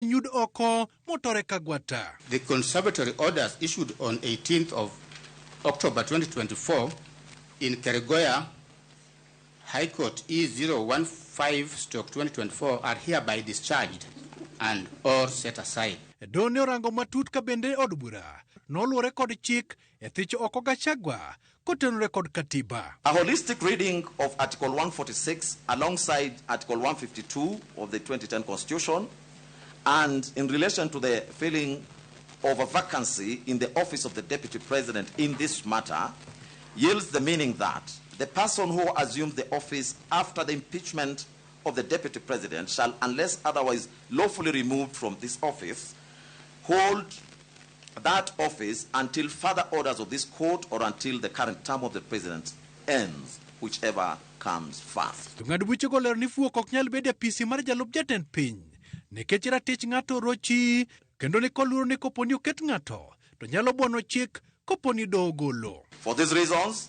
Nyud oko motore kagwata. The conservatory orders issued on 18th of October 2024 in Keregoya High Court E015/2024 are hereby discharged and or set aside. Doho ne orango matut ka bende od bura noluwore kod chik e thicho oko Gachagua kotenore kod katiba. A holistic reading of Article 146 alongside Article 152 of the 2010 Constitution and in relation to the filling of a vacancy in the office of the Deputy President in this matter yields the meaning that the person who assumes the office after the impeachment of the Deputy President shall, unless otherwise lawfully removed from this office, hold that office until further orders of this court or until the current term of the President ends, whichever comes first. Jong'ad buchego lero ni fuok ok nyal bedo e apisi mar jalup jatend piny nikech ratich ng'ato rochi kendo ni koluoro ni kopo ni oket ng'ato to nyalo buono chik kopo ni doho ogolo. For these reasons,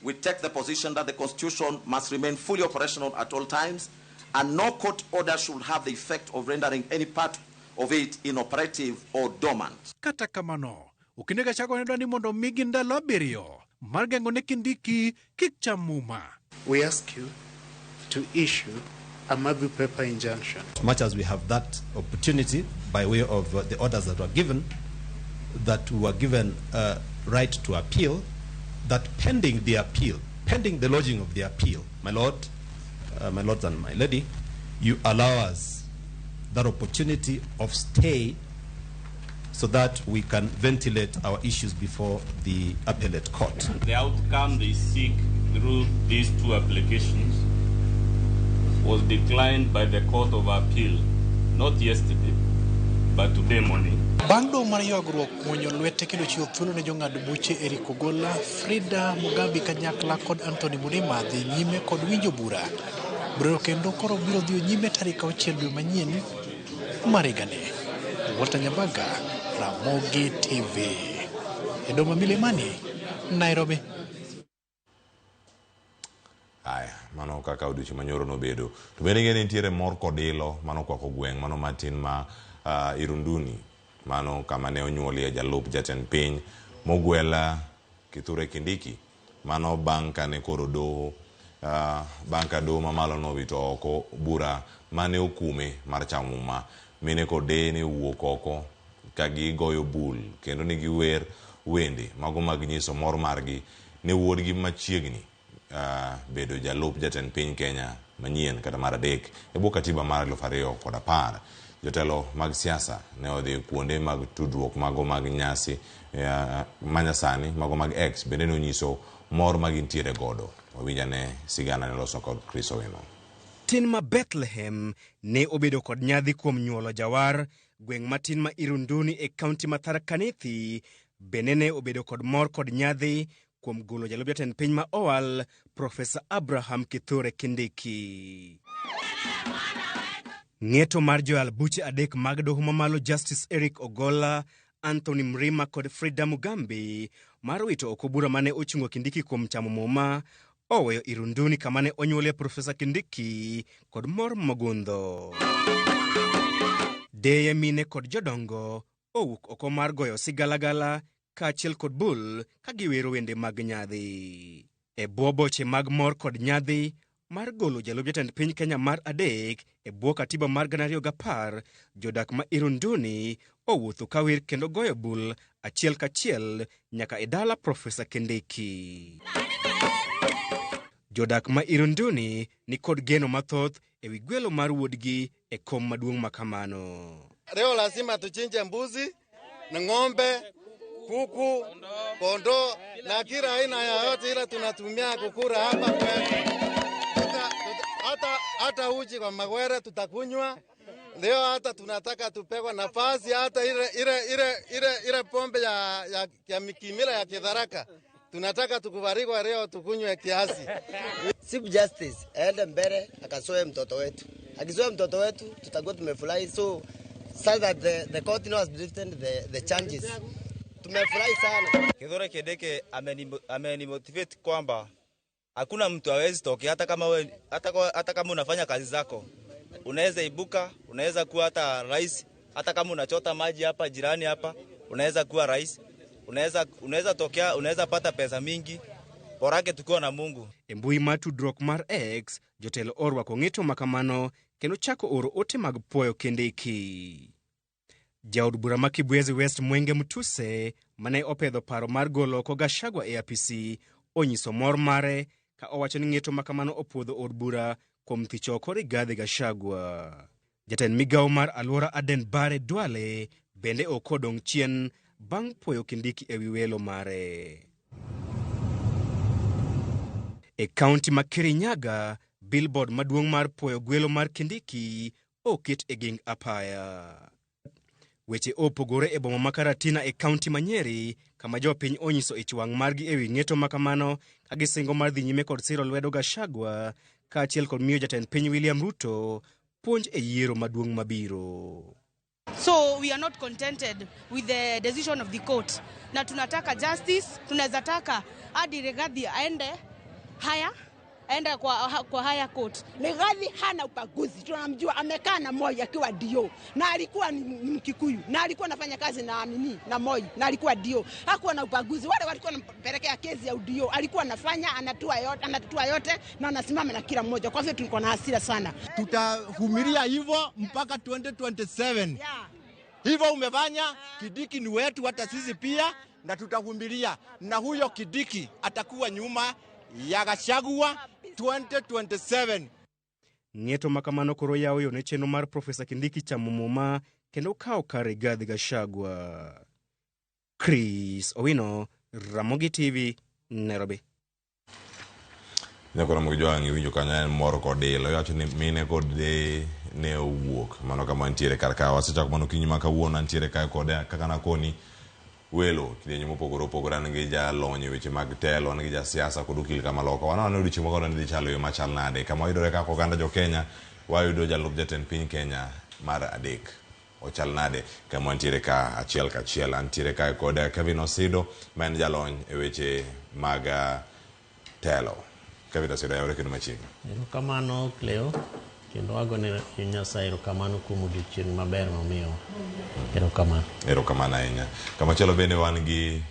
we take the position that the Constitution must remain fully operational at all times and no court order should have the effect of rendering any part of it inoperative or dormant. Kata kamano, Okinde Gachagua ne dwa ni mondo omigi ndalo 7 mar geng'o ne Kindiki kik cham muma. We ask you to issue a Mabu paper injunction. As much as we have that opportunity by way of the orders that were given, that we were given right to appeal, that pending the appeal, pending the lodging of the appeal, my lord, my lords and my lady, you allow us that opportunity of stay so that we can ventilate our issues before the appellate court. The outcome they seek through these two applications was declined by the Court of Appeal, not yesterday, but today morning. Bang' doho mar ywagruok muonyo lwete kendo chiwo thuolo ne jong'ad buche Eric Ogola, Frida Mugambi kanyakla kod Anthony Mrima dhi nyime kod winjo bura. Burano kendo koro biro dhi nyime tarik 6 dwe manyien mar higani. Walter Nyabaga, Ramogi TV. E Doma Milimani, Nairobi. Aya, mano kaka odiochieng' manyoro nobedo. To bende ing'e ni nitiere mor kod ilo mano kwako gweng' mano matin ma Irunduni, mano kama ne onyuolie jalup jatend piny mogwel Kithure Kindiki, mano bang' kane koro doho bang' ka doho mamalo nowito oko bura mane okume mar chamo muma. Mine kod deye ne owuok oko ka gigoyo bul kendo ne giwer wende mago mag nyiso mor margi ne wuodgi machiegni bedo jalup jatend piny Kenya manyien kata mar adek e bwo katiba mar 2010. Jotelo mag siasa ne odhi kuonde mag tudruok mago mag nyasi manyasani mago mag X bende ne onyiso mor ma gintiere godo. Wawinjane sigana ne loso kod Chris Owino. Tin ma Bethlehem ne obedo kod nyadhi kuom nyuolo jawar, gweng' matin ma Irunduni e kaunti ma Tharaka Nithi bende ne obedo kod mor kod nyadhi kuom golo jalup jatend piny ma owal Profesa Abraham Kithure Kindiki. Ng'eto mar joyal buche adek mag doho mamalo Justice Eric Ogola, Anthony Mrima kod Frida Mugambi mar wito oko bura mane ochungo Kindiki kuom chamo muma oweyo Irunduni kama ne onyuolie Profesa Kindiki kod mor mogundho. Deye, mine kod jodongo owuok oko mar goyo sigalagala kaachiel kod bul ka giwero wende mag nyadhi. E bwo boche mag mor kod nyadhi mar golo jalup jatend piny Kenya mar adek e bwo katiba mar 2010, jodak ma Irunduni owuotho ka wer kendo goyo bul achiel kachiel nyaka e dala Profesa Kindiki. Jodak ma Irunduni ni kod geno mathoth ewi gwelo mar wuodgi e kom maduong' ma kamano. Leo lazima tuchinje mbuzi na ng'ombe, kuku, kondoo na kila aina ya yote ile tunatumia kukura hapa kwetu. Hata uji kwa magwere tutakunywa. Leo hata tunataka tupegwa nafasi hata ile pombe ya kimila ya Kitharaka. Tunataka tukubaliwe leo tukunywe kiasi. Chief Justice aende mbele akasoe mtoto wetu. Akisoe mtoto wetu tutakuwa tumefurahi. So so that the court now has lifted the charges. Tumefurahi sana. Kithure Kindiki amenimotivate kwamba hakuna mtu hawezi tokea, hata kama we, hata kama unafanya kazi zako. Unaweza ibuka, unaweza kuwa hata rais. Hata kama unachota maji hapa jirani hapa, unaweza kuwa rais, unaweza tokea, unaweza pata pesa mingi. Borake tukiwa na Mungu. E mbui mar tudruok mar X, jotelo orwako ng'eto makamano kendo chako oro ote mag puoyo Kindiki. Jaod bura ma Kibwezi West Mwenge Mutuse mane opedho paro mar golo oko Gachagua e apisi onyiso mor mare ka owacho ni ng'eto makamano opuodho od bura kuom thicho oko Rigathi Gachagua. Jatend migawo mar alwora Aden Bare Duale bende ok odong' chien bang' puoyo Kindiki ewi welo mare. E kaunti ma Kirinyaga, billboard maduong' mar puoyo gwelo mar Kindiki oket e ging apaya. Weche opogore e boma ma Karatina e kaunti ma Nyeri, kama jopiny onyiso ich wang' margi ewi ng'eto makamano ka gisingo mar dhi nyime kod siro lwedo Gachagua kaachiel kod miyo jatend piny William Ruto puonj e yiero maduong' mabiro. So we are not contented with the decision of the court. Na tunataka justice, tunaweza taka hadi Rigathi aende haya aende kwa higher court. Rigathi hana ubaguzi, tunamjua amekaa na Moi akiwa DO, na alikuwa ni Mkikuyu, na alikuwa anafanya kazi na nini na Moi, na alikuwa DO. Hakuwa na ubaguzi. Wale walikuwa wanampelekea kesi ya DO, alikuwa anafanya, anatatua yote na anasimama na kila mmoja. Kwa hivyo tulikuwa na hasira sana. Tutavumilia hivyo mpaka 2027. Hivyo umefanya, Kindiki ni wetu hata sisi pia, na tutavumilia. Na huyo Kindiki atakuwa nyuma ya Gachagua 2027. Ng'eto makamano koro yawo yo ne chenro mar Profesa Kindiki chamo muma kendo kawo kar Rigathi Gachagua. Chris Owino, Ramogi TV, Nairobi. Nyakoro Ramogi Jwang' iwinjo kanyo en mor kod ilo. Iwacho ni mine kod deye ne owuok. Mano kama nitiere kar ka. Wasechako mano okinyi ma kawuono antiere kae kode kaka nakoni welo kidienje mopogore opogore. An gi jalony e weche mag telo, an gi jasiasa kod okil kama loka. Waneno ni odiochieng' ma kawuono dhi chalo e yo machal nade. Kama wayudore kaka oganda jo Kenya, wayudo jalup jatend piny Kenya mar adek. Ochal nade kama wantiere ka achiel kachiel. Antiere kae kod Kevin Osido ma en jalony e weche mag telo. Kevin Osido, yawre kendo machiegni. Erokamano Cleo, kendo agone Nyasaye erokamano kuom odiochieng' maber momiyowa. Erokamano. Erokamano ahinya. Kamachielo bende wan gi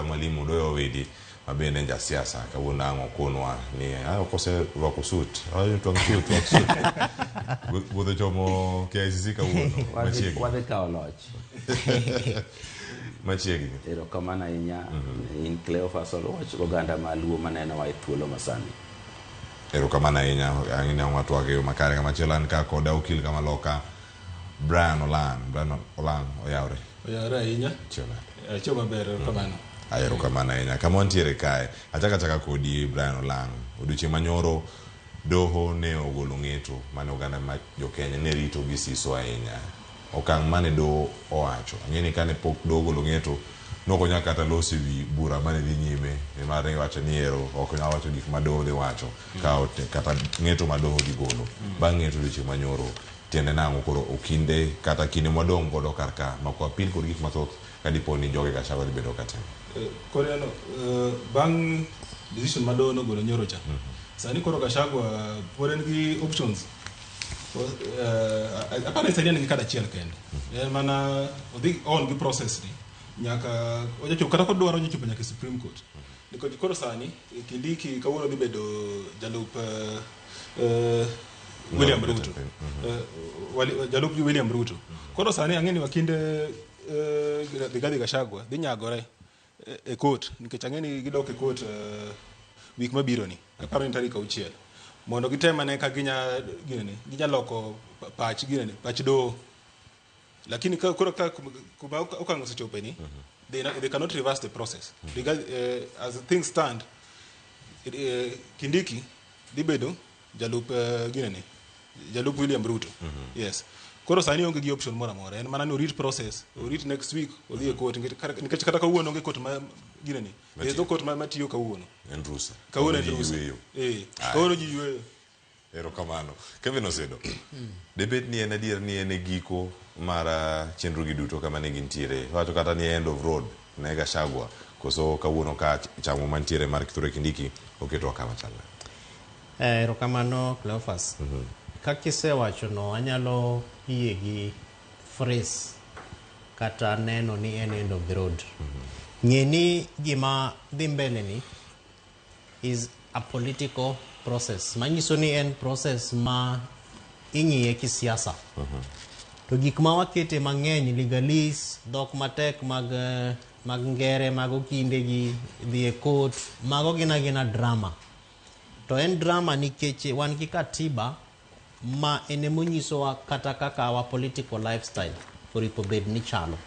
Mwalimu Odoyo Owidi ma bende en jasiasa. Kawuono ang' okonwa ni ok oserwako suit. Twang' suit, twang' suit. Wuodh ochomo KICC kawuono. Machiegni. Wadhi kawo loch. Machiegni. Erokamano ahinya in Cleophas Oluoch, oganda ma Luo manenowa e thuolo masani. Erokamano ahinya. Ang'e ni ang' watwak e yo makare. Kamachielo an ka kod okil kamaloka Brian Olang. Brian Olang oyawre. Oyawre ahinya. Chiemo nade? Chiemo maber, erokamano. Erokamano ahinya. Kama wantiere kae, achaka kodi Brian Olang. Odiochieng' manyoro doho ne ogolo ng'eto mane oganda ma jo Kenya ne rito gi siso ahinya. Okang' mane doho owacho. Ang'e ni kane pok doho ogolo ng'eto, nok onyal kata loso ewi bura mane dhi nyime, nimar ne giwacho ni ero ok onyal wacho gik ma doho dhi wacho, kata ng'eto ma doho dhi golo. Bang' ng'eto odiochieng' manyoro, tiende nang'o koro okinde kata kinde mwadong' godo kar ka mako apil kod gik mathoth kadipo ni joge Gachagua dhi bedo katimo. Koro neno, bang' decision ma doho nogolo nyoro cha, sani koro Gachagua pod en gi options. Aparo ni sani en gi kad achiel kende. En mana odhi on gi process ni nyaka ojachopo kata kodwaro ojachopo nyaka e Supreme Court. Nikech koro sani Kindiki kawuono dhi bedo jalup William Ruto. Jalup William Ruto. Koro sani ang'e ni wakinde Rigathi Gachagua dhi nyagore e court nikech ang'e ni gidok e court week mabiro ni. Aparo ni tarik 6. Mondo gitem ane ka ginya ginene, ginya loko pach ginene, pach doho. Lakini ka koro ka kuma okang' osechope ni, they cannot reverse the process. Because as things stand, Kindiki dhi bedo jalup ginene, jalup William Ruto. Yes. Koro sani onge gi option moro amora. En mana ni orit process, orit next week odhi e court nikech kata kawuono onge court ma ginene. There's no court ma matiyo kawuono. En rusa. Kawuono en Ji rusa. yueyo. Kawuono ji yueyo. Erokamano. Kevin Osedo. Debet ni en adier ni en e giko mar chenro gi duto kama ne gintiere. Wacho kata ni end of road ne Gachagua. Koso kawuono ka chamo mantiere mar Kithure Kindiki oketwa kama chal nade. Erokamano Cleophas. Kaka isewacho no, anyalo yie gi phrase kata neno ni en end of the road. Ng'e ni gima dhi mbele ni is a political process. Manyiso ni en process ma ing'iye kisiasa. To gik ma wakete mang'eny legalese, dhok matek mag ngere, mag okinde gi dhi e court, mago gin agina drama. To en drama nikech wan gi katiba ma en emonyisowa kata kaka our political lifestyle oripo bed ni chalo.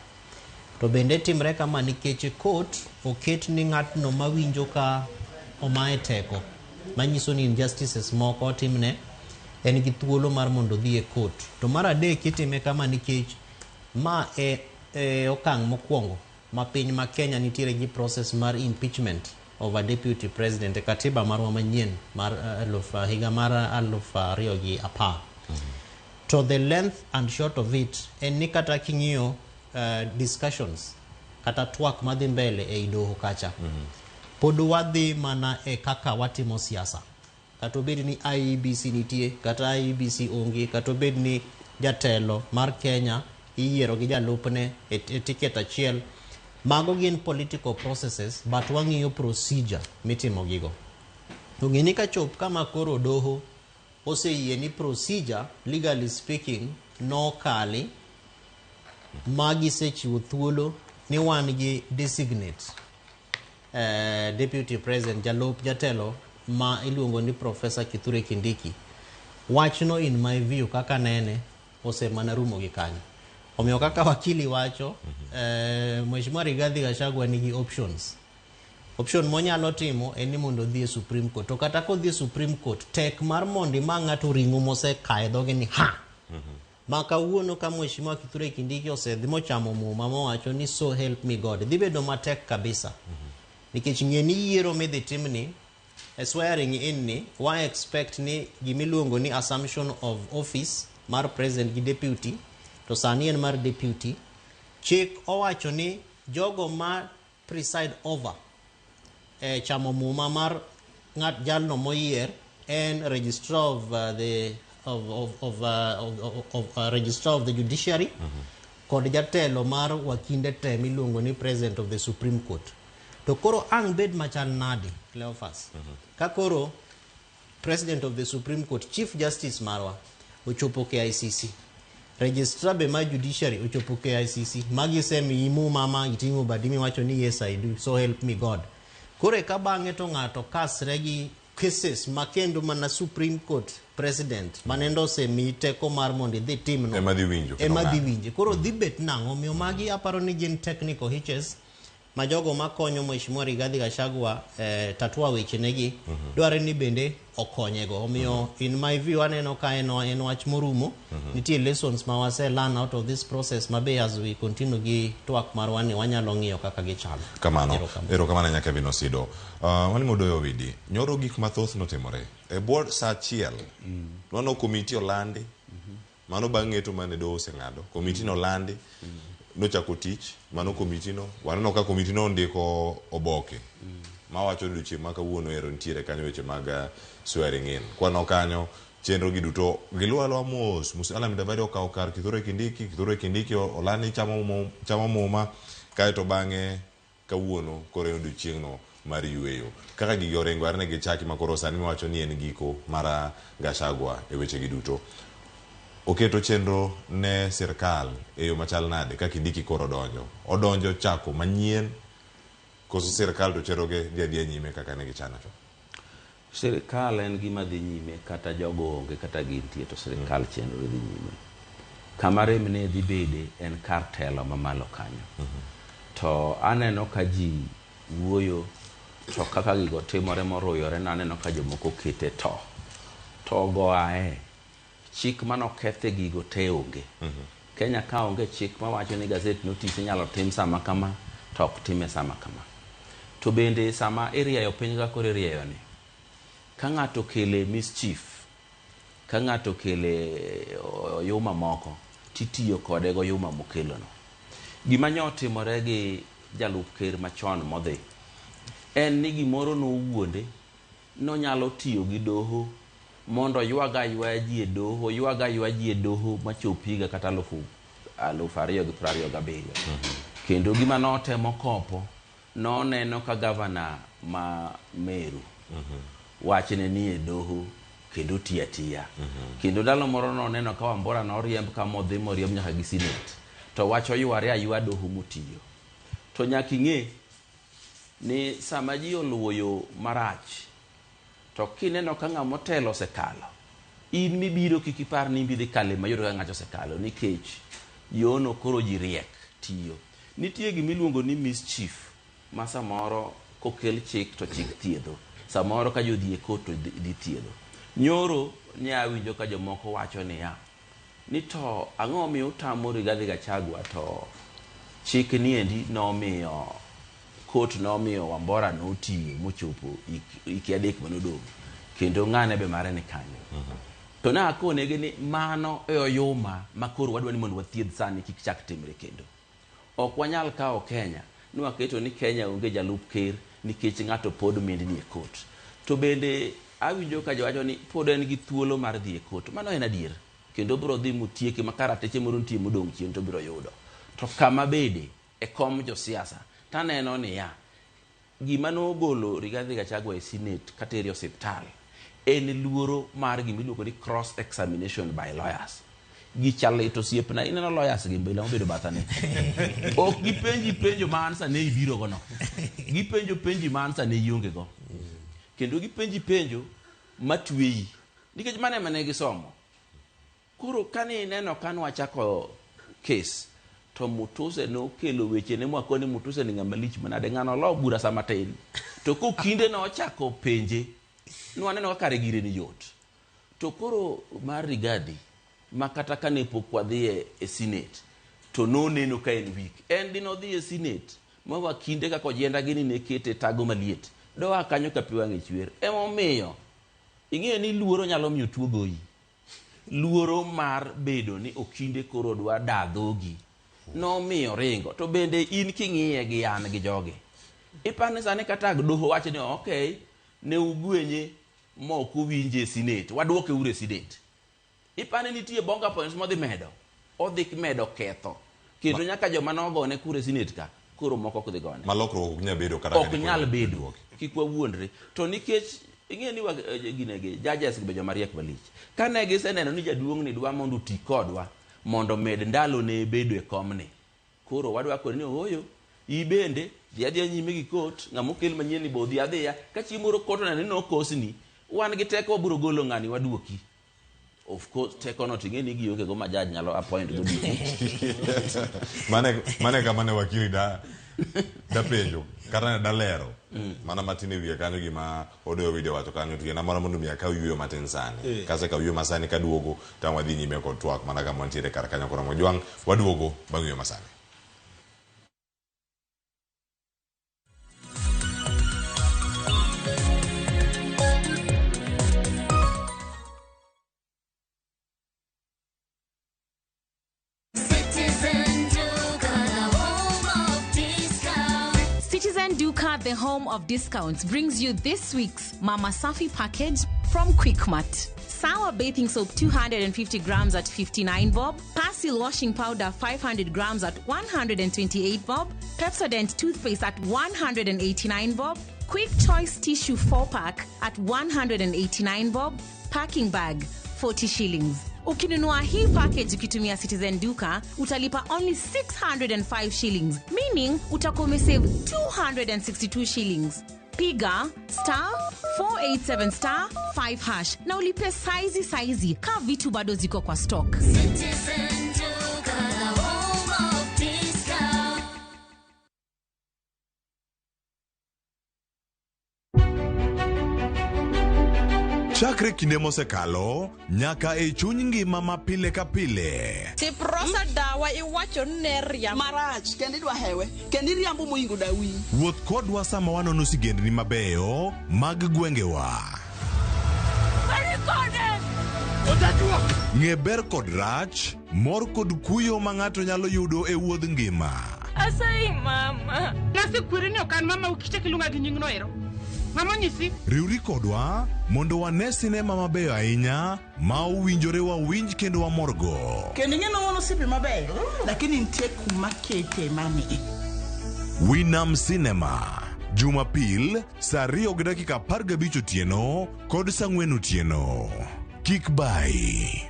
To bende timre kama nikech court oket ni ng'atno mawinjo ka omaye teko, manyiso ni injustices moko otimne, en gi thuolo mar mondo odhi e court. To mar adek itime kama nikech ma e okang' mokwongo ma piny ma Kenya nitiere gi process mar impeachment of a deputy president e katiba marwa manyien mar higa mar 2010. To the length and short of it en ni kata king'iyo discussions kata twak madhi mbele ei doho kacha, pod wadhi mana e kaka watimo siasa. Kata obed ni IEBC nitie, kata IEBC onge, kata obed ni jatelo mar Kenya iyiero gi jalupne e ticket achiel, mago gin political processes, but wang'iyo procedure mitimo gigo. To ng'e ni kachop kama koro doho oseyie ni procedure, legally speaking, nokali ma gisechiwo thuolo ni wan gi designate deputy president, jalup jatelo ma iluongo ni Professor Kithure Kindiki. Wachno in my view kaka nene osemana rumo gi kanyo. Omiyo kaka wakili wacho, Mheshimiwa Rigathi Gachagua nigi options. Option monyalo timo en ni mondo odhi e Supreme Court. To kata kodhi e Supreme Court, tek mar mondo ima ng'ato ring'o mosekaye dhoge ni ha! Ma kawuono ka Mheshimiwa Kithure Kindiki osedhi mochamo muma mowacho ni so help me God, dhi bedo matek kabisa. Nikech ng'e ni yiero midhi timni, e swearing in ni, wa expect ni gimiluongo ni assumption of office mar president gi deputy, to sani en mar deputy. Chik owacho ni jogo ma preside over chamo muma mar ng'at jalno moyier en registrar of the registrar of the judiciary kod jatelo mar wakinde te miluongo ni president of the Supreme Court. To koro ang' bed machal nade, Cleophas? Ka koro president of the Supreme Court, Chief Justice marwa ochopo KICC, registrar be mar judiciary ochopo KICC, magi semiyi muma ma iting'o badi miwacho ni yes I do, so help me God. Koro eka bang'e to ng'ato kasre gi cases ma kendo mana Supreme Court president manendo osemiyi teko mar mondo idhi timno ema dhi winjo kendo ema dhi ng'ado. Winje. Koro dhi bet nang'o? Omiyo magi aparo ni gin technical hitches ma jogo makonyo Mheshimiwa Rigathi Gachagua tatua wechenegi dware ni bende okonyego. Omiyo in my view aneno ka en wach morumo. Nitie lessons ma wase learn out of this process ma be as we continue gi twak marwa ni wanyalo ng'iyo kaka gichalo. Kamano. Erokamano. Erokamano ahinya Kevin Osido. Mwalimu Odoyo Owidi, nyoro gik mathoth notimore. E bwo sa achiel, nwano komiti olandi, mano bang' ng'eto mane doho oseng'ado. Komiti nolandi, nochako tich, mano komiti no, waneno ka komiti no ondiko oboke mawacho ni odiochieng' ma kawuono ero nitiere kanyo weche mag swearing in. Kwano kanyo, chenro gi duto giluwo aluwa mos. Musalia Mudavadi okawo kar Kithure Kindiki, Kithure Kindiki olandi chamo muma, kaeto bang'e kawuono koro en odiochieng'no mar yueyo. Kaka gigi oringo are ne gichaki ma koro sani miwacho ni en giko mar Gachagua e weche gi duto. Oketo chenro ne sirkal e yo machal nade ka Kindiki koro odonjo? Odonjo chako manyien koso sirkal to chenro ge dhi adhiya nyime kaka ne gichano chon? Sirikal en gima dhi nyime kata jogo onge kata gintie to sirikal chenro dhi nyime. Kama rem ne dhi bede en kar telo mamalo kanyo. To aneno ka ji wuoyo to kaka gigo timore moruyore no aneno ka jomoko kete to. To go ae. Chik manokethe gigo te onge. Kenya ka onge chik mawacho ni gazette notice inyalo tim sama kama to ok time sama kama. To bende sama irieyo piny kaka koro irieyo ni, ka ng'ato okele mischief, ka ng'ato okele oyuma moko, titiyo kode goyuma mokelono. Gima nyo otimore gi jalup ker machon modhi, en ni gimoro nowuonde, nonyalo tiyo gi doho mondo oywaga aywaya ji e doho, oywaga aywaya ji e doho machop higa kata 2027. Kendo gima notemo kopo, noneno ka gavana ma Meru wachne ni e doho kendo tiyo atiya. Kendo ndalo moro noneno ka Wambora noriemb ka modhi moriemb nyaka gi Senate. To wach oyware aywa doho motiyo. To nyaka ing'e ni sama ji oluwo yo marach, to kineno ka ng'ama otelo osekalo, in mibiro kik ipar ni idhi kale mayot ka ng'ato osekalo, nikech yono koro ji riek tiyo. Nitie gimiluongo ni mischief ma samoro kokel chik to chik thiedho, samoro ka jodhi e court to dhi thiedho. Nyoro ne awinjo ka jomoko wacho niya, ni to ang'o miyo utamo Rigathi Gachagua to chik niendi nomiyo court nomiyo Wambora notiyo mochopo hike 3 manodong', kendo ng'ane be mare ni kanyo. To ne akonegi ni mano e oyuma ma koro wadwa ni mondo wathiedh sani kik chak timre kendo. Ok wanyal kawo Kenya ni waketo ni Kenya onge jalup ker nikech ng'ato pod mindni e court. To bende awinjo ka jowacho ni pod en gi thuolo mar dhi e court. Mano en adier. Kendo biro dhi motieke ma karateche moro nitie modong' chien to biro yudo. To kama bede e kom josiasa taneno niya, gima nogolo Rigathi Gachagua e Senate katere e osiptal en luoro mar gima iluongo ni cross examination by lawyers. Gicha lit osiepna, ineno lawyers gi mbele mobedo bathane. Ok gipenji penjo ma answer ne ibiro go no. Gipenjo penji ma answer ne ionge go. Kendo gipenji penjo matweyi. Nikech mano ema ne gisomo. Koro kane ineno ka nwachako case, to Mutuse nokelo weche ne mwakoni Mutuse ni ng'ama lich manade, ng'ano olo bura sama tin. To kokinde nochako penje, nwaneno ka kare gire ni yot. To koro mar Rigathi, ma kata kane pok wadhi e Senate, to noneno ka en weak. En dinodhi e Senate, ma wakinde kaka ojienda gini ne kete tago maliet. Doa kanyo ka pi wang'e chwer. Emomiyo, ing'eyo ni luoro nyalo miyo tuo goyi. Luoro mar bedo ni okinde koro dwa da dhogi nomiyo ringo. To bende in king'iye gi an gi jogi, ipani sani kata doho wacho ni okay, ne ugwenye ma ok uwinje e Senate, waduoke uru e Senate. Ipani nitie bonga points modhi medo, odhi medo ketho. Kendo nyaka joma nogone kura e Senate ka, koro moko ok dhi gone. Ma lokruok ok nyal bedo kata ok nyal bedo, kik wawuondre. To nikech ing'eyo ni ginegi judges be joma riek malich. Kane giseneno ni jaduong' ni dwa mondo oti kodwa mondo med ndalo ne bedo e komni, koro wadwa koni ni ooyo, ibende dhi adhiya nyime gi court, ng'ama okel manyien ni bo dhi adhiya, ka chieng' moro court oneno ni nokosni, wan gi teko wabiro golo ng'ani waduoki. Of course, teko no ting'e ni gionge go ma judge nyalo appoint go Mane kama ne wakili da penjo kata ne dalero mana matin e wiye kanyo gima Odoyo Owidi owacho kanyo to yiena mana mondo mi akaw yueyo matin sani. Kasekawo yueyo masani kaduogo to ang' wadhi nyime kod twak mana kama wantiere kar kanyo koro Mojwang' waduogo bang' yueyo masani. Citizen Duka, the home of discounts, brings you this week's Mama Safi package from Quickmart. Sour bathing soap 250 grams at 59 bob, Persil washing powder 500 grams at 128 bob, Pepsodent toothpaste at 189 bob, Quick Choice tissue 4-pack at 189 bob, packing bag 40 shillings. Ukinunua hii package ukitumia Citizen Duka, utalipa only 605 shillings, meaning utakuwa umesave 262 shillings. Piga star 487 star 5 hash na ulipe saizi saizi ka vitu bado ziko kwa stock. Citizen Duka, the home of discount. Chakre kinde mosekalo nyaka e chuny ngima ma pile ka pile. Tiprosa dawa iwacho ni ne riambo. Marach, kendo idwa hewe, kendo iriambo mohingo dawi. Wuoth kodwa sama wanono sigendni mabeyo mag gwengewa. Ng'e ber kod rach, mor kod kuyo ma ng'ato nyalo yudo e wuodh ngima. Asayi mama. Nasekweri ni ok an mama ukichak iluonga gi nyingno ero. Ng'ama onyisi? Riwri kodwa mondo wane sinema mabeyo ahinya ma owinjore wawinj kendo wamorgo. Kendo ing'e ni wan osiepe mabeyo, lakini nitie kuma kete mami. Winam Cinema, Jumapil saa 2:15 otieno kod saa 4 otieno. Kik bayi.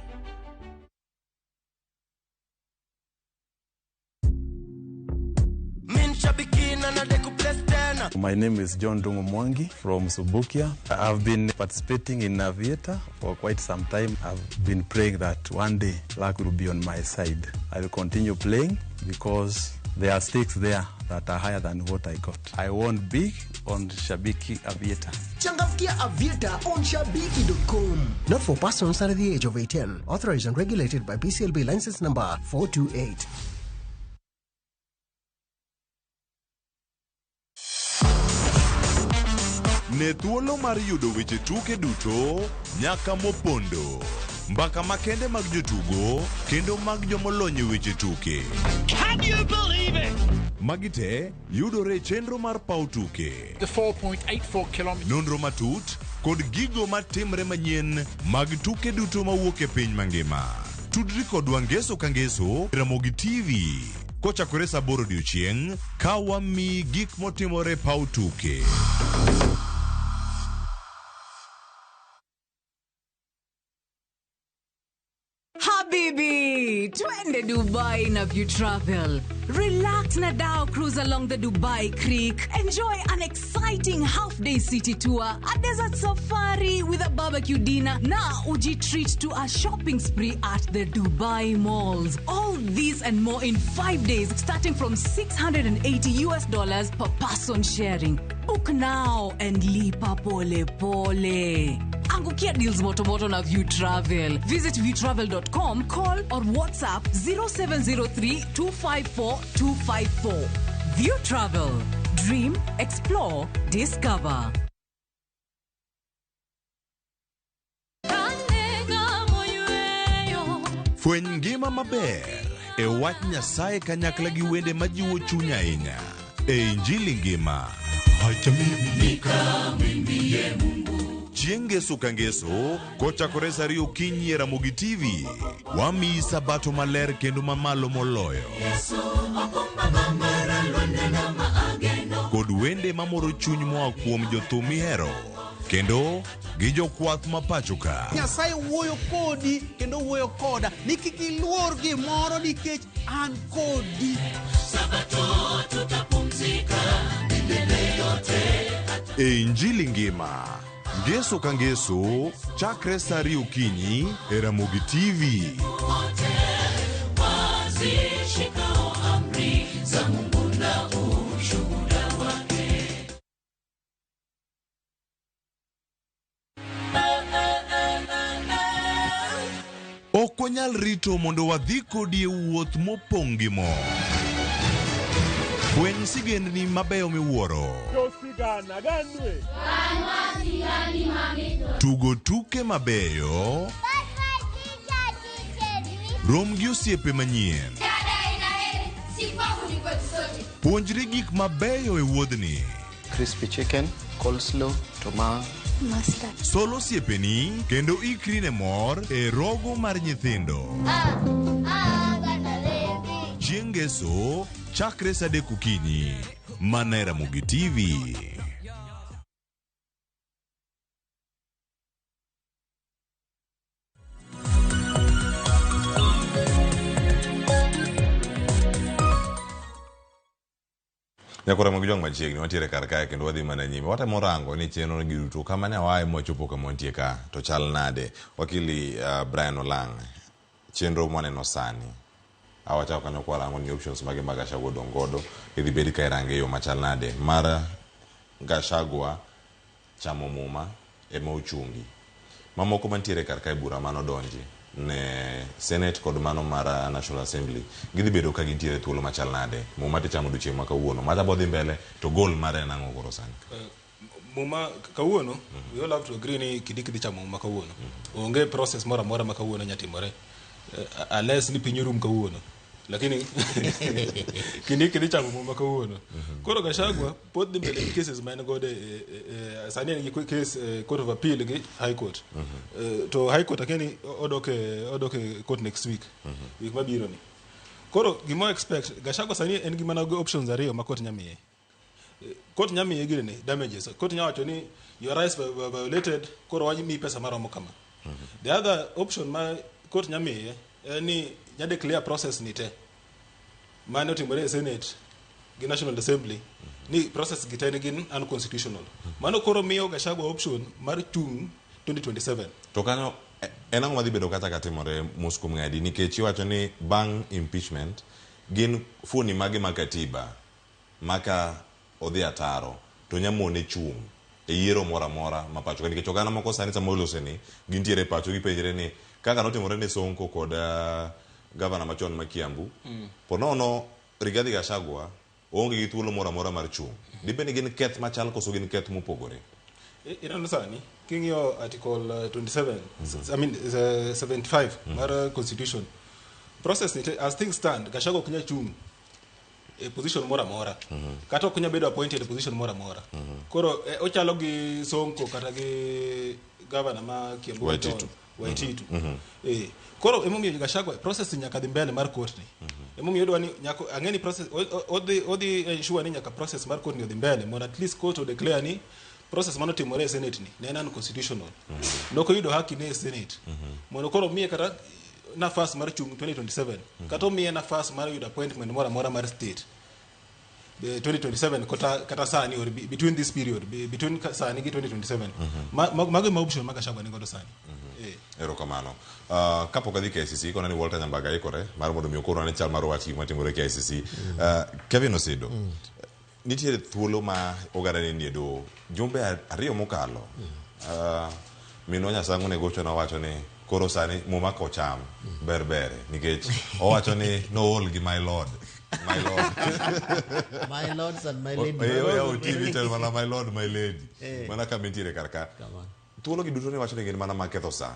My name is John Dungu Mwangi from Subukia. I've been participating in Aviator for quite some time. I've been praying that one day luck will be on my side. I will continue playing because there are stakes there that are higher than what I got. I won big on Shabiki Aviator. Changamkia Aviator on Shabiki.com. Not for persons under the age of 18. Authorized and regulated by BCLB license number 428. Ne thuolo mar yudo weche tuke duto nyaka mopondo. Mbaka makende mag jotugo kendo mag jomolony e weche tuke. Can you believe it? Magi te yudore e chenro mar paw tuke. The 4.84 kilometers. Nonro matut kod gigo matimre manyien mag tuke duto mawuok e piny mangima. Tudri kodwa ngeso ka ngeso e Ramogi TV kochakore saa 8 odiochieng' ka wamiyi gik motimore e paw tuke. Habibi, twende Dubai na View Travel. Relax na dhow cruise along the Dubai Creek. Enjoy an exciting half-day city tour, a desert safari with a barbecue dinner, na uji treat to a shopping spree at the Dubai malls. All this and more in 5 days, starting from $680 US per person sharing. Book now and lipa pole pole. Angukia deals motomoto na View Travel. Visit viewtravel.com, call or WhatsApp 0703 254 254. View Travel. Dream, explore, discover. Fweny ngima maber e wach Nyasaye kanyakla gi wende majiwo chuny ahinya e Injili ngima. Chieng' ngeso ka ngeso kochakore saa 2 okinyi e Ramogi TV, wamiyi sabato maler kendo mamalo moloyo kod wende mamoro chuny moa kuom jothum mihero kendo gi jokwath ma pacho ka. Nyasaye wuoyo kodi kendo wuoyo koda ni kik iluor gimoro nikech an kodi. Sabato tutapumzika milele yote. E Injili ngima, ngeso ka ngeso, chakre saa 2 okinyi e Ramogi TV. Wote wazishikao amri za Mungu na ushuhuda wake. Ok wanyal rito mondo wadhi kodi e wuoth mopong' gi mor. Fweny sigendni mabeyo miwuoro. Tugo tuke mabeyo. Rom gi osiepe manyien. Puonjri gik mabeyo e wuodhni. Crispy chicken, coleslaw, tomato. Mustard. Sol osiepeni kendo ikri ne mor e rogo mar nyithindo. Chieng' ngeso chakre saa 3 okinyi mana e Ramogi TV. Nyakora Ramogi Jwang' machiegni wantiere kar kae kendo wadhi mana nyime. Watemo rango ni chenro gi duto kama ne wae mwachopo kama wantie ka to chal nade. Wakili Brian Olang', chenro mwaneno sani awachako kanyo kwarango ni options mage mag Gachagua odong' godo idhi bed ka irange e yo machal nade. Mar Gachagua chamo muma ema ochungi. Mamoko mantiere kar kae bura manodonji ne Senate kod mano mar National Assembly gidhi bedo ka gintiere thuolo machal nade. Muma tichamo odiochieng' ma kawuono. Macha bodhi mbele to goal mare en ang'o koro sani? Muma kawuono, we all have to agree ni Kindiki dhi chamo muma kawuono. Onge process moro amora ma kawuono nya timore. Unless ni piny orum kawuono. Lakini Kindiki dhi chamo muma kawuono. Koro Gachagua pod dhi mbele gi cases ma en godo sani en gi case Court of Appeal gi High Court. To High Court akia ni odok e court next week. Week mabiro ni. Koro gima expect Gachagua sani en gi mana gi options ariyo ma court nyamiye. Court nyamiye gini ni damages. Court nya wacho ni your rights were violated, koro wamiyi pesa maromo kama. The other option ma court nyamiye en ni nya declare process ni te mane otimore e Senate gi National Assembly ni process gi te ne gin unconstitutional. Mano koro miyo Gachagua option mar chung 2027. To kanyo en ang'o madhi bedo kata katimore mos kuom ng'adi nikech iwacho ni bang' impeachment gin fuoni mage mag katiba maka odhi ataro to nyamone chung' e yiero moro amora ma pacho ka nikech oganda moko sani sama olose ni gintiere e pacho gipenjre ni kaka notimore ne Sonko kod gavana machon ma Kiambu po nono Rigathi Gachagua oonge gi thuolo moro amora mar chung'. Dibed ni gin keth machal koso gin keth mopogore? Ineno sani king'iyo article 27 I mean 75 mar constitution process ni as things stand Gachagua ok nyal chung' e position moro amora kata ok nyal bedo appointed e position moro amora. Koro ochalo gi Sonko kata gi governor ma Kiambu Waititu. Waititu. Koro emomiyo Gachagua process nyaka dhi mbele mar court ni. Emomiyo odwa ni nyaka ang'e ni process odhi ensure ni nyaka process mar court ni odhi mbele mondo at least court o declare ni process manotimore e Senate ni ne en unconstitutional. Nok oyudo haki ne e Senate. Mondo koro miye kata nafas mar chung 2027 kata omiye nafas mar yudo appointment moro amora mar state 2027 kata sani or between this period between sani gi 2027. Mago ema option ma Gachagua ni godo sani. Erokamano. Kapok adhi KICC, kona ni Walter Nyambaga ikore mar mondo mi okorwa ni chal mar wach gik matimore KICC. Kevin Osido, nitiere thuolo ma oganda ne nie doho. Jumbe ariyo mokalo, minwa Nyasango ne gocho nowacho ni koro sani muma kocham ber bere nikech owacho ni nool gi my lord. My lord. My lords and my lady. Oyawo TV tel mana my lord, my lady. Mana kama intiere kar ka. Thuolo gi duto ne wacho ni gin mana mag ketho sa.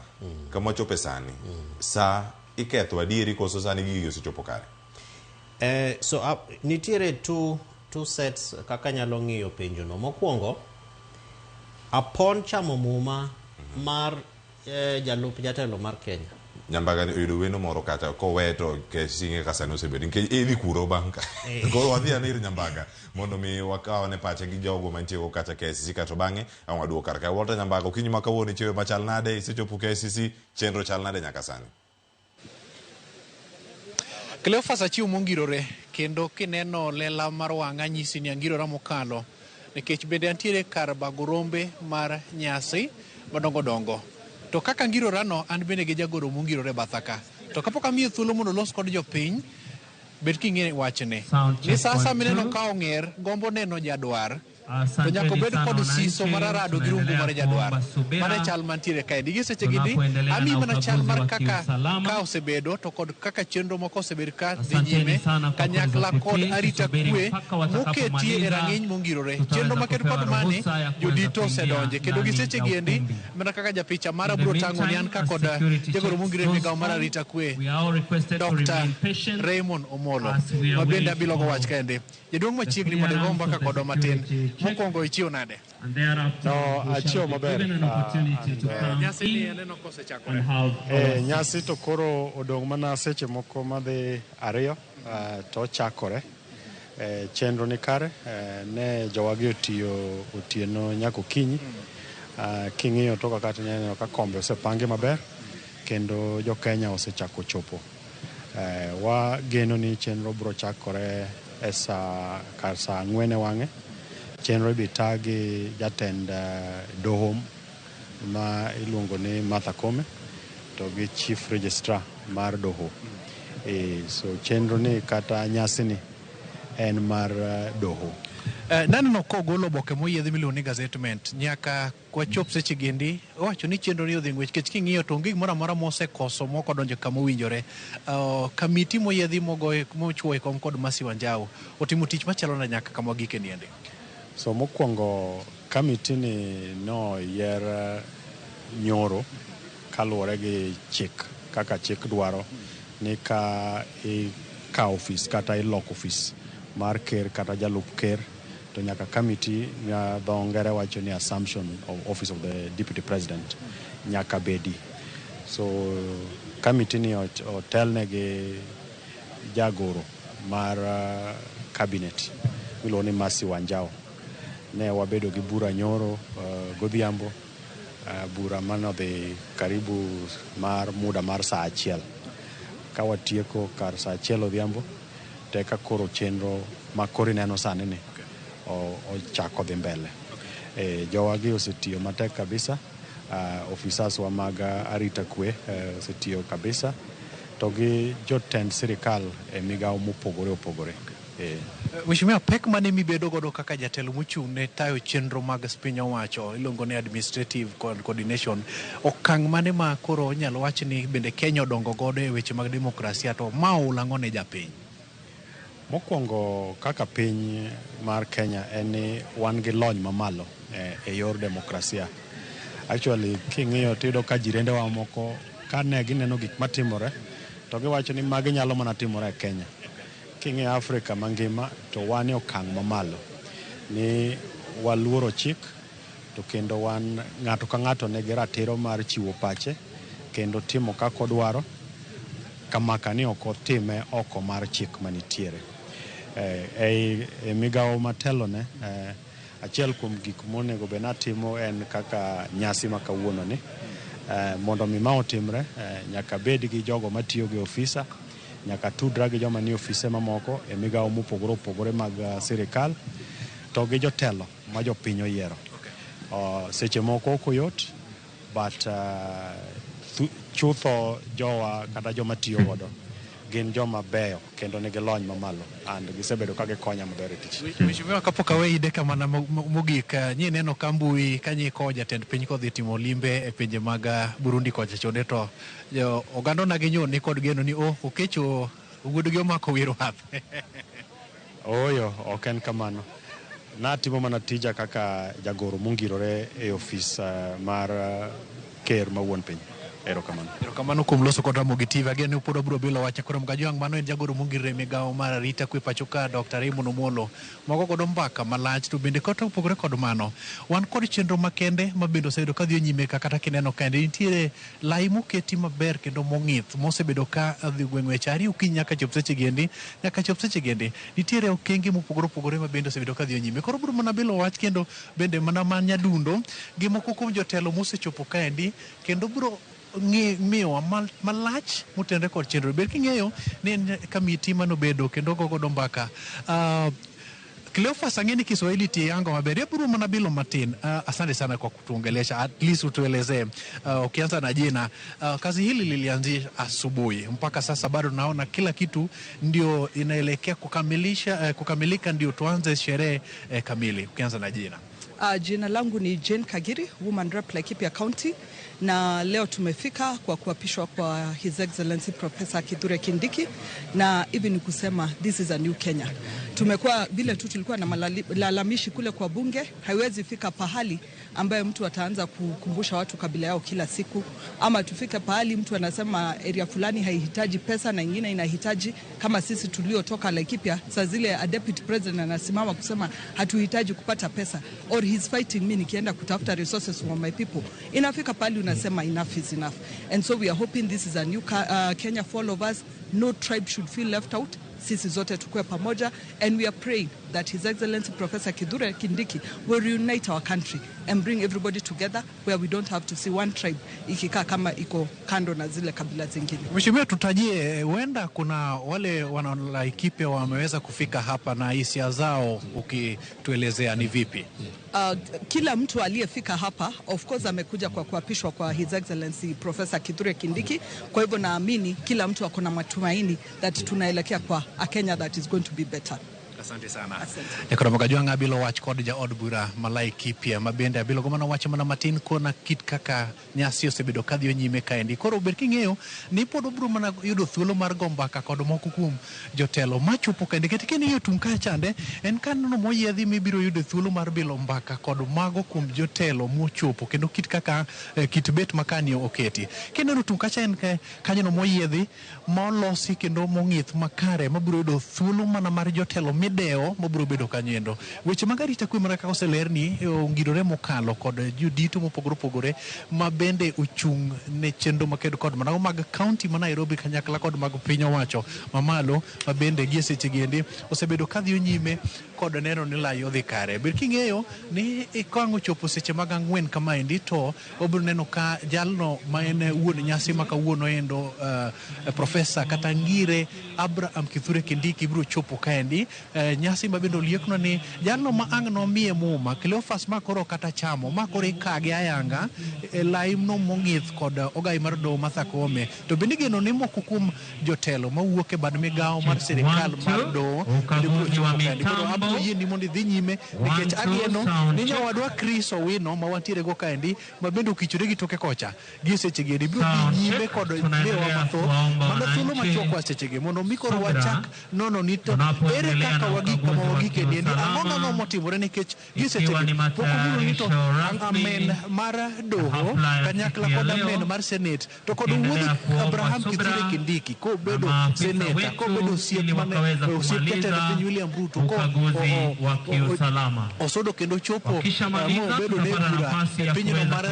Kama wachope sani. Sa iketho adieri koso sani gigi osechopo kare? So nitiere two sets kaka nyalo ng'iyo penjo no. Mokwongo, upon chamo muma mar jalup jatelo mar Kenya. Nyambaga ni oyudo wendo moro kata kowe to KICC ng'e kaka sani osebedo nikech idhi kuro bang' ka. Koro wadhi ane ir Nyambaga mondo mi wakawane pache gi jogo mantie go kacha KICC kato bang'e ang' waduog kar ka. Walter Nyambaga, okinyi ma kawuono ichiewe machal nade? Isechopo KICC, chenro chal nade nyaka sani? Cleophas achiwo mongirore kendo kineno lela mar wang'a nyisi ni angirora mokalo nikech bende antiere kar bago rombe mar nyasi madongo dongo. To kaka angirora no an bende gi jagoro mongirore batha ka. To kapok amiye thuolo mondo olos kod jopiny, bed king'e wachne. Ni sa asaya mineno ka ong'er gombo neno jadwar, to nyaka obed kod siso mar arado gi rungu mar jadwar. Mano e chal mantiere kaendi. Gi seche gi ni, amiyi mana chal mar kaka ka osebedo to kod kaka chenro moko osebed ka dhi nyime kanyakla kod arita kwe moketie e rang'iny mongirore. Chenro maket kod mani, jodito osedonje kendo gi seche gi endi mana kaka japicha mara biro tang'o ni an ka kod jagoro mongirore e migawo mar arita kwe Dr. Raymond Omolo ma bende abilogo wach kaendi. Jaduong' machiegni mondo igo mbaka kodwa matin. Mokwongo ichiew nade? No, achiew maber. Nyasi ni aneno kosechakore. Nyasi to koro odong' mana seche moko madhi ariyo to ochakore. Chenro ni kare, ne jowagi otiyo otieno nyaka okinyi. King'iyo to kaka tineno ka kombe osepangi maber kendo jo Kenya osechako chopo. Wageno ni chenro biro chakore e saa kar saa 4 e wang'e. Chenro ibi ta gi jatend doho ma iluongo ni Martha Koome to gi chief registrar mar doho. So chenro ni kata nyasi ni en mar doho. Naneno kogolo oboke moyiedhi miluongo ni gazettement nyaka kwachop seche gi endi owacho ni chenro ni odhi ng'wech nikech king'iyo to onge gimoro amora mosekoso mok odonjo kama owinjore. Kamiti moyiedhi mochuo e kom kod Mercy Wanjau otimo tich machalo nade nyaka kama wagike ni endi? So mokwongo kamiti ni noyier nyoro kaluwore gi chik kaka chik dwaro ni ka ikawo ofis kata iloko ofis mar ker kata jalup ker to nyaka committee ma dho ngere wacho ni assumption of office of the deputy president nyaka bedi. So committee ni otelne gi jagoro mar cabinet miluongo ni Mercy Wanjao. Ne wabedo gi bura nyoro godhiambo, bura manodhi karibu mar muda mar saa achiel. Ka watieko kar saa achiel odhiambo, to eka koro chenro ma koro ineno sani ni ochako dhi mbele. Jowagi osetiyo matek kabisa, ofisas wa mag arita kwe osetiyo kabisa, to gi jotend sirikal e migawo mopogore opogore. Mheshimiwa, pek mane mibedo godo kaka jatelo mochung' ne tayo chenro mag piny owacho iluongo ni administrative coordination, okang' mane ma koro inyalo wach ni bende Kenya odongo godo e weche mag demokrasia to ma oula ang'o ne japiny? Mokwongo kaka piny mar Kenya en ni wan gi lony mamalo e yor demokrasia. Actually king'iyo tiyudo ka jirendewa moko ka ne gineno gik matimore to giwacho ni magi nyalo mana timore e Kenya. King'iyo Afrika mangima to wan e okang' mamalo ni waluoro chik to kendo wan ng'ato ka ng'ato nigi ratiro mar chiwo pache kendo timo kaka odwaro kamaka ni ok otime oko mar chik manitiere. E migawo matelone, achiel kuom gik monego bed natimo en kaka nyasi ma kawuono ni. Mondo mi ma otimre, nyaka bed gi jogo matiyo gi ofisa, nyaka tudra gi joma nie ofise mamoko e migawo mopogore opogore mag sirikal, to gi jotelo ma jopiny oyiero. Seche moko ok oyot, but chutho jowa kata joma tiyo godo gin joma beyo kendo nigi lony mamalo and gisebedo ka gikonya maber e tich. Mheshimiwa, kapok aweyi dakika mana mogik, nyi neno ka mbui ka nyi kowo jatend piny kodhi timo limbe e pinje mag Burundi kocha chonde to oganda onagi nyo ni kod geno ni oh okecho wuodgi omako wi rwath. Ooyo, ok en kamano. Natimo mana tija kaka jagoro mongirore e ofis mar ker ma wuon piny. Erokamano. Erokamano kuom loso kod Ramogi TV. Ageno ni pod wabiro bilo wach koro Mgajwang', mano en jagoro mongirore e migawo mar arita kwe pacho ka Dr. Raymond Omolo. Mago godo mbaka malach to bende kata opogore kod mano, wan kod chenro makende ma bende osebedo ka dhi nyime ka kata kineno kaendi nitiere lai moketi maber kendo mong'ith mosebedo ka dhi gweng' weche ariyo okinyi nyaka chop seche gendi, nyaka chop seche gendi. Nitiere okenge mopogore opogore ma bende osebedo ka dhi nyime. Koro biro mana bilo wach kendo bende mana man nyadundo gi moko kuom jotelo mosechopo kaendi kendo biro miyowa malach motenore kod chenro. Ber king'eyo ni en kamiti manobedo kendo go godo mbaka. Cleophas, ang'e ni Kiswahili ti yango maber. Ebiro mana bilo matin. Asante sana kwa kutuongelesha. At least utuelezee. Ukianza na jina. Kazi hili lilianzia asubuhi mpaka sasa bado naona kila kitu ndio inaelekea kukamilisha, kukamilika ndio tuanze sherehe kamili. Ukianza na jina. Jina langu ni Jane Kagiri, Woman Rep Laikipia County, na leo tumefika kwa kuapishwa kwa His Excellency Professor Kithure Kindiki, na hivi ni kusema this is a new Kenya. Tumekuwa vile tu tulikuwa na malalamishi kule kwa bunge, haiwezi fika pahali ambayo mtu ataanza kukumbusha watu kabila yao kila siku, ama tufike pahali mtu anasema area fulani haihitaji pesa na ingine inahitaji. Kama sisi tuliotoka Laikipia, saa zile a deputy president anasimama kusema hatuhitaji kupata pesa or he's fighting me nikienda kutafuta resources for my people. Inafika pahali unasema enough is enough. And so we are hoping this is a new Kenya for all of us. No tribe should feel left out. Sisi zote tukue pamoja, and we are praying that His Excellency Professor Kithure Kindiki will reunite our country and bring everybody together where we don't have to see one tribe ikikaa kama iko kando na zile kabila zingine. Mheshimiwa, tutajie, huenda kuna wale wana Laikipia wameweza kufika hapa na hisia zao ukituelezea ni vipi? Kila mtu aliyefika hapa of course amekuja kwa kuapishwa kwa His Excellency Professor Kithure Kindiki. Kwa hivyo naamini kila mtu ako na matumaini that tunaelekea kwa a Kenya that is going to be better. Asante sana. Nyakoro Kajwang' abilo wach kod jaod bura ma Laikipia ma bende abilo go mana wach mana matin kona kit kaka nyasi osebedo kadhi nyime kaendi. Koro ber king'eyo ni pod obiro mana yudo thuolo mar go mbaka kod moko kuom jotelo machopo kaendi. Kata king'iyo tung' kacha chande en kaneno moyiedhi mibiro yudo thuolo mar bilo mbaka kod mago kuom jotelo mochopo kendo kit kaka kit bet makani oketi. Kineno tung' kacha en kanyono moyiedhi molosi kendo mong'ith makare mabiro yudo thuolo mana mar jotelo mideo mabiro bedo kanyo endo. Weche mag arita kwe mana kaka oselerni ongirore mokalo kod jodito mopogore opogore ma bende ochung' ne chenro makedo kod manago mag kaunti ma Nairobi kanyakla kod mag piny owacho mamalo ma bende gie seche gi endi osebedo kadhi nyime kod neno ni lai odhi kare. Ber king'eyo ni ka ang' ochopo seche mag 4 kamaendi to wabiro neno ka jalno ma en wuon nyasi ma kawuono endo Profesa kata Ngire Abraham Kithure Kindiki biro chopo kaendi nyasi ma bende oliekno ni jalno ma ang' nomiye muma Cleophas ma koro kata chamo ma koro ikage ayanga e laino mong'ith kod ogai mar doho Martha Koome. To bende igeno ni moko kuom jotelo mawuok e bad migawo mar sirikal mar doho bende biro chopo kaendi. Koro abiro yieni mondo idhi nyime nikech ageno ni nyawadwa Chris Owino ma wantiere go kaendi ma bende okichore gi toke kocha gi seche gi endi biro dhi nyime kod miyowa mathoth mana thuolo machuok wa sechegi mondo mi koro wachak nono ni to ere kaka wagik kama wagike ni endi ang'o ng'ano motimore nikech gi sechegi pok omulo ni to amen mar doho kanyakla kod amen mar senate to kod wuodh Abraham Kithure Kindiki kobedo seneta kobedo osiep mane osiep jatend piny William Ruto ko osodo kendo chopo mobedo ne bura e pinyno mar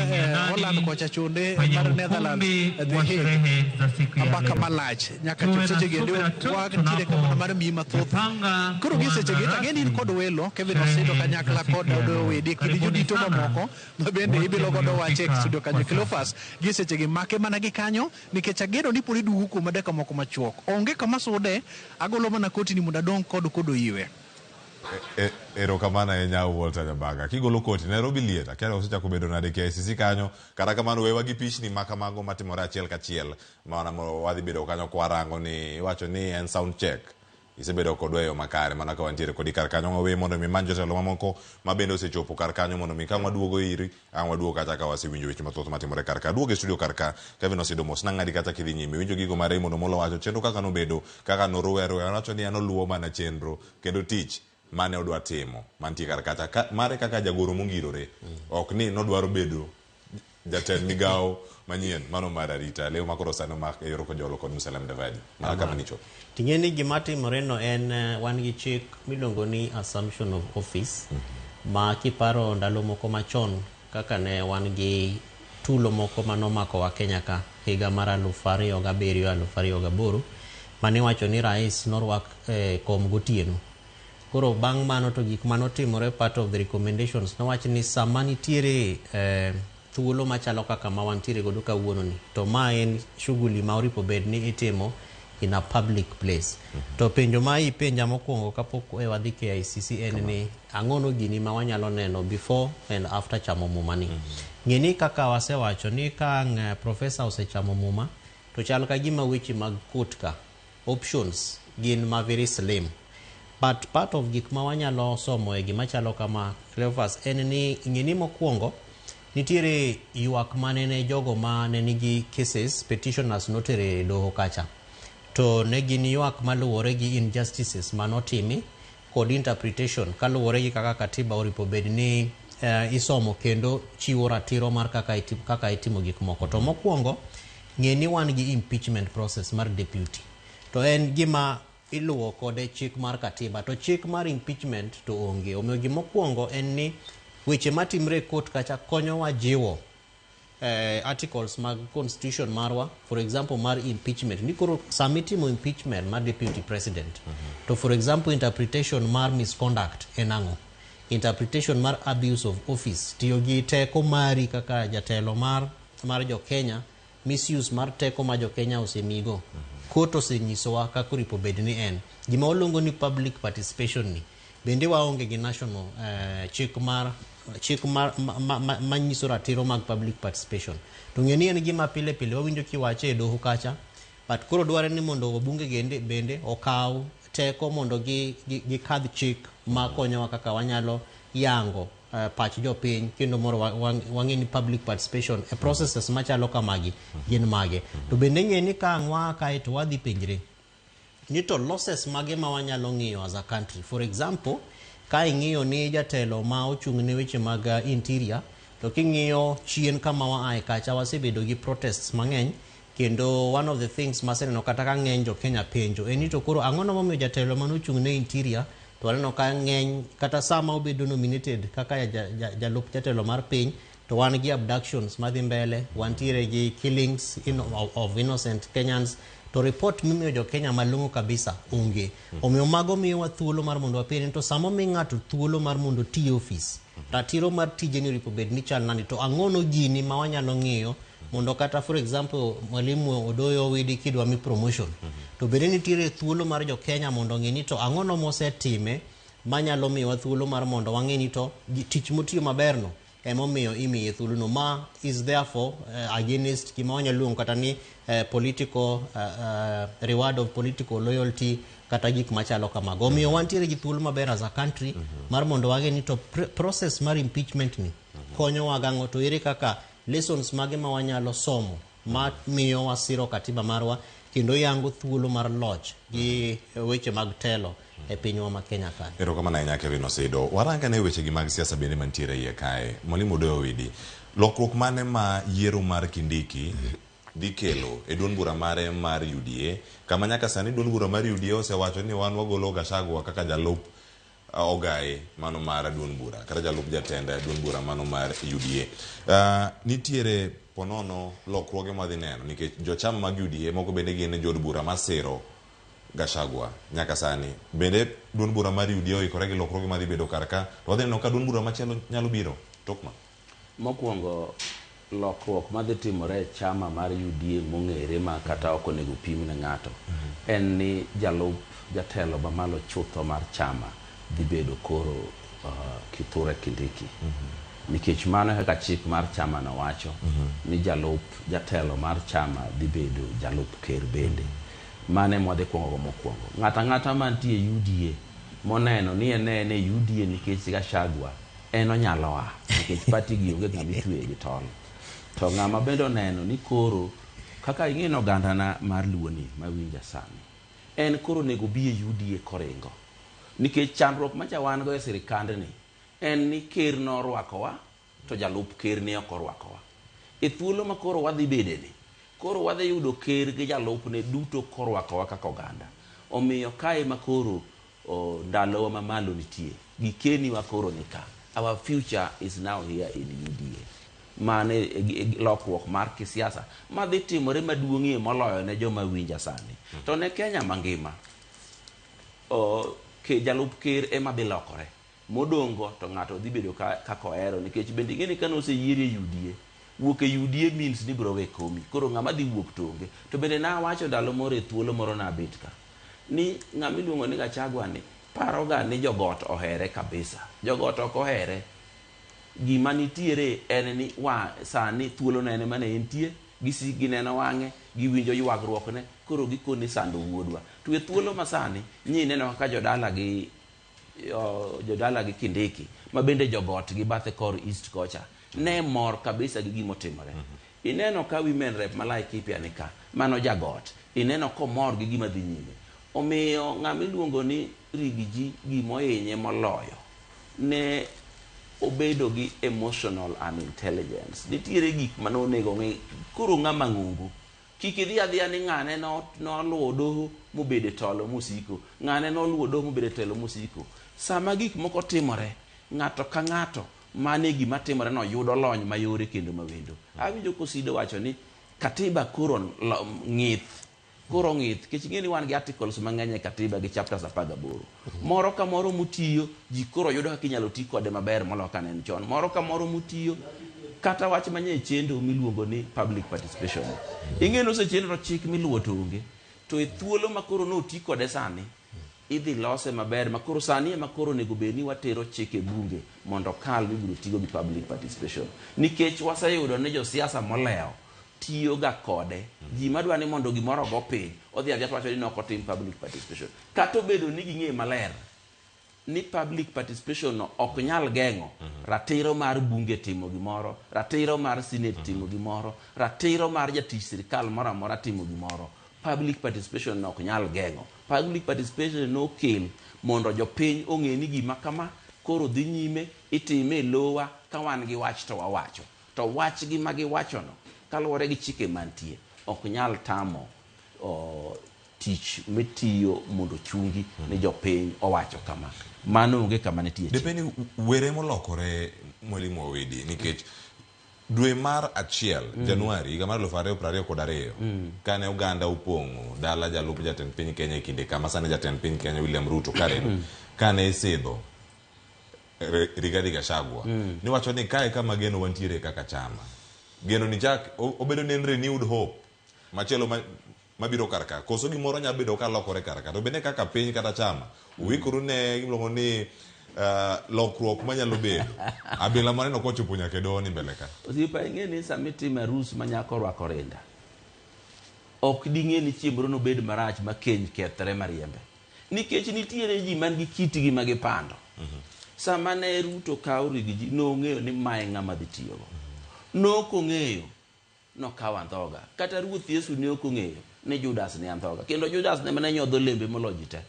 Holland kocha chonde mar Netherlands The Hague mbaka malach nyaka chop sechegi endi wantiere kamano mar miyi mathoth. Koro gi sechegi tang'e ni in kod welo Kevin Osido kanyakla kod Odoyo Wedi kod jodito mamoko ma bende ibilo godo wach e studio kanyo. Cleophas gi sechegi make mana gi kanyo nikech ageno ni pod iduogo kuom dakika moko machuok. Onge kama sude, agolo mana kotini mondo adong' kod oyiwe. Erokamano ahinya Walter Nyabaga. Kigolo koti Nairobi liet, akia osechako bedo nade KICC kanyo. Kata kamano wewa gi pichni ma kamago matimore achiel kachiel mana wadhi bedo kanyo kwarango ni iwacho ni en sound check. Isebedo kodwa e yo makare mana ka wantiere kodi kar kanyo wawe mondo mi imany jotelo mamoko ma bende osechopo kar kanyo mondo mi ka waduogo iri ang' waduogo kata ka wasewinjo weche mathoth matimore kar ka. Aduogo e studio kar ka Kevin Osido mos nang'adi kata kidhi nyime winjo gigo ma Raymond Omolo wacho chenro kaka nobedo kaka noruwe aruwa owacho ni an oluwo mana chenro kendo tich mane odwa timo mantie kar kacha ka, mare kaka jagoro mongirore ok ni nodwaro bedo jatend migawo manyien mano mar arita leo makoro sani omak e yor kojolo kod Musalia Mudavadi mana kama nichopo. Ting'e ni gima timore no en wan gi chik miluongo ni assumption of office ma kiparo ndalo moko machon kaka ne wan gi tulo moko manomako wa Kenya ka higa mar 2007 2008 mane wacho ni rais norwak kom gotieno. Koro bang' mano to gik manotimore part of the recommendations nowach ni sama nitiere thuolo machalo kaka ma wantiere godo kawuono ni to ma en shughuli ma oripo bed ni itimo in a public place. To penjo ma ipenja mokwongo kapok wadhi KICC en ni ang'ono gini ma wanyalo neno before and after chamo muma ni. Ng'e ni kaka wasewacho ni ka ang' profesa osechamo muma to chal ka gima weche mag court ka options gin ma very slim. But part of gik ma wanyalo somo e gima chalo kama Cleophas en ni ng'e ni mokwongo nitiere ywak mane ne jogo ma ne nigi cases petitioners notere e doho kacha to ne gin ywak maluwore gi injustices manotimi kod interpretation kaluwore gi kaka katiba oripo bed ni isomo kendo chiwo ratiro mar kaka itimo gik moko. To mokwongo ng'e ni wan gi impeachment process mar deputy to en gima iluwo kode chik mar katiba to chik mar impeachment to onge. Omiyo gimokwongo en ni weche matimre e court kacha konyowa jiwo articles mag constitution marwa, for example mar impeachment ni koro sama itimo impeachment mar deputy president to for example interpretation mar misconduct en ang'o, interpretation mar abuse of office, tiyo gi teko mari kaka jatelo mar jo Kenya, misuse mar teko ma jo Kenya osemigo. Court osenyisowa kaka oripo bed ni en gima waluongo ni public participation ni bende waonge gi national chik mar manyiso ratiro mag public participation. To ng'e ni en gima pile pile wawinjo kiwache e doho kacha, but koro dware ni mondo wabunge bende okaw teko mondo gikadh chik ma konyowa kaka wanyalo yango pach jopiny kendo moro wang'e ni public participation e processes machalo kamagi gin mage. To bende ng'e ni ka ang' waa kae to wadhi penjre ni to losses mage ma wanyalo ng'iyo as a country. For example, ka ing'iyo ni jatelo ma ochung' ne weche mag interior, to king'iyo chien kama waaye kacha wasebedo gi protests mang'eny, kendo one of the things maseneno kata ka ng'eny jo Kenya penjo en ni to koro ang'o momiyo jatelo manochung' ne interior to waneno ka ng'eny kata sama obedo nominated kaka jalup jatelo mar piny to wan gi abductions madhi mbele, wantiere gi killings of innocent Kenyans, to report mimiyo jo Kenya malong'o kabisa onge. Omiyo mago miyowa thuolo mar mondo wapenj to sama omi ng'ato thuolo mar mondo oti e ofis, ratiro mar tije ni oripo bed ni chal nade, to ang'ono gini ma wanyalo ng'iyo mondo kata for example mwalimu Odoyo Owidi kidwa mi promotion, to bende nitiere thuolo mar jo Kenya mondo ong'e ni to ang'ono mosetime manyalo miyowa thuolo mar mondo wang'e ni to tich motiyo maberno emomiyo imiye thuolono. Ma is therefore against gima wanyalo luongo kata ni political reward of political loyalty kata gik machalo kamago. Omiyo wantiere gi thuolo maber as a country mar mondo wang'e ni to process mar impeachment ni konyowa gang'o, to ere kaka lessons mage ma wanyalo somo ma miyo wasiro katiba marwa kendo yango thuolo mar loch gi weche mag telo e pinywa ma Kenya kae. Erokamano ahinya Kevin Osido. Warang ane wechegi mag siasa bende mantiere iye kae. Mwalimu Odoyo Owidi, lokruok mane ma yiero mar Kindiki dhi kelo e duond bura mare mar UDA, kama nyaka sani duond bura mar UDA osewacho ni wan wagolo Gachagua kaka jalup ogaye mano mar duond bura kata jalup jatend duond bura mano mar UDA. Nitiere ponono lokruoge mwadhi neno nikech jochama mag UDA moko bende gin jood bura masiro Gachagua nyaka sani. Bende duond bura mar UDA oikore gi lokruoge madhi bedo kar ka, to wadhi neno ka duond bura machielo nyalo biro tok ma. Mokwongo, lokruok madhi timore e chama mar UDA mong'ere ma kata ok onego pim ne ng'ato en ni jalup jatelo mamalo chutho mar chama dhi bedo koro Kithure Kindiki. Nikech mano kaka chik mar chama no wacho ni jalup jatelo mar chama dhi bedo jalup ker bende. Mane mwadhi kuongo go mokwongo. Ng'ato ang'ata mantie UDA moneno ni en e UDA nikech Gachagua en onyalo a nikech party gi onge ng'ama itweyo gi tol. To ng'ama bende oneno ni koro kaka ing'e ni ogandana mar Luo ni mawinja sani en koro onego bi e UDA koringo. Nikech chandruok macha wan go e sirikandni en ni ker norwakowa to jalup ker ne ok orwakowa. E thuolo ma koro wadhi bede ni, koro wadhi yudo ker gi jalupne duto korwakowa kaka oganda. Omiyo kae ma koro ndalowa mamalo nitie, gikeniwa koro ni ka. Our future is now here in UDA. Mane lokruok mar kisiasa madhi timore maduong'ie moloyo ne joma winja sani. To ne Kenya mangima, jalup ker ema dhi lokore. Modongo to ng'ato dhi bedo kaka ohero nikech bende ing'e ni kane oseyieri e UDA, wuok e UDA means ni biro we komi. Koro ng'ama dhi wuok to onge. To bende nawacho ndalo moro e thuolo moro nabet ka ni ng'ama iluongo ni Gachagua ni paroga ni jogot ohere kabisa. Jogot ok ohere. Gima nitiere en ni sani thuolo no en mane entie, gisik gineno wang'e, giwinjo ywagruokne, koro gikone sando wuodwa. To e thuolo ma sani nyi neno kaka jodala gi Kindiki ma bende jogot gi bathe kor East kocha ne mor kabisa gi gimotimore. Ineno ka women rep ma Laikipia ni ka, mano jagot, ineno komor gi gima dhi nyime. Omiyo ng'ama iluongo ni Rigiji gimohinye moloyo ne obedo gi emotional unintelligence. Nitiere gik mane onego ng'i koro ng'ama ng'ongo. Kik idhi adhiya ni ng'ane noluwo doho mobedo e tolo mosiko, ng'ane noluwo doho mobedo e telo mosiko. Sama gik moko timore, ng'ato ka ng'ato mane gima timore no yudo lony mayore kendo mawendo. Awinjo Kosido wacho ni katiba koro ng'ith. Koro ng'ith, nikech ing'e ni wan gi articles mang'eny e katiba gi chapters 18. Moro ka moro motiyo, ji koro yudo kaka inyalo ti kode maber moloyo kane en chon. Moro ka moro motiyo, kata wach manye chendo miluongo ni public participation. Ing'e ni osechendo to chik miluwo to onge. To e thuolo ma koro noti kode sani, idhi lose maber ma koro sani ema koro onego bed ni watero chik e bunge mondo okal mibiro tigo gi public participation. Nikech waseyudo ni josiasa molewo tiyo ga kode. Ji madwa ni mondo gimoro ogo piny, odhi adhiya to wacho ni ne ok otim public participation. Kata obedo ni ging'e maler ni public participation no ok nyal geng'o ratiro mar bunge timo gimoro, ratiro mar senate timo gimoro, ratiro mar jatich sirikal moro amora timo gimoro. Public participation no ok nyal geng'o. Public participation nokel mondo jopiny ong'e ni gima kama koro dhi nyime, itime e lowa, ka wan gi wach to wawacho. To wachgi ma giwachono, kaluwore gi chike mantie, ok nyal tamo tich mitiyo mondo chungi ni jopiny owacho kama. Mano onge kama nitie chik. Depeni were molokore Mwalimu Owidi nikech dwe mar achiel Januari higa mar 2022 kane oganda opong'o dala jalup jatend piny Kenya e kinde kama sani jatend piny Kenya William Ruto kareno kane isidho Rigathi Gachagua niwacho ni kae kama geno wantiere kaka chama geno ni chak obedo ni en renewed hope machielo mabiro kar ka koso gimoro nyalo bedo ka lokore kar ka to bende kaka piny kata chama uikoru ne gimiluongo ni lokruok manyalo bedo abila maneno kochopo nyaka e doho ni mbele ka. Osiepa, ing'e ni sama itimo arus ma nyako orwako rinda, ok ding'e ni chieng' moro nobed marach ma keny kethre mariembe. Nikech nitiere ji man gi kitgi ma gipando. Sama ne Ruto kawo Rigiji, nong'eyo ni mae ng'ama dhi tiyogo. Nok ong'eyo nokawo andhoga. Kata Ruoth Yesu ne ok ong'eyo ni Judas ne andhoga. Kendo Judas ne mana nyodho lembe moloyo ji te.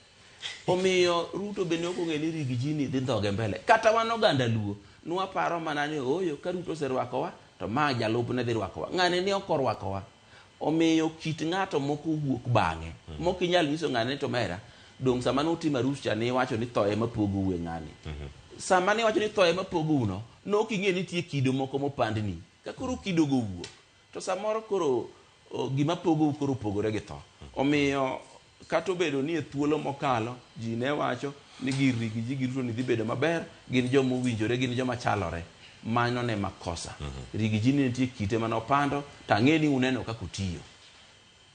Omiyo Ruto be ne ok ong'eyo ni Rigiji ni dhi ndhoge mbele. Kata wan oganda Luo, nwaparo mana ni ooyo, ka Ruto oserwakowa, to ma jalupne dhi rwakowa. Ng'ane ne ok orwakowa. Omiyo kit ng'ato moko wuok bang'e. Mok inyal nyiso ng'ane ni to mera, dong' sama nutimo arus cha ne iwacho ni tho ema pogou e ng'ani. Sama ne iwacho ni tho ema pogou no, nok ing'e ni nitie kido moko mopandni. Ka koro kidogo owuok, to samoro koro gima pogou koro opogore gi tho. Omiyo kata obedo ni e thuolo mokalo ji ne wacho ni gir Rigiji gi Ruto ni dhi bedo maber, gin joma owinjore, gin joma chalore. Mano ne makosa. Rigiji ni nitie kite mane opando, to ang'e ni uneno kaka otiyo.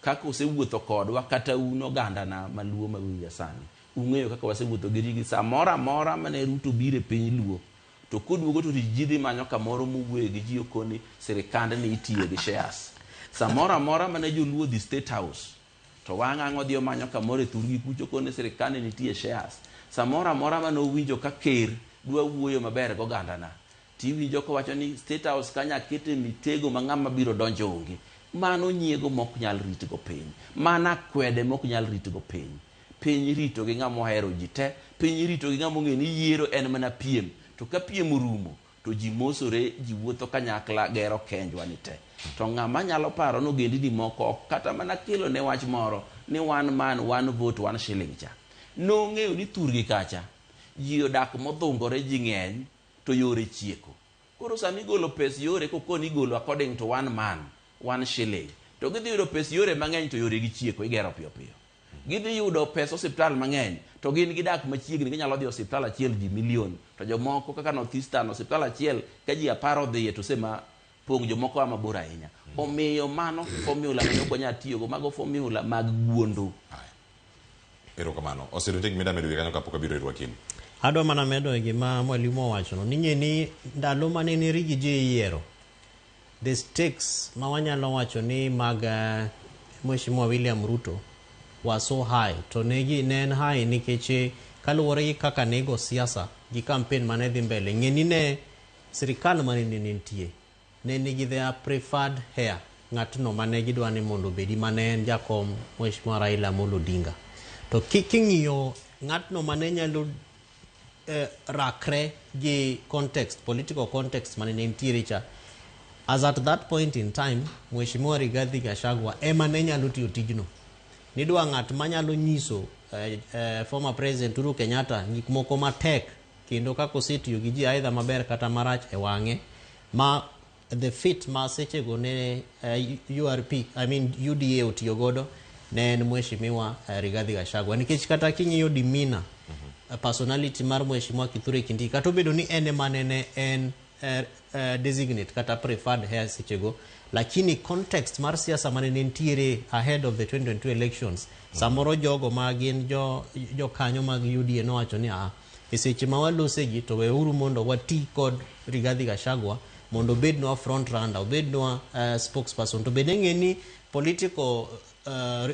Kaka osewuotho kodwa, kata un ogandana maluo mawinja sani. Ung'eyo kaka wasewuotho gi Rigiji. Samoro amora mane Ruto biro e piny Luo, to koduogo to Rigiji dhi manyo kamoro mowuoye gi ji okoni sirikandni itiye gi shares. Samoro amora mane joluo dhi State House, to wang' ang' odhi omanyo kamoro e thurgi kucho koni sirikandni nitie shares. Samoro amora mane owinjo ka ker dwa wuoyo maber gi ogandana, tiwinjo kowacho ni State House kanyo akete mitego ma ng'ama biro donjo onge. Mano nyiego mok nyal ritgo piny. Mano akwede mok nyal ritgo piny. Piny irito gi ng'ama ohero ji te. Piny irito gi ng'ama ong'eyo ni yiero en mana piem. To ka piem orumo, to ji mosore, ji wuotho kanyakla gero kenjwa ni te. To ng'ama nyalo paro ni ogendini moko ok kata mana kelo ne wach moro ni one man, one vote, one shilling cha. Nong'eyo ni thurgi kacha, ji odak modhungore, ji ng'eny, to yore chieko. Koro sama igolo pes yore kokoni igolo according to one man, one shilling. To gidhi yudo pes yore mang'eny to yore gi chieko, igero piyo piyo. Gidhi yudo pes osiptal mang'eny to gin gidak machiegni, ginyalo dhi osiptal achiel ji milion. To jomoko kaka North Eastern, osiptal achiel ka ji 10 odhiye to sema pong', jomoko a mabor ahinya. Omiyo mano formula mane ok wanyal tiyogo, mago formula mag guondo. Erokamano. Osedo nitie gima idwa medo kanyo kapok abiro ir wakili. Adwa mana medo e gima mwalimu owachono ni ng'e ni ndalo mane ne Rigiji iyiero, the stakes ma wanyalo wacho ni mag Mheshimiwa William Ruto were so high, to ne en high nikech kaluwore gi kaka ne igo siasa gi campaign mane dhi mbele, ng'e ni ne sirikal mane ne nitie ne nigi their preferred heir, ng'atno mane gidwa ni mondo obedi mane en jakom Mheshimiwa Raila Amolo Odinga. To king'iyo ng'atno mane nyalo rakre gi context, political context mane nitiere cha, as at that point in time, Mheshimiwa Rigathi Gachagua ema ne nyalo tiyo tijno. Nidwa ng'at manyalo nyiso former President Uhuru Kenyatta gik moko matek kendo kaka osetiyo gi ji either maber kata marach e wang'e, ma the fit ma sechego ne URP, I mean UDA otiyo godo ne en Mheshimiwa Rigathi Gachagua. Nikech kata king'iyo demeanor, personality mar Mheshimiwa Kithure Kindiki, kata obedo ni en ema nene en designate kata preferred heir sechego, lakini context mar siasa mane nitiere ahead of the 2022 elections, samoro jogo ma gin jokanyo mag UDA nowacho ni e seche ma walosegi to weuru mondo wati kod Rigathi Gachagua mondo obednwa front runner, obednwa spokesperson. To bende ng'e ni political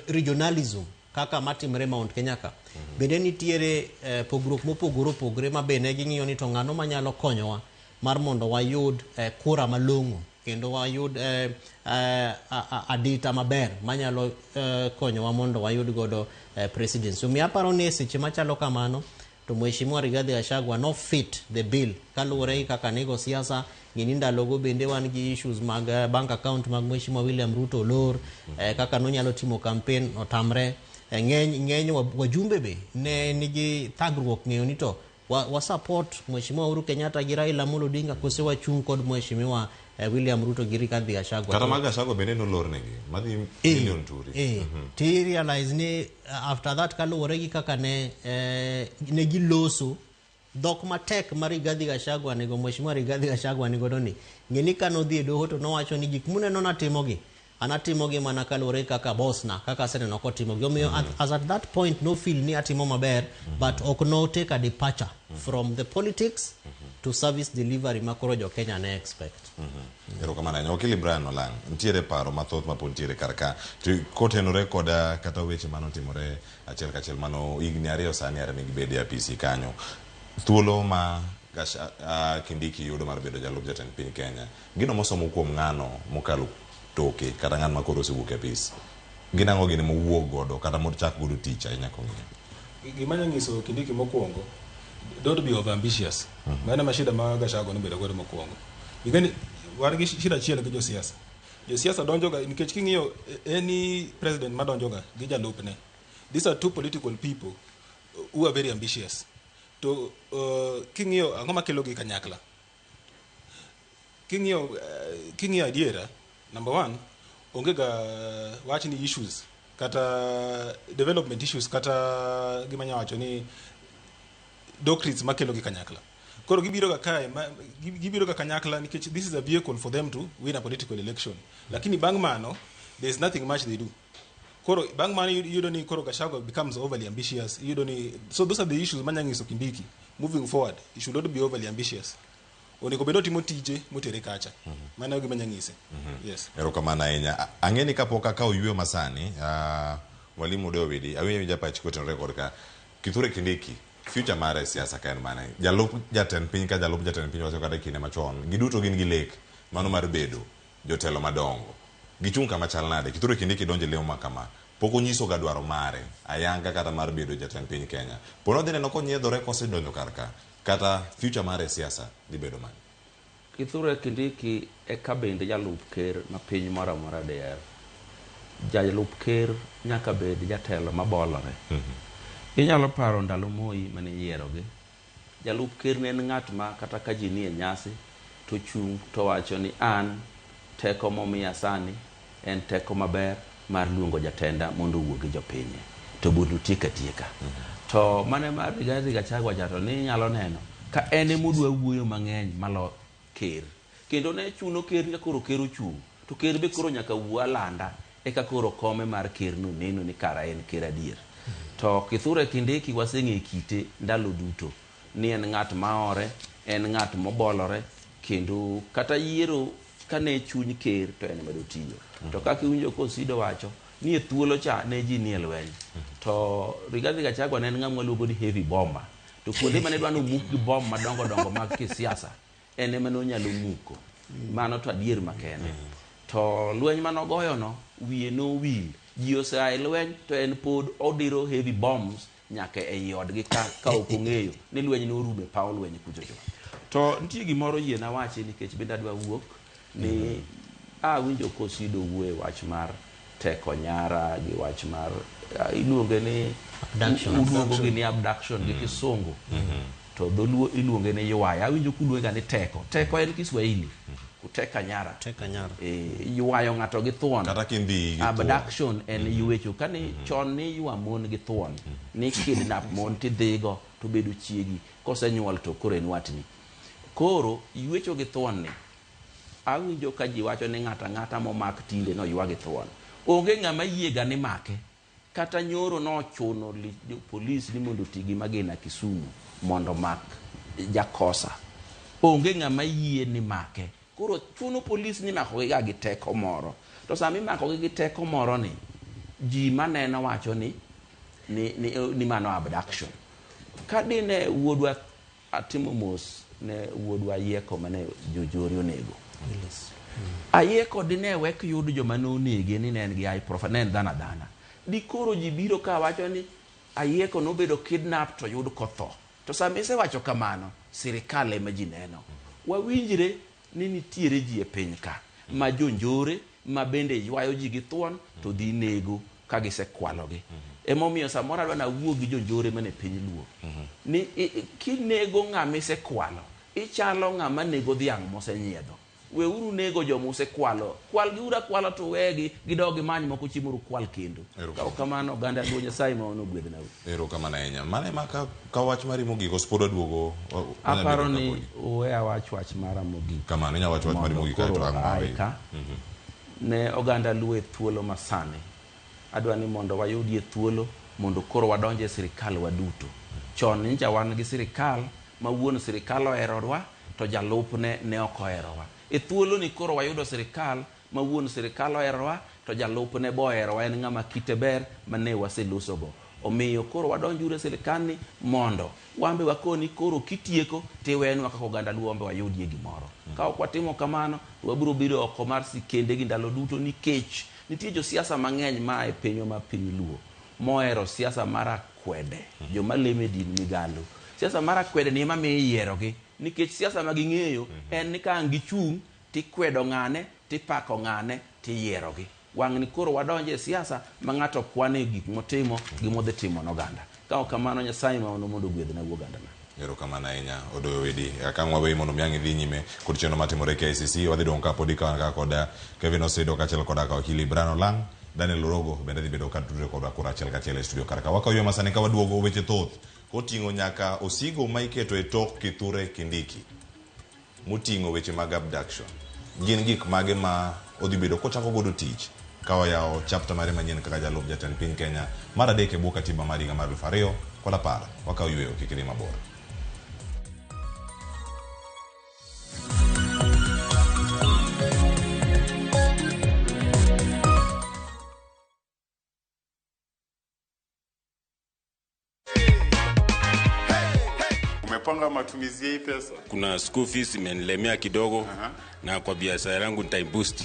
regionalism kaka matimre Mount Kenya ka, bende nitiere pogruok mopogore opogore ma bende ging'iyo ni to ng'ano manyalo konyowa mar mondo wayud kura malong'o kendo wayud adita maber manyalo konyowa mondo wayud godo presidency. Omiyo aparo ni e seche machalo kamano to Mheshimiwa Rigathi Gachagua no fit the bill kaluwore gi kaka nego siasa. Ng'eni ndalogo bende wan gi issues mag bank account mag Mheshimiwa William Ruto olor, kaka nonyalo timo campaign otamre. Ng'eny wajumbe be ne nigi thagruok ng'eyo ni to wa support Mheshimiwa Uhuru Kenyatta gi Raila Amolo Odinga kose wachung' kod Mheshimiwa William Ruto gi Rigathi Gachagua. Kata mag Gachagua bende nolornegi madhi million turi. Ti realize ni after that kaluwore gi kaka ne giloso dhok matek mar Rigathi Gachagua nego Mheshimiwa Rigathi Gachagua nigodo ni ng'e ni kanodhi e doho to nowacho ni gik muneno natimogi anatimogi mana kaluwore kaka boss na kaka aseneno kotimogi. Omiyo as at that point no feel ni atimo maber, but ok no take a departure from the politics to service delivery makoro jo Kenya ne expect. Erokamano ahinya. Wakili Brian Olang', nitiere paro mathoth mapod nitiere kar ka to kotenore koda kata weche manotimore achiel kachiel mano higni 2 sani are nigi bede e apisi kanyo. Thuolo ma Kindiki yudo mar bedo jalup jatend piny Kenya, gino mosomo kuom ng'ano mokalo toke kata ng'ano makoro osewuok e apis, gin ang'o gini mowuok godo kata mochak godo tich ahinya kong'iyo? Gima anya nyiso Kindiki mokwongo, don't be over ambitious. Mano ema shida ma Gachagua nobedo godo mokwongo. Ing'eni wan gi shida achiel gi josiasa. Josiasa donjoga nikech king'iyo any president madonjoga gi jalupne, these are two political people who are very ambitious. To king'iyo ang'o makelo gi kanyakla? King'iyo adiera, number one, onge ga wach ni issues kata development issues kata gima anya wacho ni doctrines makelo gi kanyakla. Koro gibiro ga kae, gibiro ga kanyakla nikech this is a vehicle for them to win a political election. Lakini bang' mano, there is nothing much they do. Koro bang' mano iyudo ni koro Gachagua becomes overly ambitious. Iyudo ni, so those are the issues manya nyiso Kindiki. Moving forward, he should not be overly ambitious. Onego bed otimo tije motere kacha. Mano e gima anya nyise. Yes. Erokamano ahinya. Ang'e ni kapok akawo yueyo masani, Mwalimu Dowidi, awinjo winja pachi kotenore kod ka Kithure Kindiki, future mare e siasa ka en mane? Jalup jatend piny ka jalup jatend piny wacho kata e kinde machon, giduto gin gi lek mano mar bedo jotelo madongo. Gichung' kama chal nade? Kithure Kindiki donjo e lemo ma kama. Pok onyiso ga dwaro mare ayanga kata mar bedo jatend piny Kenya. Pod wadhi neno konyiedhore kosedonjo kar ka. Kata future mare e siasa dhi bedo mane? Kithure Kindiki eka bende jalup ker ma piny moro amora diher. Jalup ker nyaka bed jatelo mabolore. Inyalo paro ndalo Moi mane iyierogi. Jalup ker ne en ng'at ma kata ka ji nie nyasi to chung' to wacho ni an teko momiya sani en teko maber mar luongo jatenda mondo owuo gi jopinye to mondo otiek atieka. To mane mar Rigathi Gachagua cha to ni inyalo neno ka en emodwa wuoyo mang'eny malo ker. Kendo ne chuno ker ni koro ker ochung' to ker be koro nyaka wuo alanda eka koro kome mar ker no neno ni kara en ker adier. To Kithure Kindiki waseng'e kite ndalo duto ni en ng'at maore, en ng'at mobolore kendo kata yiero kane chuny ker to en ema dotiyo. To kaka iwinjo Kosido wacho ni e thuolo cha ne ji nie lweny. To Rigathi Gachagua ne en ng'ama waluongo ni heavy bomber. To kuonde mane dwa nomuk gi bomb madongo dongo mag kisiasa en ema nonyalo muko. Mano to adier makende. To lweny manogoyo no wiye nowil. Ji osea e lweny to en pod odiro heavy bombs nyaka ei odgi ka ok ong'eyo ni lweny norumo e paw lweny kuchocho. To nitie gimoro yiena wachi nikech bende adwa wuok ni awinjo Kosido wuoyo e wach mar teko nyara gi wach mar iluonge ni abduction. Uluongo gi ni abduction gi kisungu. To dholuo iluonge ni ywaya. Awinjo kuluonge ga ni teko. Teko en Kiswahili. Kuteka nyara. Teka nyara. Ywayo ng'ato gi thuon. Kata kindhi gi thuon. Abduction en ywecho. Kani chon ni ywa mon gi thuon. Ni kidnap mon tidhigo to bedo chiegi. Kosenyuol to koro en watni. Koro ywecho gi thuon ni awinjo ka ji wacho ni ng'ato ang'ata momak tinde noywa gi thuon. Onge ng'ama yiega ni make. Kata nyoro nochuno polis ni mondo oti gi magina Kisumu mondo mak jakosa. Onge ng'ama yie ni make. Koro chuno polis ni imakogi ga gi teko moro. To sama imakogi gi teko moro ni, ji maneno wacho ni ni mano abduction. Ka dine wuodwa atimo mos ne wuodwa Ayieko mane jojori onego. Ayieko dine wek yud joma nonege ni ne en gi high profile, ne en dhano adhana. Dikoro ji biro ka wacho ni Ayieko nobedo kidnap to yud kotho. To sama isewacho kamano, sirikal ema ji neno. Wawinjre ni nitiere ji e piny ka ma jonjore ma bende ywayo ji gi thuon to dhi nego ka gisekwalogi. Emomiyo samoro adwa nawuo gi jonjore mane piny Luo. Ni kinego ng'ama isekwalo, ichalo ng'ama nego dhiang' mosenyiedho. Weuru nego joma usekwalo. Kwalgiuru akwala to wegi gidog gimany moko chiemuru kwal kendo. Ka ok kamano oganda Luo Nyasaye ma onogwedhnau. Erokamano ahinya. Mano ema ka wach mari mogik koso pod waduogo Aparo ni we awach wach mara mogik. Kamano inyalo wacho wach mari mogik kaeto ang' ae ka. Ne oganda Luo e thuolo masani. Adwa ni mondo wayudie thuolo mondo koro wadonj e sirikal waduto. Chon nyicha wan gi sirikal ma wuon sirikal oherowa to jalupne ne ok oherowa. E thuolo ni koro wayudo sirikal ma wuon sirikal oherowa to jalupne bo oherowa, en ng'ama kite ber mane waselosogo. Omiyo koro wadonjuru e sirikal ni mondo wambe wakoni koro kitieko tiwenwa kaka oganda Luo wambe wayudie gimoro. Ka ok watimo kamano to wabiro bedo oko mar sikende gi ndalo duto nikech nitie josiasa mang'eny ma e pinywa ma piny Luo mohero siasa mar akwede, joma lemo e din migalo. Siasa mar akwede ni ema miyo iyierogi nikech siasa ma ging'eyo en ni ka ang' gichung' tikwedo ng'ane, tipako ng'ane, tiyierogi. Wang'ni koro wadonjo e siasa ma ng'ato kwane gik motimo gi modhi timo noganda. Ka ok kamano Nyasaye ma ono mondo ogwedhna ogandana. Erokamano ahinya Odoyo Wedi. Ka ang' waweyi mondo mi ang' idhi nyime kod chenro matimore KICC, wadhi dong' ka podi ka wan ka kod Kevin Osido kaachiel koda ka wakili Brian Olang', Daniel Orogo bende dhi bedo ka tudre kodwa koro achiel kachiel e studio kar ka. Wakaw yo masani ka waduogo weche thoth koting'o nyaka osigo ma iketo e tok Kithure Kindiki moting'o weche mag abduction. Gin gik mage ma odhi bedo kochako godo tich ka oyawo chapter mare manyien kaka jalup jatend piny Kenya mar adek e bwo katiba mar higa mar 2010. Wakaw yweyo kik idhi mabor. Umepanga matumizi ya hii pesa? Kuna school fees imenilemea kidogo na kwa biashara yangu nitaiboost.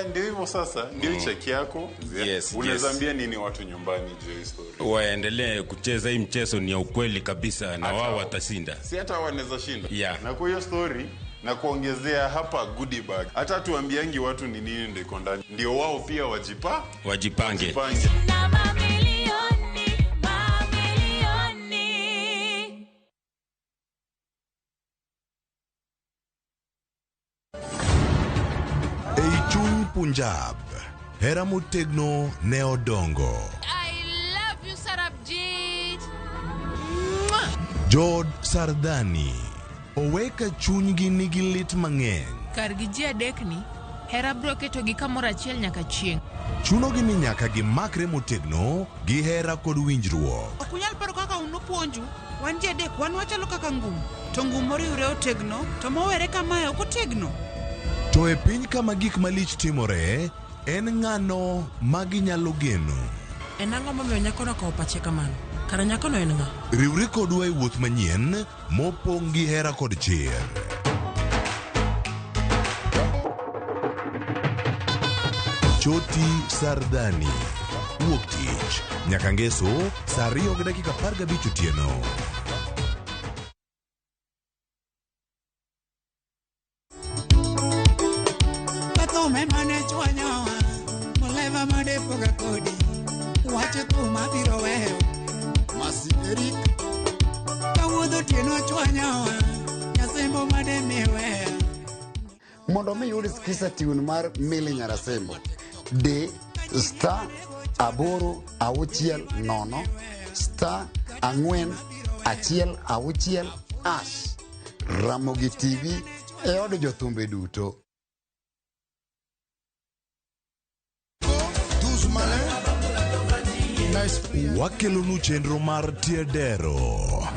Ndio hivyo sasa, ndio cheki yako. Yes, Unaweza yes. ambia nini watu nyumbani juu ya hii story? Waendelee kucheza hii mchezo, ni ya ukweli kabisa na wao watashinda. Si hata wanaweza shinda. Yeah. Na kwa hiyo story na kuongezea hapa goodie bag. Hata tuambiangi watu ni nini ndio iko ndani. Ndio wao pia wajipange. Wajipange. Na mamilioni, mamilioni. Ei chuny Punjab, hera motegno ne odongo. I love you, Sarabjit. Jod Sardani oweka chunygi nigi lit mang'eny. Kargi ji adek ni, hera biro ketogi kamoro achiel nyaka chieng'. Chunogi ni nyaka gimakre motegno gi hera kod winjruok. Ok unyal paro kaka un upuonju, wan ji adek wan wachalo kaka ngum, to ngum moriwre otegno, to mowere kamae ok otegno. To e piny kama gik malich timore, en ng'ano ma ginyalo geno? En ang'o momiyo nyakono okawo pache kamano? Kara nyakono en ng'a? Riwri kodwa e wuoth manyien mopong' gi hera kod chir. Choti Sardani. Wuok tich nyaka ngeso saa 2:15 otieno. Kathume mane chwanyowa, muleva madepoga kodi, wach thum abiro weyo. Masi Eric. Kawuodho otieno chwanyowa, nyasembo made miweya. Mondo mi yud Skiza tune mar Milly Nyarasembo, D star 8 6 0 star 4 1 6 hash. Ramogi TV e od jothumbe duto. Wakelonu chenro mar Tiedero.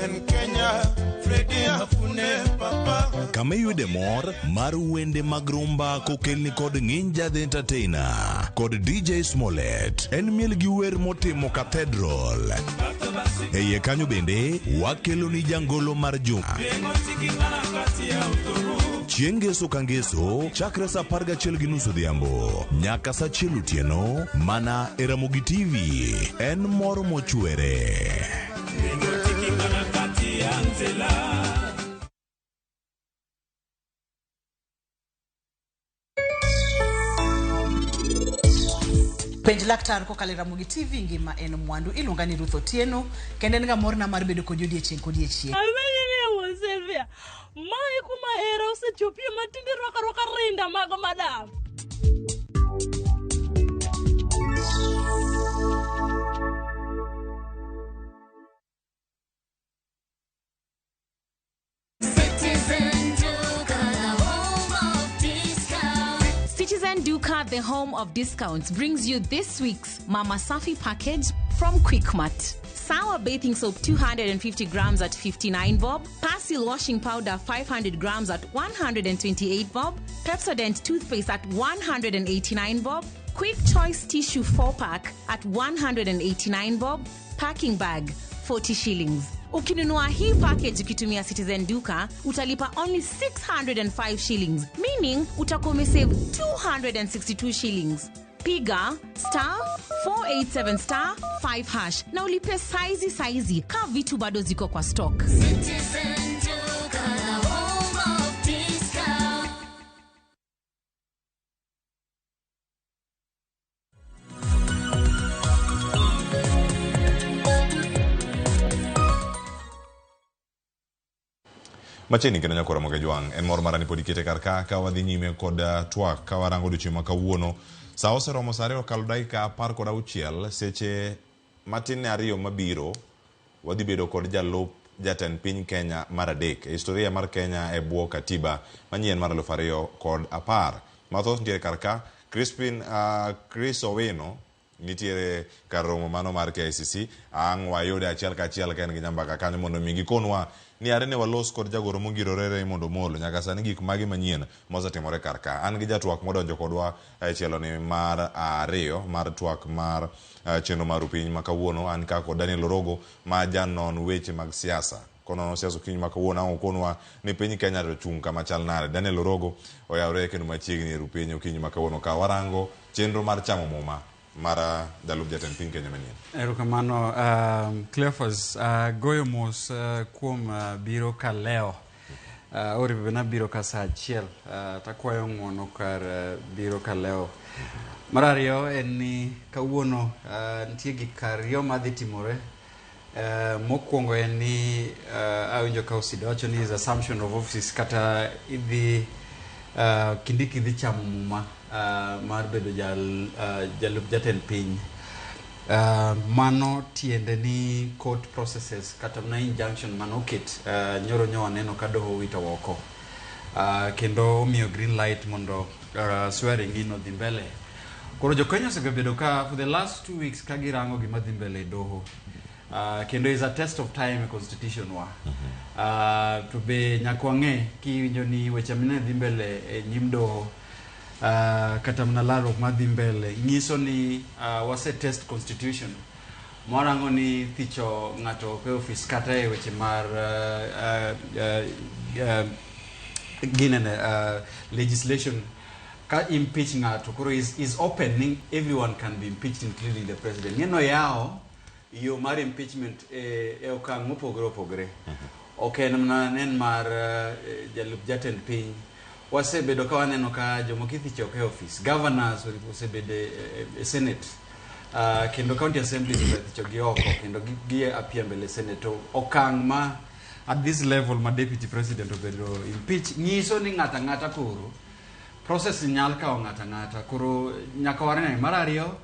En Kenya, Freddy Afune Papa. Kama iyude mor mar wende mag rumba kokelni kod Nginja the Entertainer kod DJ Smollett. En miel gi wer motimo Cathedral. E iye kanyo bende wakeloni jangolo mar juma. Chieng' ngeso ka ngeso chakre saa 11:30 odhiambo nyaka saa 1 otieno mana e Ramogi TV. En mor mochwere. Penj laktar kokalo e Ramogi TV ngima en mwandu. Iluonga ni Ruth Otieno kendo en ga morna mar bedo kodi odiechieng' kodiechieng'. Awenye ni wuon Sylvia. Mae kuma hera osechopie ma tinde rwako arwaka rinda mag madam. Citizen Duka, the home of discount. Citizen Duka, the home of discounts, brings you this week's Mama Safi package from Quickmart. Sour bathing soap 250 grams at 59 bob, Persil washing powder 500 grams at 128 bob, Pepsodent toothpaste at 189 bob, Quick Choice tissue 4 pack at 189 bob, packing bag 40 shillings. Ukinunua hii package ukitumia Citizen Duka utalipa only 605 shillings, meaning utakuwa umesave 262 shillings. Piga *487*5# na ulipe saizi saizi ka vitu bado ziko kwa stock. Citizen Duka, the home of discount. Machiegni kendo nyakora Ramogi Jwang' en mor mara ni pod ikete kar ka ka wadhi nyime kod twak ka warango odiochieng' ma kawuono. Sa oseromo sa 2 okalo dakika 16 seche matin ne 2 mabiro wadhi bedo kod jalup jatend piny Kenya mar adek e historia mar Kenya e bwo katiba manyien mar 2010. Mathoth nitiere kar ka Crispin Chris Owino nitiere kar romo mano mar KICC ang' wayude achiel kachiel ka en gi nyambaka kanyo mondo mi gikonwa ni are ne walos kod jagoro mongirore Raymond Omolo nyaka sani gik mage manyien mosetimore kar ka. An gi jatwak modonjo kodwa e chielo ni mar ariyo mar twak mar chenro mar piny ma kawuono. An ka kod Daniel Orogo ma janon weche mag siasa konono siasa okinyi ma kawuono ang' okonwa ni piny Kenya to chung' kama chal nade. Daniel Orogo oyawre kendo machiegni e piny okinyi ma kawuono ka warango chenro mar chamo muma mar jalup jatend piny Kenya manyien. Erokamano Cleophas, goyo mos kuom biro ka leo. Oripo bed nabiro ka saa 1 takwayo ng'uono kar biro ka leo. Mar ariyo en ni kawuono nitie gik ariyo madhi timore. Mokwongo en ni awinjo ka Osido wacho ni is assumption of office kata idhi Kindiki dhi chamo muma mar bedo jalup jatend piny. Mano tiende ni court processes kata mana injunction manoket nyoro nyo waneno ka doho owito oko kendo omiyo green light mondo swearing in odhi mbele. Koro jo Kenya osebedo ka for the last 2 weeks ka girango gima dhi mbele e doho. Kendo is a test of time e constitution wa. To be nyaka wang'e kiwinjo ni weche mane dhi mbele e nyim doho kata mana lalruok madhi mbele nyiso ni wase test constitution mwarango ni thicho ng'ato oko e ofis kata e weche mar ginene legislation ka impeach ng'ato koro is open ni everyone can be impeached, including the president. Ng'eno yawo yo mar impeachment e okang' mopogore opogore. Ok en mana nen mar jalup jatend piny. Wasebedo ka waneno ka jomoko ithicho oko e ofis, governors osebedo e senate, kendo county assemblies osethicho gi oko kendo gi appear mbele senate. To okang' ma at this level ma deputy president obedo impeach nyiso ni ng'ata ng'ata koro process nyal kawo ng'ata ng'ata koro nyaka wanene. Mar ariyo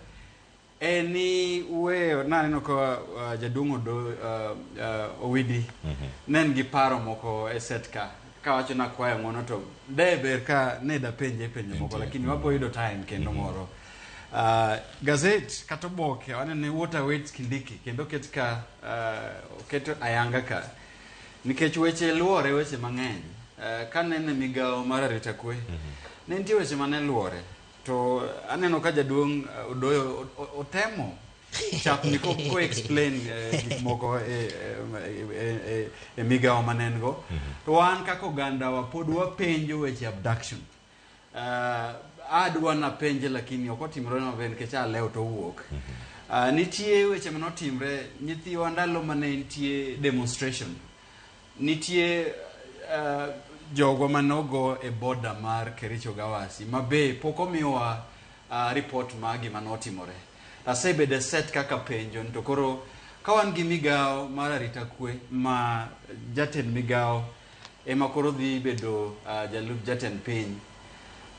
en ni weyo naneno ka jaduong' Odo Owidi ne en gi paro moko e set ka kawacho nakwayo ng'uono to de ber ka ne dapenje penjo moko, lakini wabo yudo time kendo moro. Gazet kata oboke waneno ni what awaits Kindiki kendo oket ka oket ayanga ka Nikech weche luore weche mang'eny. Kanene migawo mar arita kwe, ne nitie weche mane luore. To aneno ka jaduong' Odoyo otemo chapni ko explain gik moko e migawo mane en go. To wan kaka oganda wa pod wapenjo weche abduction. Adwa napenje lakini ok otimore maber nikech alewo to owuok. Nitie weche manotimre nyithiwa ndalo mane nitie demonstration. Nitie jogo manogo e border mar Kericho Gawasi ma be pok omiwa report mar gima notimore. Asebedo set kaka penjo to koro ka wan gi migawo mar arita kwe ma jatend migawo ema koro dhi bedo jalup jatend piny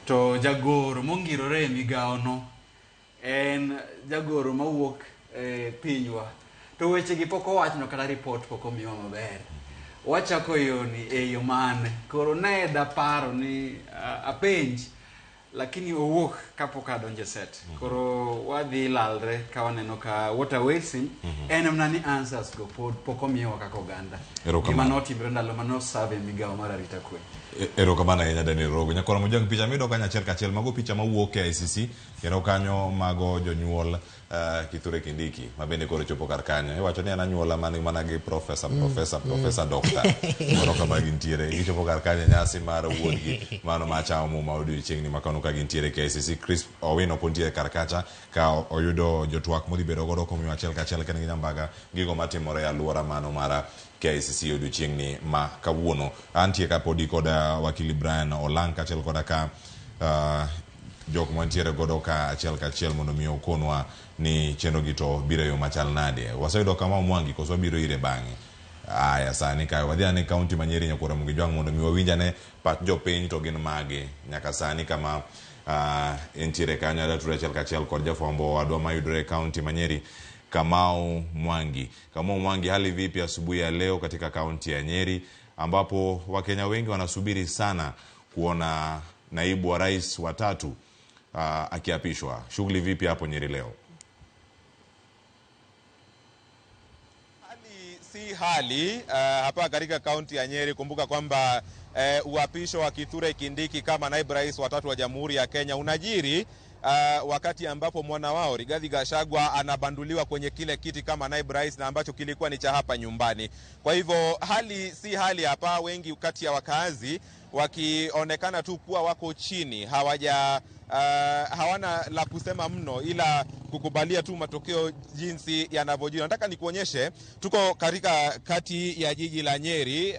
to jagoro mongirore e migawo no en jagoro mawuok e pinywa to weche gi pok owachno kata report pok omiwa maber. Wachako yoni e yo mane koro ne daparo ni apenj lakini owuok kapok adonjo e set. Koro wadhi lalre ka waneno ka what awaits him en mana ni answers go pod pok omiyowa kaka oganda. Gima notimre ndalo mane oserve e migawo mar arita kwe. Erokamano ahinya Daniel Rogo. Nyakwara Mojang, picha miyudo kanyo achiel kachiel mago picha mawuok e ICC kendo kanyo mago jonyuol Kithure Kindiki ma bende koro chopo kar kanyo. Iwacho ni en anyuola man mana gi professor, professor, professor, doctor. Moro kama gintiere. Gichopo kar kanyo e nyasi mar wuodgi mano machamo muma odiochieng'ni ma kawuono ka gintiere KICC. Chris Owino pod nitiere kar kacha ka oyudo jotwak modhi bedo godo komiyo achiel kachiel ka en gi nyambaga gigo matimore e aluora mano mar KICC odiochieng'ni ma kawuono. Antie ka podi kod wakili Brian Olang' kaachiel koda ka jok mantiere godo ka achiel kachiel mondo mi okonwa ni chenro gi to biro e yo machal nade. Waseyudo Kamau Mwangi koso wabiro ire bang'e? Aya, sani kae wadhi ane kaunti ma Nyeri Nyakwar Ramogi Jwang' mondo mi wawinj ane pach jopiny to gin mage nyaka sani kama entiere kanyo. Adwa achiel kachiel kod jafwambo wadwa mayudore e kaunti ma Nyeri, Kamau Mwangi. Kamau Mwangi, hali vipi asubuhi ya leo katika kaunti ya Nyeri ambapo Wakenya wengi wanasubiri sana kuona naibu wa rais wa tatu akiapishwa? Shughuli vipi hapo Nyeri leo? Si hali hapa katika kaunti ya Nyeri. Kumbuka kwamba uapisho wa Kithure Kindiki kama naibu rais wa tatu wa Jamhuri ya Kenya unajiri wakati ambapo mwana wao Rigathi Gachagua anabanduliwa kwenye kile kiti kama naibu rais na ambacho kilikuwa ni cha hapa nyumbani. Kwa hivyo hali si hali hapa, wengi kati ya wakazi wakionekana tu kuwa wako chini, hawana la kusema mno ila kukubalia tu matokeo jinsi yanavyojiri. Nataka nikuonyeshe, tuko katika kati ya jiji la Nyeri.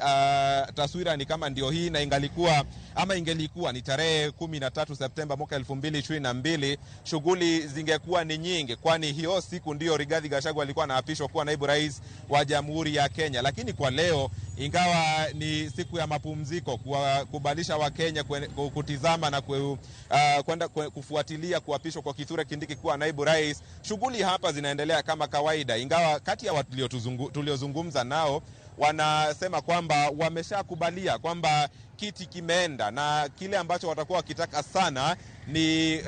Taswira ni kama ndio hii, na ingalikuwa ama ingelikuwa ni tarehe 13 Septemba mwaka 2022, shughuli zingekuwa ni nyingi, kwani hiyo siku ndio Rigathi Gachagua alikuwa anaapishwa kuwa naibu rais wa Jamhuri ya Kenya. Lakini kwa leo, ingawa ni siku ya mapumziko kuwakubalisha Wakenya kutizama na kwenda kufuatilia kuapishwa kwa Kithure Kindiki kuwa naibu rais, shughuli hapa zinaendelea kama kawaida, ingawa kati ya watu tuliozungumza nao wanasema kwamba wameshakubalia kwamba kiti kimeenda na kile ambacho watakuwa wakitaka sana ni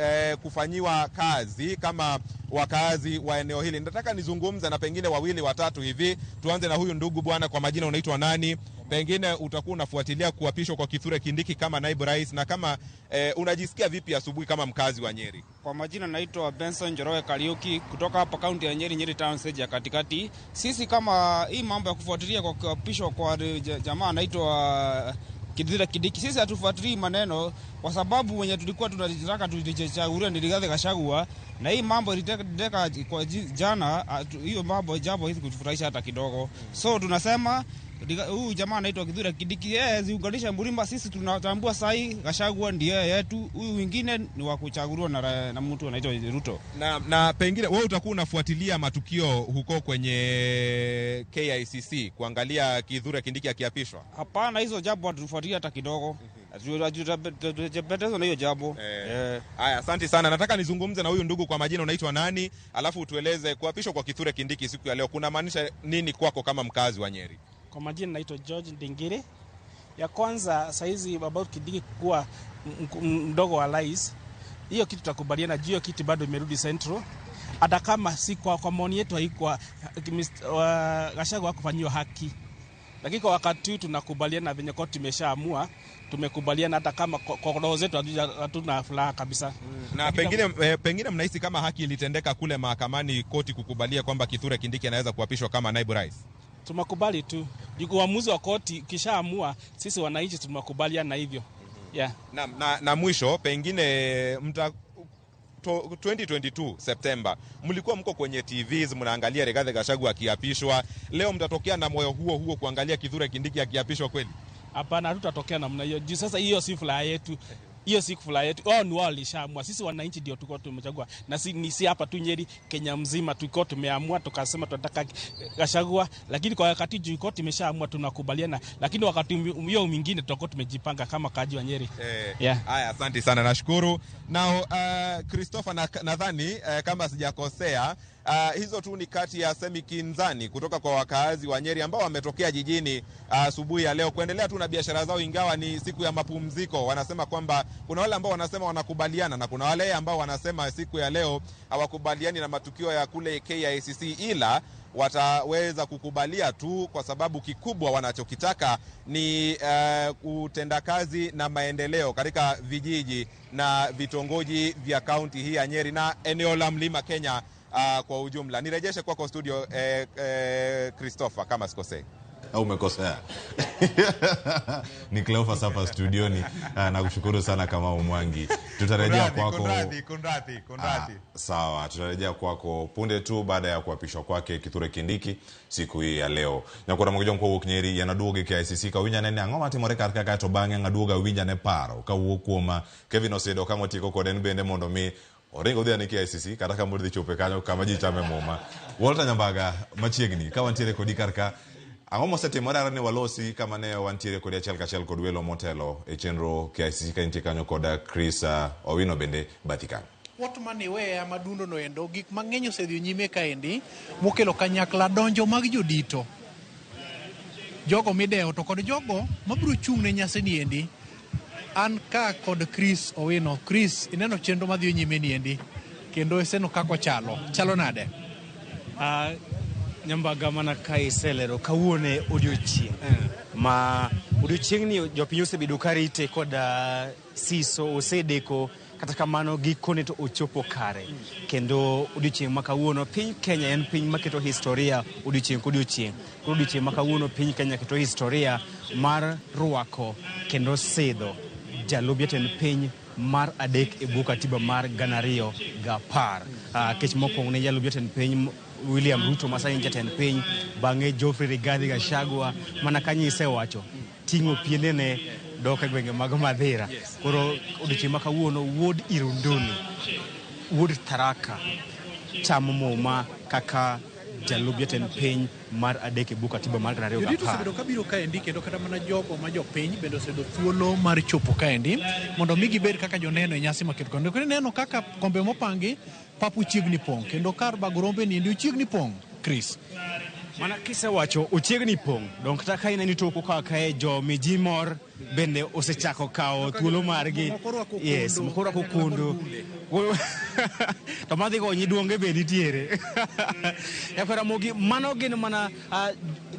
kufanyiwa kazi kama wakazi wa eneo hili. Nataka nizungumze na pengine wawili watatu hivi. Tuanze na huyu ndugu bwana, kwa majina unaitwa nani? Pengine utakuwa unafuatilia kuapishwa kwa Kithure Kindiki kama naibu rais, na kama unajisikia vipi asubuhi kama mkazi wa Nyeri? Kwa majina naitwa Benson Njoroge Kariuki kutoka hapa kaunti ya Nyeri, Nyeri Town stage ya katikati. Sisi kama hii mambo ya kufuatilia kwa kuapishwa kwa jamaa anaitwa Kithure Kindiki, sisi hatufuatilii maneno kwa sababu wenye tulikuwa tunataka tulichaguliwa ni Rigathi Gachagua, na hii mambo ilitendeka kwa jana, hiyo mambo jambo hizi kutufurahisha hata kidogo. So tunasema huyu jamaa anaitwa Kithure Kindiki, yeye ziunganisha mlima. Sisi tunatambua sahi Gachagua ndiye yetu, huyu mwingine ni wa kuchaguliwa na mtu anaitwa Ruto. Na pengine wewe utakuwa unafuatilia matukio huko kwenye KICC kuangalia Kithure Kindiki akiapishwa? Hapana, hizo jambo hatufuatilii hata kidogo. Hatujapendezwa na hiyo jambo. Haya, asante sana. Nataka nizungumze na huyu ndugu, kwa majina unaitwa nani? Alafu utueleze kuapishwa kwa Kithure Kindiki siku ya leo kuna maanisha nini kwako kama mkazi wa Nyeri? Kwa majina naitwa George Ndingire. Ya kwanza saizi about Kindiki kuwa mdogo wa rais, hiyo kitu tutakubaliana juu, hiyo kitu bado imerudi Central. Hata kama si kwa maoni yetu haikuwa Gachagua hakufanyiwa haki. Lakini kwa wakati huu tunakubaliana venye koti imeshaamua, tumekubaliana hata kama kwa roho zetu hatuna furaha kabisa. Na pengine mnahisi kama haki ilitendeka kule mahakamani, koti kukubalia kwamba Kithure Kindiki anaweza kuapishwa kama naibu rais? Tumekubali tu. Uamuzi wa koti kishaamua, sisi wananchi tumekubaliana hivyo. Yeah. Na mwisho pengine 2022 Septemba mlikuwa mko kwenye TVs mnaangalia Rigathi Gachagua akiapishwa. Leo mtatokea na moyo huo huo kuangalia Kithure Kindiki akiapishwa kweli? Hapana, hatutatokea namna hiyo. Juu sasa hiyo si furaha yetu. Hiyo si furaha yetu. Wao ni wao walishaamua. Sisi wananchi ndio tulikuwa tumechagua. Na si hapa tu Nyeri, Kenya mzima tulikuwa tumeamua tukasema tunataka Gachagua, lakini kwa wakati juu koti imeshaamua tunakubaliana. Lakini wakati hiyo mwingine tutakuwa tumejipanga kama kaji wa Nyeri. Yeah. Haya, asante sana, nashukuru. Now Christopher, nadhani kama sijakosea, hizo tu ni kati ya semi kinzani kutoka kwa wakaazi wa Nyeri ambao wametokea jijini asubuhi ya leo kuendelea tu na biashara zao, ingawa ni siku ya mapumziko. Wanasema kwamba kuna wale ambao wanasema wanakubaliana na kuna wale ambao wanasema siku ya leo hawakubaliani na matukio ya kule KICC, ila wataweza kukubalia tu kwa sababu kikubwa wanachokitaka ni utendakazi na maendeleo katika vijiji na vitongoji vya kaunti hii ya Nyeri na eneo la Mlima Kenya kwa ujumla. Nirejeshe kwako studio, Christopher, kama sikosei. Au umekosea. Ni Cleophas hapa studioni. Nakushukuru sana Kamau Mwangi. Tutarejea kwako. Kunradhi. Sawa, tutarejea kwako punde tu baada ya kuapishwa kwake Kithure Kindiki siku hii ya leo. Nyakora mogijo mkowuok Nyeri yanaduogo KICC ka winja nene ang'o matimore kar ka to bang'e ng'aduogo awinja ne paro kawuok kuom Kevin Osedo ka motieko kode en bende mondo mi oringo odhi ane KICC kata ka modhi chope kanyo kama ji chame muma. Walter Nyambaga machiegni ka wantiere kodi kar ka, ang'o mosetimore are ne walosi kama ne wantiere kodi achiel kachiel kod welo motelo e chenro KICC ka intie kanyo kod Chris Owino bende bathi kanyo. Wat mane weya madundo no endo gik mang'eny osedhi nyime kaendi mokelo kanyakla donjo mag jodito, jogo midewo to kod jogo mabiro chung' ne nyasi ni endi. An ka kod Chris Owino. Chris, ineno chenro madhi nyime ni endi kendo iseno kako chalo. Chalo nade? Nyambaga, mana ka iselero kawuono odiochieng' ma odiochieng' ni jopiny osebedo karite kod siso osedeko, kata kamano gikone to ochopo kare. Kendo odiochieng' ma kawuono piny Kenya en piny maketo historia odiochieng' kodiochieng'. Koro odiochieng' ma kawuono piny Kenya keto historia mar rwako kendo sidho jalup jatend piny mar adek e bwo katiba mar 2010. Kech mokwongo ne jalup jatend piny William Ruto ma sani jatend piny, bang'e Geoffrey Rigathi Gachagua mana kanyise wacho ting'o piendene dok e gwenge mag Madhira. Koro odiochieng' ma kawuono wuod Irunduni, wuod Tharaka chamo muma kaka jalup jatend piny mar adek e bwo katiba mar 2010. Jodito osebedo kabiro kaendi kendo kata mana jogo ma jopiny bende osebedo thuolo mar chopo kaendi mondo mi gibed kaka joneno e nyasi maketo. Kendo ineno kaka kombe mopangi pap ochiegni pong' kendo kar bago rombe ni endi ochiegni pong'. Chris, mana kisewacho ochiegni pong', dong kata ka ineni toko ka kae jo miji mor bende osechako kawo thuolo margi. Yes, moko orwako kondo to madhi go nyiduonge be nitiere. Ramogi, mano gin mana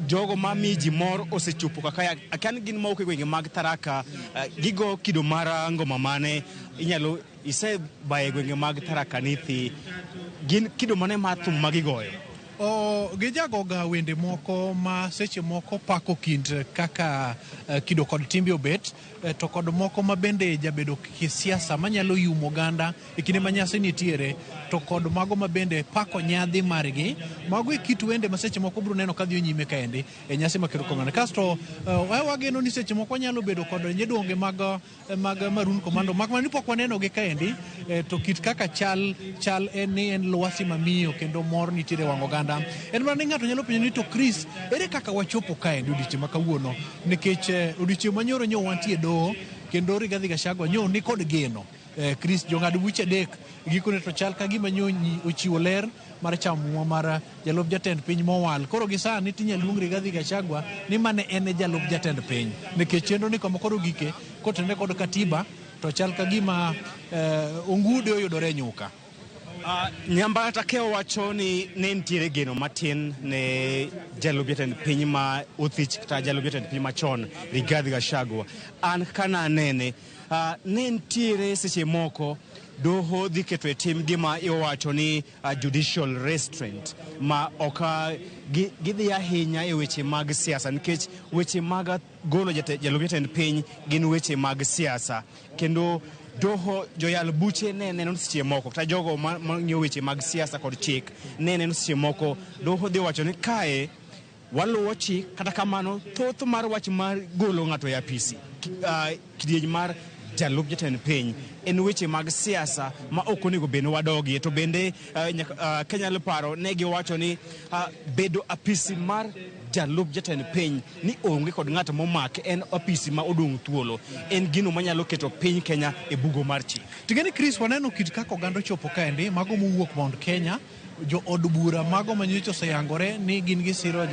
jogo ma miji mor osechopo kaka akia ni gin mawuok e gwenge mag Tharaka, gigo kido mar ngoma mane inyalo isebaye gwenge mag Tharaka Nithi, gin kido mane mar thum magigoyo? Gijagoga wende moko ma seche moko pako kind kaka kido kod timbe obet, to kod moko ma bende jabedo kisiasa manyalo yumo oganda e kinde ma nyasi nitiere, to kod mago ma bende pako nyadhi margi. Mago e kit wende ma seche moko biro neno kadhi nyime kaendi e nyasi maketo kamano. Kasto wageno ni seche moko wanyalo bedo kod nyedonge mag Maroon Commando mak mana ni pok waneno gi kaendi, to kit kaka chal en ni en lwasi mamiyo kendo mor nitiere wang' oganda. En mana ni ng'ato nyalo penjo ni to Chris, ere kaka wachopo kaendi odiochieng' ma kawuono? Nikech odiochieng' manyoro nyo wantie doho kendo Rigathi Gachagua nyo ni kod geno. Chris, jong'ad buche adek gikone to chal ka gima nyo ochiwo ler mar chamo muma mar jalup jatend piny mowal. Koro gi sani tinyal luong Rigathi Gachagua ni mane en e jalup jatend piny, nikech chenro ni kama koro gike kotenore kod katiba to chal ka gima ongude oyudore e nyuka. Nyambata ke wacho ni ne nitiere geno matin ne jalup jatend piny ma othich kata jalup jatend piny machon Rigathi Gachagua. An kana anene, ne nitiere seche moko doho dhi keto e tim gima iwacho ni judicial restraint ma ok gidhi ahinya e weche mag siasa, nikech weche mag golo jalup jatend piny gin weche mag siasa, kendo doho joyal buche ne neno seche moko kata jogo mang'iyo weche mag siasa kod chik ne neno seche moko doho dhi wacho ni kae waluwo chik, kata kamano thoth mar wach mar golo ng'ato e apisi kidieny mar jalup jatend piny en weche mag siasa ma ok onego bed ni wadogie. To bende kanyalo paro ne giwacho ni bedo apisi mar jalup jatend piny ni onge kod ng'at momake, en apisi ma odong' thuolo, en gino manyalo keto piny Kenya e bugo mar chik. Tigeni Chris, waneno kit kaka oganda ochopo kaendi, mago mowuok Mount Kenya, jo od bura mago manyocha oseyangore ni gin gisiro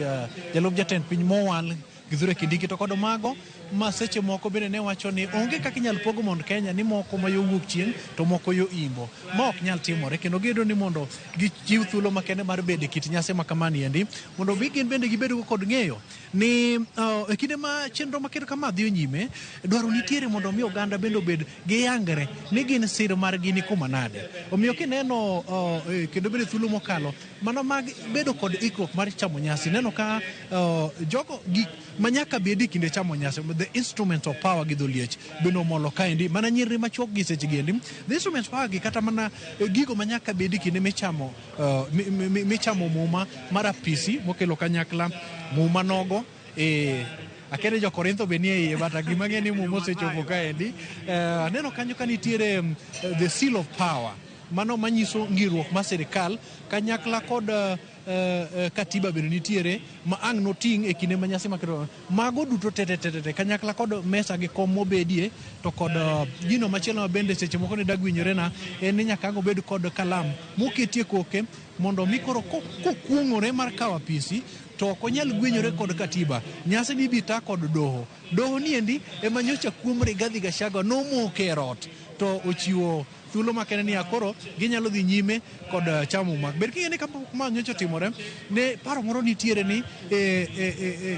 jalup jatend piny mowal Kithure Kindiki, to kod mago ma seche moko bende ne wacho ni onge kaka inyalo pogo Mount Kenya ni moko ma yo wuok chieng' to moko yo imbo. Ma ok nyal timore, kendo giyudo ni mondo gichiw thuolo makende mar bedo e kit nyasi ma kamani endi, mondo mi gin bende gibed go kod ng'eyo ni e kinde ma chenro maketo kama dhi nyime, dwaro nitiere mondo mi oganda bende obed giyangre ni gin sir margi ni kuma nade. Omiyo kineno kendo bende thuolo mokalo mano mag bedo kod ikruok mar chamo nyasi, neno ka jogo gik manyaka bedi kinde chamo nyasi, the instruments of power gi dholiech bende omolo kaendi, mana nyiri machuok gi seche gi endi, the instruments of power gi kata mana gigo manyaka bedi kinde michamo michamo muma mar apisi mokelo kanyakla muma nogo akere jo Korintho be nie iye, but gima ng'e ni muma osechopo kaendi. Aneno kanyo ka nitiere the seal of power, mano manyiso ng'iruok mar sirikal kanyakla kod katiba bende nitiere ma ang' noting' e kinde ma nyasi maketo mago duto te kanyakla kod mesa gi kom mobedie, to kod gino machielo ma bende seche moko ne dag winjore na en ni nyaka ang' obed kod kalam moketie koke mondo mi koro kokuong'ore mar kawo apisi to ok onyal gwenyore kod katiba. Nyasi ni ibi ta kod doho. Doho ni endi ema nyocha kuom Rigathi Gachagua nomoke e rot to ochiwo thuolo makende ni koro ginyalo dhi nyime kod chamo muma. Ber king'e ni kapok ma nyocha otimore, ne paro moro nitiere ni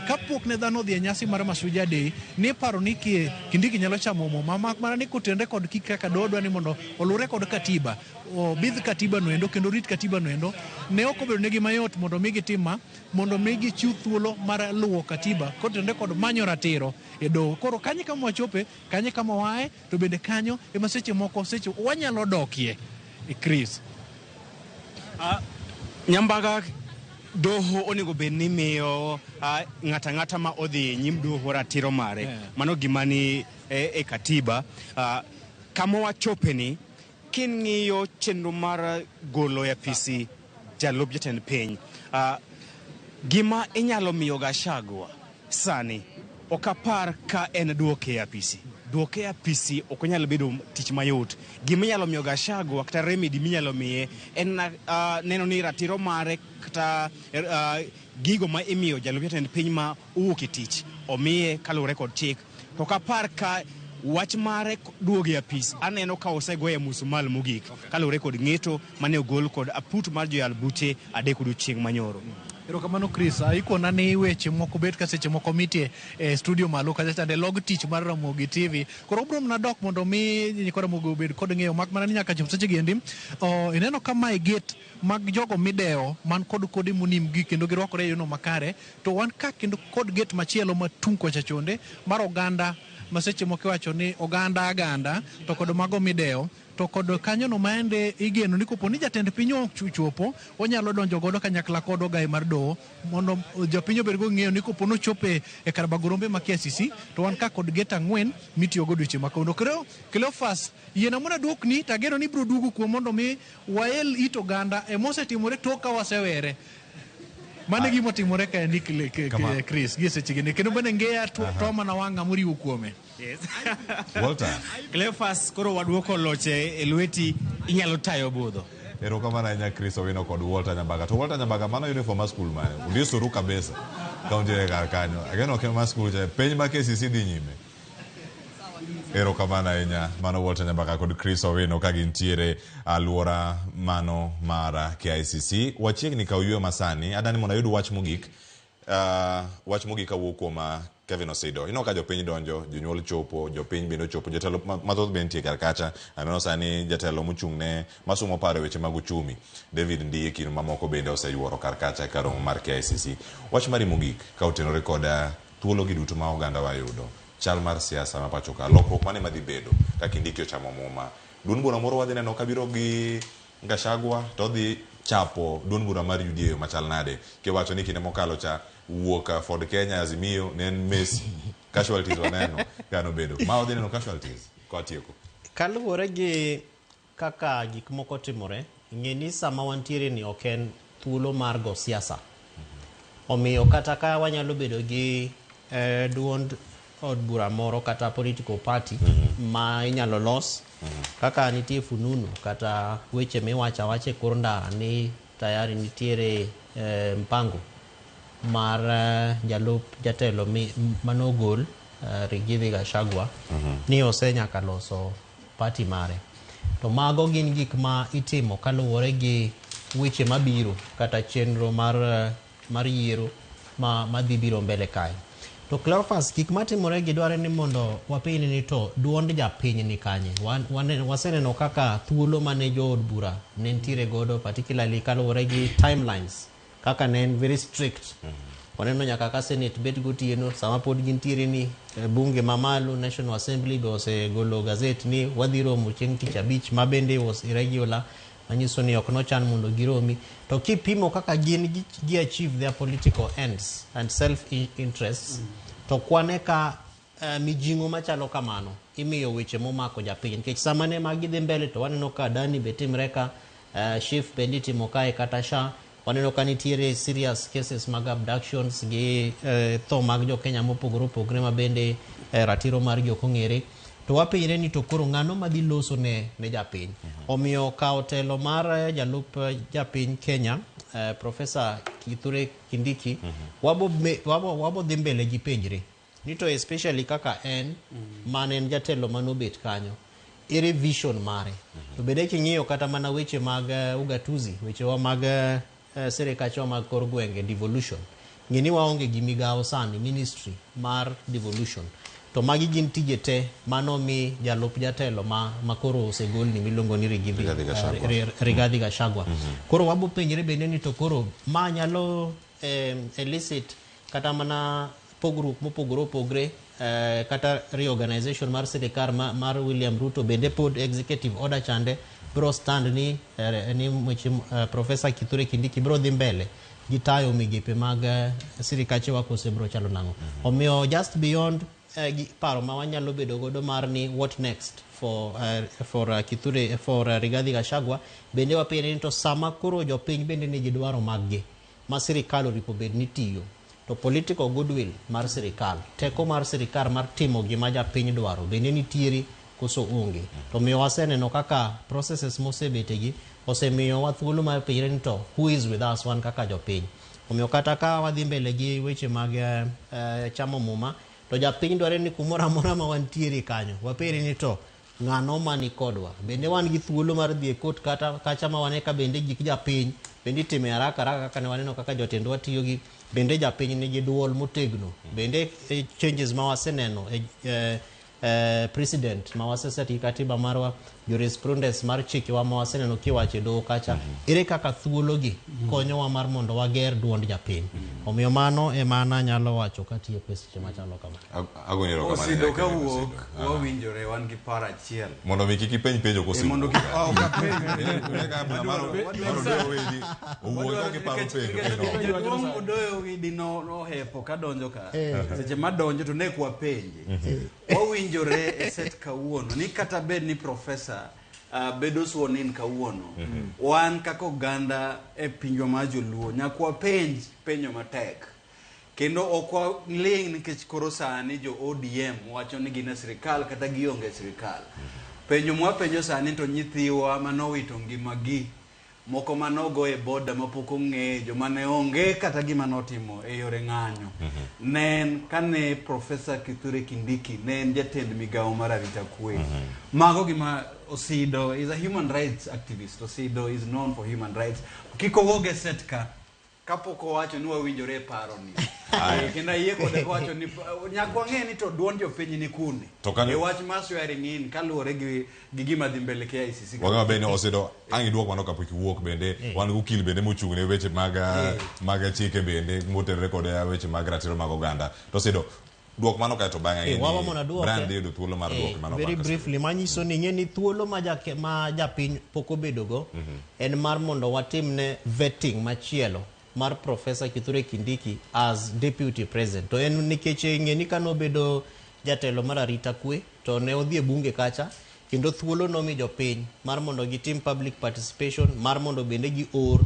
kapok ne dhano odhi e nyasi mar Mashujaa Day, ne paro ni Kindiki nyalo chamo muma, mak mana ni kotenre kod kik kaka doho dwa ni mondo oluwre kod katiba, obidh katiba noendo kendo orit katiba noendo. Ne ok obedo negi mayot mondo mi gitim ma, mondo mi gichiw thuolo mar luwo katiba kotenre kod manyo ratiro e doho. Koro kanyo kama wachope, kanyo kama wae, to bende kanyo ema seche moko seche wanyalo dokie. Chris. Nyambaga, doho onego bed ni miyo ng'ata ng'ata ma odhi e nyim doho ratiro mare. Mano gima ni e katiba. Kama wachope ni, king'iyo chenro mar golo e apisi jalup jatend piny, gima inyalo miyo Gachagua sani ok apar ka en duoke e apisi. Duoke e apisi ok onyal bedo tich mayot. Gima inyalo miyo Gachagua kata remedy minyalo miye en neno ni ratiro mare kata gigo ma imiyo jalup jatend piny ma owuok e tich omiye kaluwore kod chik. To ok apar ka wach mare duogo e apis, aneno ka osegoye musumal mogik kaluwore kod ng'eto mane ogol kod aput mar joyal buche adek odiochieng' manyoro. Erokamano Chris, ikona ni weche moko bet ka seche moko mitie e studio malo kacha chande log tich mar Ramogi TV. Koro obro mana dok mondo mi nyikwa Ramogi obed kod ng'eyo mak mana ni nyaka chop seche gi endi. Ineno ka mae gate mag jogo midewo man kod kode monim gi kendo girwakore e yono makare, to wan ka kendo kod gate machielo matung' kocha chonde mar oganda ma seche moko iwacho ni oganda aganda to kod mago midewo, to kod kanyo no maende igeno ni kopo ni jatend piny ochopo onyalo donjo godo kanyakla kod ogaye mar doho mondo jopiny obed go ng'eyo ni kopo nochopo e kar bago rombe ma KICC, to wan ka kod gate 4 mitiyo godo dweche ma kawuono. Koro Cleophas, yiena mondo aduokni to ageno ni ibiro duogo kuom mondo mi wael it oganda e mosetimore tok ka wasewere. Mano e gima otimore ka endi Chris gi seche gi kendo bende ngeya to mana wang'a moriwo kuome. Yes. Walter. Cleophas, koro waduoko loche e lweti, inyalo tayo budho. Erokamano ahinya Chris Owino kod Walter Nyambaga. To Walter Nyambaga, mano uniform mar skul mane? Undisoru kabisa. Ka untiere kar kanyo. Ageno ok en mar skul cha. Penj ma KCC dhi nyime. Erokamano ahinya. Mano Walter Nyambaka kod Chris Owino ka gintiere alwora mano mar KICC. Wachiegni kawo yweyo masani. Adani mondo ayud wach mogik. Wach mogik kawuok kuom Kevin Osido. Ineno ka jopiny donjo, jonyuol chopo, jopiny bende ochopo, jotelo mathoth bende nitie kar kacha. Aneno sani jatelo mochung' ne masumo paro e weche mag uchumi, David Ndii kind mamoko bende oseyuoro kar kacha e kar romo mar KICC. Wach mari mogik ka otenore kod thuolo gi duto ma oganda wa yudo, chal mar siasa ma pacho ka, lokruok mane madhi bedo ka Kindiki ochamo muma? Duond bura moro wadhi neno kabiro gi Gachagua to odhi chapo duond bura mar UDA e yo machal nade? Kiwacho ni kinde mokalo cha wuok Ford Kenya Azimio ne en Messi. Casualties waneno ka nobedo. Ma wadhi neno casualties kwatieko. Kaluwore gi kaka gik moko timore, ng'e ni sama wantiere ni ok en thuolo mar go siasa. Omiyo kata ka wanyalo bedo gi duond od bura moro kata political party ma inyalo los kaka nitie fununu kata weche miwacho awacha e kor ndara ni tayari nitiere mpango mar jalup jatelo manogol Rigathi Gachagua ni osenyaka loso party mare. To mago gin gik ma itimo kaluwore gi weche mabiro kata chenro mar yiero madhi biro mbele kae. To Cleophas, gik matimore gi dware ni mondo wapenj ni to duond japiny ni kanye. Waseneno kaka thuolo mane jood bura ne nitiere godo, particularly kaluwore gi timelines, kaka ne en very strict. Waneno nyaka ka Senate bet gotieno sama pod gintiere ni bunge mamalo National Assembly be osegolo gazet ni wadhi romo chieng' tich abich ma bende was irregular, manyiso ni ok nochan mondo giromi. To kipimo kaka gin gi achieve their political ends and self interests, to kwane ka mijing'o machalo kamano imiyo weche momako japiny, nikech sama ne magi dhi mbele to waneno ka Adani be timre ka SHIF bende itimo kae kata SHA, waneno ka nitiere serious cases mag abductions gi tho mag jo Kenya mopogore opogore ma bende ratiro margi ok ong'ere. To wapenjre ni to koro ng'ano madhi loso ne japiny. Omiyo kawo telo mar jalup japiny Kenya Professor Kithure Kindiki, wabo dhi mbele gi penjre ni to especially kaka en mane en jatelo manobet kanyo, ere vision mare. To bende king'iyo kata mana weche mag ugatuzi, wechewa mag sirikachwa mag kor gwenge, devolution, ng'e ni waonge gi migawo sani, ministry mar devolution. To magi gin tije te manomi jalup jatelo ma koro osegolni miluongo ni Rigathi Gachagua. Koro wabo penjre bende ni to koro ma nyalo elicit kata mana pogruok mopogore opogre, kata reorganization mar sirikal mar William Ruto bende pod executive order chande bro stand ni ni Professor Kithure Kindiki bro dhi mbele gi tayo migepe mag sirikachewa kose bro chalo nang'o. Omiyo just beyond paro ma wanyalo bedo godo mar ni what next for Kithure, for Rigathi Gachagua, bende wapenjre ni to sama koro jopiny bende nigi dwaro mag gi ma sirikal oripo bed ni tiyo, to political goodwill mar sirikal, teko mar sirikal mar timo gima japiny dwaro bende nitiere koso onge. To miyo waseneno kaka processes mosebetegi osemiyowa thuolo mar penjre ni to who is with us wan kaka jopiny. Omiyo kata ka wadhi mbele gi weche mag chamo muma, to japiny dware ni kumoro amora ma wantiere kanyo wapenjre ni to ng'ano mani kodwa, bende wan gi thuolo mar dhi e court kata kacha ma wane ka bende gik japiny bende itime haraka haraka kaka ne waneno kaka jotendwa tiyo gi, bende japiny nigi duol motegno, bende changes ma waseneno president ma waseset gi katiba marwa, jurisprudence mar chikewa ma waseneno kiwacho e doho kacha, ere kaka thuologi konyowa mar mondo wager duond japiny. Omiyo mano ema an anyalo wacho katieko e seche machalo kama. Agoni erokamano Osido ahinya, Kevin kawuok, Osido. wawinjore wan gi paro achiel. Mondo mi kik ipenj penjo kosewuok. Mondo kik ok apenj. Ka bura mar Odoyo Owidi owuok ka giparo penjo kendo. Jaduong' Odoyo Owidi nohepo kadonjo ka. Seche madonjo to ne ok wapenje. Wawinjore e set kawuono ni kata bed ni professor bedo sworn in kawuono, wan kaka oganda e pinjwa mar joluo nyaka wapenj penjo matek. Kendo ok waling' nikech koro sani jo ODM wacho ni gin e sirikal kata gionge e sirikal. Penjo mwapenjo sani to nyithiwa manowito ngimagi Moko manogo e boda mapok ong'e, joma ne onge kata gima notimo e yore ng'anyo. Ne en kane Professor Kithure Kindiki ne en jatend migawo mar arita kwe. Mago gima Osido is a human rights activist. Osido is known for human rights. Kik owuog e set ka kapok owacho ni wawinjore e paro ni. Kendo ayie kode kowacho ni nyaka wang'e ni to duond jopiny ni kune. To kane- E wach mar swearing in kaluwore gi gima dhi mbele KICC. Wang'e maber ni Osido ang' iduok mano kapok iwuok bende wan gi okil bende mochung' ne weche mag mag chike bende motenore kod weche mag ratiro mag oganda. To Osido duok mano kaeto bang'e Eh, wawa mondo aduoke. Brian dhi yudo thuolo mar duoke mano very bang' ka briefly manyiso ni ing'e ni thuolo ma japiny pok obedogo en mar mondo watimne vetting machielo mar Professor Kithure Kindiki as deputy president. To en nikech ing'e ni kanobedo jatelo mar arita kwe to ne odhi e bunge kacha kendo thuolo nomi jopiny mar mondo gitim public participation mar mondo bende gior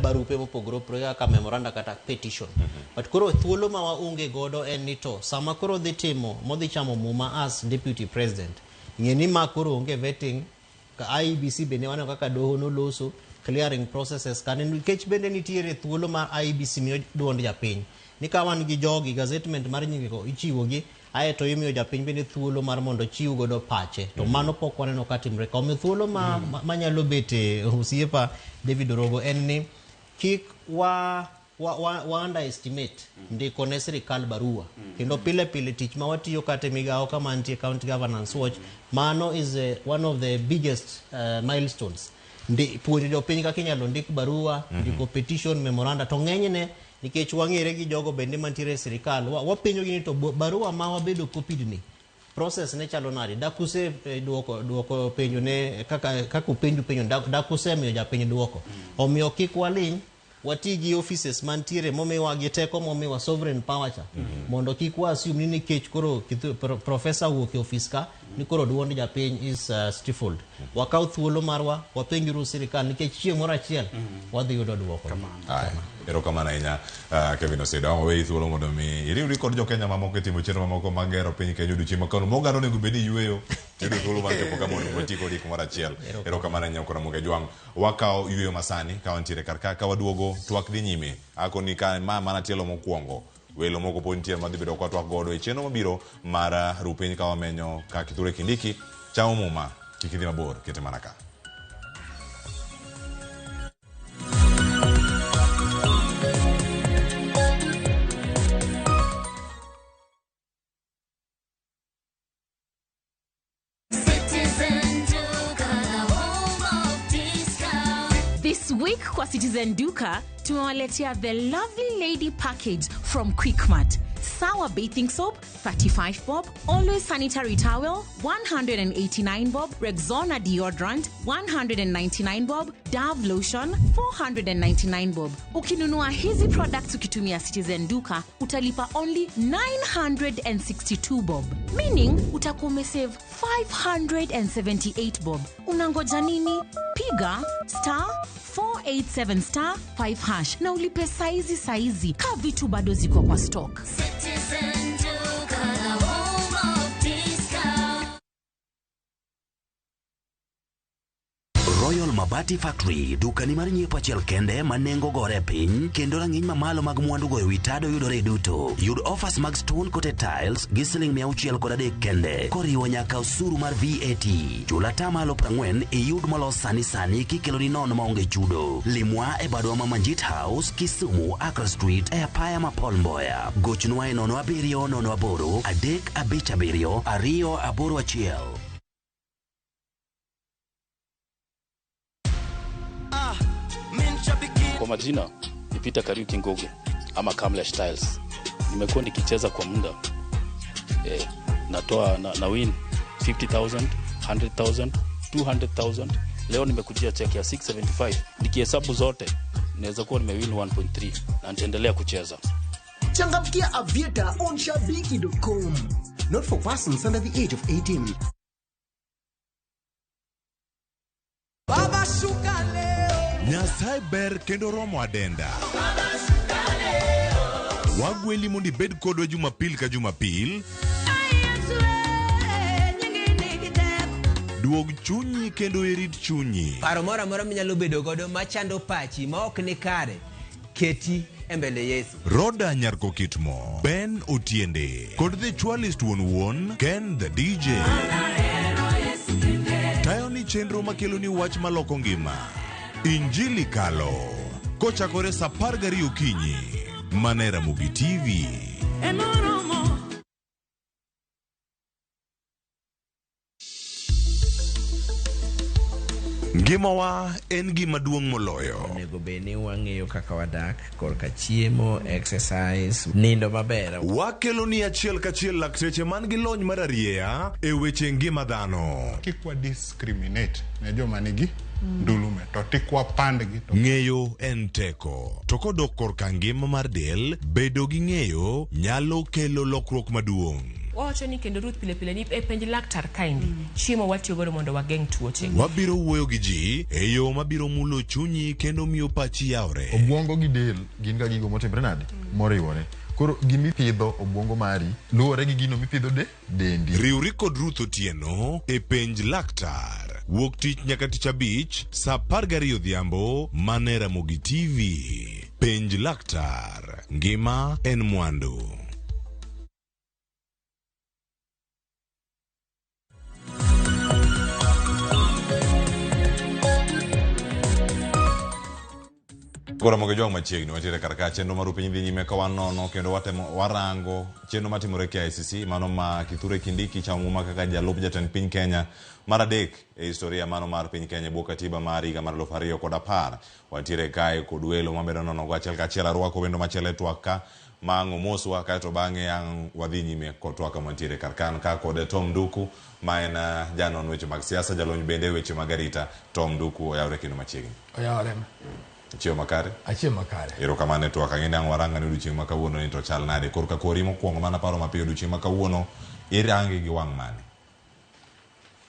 barupe mopogore opogore kaka memoranda kata petition. But koro thuolo ma waonge godo en ni to sama koro dhi timo modhi chamo muma as deputy president, ng'e ni ma koro onge vetting ka IEBC bende waneno kaka doho noloso clearing processes kane nikech bende nitiere thuolo mar IEBC miyo duond japiny ni ka wan gi jogi gazettement mar nyingego ichiwogi aeto imiyo japiny bende thuolo mar mondo ochiw godo pache to mano pok waneno ka timre ka. Omiyo thuolo manyalo bete osiepa David Orogo en ni kik wa underestimate ndiko ne sirikal barua. Kendo pile pile tich ma watiyo kata e migawo kama nitie County Governance Watch, mano is one of the biggest milestones. Puonjo jopiny kaka inyalo ndik barua, ndiko petition, memoranda, to ng'enyne nikech wang'ere gi jogo bende mantiere e sirikal, wapenjogi ni to barua ma wabedo copied ni process ne chalo nade, dakuse duoko penjo ne kaka upenjo penjo, dakuse miyo japiny duoko. Omiyo kik waling', wati gi offices mantiere momiwa gi teko momiwa sovereign power cha, mondo kik wa assume ni nikech koro professor wuok e office ka ni koro duond japiny is stifled. Wakaw thuolo marwa, wapenjuru sirikal nikech chieng' moro achiel wadhi yudo duoko. Erokamano ahinya Kevin Osido. Ang' waweyi thuolo mondo mi iriwri kod jokenya mamoko e timo chenro mamoko mag gero piny Kenya odiochieng' ma kawuono. Moganda onego bed ni yweyo, yudo thuolo mar chopo ka mondo wati kodi kumoro achiel. Erokamano ahinya Okoro Ramogi Ajwang'. Wakawo yweyo masani ka wantiere kar ka waduogo twak dhi nyime. Akoni ka ma mana tielo mokwongo, welo moko pod nitie madhi bedo kwa twak godo e chenro mabiro mar ru piny ka wamenyo ka Kithure Kindiki chamo muma. Kik idhi mabor, kete mana ka. This week kwa Citizen Duka tumewaletea the Lovely Lady package from Quickmart. Sour bathing soap 35 bob, Always sanitary towel 189 bob, Rexona deodorant 199 bob, Dove lotion 499 bob. Ukinunua hizi products ukitumia Citizen Duka utalipa only 962 bob, meaning utakuwa umesave 578 bob. Unangoja nini? Piga star 487 star 5 hash na ulipe saizi ka vitu bado ziko kwa stock. Citizen Duka, the home of discount. Royal Mabati Factory, dukani mar nyiepo achiel kende ma nengo gore piny kendo rang'iny mamalo mag mwandu goyo wi tado yudore duto. Yud offers mag stone coated tiles gi siling 603 kende koriwo nyaka osuru mar VAT. Chul atamalo 40 iyud molos sani sani kikeloni nono maonge chudo. Limwa e badwa ma Manjit House, Kisumu, Accra Street e apaya ma Paul Mboya. Gochnwa e 07 08 357 281. Kwa majina ni Peter Kariuki Ngugi ama Kamlesh Tiles. Nimekuwa nikicheza kwa muda. Natoa na win 50,000, 100,000, 200,000. Leo nimekujia check ya 675. Nikihesabu zote naweza kuwa nimewin 1.3 na nitaendelea kucheza. Changamkia Aviator on shabiki.com. Not for persons under the age of 18. Baba shuka leo. Nyasaye ber kendo romo adenda. Wagweli mondo ibed kodwa Jumapil ka Jumapil. Duog chunyi kendo irit chunyi. Paro moro amora minyalo bedo godo machando pachi ma ok ni kare, keti e mbele Yesu. Roda Nyarkokitmo, Ben Otiende, kod The Chwalist wuon wuon, Ken the DJ. Tayo ni chenro makelo ni wach maloko ngima. Injili Kalo. Kochakore saa 12 okinyi. Mana e Ramogi TV. Ngimawa en gima duong' moloyo. Onego bed ni wang'eyo kaka wadak korka chiemo, exercise, nindo maber. Wakelo ni achiel kachiel lakteche man gi lony mar arieya e weche ngima dhano. Kik wa discriminate ne joma nigi ndulume to tik wapandgi to Ng'eyo en teko. To kodok korka ngima mar del, bedo gi ng'eyo nyalo kelo lokruok maduong'. Wawacho ni kendo Ruth pile pile ni e penj laktar kaendi chiemo watiyo godo mondo wageng' tuoche. Wabiro wuoyo gi ji e yo mabiro mulo chunyi kendo miyo pachi yawre. Obwongo gi del gin ga gigo motimre nade? Moriwore. Koro gimipidho obwongo mari luwore gi gino mipidho de dendi. Riwri kod Ruth Otieno e penj laktar. Wuok tich nyaka tich abich saa 12 odhiambo mana e Ramogi TV. Penj laktar. Ngima en mwandu. Koro Ramogi Ojwang' machiegni wantiere kar ka chenro mar piny dhi nyime ka wanono kendo watemo warango chenro matimore KICC mano ma Kithure Kindiki chamo muma kaka jalup jatend piny Kenya mar adek e historia mano mar piny Kenya e bwo katiba mar higa mar 2010. Wantiere kae kod welo mamedo nono go achiel kachiel arwako wendo machielo e twak ka ma ang' omoswa kaeto bang'e ang' wadhi nyime kod twak mantiere kar kan ka kod Tom Nduku ma en janon weche mag siasa jalony bende e weche mag arita. Tom Nduku oyawre kendo machiegni. Oyawre. Chiemo makare? Achiemo makare. Erokamano e twak. Ang'e ni ang' warang ane odiochieng' ma kawuono ni to chal nade. Korka kori mokwongo mana paro mapiyo odiochieng' ma kawuono irange gi wang' mane?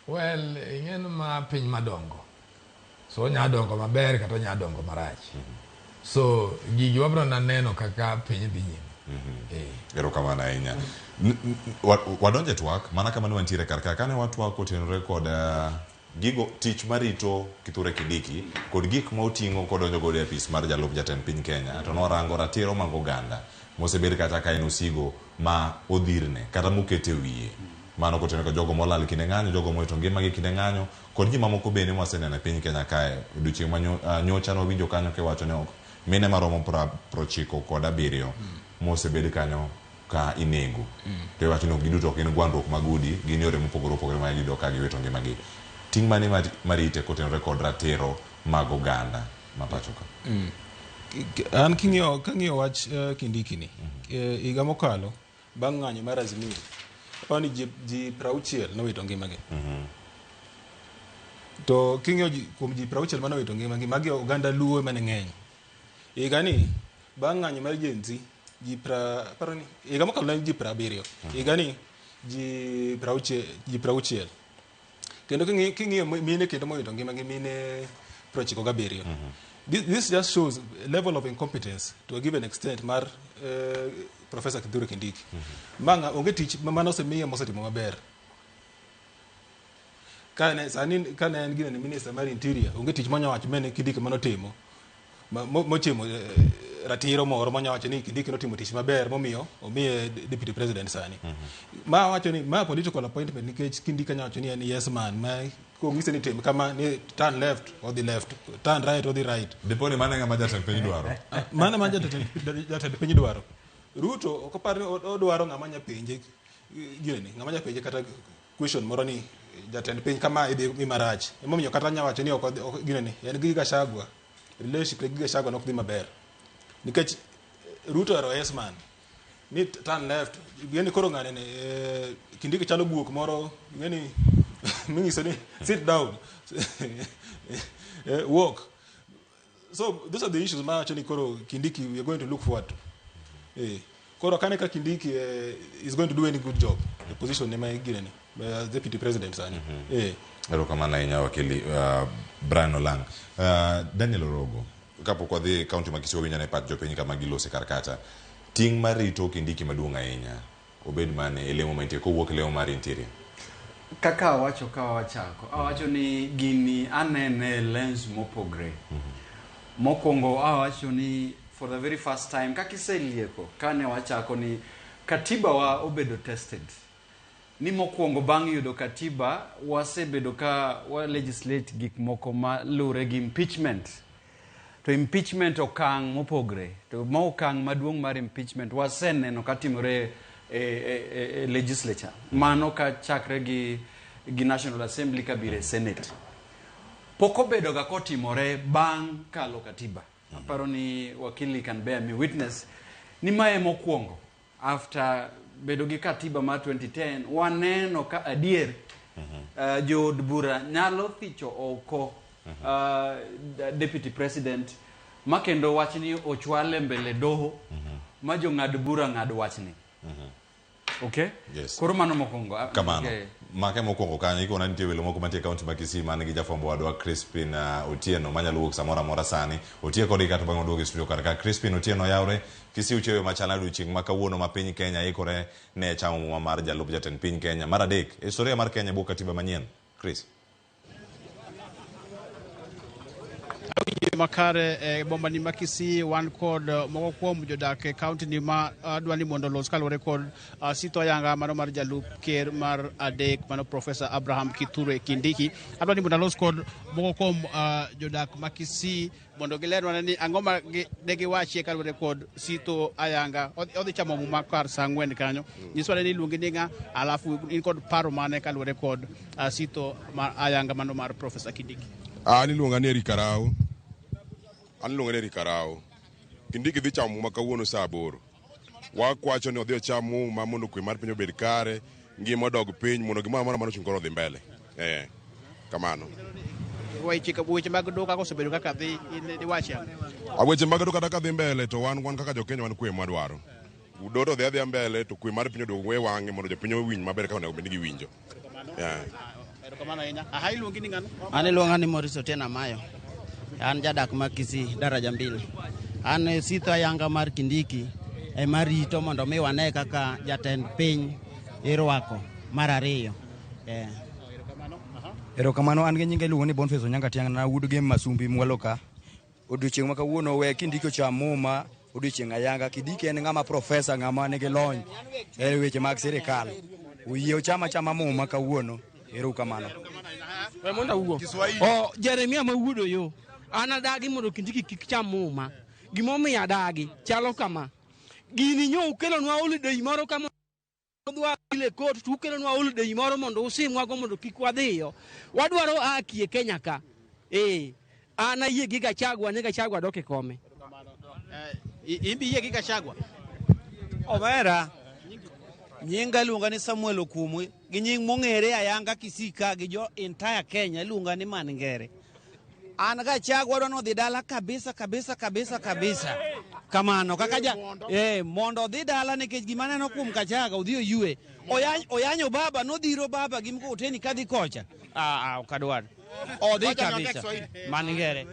Well, ing'e ni ma piny madongo. So onya dongo maber kata onya dongo marach. So gigi wabro na neno kaka piny dhi nyime. Erokamano ahinya. Wadonje twak mana kama ne wantiere kar ka. Kane watwak kotenore kod gigo tich marito Kithure Kindiki kod gik ma oting'o kodonjo godo e apis mar jalup jatend piny Kenya to nwarango ratiro mag oganda mosebed kata ka en osigo ma odhirne kata mokete wiye. Mano kotenore kod jogo molal kinde ng'anyo, jogo mowito ngimagi kinde ng'anyo kod ji mamoko bende mwaseneno e piny Kenya kae. Odiochieng' ma nyocha nwawinjo kanyo kiwacho ni ok mine maromo 97 mosebed kanyo ka inego. To iwacho ni ok giduto ok gin gwandruok mag udi, gin yore mopogore opogore ma giyudo ka giwito ngimagi. Ting' mane marite kotenore kod ratiro mag oganda ma pacho ka? An king'iyo kang'iyo wach Kindiki ni higa mokalo bang' ng'anyo mar Azimio aparo ni ji 60 nowito ngimagi. To king'iyo kuom ji 60 manowito ngimagi, magi oganda Luo ema ne ng'eny. Higa ni bang' ng'anyo mar Gen Z ji aparo ni higa mokalo ne en ji 70. Higa ni ji 60 ji 60. Kendo king'iyo mine kendo mowito ngimagi mine 97. This just shows level of incompetence to a given extent mar Professor Kithure Kindiki. Ma onge tich mane osemiye mosetimo maber. Kane sani kane en gine minister mar interior onge tich monya wacho mene Kindiki manotimo mochimo ratiro moro monya wacho ni Kindiki notimo tich maber momiyo omiye deputy president sani. Ma wacho ni ma political appointment nikech Kindiki nya wacho ni en yes man ma kong'ise ni tim kama ni turn left odhi left, turn right odhi right. Dipo ni mano e ng'ama jatend piny dwaro. Mano ema jatend piny dwaro. Ruto ok opar ni odwaro ng'ama nya penje gini, ng'ama nya penje kata question moro ni jatend piny kama idhi marach. Emomiyo kata nya wacho ni ok gini ni en gi Gachagua. Relationship gi Gachagua nok dhi maber. Nikech Ruto ero yes man. Ni turn left, gini koro ng'ane ni Kindiki chalo guok moro, ng'eni minyiso ni sit down. Walk. So those are the issues ma wacho ni koro Kindiki we are going to look forward to. Koro kane ka Kindiki is going to do any good job. The position ne ma gine ni as deputy president sani. Erokamano ahinya wakili Brian Olang. Daniel Orogo, kapok wadhi e county ma Kisii wawinjo ne pach jopiny kama gilose kar kacha. Ting' mar rito Kindiki maduong' ahinya obed mane e lemo mantie kowuok e lemo mar interior? Kaka awacho ka wachako, awacho ni gini anene e lens mopogre. Mokwongo awacho ni for the very first time, kaka iselieko kane wachako ni katiba wa obedo tested. Ni mokwongo bang' yudo katiba, wasebedo ka wa legislate gik moko ma lure gi impeachment. To impeachment okang' mopogre. To ma okang' maduong' mar impeachment waseneno katimore e legislature. Mano ka chakre gi National Assembly kabiro e Senate. Pok obedo ga kotimore bang' kalo katiba. Aparo ni wakili can bear me witness ni mae mokwongo after bedo gi katiba mar 2010 waneno ka adier jood bura nyalo thicho oko deputy president ma kendo wachni ochwale mbele doho ma jong'ad bura ng'ad wachni. Okay? Yes. Koro mano mokwongo. Kamano. Okay. Make mokwongo kanyo ikona nitie welo moko mantie e kaunti ma Kisii man gi jafwambo wadwa Crispin Otieno manyalo wuok samoro amora sani. Otiyo kodgi kata bang'e oduogo e studio kar ka. Crispin Otieno yawre Kisii uchiewo machal nade odiochieng' ma kawuono ma piny Kenya ikore ne chamo muma mar jalup jatend piny Kenya mar adek e historia mar Kenya e bwo katiba manyien. Chris. Makare e bomba ni ma Kisii wan kod moko kuom jodak e kaunti ni ma dwa ni mondo olos kaluwore kod sitho ayanga mano mar jalup ker mar adek mano Professor Abraham Kithure Kindiki. Adwa ni mondo alos kod moko kuom jodak ma Kisii mondo gilerwa ni ang'o ma ne giwachie kaluwore kod sitho ayanga. Odhi chamo muma kar saa 4 kanyo. Nyiswa ni iluongi ni ng'a, alafu in kod paro mane kaluwore kod sitho ma ayanga mano mar Professor Kindiki. An iluonga ni Eric Arao. An iluonga ni Eric Arao. Kindiki dhi chamo muma kawuono saa 8. Wakwacho ni odhi ocham muma mondo kwe mar piny obed kare, ngima odog piny mondo gimoro amora manochung' koro odhi mbele. Kamano. Weche mag doho kaka osebedo kaka dhi, in iwache ang'o? Weche mag doho kata ka dhi mbele to wan kaka jo-Kenya wan kwe mwadwaro. Doho to dhi adhiya mbele to kwe mar piny oduog we wang'e mondo jopiny owinj maber kaka onego bed ni giwinjo. Erokamano ahinya. Aha, iluongi ni ng'ano? An iluonga ni Maurice Otieno Amayo. An jadak ma Kisii, daraja 2. An sitho ayanga mar Kindiki ema rito mondo mi wane kaka jatend piny irwako mar 2. Erokamano, an gi nyinga iluongo ni Boniface Onyanga Tiang' na wuod Gem Masumbi mwalo ka. Odiochieng' ma kawuono we Kindiki ocham muma odiochieng' ayanga. Kindiki en ng'ama profesa, ng'ama nigi lony e weche mag sirikal. Oyie ocham achama muma kawuono. Erokamano. We mondo awuo. O Jeremia ma wuodo yo. An adagi mondo Kindiki kik cham muma. Gimomiyo adagi chalo kama. Gini nyo ukelonwa holiday moro kama dwa ile court to ukelonwa holiday moro mondo usimwago mondo kik wadhiyo. Wadwaro haki e Kenya ka. An ayie gi Gachagua ni Gachagua dok e kome. Imbi yie gi Gachagua? Omera, nyinga iluonga ni Samuel Okumu, gi nying mong'ere ayanga Kisii ka gi jo entire Kenya iluonga ni Mangere. An Gachagua adwa ni odhi dala kabisa kabisa kabisa kabisa. Kamano kaka ja mondo odhi dala nikech gima aneno kuom Gachagua odhi oyue. Oyanyo baba nodhiro baba gi mkokoteni kadhi kocha. Ok adwar. Odhi kabisa. Mangere.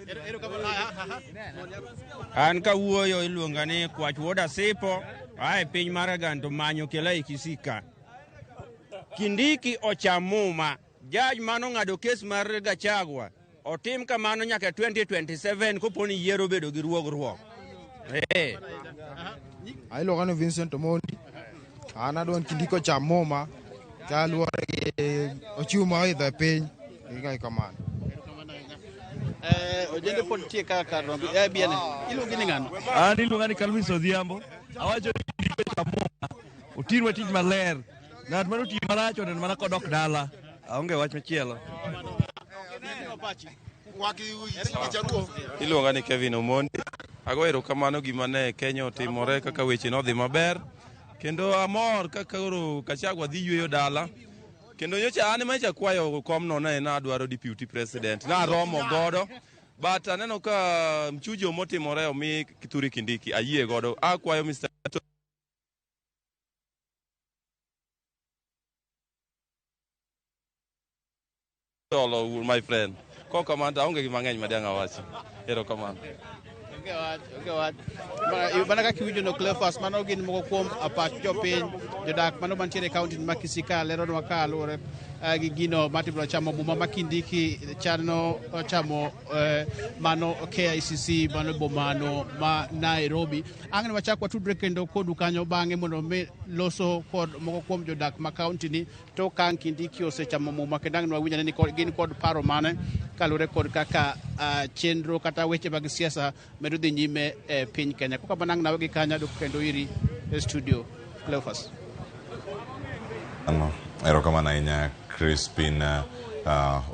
An kawuoyo iluonga ni Kwach Wuod Asipo, ae piny mar Agan to manyo kela e Kisii ka. Kindiki ocham muma. Judge mano ng'ado kes mar Gachagua otim kamano nyaka 2027 kopo ni yiero bedo gi ruogruok. Iluonga ni Vincent Omondi. An adwa ni Kindiki ocham muma kaluwore gi ochumi ma oidho e piny gi kamano. Ojende pod nitie kaka rombi. Biene. Iluongi ni ng'ano? An iluonga ni Calvin Odhiambo. Awacho ni Kindiki ocham muma. Otinwa tich maler. Ng'at mane otiyo marach oneno mana kodok dala. Aonge wach machielo. Iluonga ni Kevin Omondi. Ago erokamano gima ne Kenya otimore kaka weche nodhi maber. Kendo amor kaka koro Gachagua dhi yweyo dala. Kendo nyocha an ema nyocha akwayo komno ne nadwaro deputy president. Naromo godo. But aneno ka mchujo motimore omi Kithure Kindiki ayie godo. Akwayo Mr. Tolo, my friend. Kok kamano to aonge gi mang'eny ma dang' awachi. Erokamano. Onge wach, onge wach. Mana kaka iwinjo no Cleophas, mano gin moko kuom pach jopiny, jodak mano mantiere e kaunti ma Kisii ka leronwa ka luwore gi gino matibiro chamo muma ma Kindiki chano chamo mano KICC mano bomano ma Nairobi. Ang' ni wachak watudre kendo kodu kanyo bang'e mondo mi loso kod moko kuom jodak ma kaunti ni to ka ang' Kindiki osechamo muma kendo ang' ni wawinj ane ni gin kod paro mane kaluwore kod kaka chenro kata weche mag siasa medo dhi nyime e piny Kenya. Koka mana ang' nawegi kanyo adok kendo iri e studio Cleophas. Ano, erokamano ahinya Crispin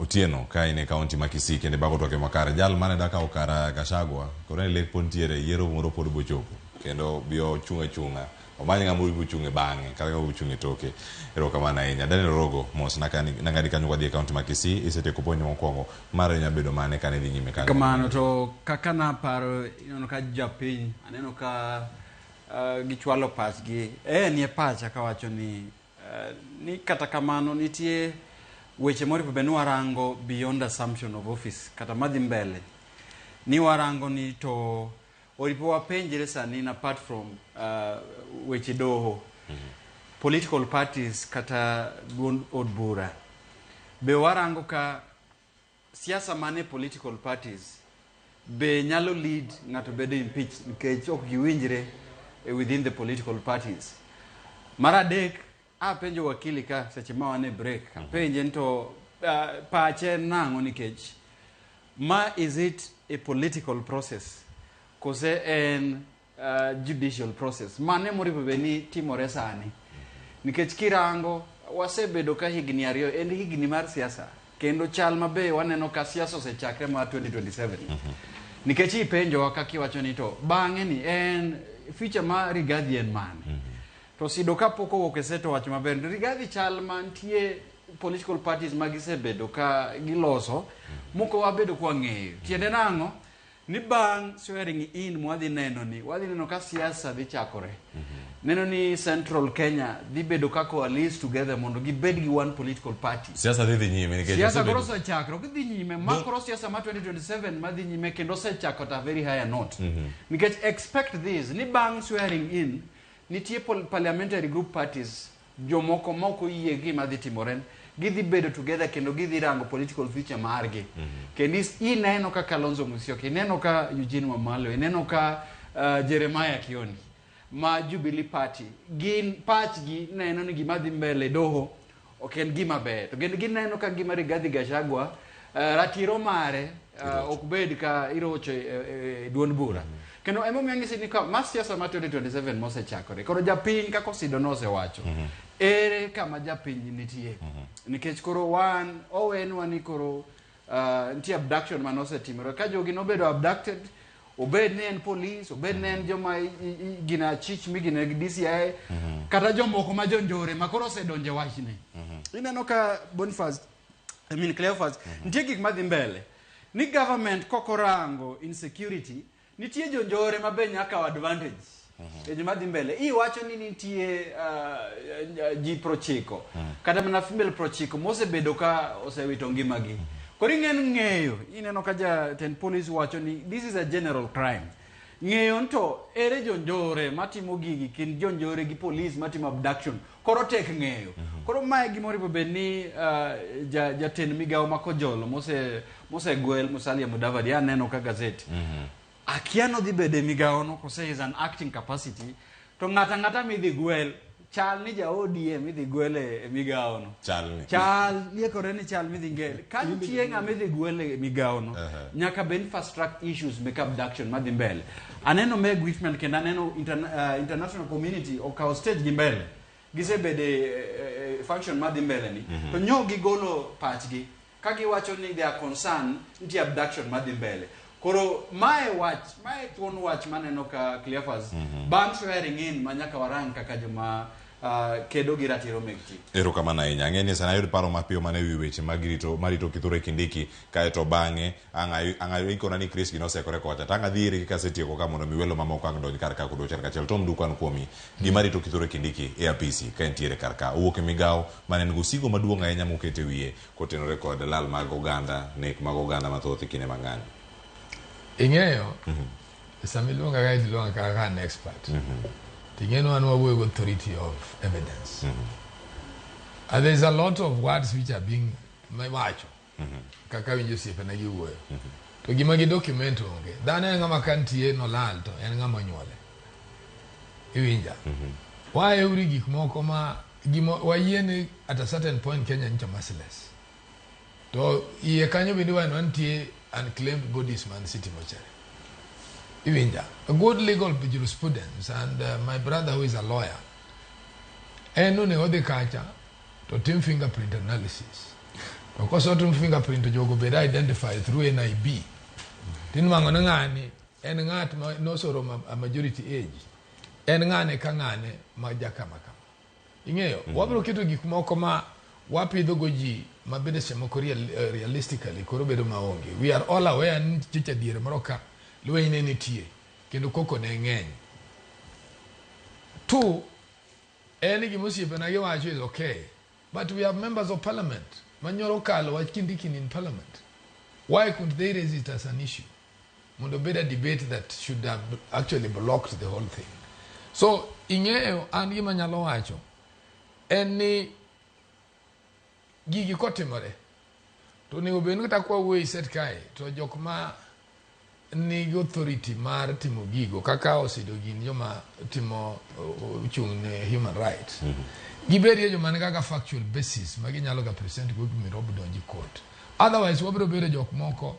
Otieno ka in e kaunti ma Kisii kendo ibago twak e makare. Jal mane dak kawo kar Gachagua koro ni lek pod nitiere yiero moro pod bochopo kendo bi ochung' achung'a omany ng'ama biro chung' e bang'e kata ng'ama biro chung' e toke. Erokamano ahinya. Daniel Orogo mos nang'adi kanyo kwadhi e kaunti ma Kisii isetieko puonj mokwongo mar nya bedo mane kane idhi nyime kanyo. Kamano to kaka naparo ineno ka japiny aneno ka gichwalo pachgi nie pacha kawacho ni ni kata kamano nitie weche moripo bed ni warango beyond assumption of office kata madhi mbele ni warango ni to oripo wapenjre sani apart from weche doho political parties kata duond od bura be warango ka siasa mane political parties be nyalo lead ng'ato bedo impeached nikech ok giwinjre within the political parties. Mar adek, apenjo wakili ka seche ma wan e break, apenje ni to pache en nang'o nikech ma is it a political process kose en judicial process mane moripo bed ni timore sani nikech kirango wasebedo ka higni 2 en higni mar siasa kendo chal mabe waneno ka siasa osechakre mar 2027 nikech ipenjowa kaka iwacho ni to bang'e ni en future ma Rigathi en mane to sido kapok owuok e set owacho maber ni Rigathi chal mantie political parties ma gisebedo ka giloso moko wabedo kwa ng'eyo tiende nang'o ni bang' swearing in mwadhi neno ni wadhi neno ka siasa dhi chakore neno ni Central Kenya dhi bedo ka coalesce together mondo gibed gi one political party. Siasa dhi nyime nikech siasa koro osechakre ok dhi nyime ma koro siasa ma 2027 madhi nyime kendo osechako at a very higher note nikech expect this ni bang' swearing in nitie parliamentary group parties jomoko ma ok oyie gi gima dhi timore gidhi bedo together kendo gidhi rango political future margi kendo ineno ka Kalonzo Musyoka ineno ka Eugene Wamalwa ineno ka Jeremiah Kioni ma Jubilee Party gin pachgi neno ni gima dhi mbele doho ok en gima ber to kendo gineno ka gima Rigathi Gachagua ratiro mare ok bed ka irocho e duond bura kendo emomiyo anyisi ni ka ma siasa ma 2027 mosechakore koro japiny kaka Osido nosewacho ere kama japiny nitie nikech koro wan owenwa ni koro nitie abduction manosetimore ka jogi nobedo abducted obed ni en police obed ni en joma gina achich migine gi DCI kata jomoko ma jonjore ma koro osedonjo e wachni ineno ka Boniface I mean Cleophas nitie gik madhi mbele ni government kokorango insecurity nitie jonjore ma be nyaka kawo advantage e joma dhi mbele iwacho ni nitie ji 90 kata mana female 90 mosebedo ka osewito ngimagi koro ing'en ng'eyo ineno ka jatend police wacho ni this is a general crime ng'eyo ni to ere jonjore matimo gigi kind jonjore gi police matimo abduction koro tek ng'eyo koro mae gima oripo bed ni jatend migawo ma Kojolo mosegwel Musalia Mudavadi aneno ka gazet akia nodhi bedo e migawo no kose is an acting capacity to ng'ata ng'ata midhi gwel chal ni ja ODM idhi gwel e migawo no Chal ni. Chal liekore ni chal midhi ngel ka nitie ng'ama idhi gwel e migawo no nyaka bed fast track issues mek abduction madhi mbele aneno Meg Whitman kendo aneno international community okawo stage gi mbele gisebedo e function madhi mbele ni to nyo gigolo pachgi ka giwacho ni they are concerned nitie abduction madhi mbele koro mae wach mae thuon wach maneno ka Cleophas bang' swearing in ma nyaka warang kaka joma kedo gi ratiro meg ji. Erokamano ahinya. Ang'e ni sana ayud paro mapiyo mana ewi weche mag rito marito Kithure Kindiki kaeto bang'e ang' ikona ni Chris gino osekore kocha to ang' adhi iri kasetieko ka mondo mi welo mamoko ang' donj kar ka kod achiel kachiel. Tom Duko an kuomi gima rito Kithure Kindiki e apisi ka entiere kar ka owuok e migawo mane en go sigo maduong' ahinya moket e wiye kotenore kod lal mag oganda nek mag oganda mathoth e kinde mang'anyo. Ing'eyo Sama iluonga kae to iluonga kaka an expert. Ting'e ni wan wawuoyo gi authority of evidence. And there's a lot of words which are being miwacho kaka winjo osiepena giwuoyo. To gima gi document onge. Dhano en ng'ama ka nitie nolal to en ng'ama onyuole. Iwinja? Waeuri gik moko ma gima wayie ni at a certain point Kenya nyicha merciless. To iye kanyo bende waneno nitie unclaimed bodies man City Mortuary. Iwinja? A good legal jurisprudence and my brother who is a lawyer en onego odhi kacha to tim fingerprint analysis. To kosetim fingerprint to jogo bed identified through NIB. Tinwang'o ni ng'ani en ng'at ma nosoromo a majority age. En ng'ane ka ng'ane ma jakama kama. Ing'eyo, wabiro keto gik moko ma wapidho go ji ma bende seche moko realistically koro bedo maonge. We are all aware ni nitie diere moro ka lweny ne nitie kendo koko ne ng'eny. Two, en gima osiepena giwacho is okay, but we have members of parliament manyoro kalo wach Kindiki in parliament. Why couldn't they raise it as an issue? Mondo obed a debate that should have actually blocked the whole thing. So, ing'eyo an gima nyalo wacho en ni gigi kotimore to onego bed ni kata kwa wuoyo e set kae to jok ma nigi authority mar timo gigo kaka osedo gin joma timo ochung' ne human rights gibedie joma ni kaka factual basis ma ginyalo ga present go gimiro donji court otherwise wabiro bedo jok moko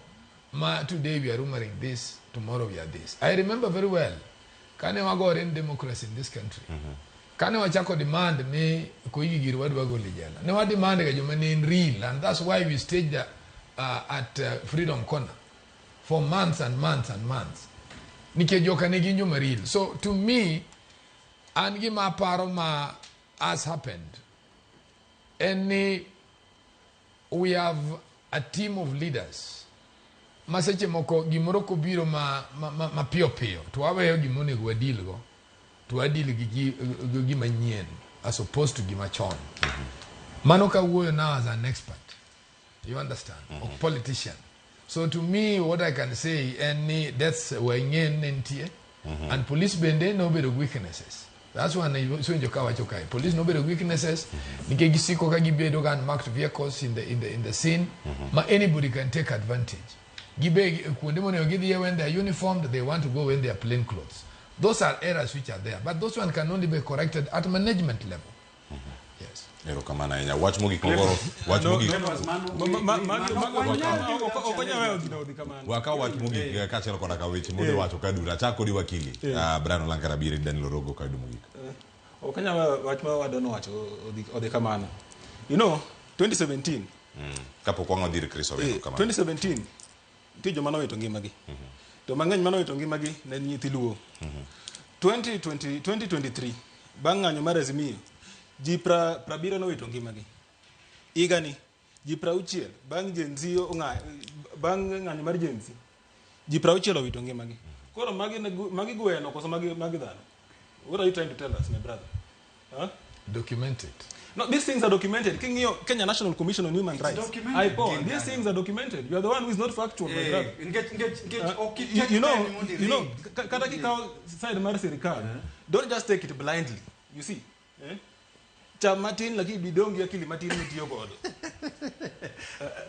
ma today we are rumoring this tomorrow we are this i remember very well kane wagore in democracy in this country kane wachako demand ni Koigi giri wadwa golo e jela ne wa demand ga joma ne en real and that's why we staged at Freedom Corner for months and months and months nikech joka ne gin joma real so to me an gima aparo ma has happened en ni we have a team of leaders ma seche moko gimoro kobiro ma, ma, ma, ma piyo piyo to waweyo gima onego wadeal go to wadeal gi gima nyien as opposed to gima chon mano kawuoyo now as an expert you understand mm -hmm. politician so to me what i can say en ni deaths were ng'eny ne nitie and police bende nobedo gi weaknesses that's one iwinjo ka wacho kae police nobedo gi weaknesses nikech gisiko ka gibedo ga unmarked vehicles in the scene ma anybody can take advantage gibe kuonde monego gidhiye when they are uniformed they want to go when they are plain clothes those are errors which are there but those one can only be corrected at management level yes Erokamano ahinya. Wach mogik mogoro, wach mogik. Ok onyal weyo gino odhi kamano. Wakaw wach mogik kaachiel koda ka weche modhi wacho ka duto. Achak kodi wakili. Brian Olanka Rabieri, Daniel Orogo ka yudo mogik. Ok anyal weyo wach ma wadwa nowacho odhi kamano. 2017 Kapok wang'o dhi ir Chris Owino kamano. 2017 nitie joma nowito ngimagi. To mang'eny manowito ngimagi ne nyithi Luo. 2020 2023 bang' ng'anyo mar Azimio ji 70 nowito ngimagi. Higani ji 60 bang' Gen Z bang' ng'anyo mar Gen Z ji 60 owito ngimagi. Koro magi magi gweno koso magi dhano? What are you trying to tell us, my brother? Huh? Documented. No, these things are documented. King'iyo Kenya National Commission on Human It's Rights. documented, IPOA, King these Daniel. things are documented. You are the one who is not factual, my brother. Nikech ok time mondo i-read. Kata kikawo side mar sirikal, don't just take it blindly. You see? Eh? Cham matin lakini bidong gi akili matin mitiyo godo.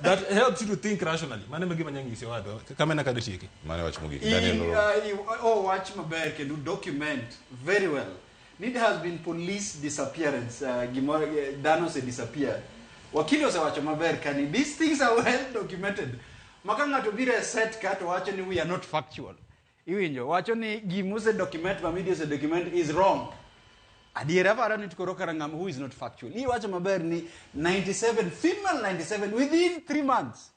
That helps you to think rationally. Mano e gima anyalo owadwa. Kamena kado tieke. Mano wach mogik. Daniel Orogo. Owach maber kendo document very well. Need has been police disappearance. Gimoro dhano ose disappear. Wakili osewacho maber kani these things are well documented. Maka ng'ato biro e set ka to wacho ni we are not factual. Iwinjo wacho ni gima ose document ma media ose document is wrong. Adiera paro ni to koro kara ng'ama who is not factual. Iwacho maber ni 97 female 97 within 3 months.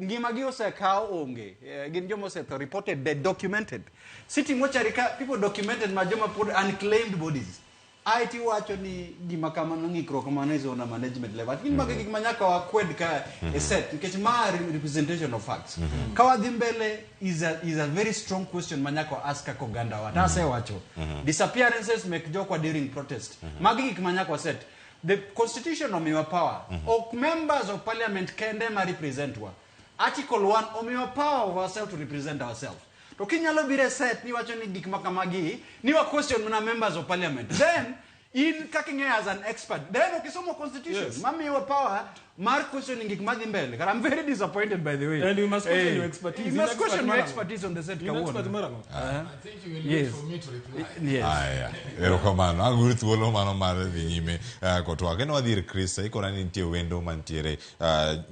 Ngimagi osekaw onge. Gin joma osetho reported dead documented. City mortuary ka people documented ma joma pod unclaimed bodies. IT wacho ni gima kamano ng'ikruok kamano is on a management level. Lakini mago gik ma nyaka wakwed ka e set nikech ma representation of facts. Ka wadhi mbele is a very strong question ma nyaka ask kaka oganda wa. Tasewacho. Disappearances mek jokwa during protest. Magi gik ma nyaka waset. The constitution omiwa power. Ok members of parliament kende ma represent wa. Article 1 omiwa power of ourselves to represent ourselves. To kinyalo biro e set ni wacho ni gik ma kamagi ni wa question mana members of parliament. Then in kaka ing'eyo as an expert, then ok isomo constitution mamiyowa power mar questioning gik madhi mbele. Kara I'm very disappointed, by the way. And we must question your expertise. You In must expert question your marang'o? expertise on the set In kawuono. expert marang'o? I think you will wait for me to reply. Yes. Aya, erokamano. Ang' thuolo mano mar dhi nyime kotwak. Kendo wadhi ir Chris, ikona ni nitie wendo mantiere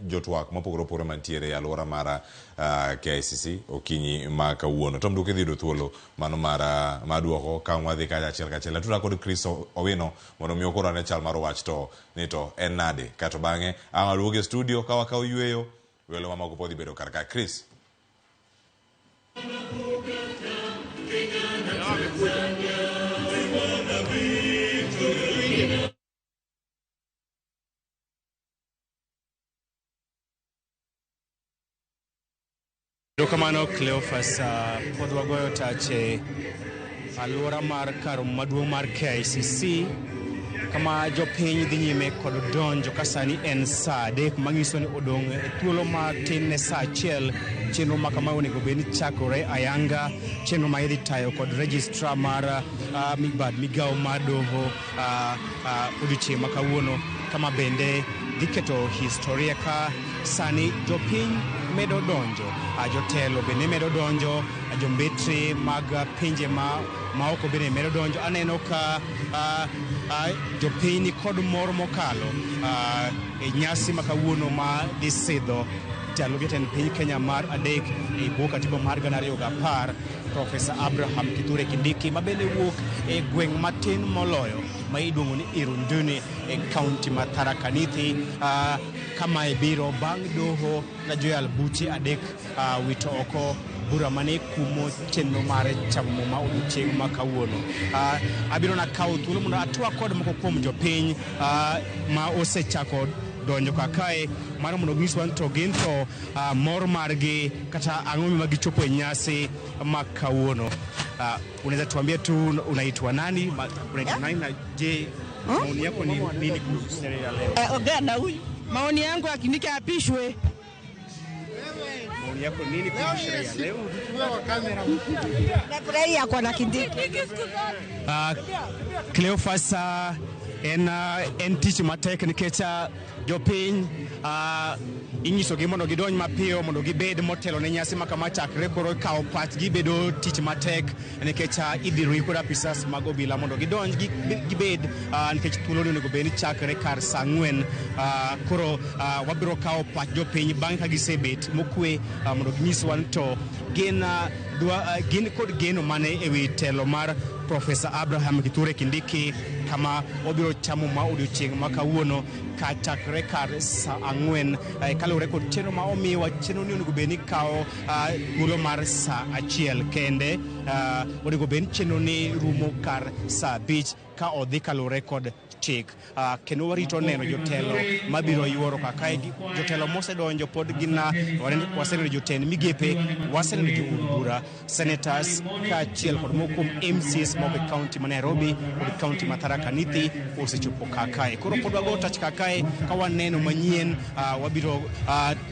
jotwak mopogore opogore mantiere e alwora mar KICC okinyi ma kawuono. Tom Duke idhi yudo thuolo mano mar duoko ka wadhi kacha achiel kachiel. Atudra kod Chris Owino mondo mi okoro ane chal mar wach to ni to en nade. Kato bang'e ang' waduogo e studio ka wakawo yueyo welo mamoko pod dhi bedo kar ka. Chris. Erokamano Cleophas, pod wagoyo tach e alwora mar kar maduong' mar KICC kama jopiny dhi nyime kod donjo ka sani en saa 3 manyiso ni odong' e thuolo matin ne saa 1. Chenro ma kama onego bed ni chakore ayanga, chenro ma idhi tayo kod registrar mar mibad migawo mar doho odiochieng' ma kawuono, kama bende dhi keto historia ka sani jopiny medo donjo, jotelo bende medo donjo, jombetre mag pinje maoko bende medo donjo. Aneno ka jopiny ni kod mor mokalo e nyasi ma kawuono ma dhi sidho jalup jatend piny Kenya mar adek e bwo katiba mar 2010 Profesa Abraham Kithure Kindiki, ma bende wuok e gweng' matin moloyo ma iluongo ni Irunduni e kaunti ma Tharaka Nithi. Kama biro bang' doho na joyal buche 3 wito oko bura mane kumo chenro mar chamo muma odiochieng' ma kawuono. Abiro nakawo thuolo mondo atwa kod moko kuom jopiny ma osechako donjo kakae mar mondo ginyiswa ni to gin to mor margi kata ang'o ma gichopo e nyasi ma kawuono. Unaweza tuambia tu unaitwa nani? Unaitwa nani na je, maoni yako ni nini kuhusu sherehe ya leo? Ongea na huyu. Maoni yangu Kindiki apishwe. Maoni yako nini kuhusu sherehe ya leo? Nafurahia kwa na Kindiki. Cleophas, en tich matek nikech jopiny inyisogi mondo gidonj mapiyo mondo gibed motelo ne nyasi ma kama chakre. Koro kawo pachgi bedo tich matek nikech idhi rwi kod apisas mag obila mondo gidonj gibed nikech thuolo ni onego bed ni chakre kar saa 4. Koro wabiro kawo pach jopiny bang' ka gisebet mokwe mondo ginyiswa ni to gin kod geno mane ewi telo mar Profesa Abraham Kithure Kindiki kama obiro chamo ma odiochieng' ma kawuono kachakre kar saa 4 kaluwore kod chenro ma omiwa. Chenro ni onego bed ni kawo thuolo mar saa 1 kende. Onego bed ni chenro ni rumo kar saa 5 ka odhi kaluwore kod chik. Kendo warito neno jotelo mabiro yuoro kakae. Jotelo mosedonjo pod gin waseneno jotend migepe, waseneno jood bura, senators kaachiel kod moko kuom MCAs moko e kaunti ma Nairobi kod kaunti ma Tharaka Nithi osechopo kakae. Koro pod wago tach kakae ka waneno manyien. Wabiro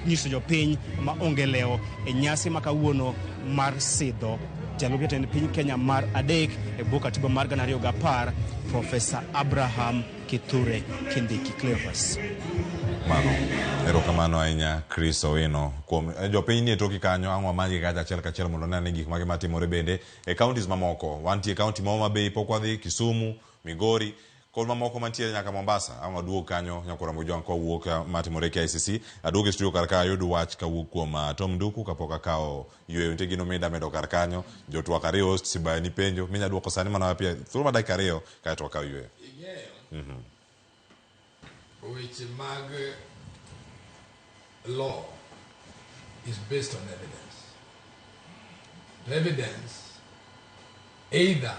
nyiso jopiny ma onge lewo e nyasi ma kawuono mar sidho jalup jatend piny Kenya mar adek e bwo katiba mar 2010 Profesa Abraham Kithure Kindiki. Cleophas. Mano, erokamano ahinya Chris Owino kuom jopiny nie toki kanyo. Ang' wamagi kacha achiel kachiel mondo ne ane gik mage matimore bende e counties mamoko. Wantie county ma Homa Bay pok wadhi, Kisumu, Migori kod mamoko mantiere nyaka Mombasa. Ang' waduog kanyo nyakora Mojwang' kawuok matimore KICC. Aduog e studio kar ka ayud wach kawuok kuom Tom Nduku kapok akawo yueyo. Nitie gino mida medo kar kanyo. Jotwak ariyo host Sibaya ni penjo minya duoko sani mana piyo thuolo mar dakika 2 kaeto wakaw yueyo. Weche mag law is based on evidence. The evidence either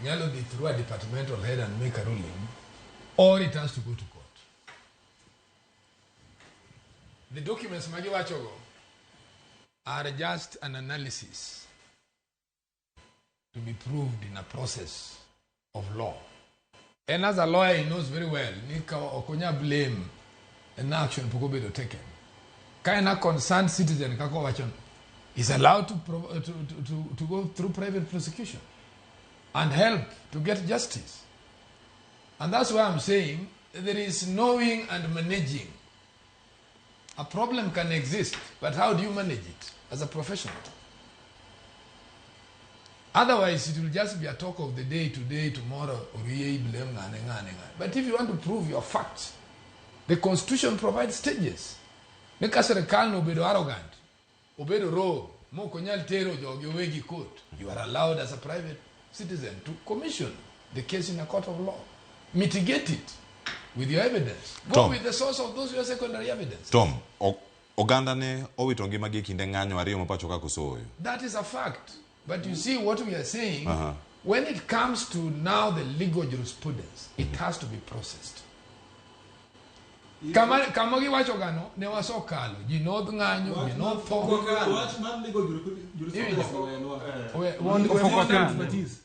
nyalo dhi through a departmental head and make a ruling, or it has to go to court. The documents magiwachogo are just an analysis to be proved in a process of law. And as a lawyer, he knows very well, nika okonya blame an action pok obedo taken. Ka en a concerned citizen kaka owachono, Is allowed to, pro- to go through private prosecution and help to get justice. And that's why I'm saying there is knowing and managing. A problem can exist, but how do you manage it as a professional? Otherwise, it will just be a talk of the day, today, tomorrow, oriye, blame, ngane, ngane, ngane. But if you want to prove your facts, the constitution provides stages. Ne ka sirikal no obedo arrogant, obedo rogue, mok onyal tero jogi owegi court, you are allowed as a private citizen to commission the case in a court of law. Mitigate it with your evidence. Go Tom. with the source of those your secondary evidence. Tom, oganda ne owito ngimagi e kinde ng'anyo ariyo ma pacho ka koso oyo. That is a fact. But you see what we are saying, when it comes to now the legal jurisprudence, it has to be processed. Kama giwacho gano, ne wasokalo. Ji nodh ng'anyo, ji notho. Wach mar legal jurisprudence owenwa. We mondo- Expertise.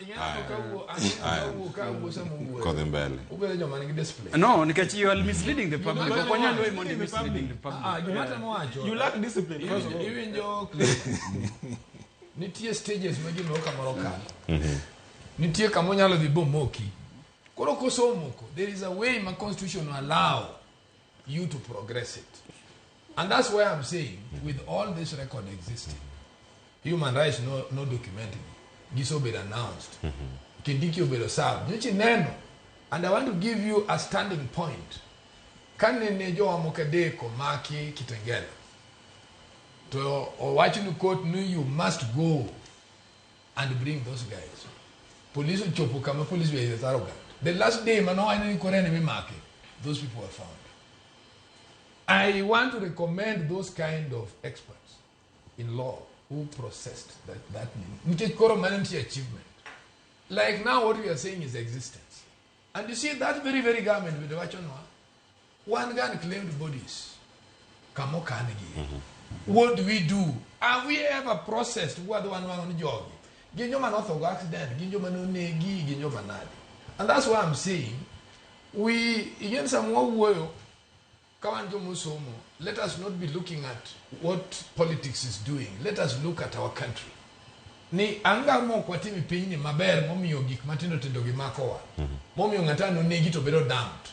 Inyalo kawuo kawuo sama uwuoyo. Kodhi mbele. Ubedo joma nigi discipline. No, nikech you are misleading the public. Gima- Ok wanyal weyi mondo i misleading the public. Ah, gima temo wacho. You lack discipline, first of all. Iwinjo Cleophas. Nitie stages ma gimoro kamoro kalo. Nitie kama onyalo dhi bomoki. Koro kosomoko, there is a way ma constitution will allow you to progress it. And that's why I'm saying, with all this record existing, human rights no documented, gisobedo announced, Kindiki obedo served. Nyocha ineno, and I want to give you a standing point. Kanene jowa moko adek omaki Kitengela, to owach ni court ni you must go and bring those guys. Police ochopo kama police were is arrogant. The last day mane owacho ni koro en emimake, those people were found. I want to recommend those kind of experts in law who processed that name. Nikech koro mano nitie achievement. Like now what we are saying is existence. And you see that very, very government with the wachonwa, one gun claimed bodies. Kamo kanigi. What do we do? Have we ever processed what the one one jogi? Gin joma notho go accident, gin joma nonegi, gin joma nadi. And that's why I'm saying, we, again, some wuoyo, ka wan jomosomo, let us not be looking at what politics is doing. Let us look at our country. Ni anga mok watim e pinyni maber momiyo gik matindo tindo gi makowa. Momiyo ng'ata nonegi to bedo dumped.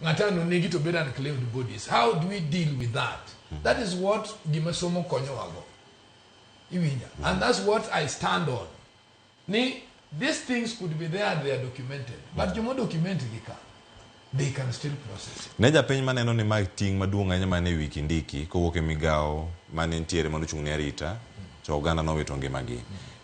Ng'ata nonegi to bedo unclaimed bodies. How do we deal with that? That is what gima somo konyowago. Iwinja. And that's what I stand on. Ni these things could be there and they are documented. But jomo document gi ka, they can still process it. Ne japiny maneno ni ma ting' maduong' ahinya mane e wi Kindiki kowuok e migawo mane nitiere mane ochung' ne arita to oganda nowito ngimagi.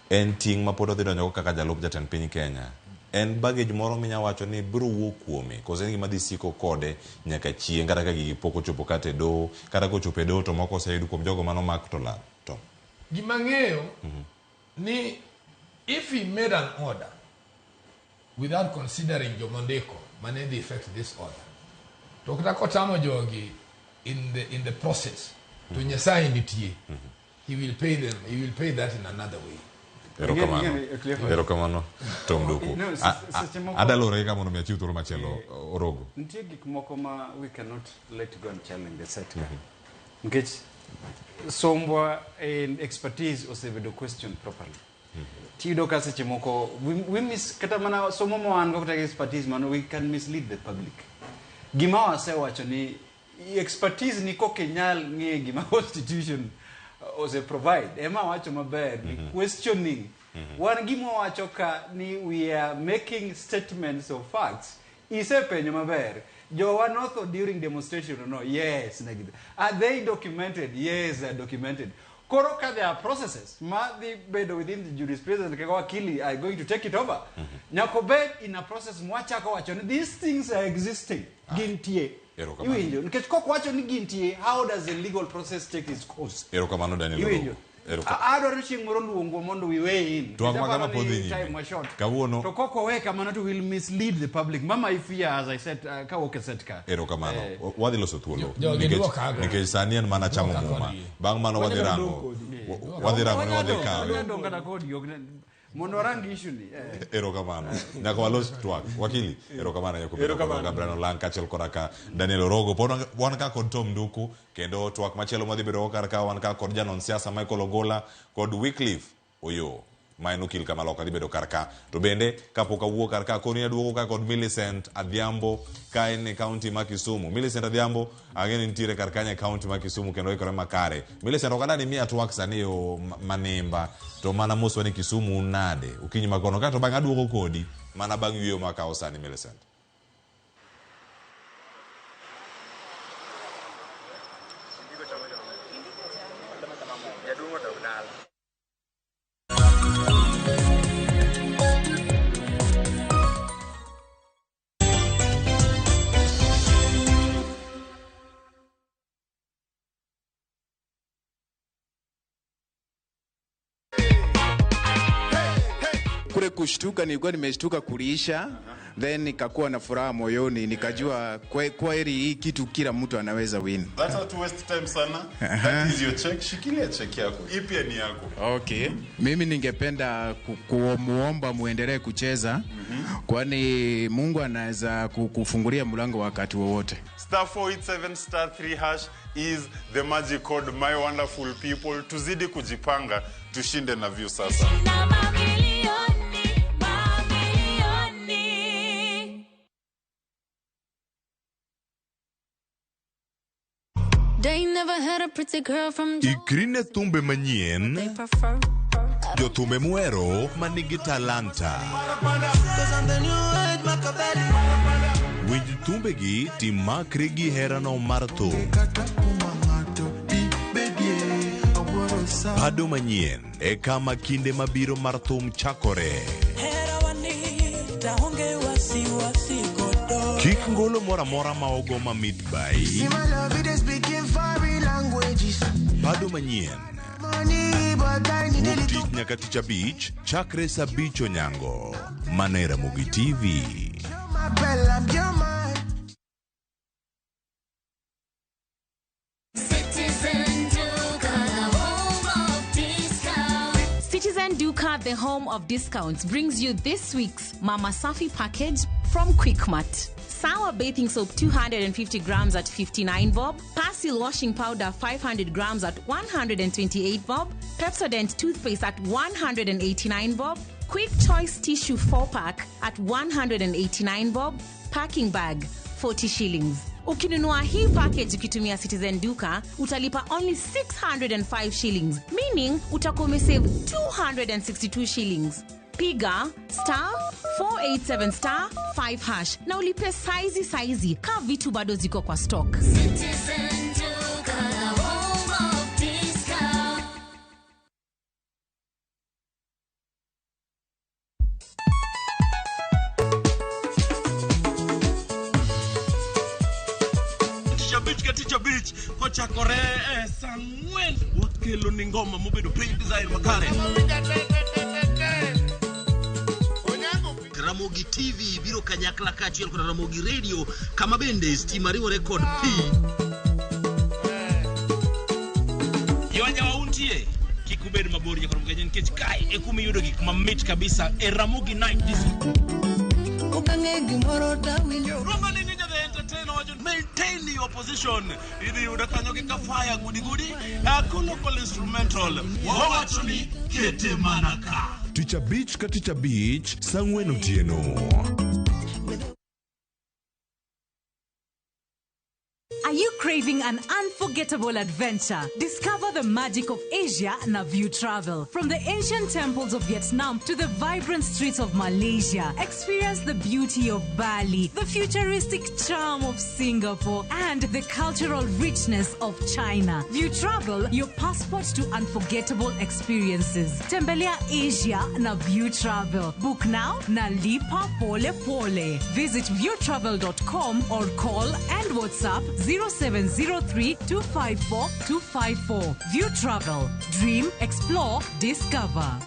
En ting' ma pod odhi donjogo kaka jalup jatend piny Kenya. En baggage moro minya wacho ni biro wuok kuome koso en gima dhi siko kode nyaka chieng' kata ka gigi pok ochopo kata e doho kata kochopo e doho to moko oseyud kuom jogo manomak to lal. To. Gima ng'eyo ni if he made an order without considering jomondiko mane dhi affect this order to kata kotamo jogi in the process to Nyasaye nitie, he will pay them, he will pay that in another way. Erokamano. Again, Erokamano Tom Duku. No, seche moko- Adalore ka mondo mi achiw thuolo machielo Orogo. Nitie gik moko ma we cannot let go and challenge the set ka. Nikech sombwa and expertise osebedo question properly. Tiyudo ka seche moko we miss kata mana somo ma wan go kata expertise mano we can mislead the public. Gima wasewacho ni expertise ni kok inyal ng'e gima constitution ose provide ema wacho maber ni questioning wan gima wacho ka ni we are making statements of facts. Isepenjo maber, jowa notho during demonstration or no? Yes, negidhi. Are they documented? Yes, they are documented. Koro ka there are processes ma dhi bedo within the jurisprudence kaka wakili are going to take it over, nyaka bed in a process mwachako wacho ni these things are existing, gintie. Erokamano. Iwinjo? Nikech kok wacho ni gintie, how does the legal process take its course? Erokamano Daniel Iwinjo? Orogo. Adwaro chieng' moro luongwa mondo we weigh in. Twak ma kama Nikech pod aparo dhi ni nyime. time wa short. Kawuono To kok wawe kamano to will mislead the public. Mama, I fear, as I said, kawuok e set ka. Erokamano. Eh. Wadhi loso thuolo. Jogi duoka go. Nikech sani en mana chamo Duoka muma. kodgi. Bang' mano wadhi Wanyalo rango. dong' kodi. Wadhi rango ni wadhi Wanyalo kawe. dong' kata kodi, ok ne- Mondo warang issue ni. Erokamano. Nyaka walos twak. Wakili, erokamano nyaka bedo Erokamano. kodwa Gabriel Olang kaachiel koda ka Daniel Orogo. Pod wan ka kod Tom Nduku kendo twak machielo madhi bedo go kar ka wan ka kod janon siasa Michael Ogola kod Wycliffe Oyo ma en okil kamaloka dhi bedo kar ka. To bende kapok awuok kar ka koni aduogo ka kod Millicent Adhiambo ka en e kaunti ma Kisumu. Millicent Adhiambo ang'e ni nitiere kar kanyo e kaunti ma Kisumu kendo oikore makare. Millicent ok adani miya twak sani e yo manimba to mana moswa ni Kisumu un nade okinyi ma kono kato bang'e aduogo kodi mana bang' yueyo makawo sani Millicent. Kule kushtuka, nilikuwa nimeshtuka kuliisha, then nikakuwa na furaha moyoni, nikajua kweli hii kitu kila mtu anaweza win. That's not to waste time sana. That is your check. Shikilia check yako. Hii pia ni yako. Okay. Mimi ningependa kumuomba muendelee kucheza, kwani Mungu anaweza kufungulia mlango wakati wowote. Star 487 star 3 hash is the magic code, my wonderful people. Tuzidi kujipanga, tushinde na view sasa. They never had a pretty girl from Ikri ne thumbe manyien, they prefer. jothumbe muhero manigi talanta. Winj thumbegi timakri gi herano mar thum. Bado manyien e kama kinde mabiro mar thum chakore. Kik ngolo moro amora ma ogo mamit bai. Bado manyien. Wuok tich nyaka tich abich chakre saa abich onyango. Mana e Ramogi TV. Citizen Duka, the home of discounts. Citizen Duka, the home of discounts, brings you this week's Mama Safi package from Quickmart. Sour bathing soap 250 grams at 59 bob, Persil washing powder 500 grams at 128 bob, Pepsodent toothpaste at 189 bob, Quick Choice tissue 4-pack at 189 bob, packing bag 40 shillings. Ukinunua hii package ukitumia Citizen Duka, utalipa only 605 shillings, meaning utakuwa umesave 262 shillings. Piga star 487 star 5 hash na ulipe saizi saizi ka vitu bado ziko kwa stock. Citizen Duka, the home of discount. Tich abich ka tich abich kochakore e saa ang'wen wakelo ni ngoma mobedo piny design makare. Ramogi TV biro kanyakla kaachiel kod Ramogi Radio kama bende stima riwore kod pi. Yonja wauntie kik ubed mabor nyaka Kenya nikech kae e kuma iyudo gik mamit kabisa e Ramogi Night Disco. Okang'e gimoro tawinjo. Roma ni Ninja the Entertainer wacho maintain your position. Idhi yudo kanyo gi kafaya gudi gudi local instrumental. Wawacho ni kete mana ka. Tich abich ka tich abich saa ang'wen otieno. Are you craving an unforgettable adventure? Discover the magic of Asia na View Travel. From the ancient temples of Vietnam to the vibrant streets of Malaysia, experience the beauty of Bali, the futuristic charm of Singapore, and the cultural richness of China. View Travel, your passport to unforgettable experiences. Tembelea Asia na View Travel. Book now na lipa pole pole. Visit viewtravel.com or call and WhatsApp 0703 254 254. View Travel. Dream, explore, discover.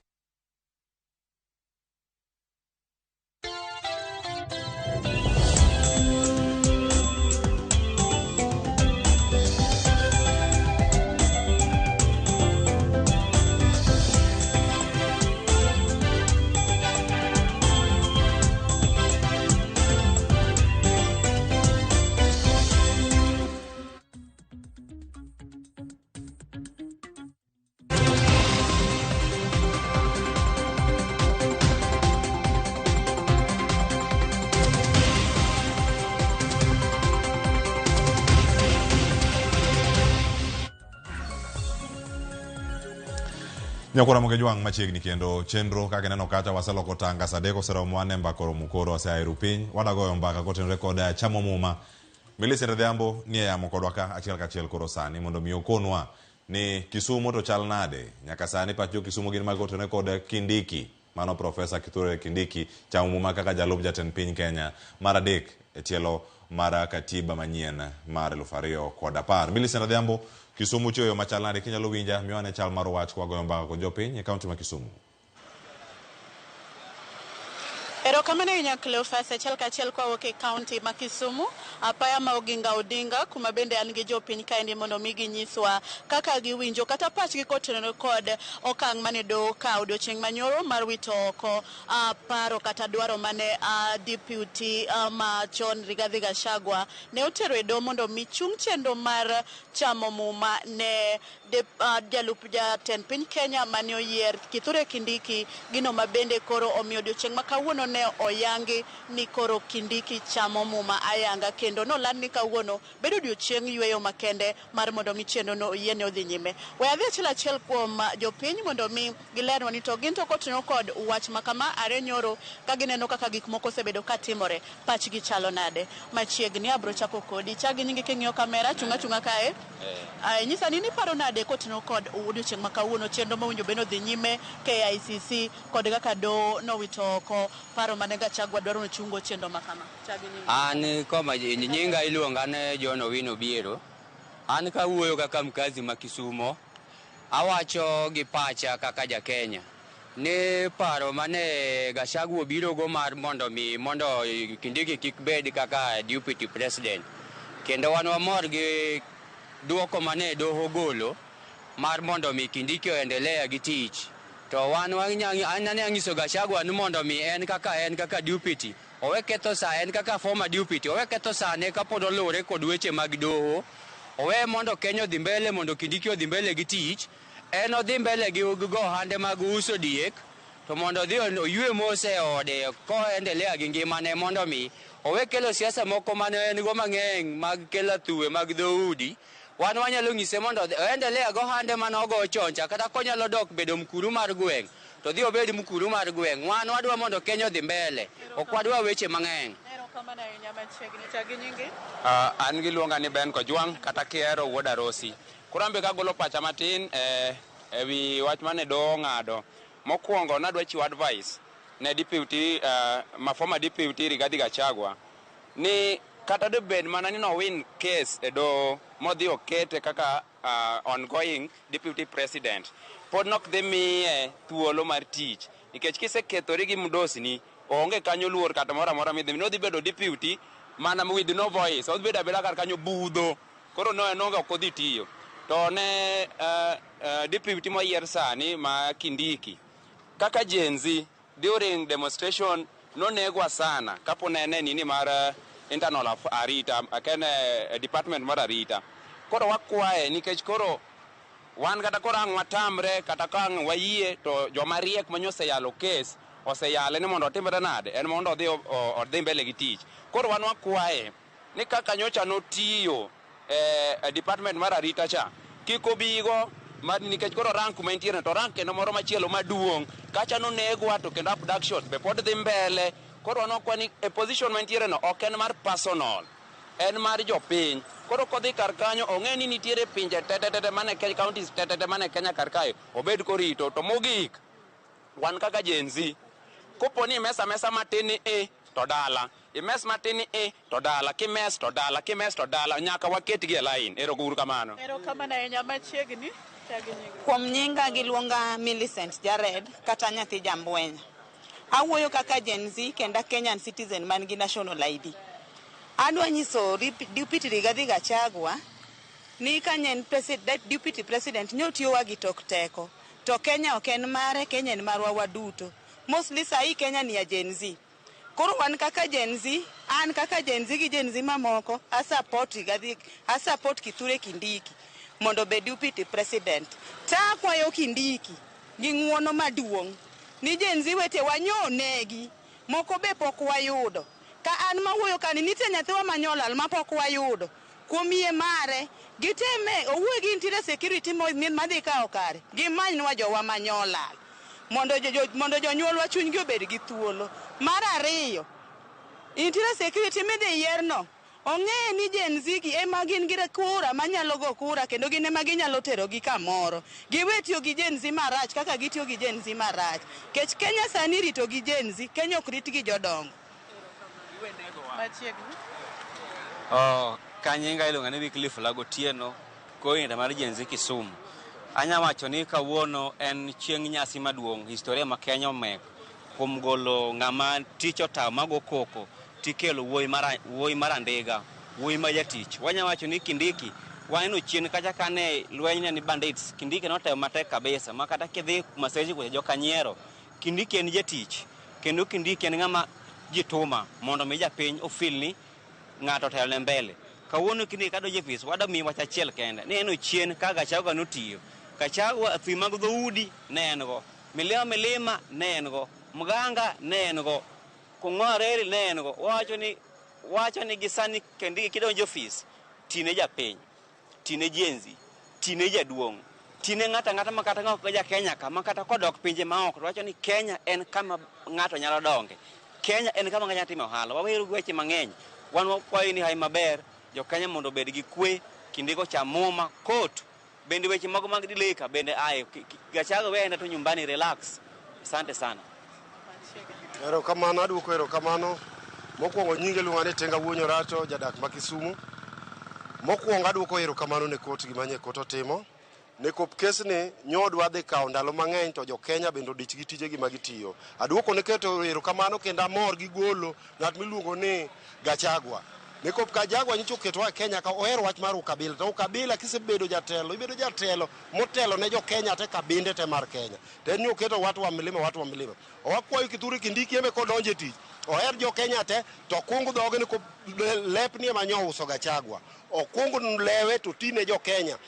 Nyakora Moge Jwang' machiegni kendo chenro kaka ineno kacha waseloko tanga saa adek oseromo wan e mbaka oromo koro waseaero piny wadagoyo mbaka kotenore kod chamo muma. Millicent Adhiambo nie yamo kodwa ka achiel kachiel koro sani mondo mi okonwa ni Kisumo to chal nade nyaka sani pach jo Kisumo gin mag kotenore kod Kindiki mano Profesa Kithure Kindiki chamo muma kaka jalup jatend piny Kenya mar adek e tielo mar katiba manyien mar 2010. Millicent Adhiambo, Kisumu chiwo yo machal nade kinyalo winja miwa ane chal mar wach kwagoyo mbaka kod jopiny e kaunti ma Kisumu. Erokamano ahinya Cleophas, achiel kachiel kwawuok e kaunti ma Kisumu, apaya ma Oginga Odinga, kuma bende an gi jopiny kaendi mondo mi ginyiswa kaka giwinjo kata pachgi kotenore kod okang' mane doho okawo odiochieng' manyoro mar wito oko paro kata dwaro mane deputy machon Rigathi Gachagua ne otero e doho mondo mi chung chenro mar chamo muma ne jalup jatend piny Kenya mane oyier Kithure Kindiki, gino ma bende koro omiyo odiochieng' ma kawuono ne oyangi ni koro Kindiki chamo muma ayanga, kendo noland ni kawuono bedo odiochieng' yweyo makende mar mondo mi chenro no oyiene odhi nyime. We adhi achiel achiel kuom jopiny mondo mi gilerwa ni to gin to kotenore kod wach ma kama are nyoro ka gineno kaka gik moko osebedo ka timore, pachgi chalo nade. Machiegni abro chako kodi, chak gi nyingi king'iyo kamera, chung' achung'a kae. Ay, nyisa ni niparo nade kotenore kod odiochieng' ma kawuono chenro mowinjo bed ni odhi nyime KICC kod kaka doho nowito oko paro mane Gachagua dwaro ni ochungo chenro ma kama. Chak gi nyingi. An koma nyinga iluonga ni John Owino Obiero. An kawuoyo kaka mkazi ma Kisumo, awacho gi pacha kaka ja Kenya ni paro mane Gachagua obiro go mar mondo mi mondo Kindiki kik bed kaka deputy president. Kendo wan wamor gi duoko mane doho golo mar mondo mi Kindiki oendelea gi tich. To wan an ane anyiso Gachagua ni mondo mi en kaka deputy owe ketho sa, en kaka former deputy owe ketho sane kapod oluwore kod weche mag doho, owe mondo Kenya odhi mbele, mondo Kindiki odhi mbele gi tich. En odhi mbele gi go ohande mag uso diek, to mondo odhi oywe mos e ode koendelea gi ngimane, mondo mi owe kelo siasa moko mane en go mang'eny mag kelo thuwe mag dhoudi. Wan wanyalo nyise mondo oendelea go ohande mane ogo chon cha, kata konyalo dok bedo mkuru mar gweng' to dhi obed mkuru mar gweng'. Wan wadwa mondo Kenya odhi mbele, ok wadwa weche mang'eny. Erokamano ahinya. Machiegni, chak gi nyingi. An giluonga ni Ben Kojwang' kata Kiero wuod Arosi. Koro an be kagolo pacha matin ewi wach mane doho ong'ado. Mokwongo nadwa chiwo advice ne deputy ma former deputy Rigathi Gachagua ni kata dobed mana ni nowin case e doho modhi okete kaka ongoing deputy president, pod nok dhi miye thuolo mar tich, nikech kisekethori gi mdosni onge kanyo luor kata moro amora midhi nodhi bedo deputy mana with no voice, odhi bedo abeda kar kanyo budho. Koro no en onge ok odhi tiyo. To ne deputy moyier sani ma Kindiki kaka Gen Z during demonstration nonegwa sana kapo ne en nini mar internal arita akene department mar arita. Koro wakwaye nikech koro wan kata koro ang' watamre kata ka ang' wayie to joma riek manyoseyalo case oseyale ni mondo otimre nade, en mondo odhi mbele gi tich. Koro wan wakwaye ni kaka nyocha notiyo e department mar arita cha kik obigo mar nikech koro rank kuma entiere to rank kendo moro machielo maduong' kacha nonegwa to kendo abduction be pod dhi mbele. Koro wan wakwa ni e position mantiere no ok en mar personal, en mar jopiny. Koro kodhi kar kanyo ong'e ni nitiere pinje tetete mane Kenya, counties tetete mane Kenya kar kae obed korito. To mogik wan kaka Gen Z kopo ni imesa mesa matin ni e to dala, imes matin ni e to dala, kimes to dala, kimes to dala, nyaka waketgi e line. Ero uru kamano. Erokamano ahinya. Machiegni, chak gi nyingi. Kuom nyinga giluonga Millicent Jared kata nyathi Jambwenya. Awuoyo kaka Gen Z kendo a Kenyan citizen man gi national ID. Adwa nyiso Deputy Rigathi Gachagua ni ka ne en deputy president nyotiyowa gi tok teko. To Kenya ok en mare, Kenya en marwa waduto. Mostly sahi Kenya ni ya Gen Z. Koro wan kaka Gen Z, an kaka Gen Z gi Gen Z mamoko, a support Rigathi, a support Kithure Kindiki mondo obed deputy president. Ta akwayo Kindiki gi ng'uono maduong' ni Gen Z wetewa nyonegi, moko be pok wayudo. Ka an mawuoyo kani nitie nyathiwa manyolal mapok wayudo. Kuom yie mare, giteme owuoyo gi interior security madhi kawo kare. Gimanynwa jowa manyolal. Mondo jonyuolwa chunygi obed gi thuolo. Mar ariyo, interior security midhi yierno, ong'e ni Gen Z gi ema gin gi kura manyalo go kura kendo gin ema ginyalo terogi kamoro. Giwe tiyo gi Gen Z marach kaka gitiyo gi Gen Z marach. Kech Kenya sani irito gi Gen Z, Kenya ok rit gi jodongo. Machiegni. Oh, kanyinga iluonga ni Wycliffe Lagotieno, coordinator mar Gen Z Kisumu. Anya wacho ni kawuono en chieng' nyasi maduong', historia ma Kenya omeko kuom golo ng'ama tich otamo mago koko tikelo wuoyi mar andiga, wuoyi ma jatich. Wanya wacho ni Kindiki waneno chien kacha kane lweny ne ni bandits, Kindiki notemo matek kabisa ma kata kidhi Maseji kucha jokanyiero, Kindiki en jatich kendo Kindiki en ng'ama jituma mondo mi japiny ofil ni ng'ato otelo ne mbele. Kawuono Kindiki kadonjo e ofis, wadwa miyi wach achiel kende, ni en chien ka Gachagua notiyo. Gachagua thwi mag dhoudi ne en go, milima milima ne en go, Mganga ne en go, Kung'o Reri ne en go. Wacho ni gi sani Kindiki kidonjo e ofis, tine japiny, tine Gen Z, tine jaduong', tine ng'ato ang'ata ma kata ng'ok ja Kenya ka, ma kata kodok pinje maoko, to wacho ni Kenya en kama ng'ato nyalo donge. Kenya en kama ng'ato nyalo timo ohala. Waweuru gi weche mang'eny. Wan wakwayo ni hawi maber, jo Kenya mondo obed gi kwe, Kindiki ocham muma, kot. Bende weche moko mag delay ka bende aye. Gachagua we to nyumbani relax. Asante sana. Erokamano, aduoko erokamano. Mokwongo nyinge iluonga ni Tenga Wuonyo Rato, jadak ma Kisumu. Mokwongo aduoko erokamano ne kot gima nye kot otimo. Nekop kesni nyodwa dhi kawo ndalo mang'eny to jo Kenya bende odich gi tijegi ma gitiyo. Aduoko ne keto erokamano kendo amor gi golo ng'at miluongo ni Gachagua. Nekop Gachagua nyocha oketowa e Kenya ka ohero wach mar ukabila. To ukabila kisebedo jatelo, ibedo jatelo motelo ne jo Kenya te kabinde te mar Kenya. To en ni oketo watu wa milima, watu wa milima. Owakwayo Kithure Kindiki embe kodonjo e tich. Oher jo Kenya te to kung dhoge ni lepni ema nyo uso Gachagua. Okung lewe to tine jo Kenya.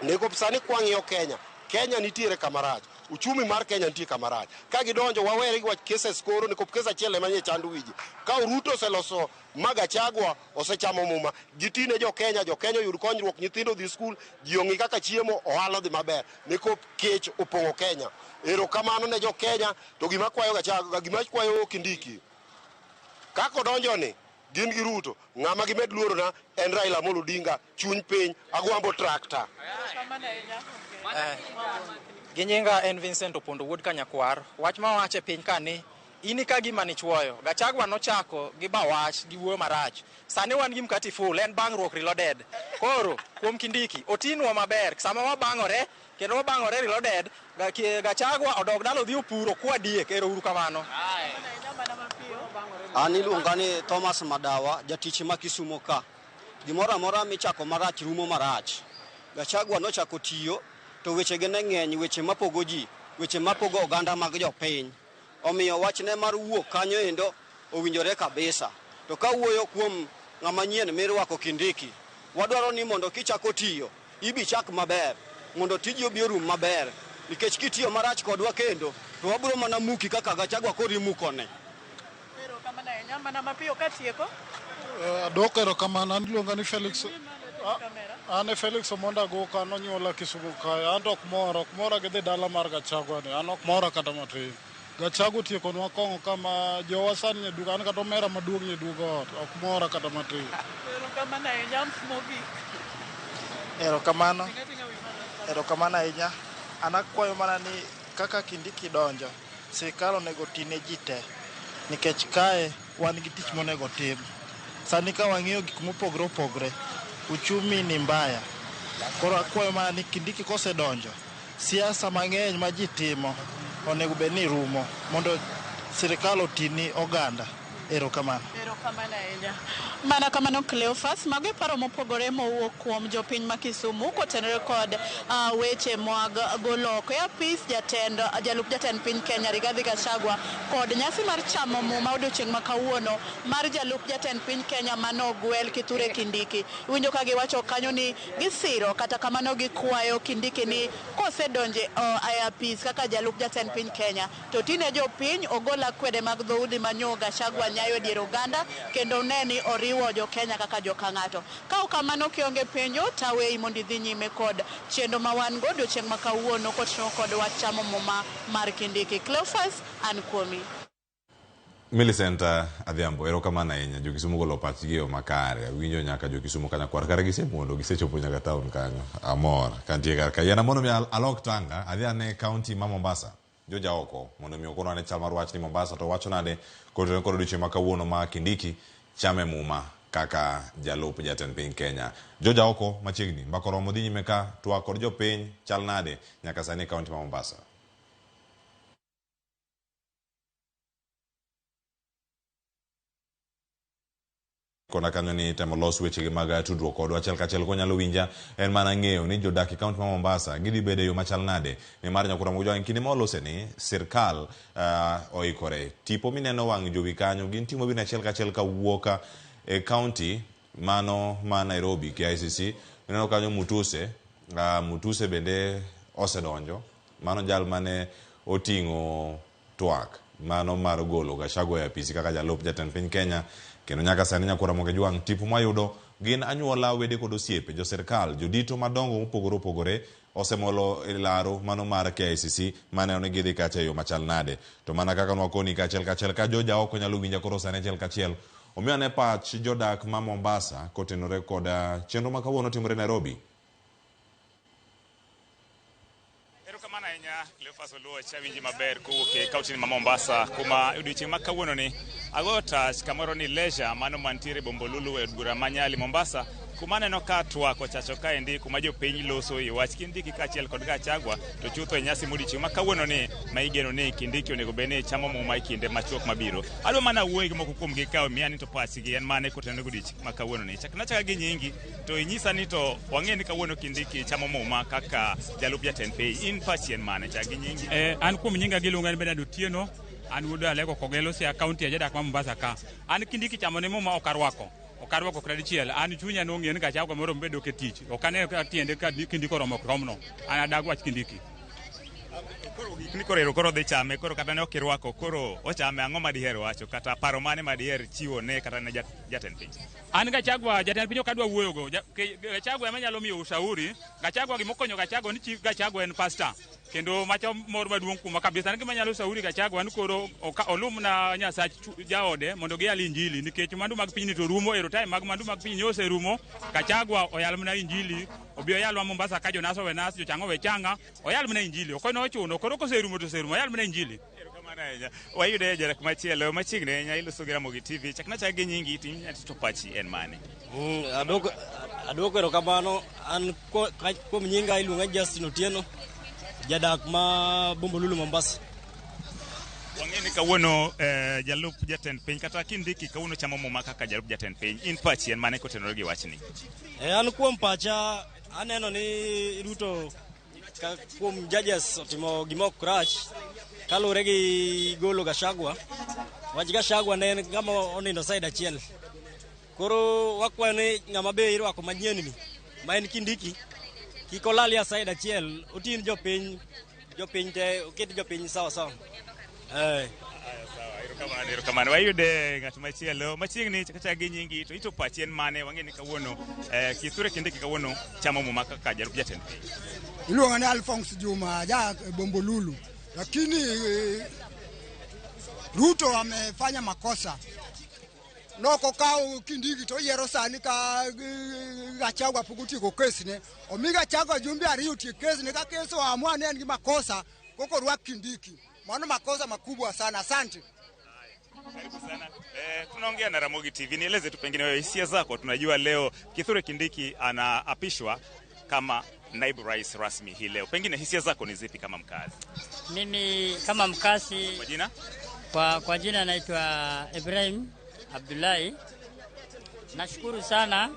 Nekop sani kwang'iyo Kenya, Kenya nitiere kama rach. Uchumi mar Kenya nitie kama rach. Ka gidonjo wawere gi wach cases koro nekop kes achiel ema nye chando wiji. Ka Ruto oseloso ma Gachagua osechamo muma, gitine jo Kenya, jo Kenya oyud konyruok, nyithindo dhi skul, ji ong'i kaka chiemo, ohala odhi maber. Nekop kech opong'o Kenya. Erokamano ne jo Kenya, to gima kwayo Gachagua, gima kwayo Kindiki, kaka odonjo ni, gin gi Ruto, ng'ama gimed luorona en Raila Amolo Odinga, chuny piny, agwambo tractor. Gi nyinga en Vincent Opondo wuod Kanyakwar. Wach ma wacho e piny ka ni in ka gima nichuoyo. Gachagua nochako gi bawach gi wuoyo marach. Sani wan gi mkati full, en bang'ruok reloaded. Koro kuom Kindiki otinwa maber sama wabang'ore kendo wabang'ore reloaded. Gachagua odog dala odhi opuro kwa diek. Ero uru kamano. An iluonga ni Thomas Madawa, jatich ma Kisumo ka. Gimoro amora michako marach rumo marach. Gachagua nochako tiyo to wechege ne ng'eny, weche mapogo ji, weche mapogo oganda mag jopiny. Omiyo wachne mar wuok kanyo endo owinjore kabisa. To ka wuoyo kuom ng'ama nyien mirwako Kindiki, wadwaro ni mondo kichako tiyo, ibi chak maber, mondo tiji obi orum maber. Nikech kitiyo marach kodwa kendo, to wabiro mana muki kaka Gachagua koro imukone. Erokamano ahinya, mana mapiyo katieko. Adwoko erokamano, an iluonga ni Felix. An e Felix Omonda Agoka, nonyuola Kisumu kae. An to ok mora gi dhi dala mar Gachagua ni. An ok mora kata matin. Gachagua otiekonwa kong'o kama jowa sani nyeduogo, an kata omera maduong' nyeduogo ot. Ok mora kata matin. Erokamano ahinya, mogik. Erokamano. Erokamano ahinya. An akwayo mana ni kaka Kindiki donjo, sirikal onego oti ne ji te. Nikech kae wan gi tich monego tim. Sani ka wang'iyo gik mopogore opogore, uchumi ni mbaya. Koro akwayo mana ni Kindiki kosedonjo, siasa mang'eny ma ji timo onego bed ni rumo mondo sirikal oti ni oganda. Erokamano. Erokamano ahinya. Mana kamano Cleophas, mago e paro mopogore mowuok kuom jopiny ma Kisumu kotenore kod weche mag golo oko e apis jalup jatend piny Kenya Rigathi Gachagua kod nyasi mar chamo muma odiochieng' ma kawuono mar jalup jatend piny Kenya manogwel Kithure Kindiki. Iwinjo ka giwacho kanyo ni gisiro, kata kamano gikwayo Kindiki ni kosedonje e apis kaka jalup jatend piny Kenya to tine jopiny ogol akwede mag dhoudi manyo Gachagua nyayo e dier oganda kendo ne ni oriwo jo Kenya kaka joka ng'ato. Ka ok kamano kionge penjo taweyi mondo idhi nyime kod chenro ma wan go odiochieng' ma kawuono koting'o kod wach chamo muma mar Kindiki. Cleophas, an kuomi. Millicent Adhiambo, erokamano ahinya. Jo Kisumu golo pachgi e yo makare. Awinjo nyaka jo Kisumu kanyakwar kare gisemondo, gisechopo nyaka town kanyo. Amor kantie kar ka. Yiena mondo mi alok tanga, adhi ane county ma Mombasa. Joja oko mondo mi okonwa ane chal mar wach ni Mombasa to wacho nade kotenore kod odiochieng' ma kawuono ma Kindiki chame muma kaka jalup jatend piny Kenya. Joja oko machiegni, mbaka oromo dhi nyime ka, twak kod jopiny chal nade nyaka sani e county ma Mombasa. Kona kanyo ni temo los wechegi mag tudruok kodwa achiel kachiel konyalo winja en mana ng'eyo ni jodak e kaunti ma Mombasa gidhi bedo e yo machal nade nimar nyakura mag jowang' kinde ma walose ni sirkal oikore. Tipo mineno wang' jowi kanyo gin tipo mabiro achiel kachiel kawuok e kaunti mano ma Nairobi KICC. Ineno kanyo Mutuse, Mutuse bende osedonjo, mano jal mane oting'o twak mano mar golo Gachagua e apisi kaka jalup jatend piny Kenya. Kendo nyaka sani nyakwara Moge Jwang' tipo mwayudo gin anyuola, wede kod osiepe, jo sirkal, jodito madongo mopogore opogore osemolo e laro mano mar KICC maneno ni gidhi kacha e yo machal nade. To mana kaka nwakoni kachiel kachiel ka joja oko nyalo winja koro sani achiel kachiel omiyo ane pach jodak ma Mombasa kotenore kod chenro ma kawuono timore Nairobi. Erokamano ahinya Cleophas Oluoch, awinji maber kowuok e kaunti ma Mombasa kuma odiochieng' ma kawuono ni agoyo tach kamoro ni Leisure mano mantiere Bombolulu e od bura ma Nyali Mombasa kuma aneno ka twak ochacho kaendi kuma jopiny loso e wach Kindiki kaachiel kod Gachagua to chutho e nyasi modiochieng' ma kawuono ni ma igeno ni Kindiki onego bed ni chamo muma e kinde machuok mabiro. Adwa mana wuoyo gi moko kuomgi ka miya ni to pachgi en mane kotenore gi odiochieng' ma kawuono ni. Chakna achaka gi nyingi to inyisa ni to wang'e ni kawuono Kindiki chamo muma kaka jalup jatend piny. In pachi en mane? Chak gi nyingi. An kuom nyinga giluonga ni Bernard Otieno, an wuod Alego Kogelo, Siaya County, ajadak ma Mombasa ka. An Kindiki chamo ne muma ok arwako. Ok arwako kata dichiel. An chunya nong'eyo ni Gachagua moro bedo ke tich. Ok ane ka tiende ka Kindiki oromo romno. An adag wach Kindiki. Koro gik ni koro ero koro dhi chame, koro kata ne ok irwako, koro ochame, ang'o ma diher wacho kata paro mane ma diher chiwo ne kata ne jatend piny? An Gachagua, jatend piny ok adwa wuoyogo. Gachagua ema nyalo miyo ushauri. Gachagua gimokonyo Gachagua ni chief Gachagua en pastor. Kendo macho mor maduong' kuoma kabisa. An gima nyalo shauri Gachagua ni koro olumna Nyasach jaode mondo giyal injili nikech mwandu mag pinyni to rumo, ero time mag mwandu mag pinyni oserumo. Gachagua oyal mana injili, obi oyalwa Mombasa ka jonas owe nas, jochanga owe changa, oyal mana injili. Ok en ochuno, koro koserumo to oserumo, oyal mana injili. Erokamano ahinya. Wayude e jadak machielo machiegni ahinya iloso gi Ramogi TV. Chakna chak gi nyingi to inyalo to pachi en mane? Aduoko erokamano. An kuom nyinga iluonga Justin Otieno, jadak ma Bombolulu Mombasa. Wang'e ni kawuono jalup jatend piny kata Kindiki kawuono chamo muma kaka jalup jatend piny. In pachi en mane kotenore gi wachni? An kuom pacha aneno ni Ruto kuom judges otimo gima ok rach kaluwore gi golo Gachagua. Wach Gachagua ne en ng'ama onindo side achiel. Koro wakwayo ni ng'ama be irwako manyien ni ma en Kindiki kik olal ya side achiel, otin jopiny, jopiny te, oket jopiny sawa sawa. Erokamano, erokamano. Wayude ng'at machielo machiegni kata gi nyingi to ito pachi en mane? Wang'e ni kawuono Kithure Kindiki kawuono chamo muma kaka jalup jatend piny. Iluonga ni Alphonse Juma ja Bombolulu, lakini Ruto amefanya makosa. Noko kawo Kindiki to oyiero sani ka Gachagua pok otieko kesne. Omi Gachagua jumbe ariyo otiek kesne, ka kes oamua ni en gi makosa koko orwak Kindiki. Mano makosa makubwa sana. Asante. Karibu sana. Tunaongea na Ramogi TV. Nieleze tu pengine wewe hisia zako. Tunajua leo Kithure Kindiki anaapishwa kama naibu rais rasmi hii leo. Pengine hisia zako ni zipi kama mkazi? Mimi kama mkazi, Kwa jina? Kwa jina naitwa Ibrahim Abdullahi. Nashukuru sana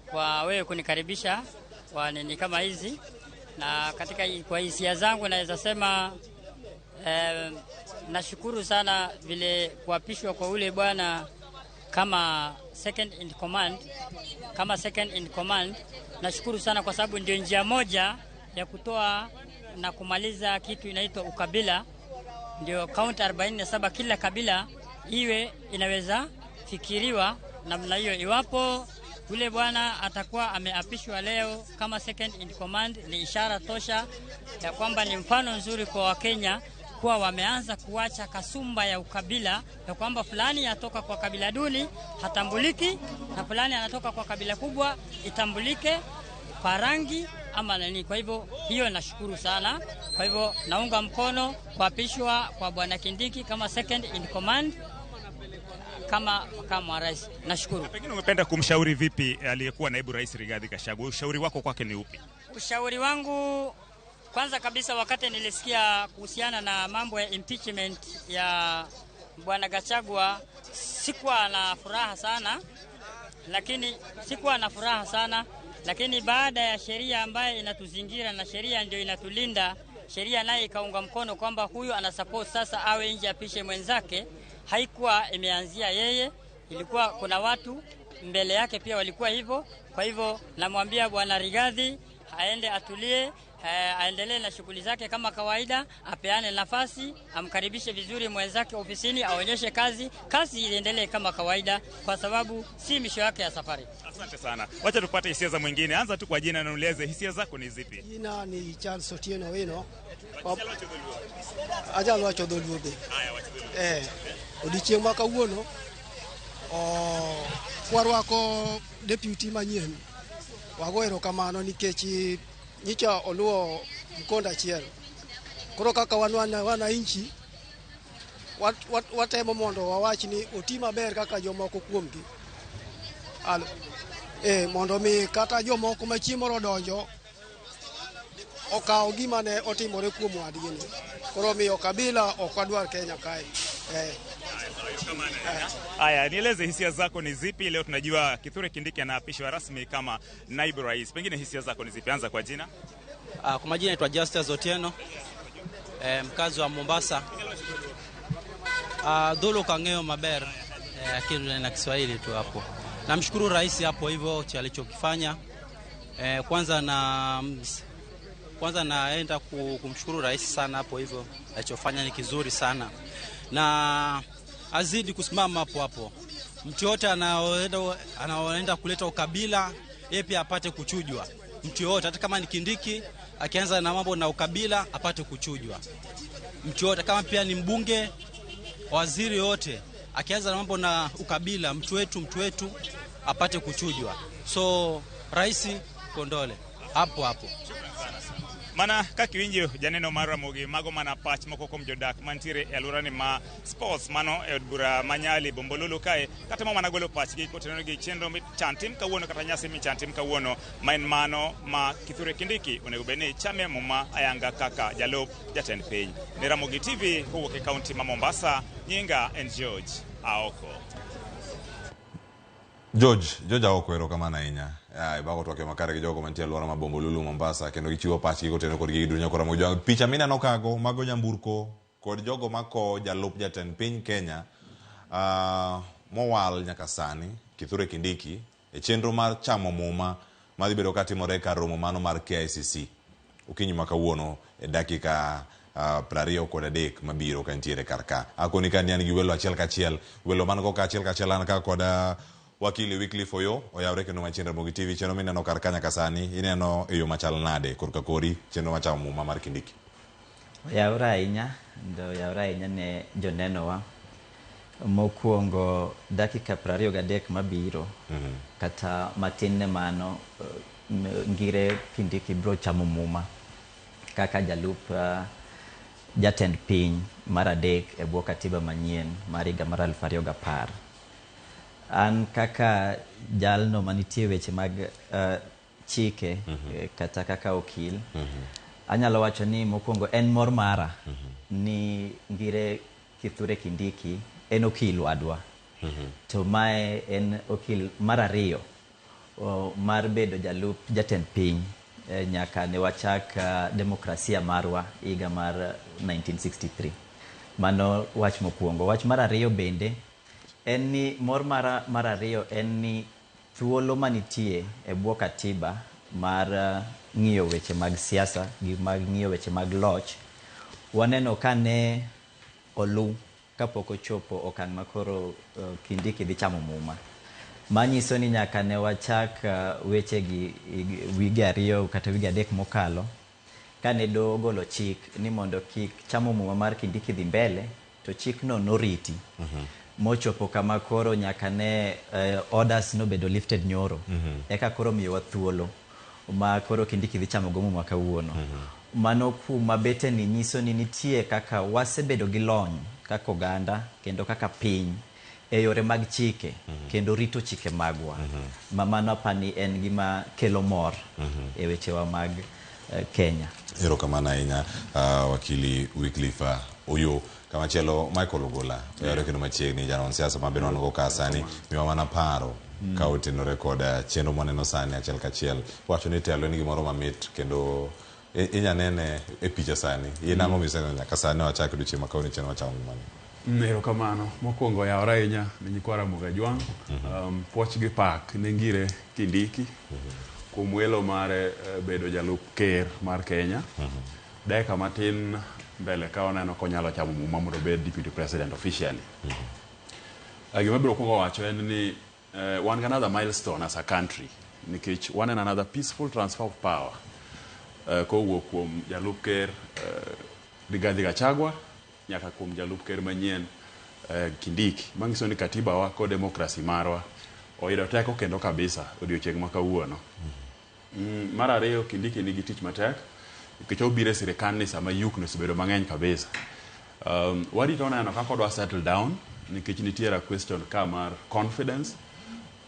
kwa wewe kunikaribisha kwa nini kama hizi, na katika kwa hisia zangu naweza sema nashukuru sana vile kuapishwa kwa ule bwana kama second in command, kama second in command. Nashukuru sana kwa sababu ndio njia moja ya kutoa na kumaliza kitu inaitwa ukabila. Ndio count 47 kila kabila iwe inaweza fikiriwa namna hiyo. Iwapo yule bwana atakuwa ameapishwa leo kama second in command, ni ishara tosha ya kwamba ni mfano nzuri kwa Wakenya kuwa wameanza kuacha kasumba ya ukabila, ya kwamba fulani atoka kwa kabila duni hatambuliki na fulani anatoka kwa kabila kubwa itambulike kwa rangi ama nani. Kwa hivyo hiyo nashukuru sana. Kwa hivyo naunga mkono kuapishwa kwa bwana Kindiki kama second in command kama makamu wa rais. Nashukuru. Pengine ungependa kumshauri vipi aliyekuwa naibu rais Rigathi Gachagua? Ushauri wako kwake ni upi? Ushauri wangu kwanza kabisa, wakati nilisikia kuhusiana na mambo ya impeachment ya bwana Gachagua, sikuwa na furaha sana, lakini baada ya sheria ambayo inatuzingira na sheria ndio inatulinda, sheria naye ikaunga mkono kwamba huyu ana support sasa awe nje apishe mwenzake. Haikuwa imeanzia yeye, ilikuwa kuna watu mbele yake pia walikuwa hivyo. Kwa hivyo namwambia bwana Rigathi aende atulie, aendelee na shughuli zake kama kawaida, apeane nafasi, amkaribishe vizuri mwenzake ofisini, aonyeshe kazi, kazi iendelee kama kawaida, kwa sababu si misho yake ya safari. Asante sana. Wacha tupate hisia za mwingine. Anza tu kwa jina na unieleze hisia zako ni zipi. Jina ni Charles Otieno Wino. Anyalo wacho dholuo be. Odiochieng' ma kawuono warwako deputy manyien. Wago erokamano nikech nyicha oluwo mkondo achiel. Koro kaka wan wananchi watemo mondo wawach ni oti maber kaka jomoko kuomgi. Mondo mi kata jomoko ma chieng' moro donjo okaw gima ne otimore kuom wadgi ni. Koro miyo kabila ok wadwar Kenya kae. Haya, nieleze hisia zako ni zipi leo. Tunajua Kithure Kindiki anaapishwa rasmi kama naibu rais. Pengine hisia zako ni zipi? Anza kwa jina. Kwa majina naitwa Justus Otieno, mkazi wa Mombasa. Dhulu kangeo maber, akili na Kiswahili tu hapo. Namshukuru rais hapo hivyo alichokifanya. Kwanza naenda kumshukuru rais sana hapo hivyo, alichofanya ni kizuri sana. Na azidi kusimama hapo hapo. Mtu yote anaoenda kuleta ukabila, yeye pia apate kuchujwa. Mtu yote hata kama ni Kindiki akianza na mambo na ukabila apate kuchujwa. Mtu yote kama pia ni mbunge, waziri yote akianza na mambo na ukabila, mtu wetu apate kuchujwa. So rais kondole hapo hapo. Mana kaka iwinjo janeno mar Ramogi mago mana pach moko kuom jodak mantiere e alworani ma sports mano e od bura ma Nyali Bombolulu kae, kata mana golo pachgi kotenore gi chenro michan tim kawuono kata nyasi michan tim kawuono ma en mano ma Kithure Kindiki onego bed ni chame muma ayanga kaka jalup jatend piny. Ne Ramogi TV kowuok e kaunti ma Mombasa, nyinga en George Aoko. George Aoko, erokamano ahinya. Ibago twak makare gi jogo mantie alwora ma Bombolulu Mombasa kendo gichiwo pachgi kotenore kod gigi duto nyaka Ramogi Jwang'. Picha mineno kago mago nyamburko kod jogo mako jalup jatend piny Kenya mowal nyaka sani Kithure Kindiki e chenro mar chamo muma madhi bedo katimore kar romo mano mar KICC okinyi ma kawuono e dakika 23 mabiro ka nitiere kar ka. Akoni ka ni an gi welo achiel kachiel, welo man go kachiel kachiel an ka kod wakili Wycliffe Oyo oyawre kendo machien Ramogi TV. Chenro mineno kar ka nyaka sani ineno e yo machal nade korka kori chenro machamo muma mar Kindiki? Oyawre ahinya, ndo oyawre ahinya ne jonenowa. Mokwongo dakika 23 mabiro kata matin ne mano, Ngire Kindiki bro chamo muma kaka jalup jatend piny mar adek e bwo katiba manyien mar higa mar 2010. An kaka jalno manitie weche mag chike kata kaka okil, anyalo wacho ni mokwongo en mor mara ni Ngire Kithure Kindiki en okil wadwa. To mae en okil mar ariyo mar bedo jalup jatend piny nyaka ne wachak demokrasia marwa higa mar 1963. Mano wach mokwongo. Wach mar ariyo bende en ni mor mar ariyo en ni thuolo manitie e bwo katiba mar ng'iyo weche mag siasa gi mag ng'iyo weche mag loch, waneno ka ne olu kapok ochopo okang' ma koro Kindiki dhi chamo muma. Manyiso ni nyaka ne wachak wechegi wige 2 kata wige 3 mokalo, kane doho ogolo chik ni mondo kik chamo muma mar Kindiki dhi mbele, to chikno noriti. Mochopo kama koro nyaka ne orders nobedo lifted nyoro. Eka koro miyowa thuolo ma koro Kindiki dhi chamo go muma kawuono. Mano kuma beteni nyiso ni nitie kaka wasebedo gi lony kaka oganda kendo kaka piny e yore mag chike kendo rito chike magwa. Ma mano apani en gima kelo mor e wechewa mag Kenya. Erokamano ahinya wakili Wycliffe Oyo. Kamachielo Michael Ogola, oyawore kendo machiegni janon siasa ma bende wan go ka sani, miwa mana paro ka otenore kod chenro mwaneno sani achiel kachiel. Wacho ni telo en gimoro mamit kendo inya nene e picha sani. In ang'o miseneno nyaka sani wachak odiochieng' ma kawuono chenro machalo mano? Erokamano. Mokwongo oyawore ahinya ne nyikwa Ramogi Ajwang'. Puoch gi pak ne Ngire Kindiki kuom welo mare bedo jalup ker mar Kenya. Dakika matin mbele ka waneno konyalo chamo muma mondo obed deputy president officially. Gima abiro kuongo wacho en ni wan gi another milestone as a country nikech waneno another peaceful transfer of power kowuok kuom jalup ker Rigathi Gachagua nyaka kuom jalup ker manyien Kindiki. Manyiso ni katiba wa kod demokrasi marwa oyudo teko kendo kabisa odiochieng' ma kawuono. Mar ariyo, Kindiki nigi tich matek nikech obiro e sirikal ni sama yukni osebedo mang'eny kabisa. Warito neno kaka odwa settle down nikech nitiere a question ka mar confidence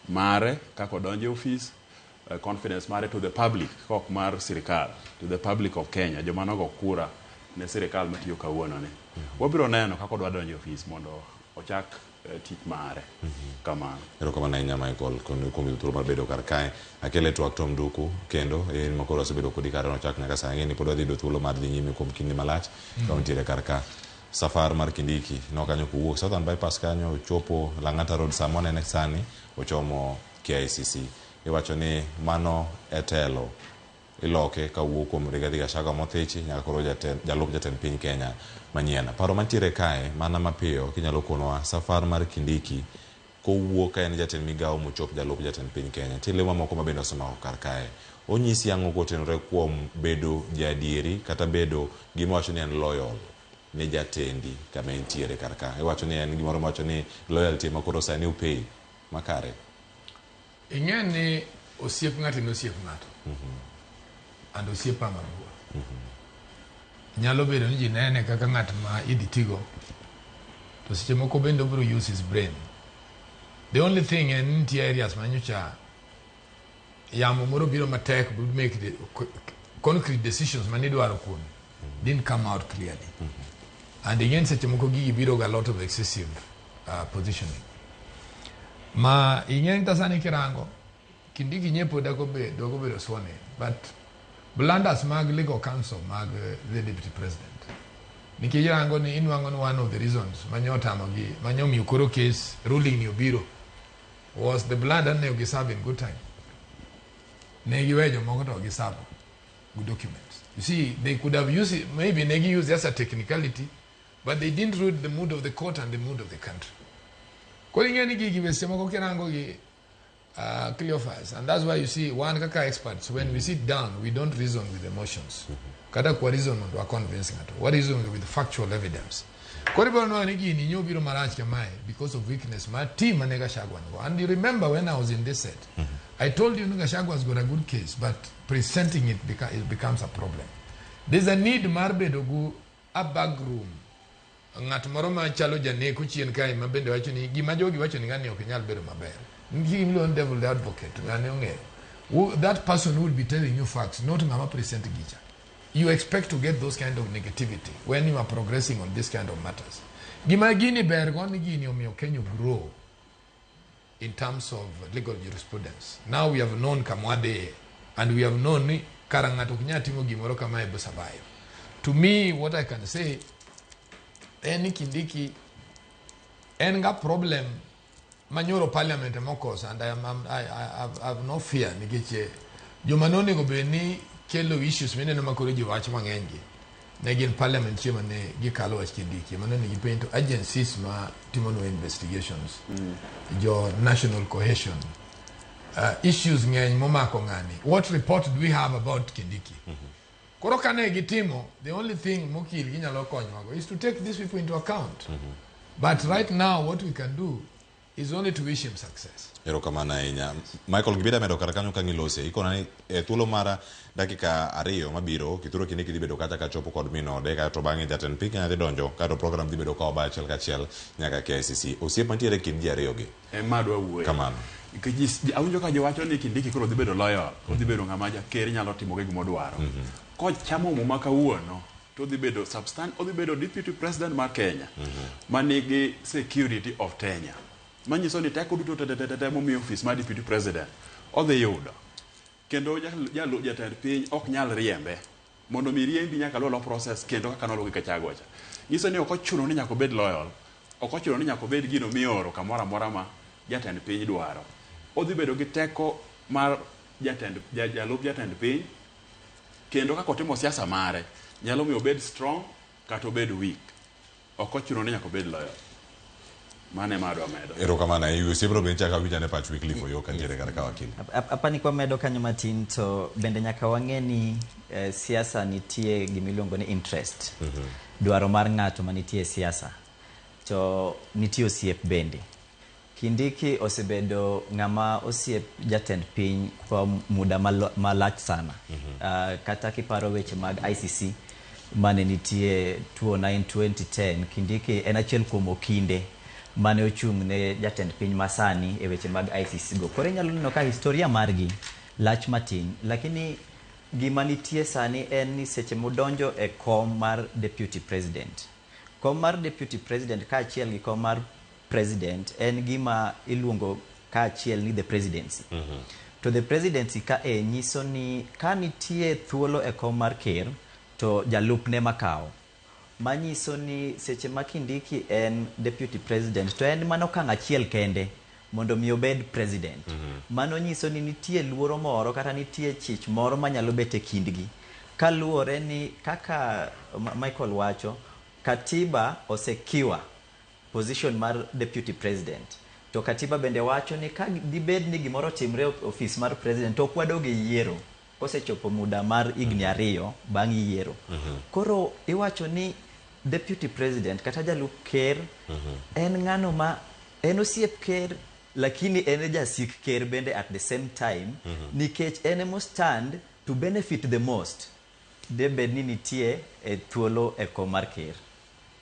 mare kaka odonjo e office, confidence mare to the public kok mar sirikal, to the public of Kenya, joma nogo kura ne sirikal matiyo kawuono ni. Wabiro neno kaka odwa donjo e office mondo ochak tich mare. Kamano. Erokamano ahinya Michael kuom yudo thuolo mar bedo kar kae. Akele twak Tom Nduku kendo in makoro wasebedo kodi kare nochak nyaka sani ni pod wadhi yudo thuolo mar dhi nyime kuom kinde malach ka wantiere kar ka. Safar mar Kindiki nokanyo kowuok Southern Bypass kanyo ochopo Lang'ata Road sama wanene sani ochomo KICC. Iwacho ni mano e telo iloke kawuok kuom Rigathi Gachagua mothichi nyaka koro jalup jatend piny Kenya manyien. Paro mantiere kae mana mapiyo kinyalo konwa safar mar Kindiki kowuok ka en jatend migawo mochop jalup jatend piny Kenya. Nitie lee mamoko ma bende osemako kar kae. Onyisi ang'o kotenore kuom bedo jaadieri kata bedo gima wacho ni en loyal ne jatendi kama entiere kar ka. Iwacho ni en gimoro mawacho ni loyalty ema koro sani upay makare. Ing'e ni osiep ng'ato en osiep ng'ato. And osiep amarua. Nyalo bedo ni ji nene kaka ng'at ma idhi tigo. To seche moko bende obiro use his brain. The only thing en ni nitie areas ma nyocha yamo moro biro matek would make the concrete decisions manidwaro kuome didn't come out clearly. And again seche moko gigi biro ga lot of excessive positioning. Ma ing'e ni sani kirango Kindiki nye pod doko bedo sworn in, but blunders mag legal counsel mag the deputy president. Nikech irango ni inwang'o ni one of the reasons manye otamogi manye omiyo koro case ruling ni obiro was the blunder ne ok giserve in good time. Ne giweyo jomoko to giserve good documents. You see, they could have used it, maybe ne gi use just a technicality, but they didn't read the mood of the court and the mood of the country. Koro ing'e ni gigi be seche moko kirango gi Cleophas, and that's why you see one kaka experts, when we sit down, we don't reason with emotions. Kata kwa reason mondo wa convince ng'ato, wa reason with factual evidence. Koro ibiro nwang'o ni gini nyo biro marach kamae because of weakness mar team mane Gachagua nigo. And you remember when I was in this set, I told you Gachagua has got a good case, but presenting it, it becomes a problem. There's a need mar bedo gu a back room. Ng'at moro machalo janeko chien kae ma bende wacho ni gima jogi wacho ni ng'ani ok nyal bedo maber. Nitie gima iluongo ni devil the advocate, ng'ani ong'eyo. That person will be telling you facts, not ng'ama present gicha. You expect to get those kind of negativity when you are progressing on this kind of matters. Gima gini ber go ni gini omiyo Kenya grow in terms of legal jurisprudence. Now we have known kamwadhiye and we have known ni kara ng'ato ok nyal timo gimoro kamae bo survive. To me, what I can say en ni Kindiki en ga problem manyoro parliament emokoso and I have no fear nikech joma nonego bed ni kelo issues mineno ma koro ji wacho mang'eny gi. Ne gin parliament chieng' mane gikalo wach Kindiki, mano ne gipenjo to agencies ma timonwa investigations, jo national cohesion, issues ng'eny momako ng'ani. What report do we have about Kindiki? Koro kane gitimo, the only thing mokil ginyalo konyowago is to take these people into account. But right now what we can do is only to wish him success. Erokamano ahinya. Michael Gibida medo kar kanyo ka ng'ilose. Ikona ni e thuolo mar dakika 2 mabiro, Kithure Kindiki dhi bedo kacha kachopo kod min ode, kaeto bang'e jatend piny Kenya dhi donjo, kaeto program dhi bedo ka oba achiel kachiel nyaka KICC. Osiep mantiere e kind ji ariyogi. Ema adwa wuoye. Kamano. Nikech awinjo ka ji wacho ni Kindiki koro dhi bedo loyal, odhi bedo ng'ama jaker nyalo timo gi gimodwaro. Kochamo muma kawuono, to odhi bedo odhi bedo deputy president mar Kenya, manigi security of tenure. Manyiso ni teko duto te te te te momiyo ofis mar deputy president odhi yudo. Kendo jatend piny ok nyal riembe. Mondo mi riembi nyaka luw process kendo kaka noluw gi Gachagua cha. Nyiso ni ok ochuno ni nyaka obed loyal, ok ochuno ni nyaka obed gino mioro kamoro amora ma jatend piny dwaro. Odhi bedo gi teko mar jalup jatend piny, kendo kaka otimo siasa mare nyalo miyo obed strong kata obed weak. Ok ochuno ni nyaka obed loyal. Mano ema adwa medo. Erokamano ahinya. Osiepno be nichako awinjo ane pach Wycliffe Oyoo kantiere kar ka wakili. Apani kwa medo kanyo matin to bende nyaka wang'e ni siasa nitie gimiluongo ni interest. Dwaro mar ng'ato manitie e siasa. To nitie osiep bende. Kindiki osebedo ng'ama osiep jatend piny kwa muda malach sana. Kata kiparo weche mag ICC mane nitie 2009 2010, Kindiki en achiel kuom okinde mane ochung' ne jatend piny masani e weche mag ICC go. Koro inyalo neno ka historia margi lach matin, lakini gima nitie sani en ni seche modonjo e kom mar deputy president. Kom mar deputy president kaachiel gi kom mar president en gima iluongo kaachiel ni the presidency. To the presidency ka e nyiso ni ka nitie thuolo e kom mar ker to jalupne makawo. Manyiso ni seche ma Kindiki en deputy president to en mana okang' achiel kende mondo mi obed president. Mano nyiso ni nitie luoro moro kata nitie chich moro manyalo bet e kindgi. Kaluwore ni kaka Michael wacho, katiba osekiwa position mar deputy president. To katiba bende wacho ni ka dibed ni gimoro otimre e ofis mar president to ok wadog e yiero kosechopo muda mar higni 2 bang' yiero. Koro iwacho ni deputy president kata jalup ker en ng'ano ma en osiep ker lakini en e jasik ker bende at the same time, nikech en emo stand to benefit the most debed ni nitie e thuolo e kom mar ker.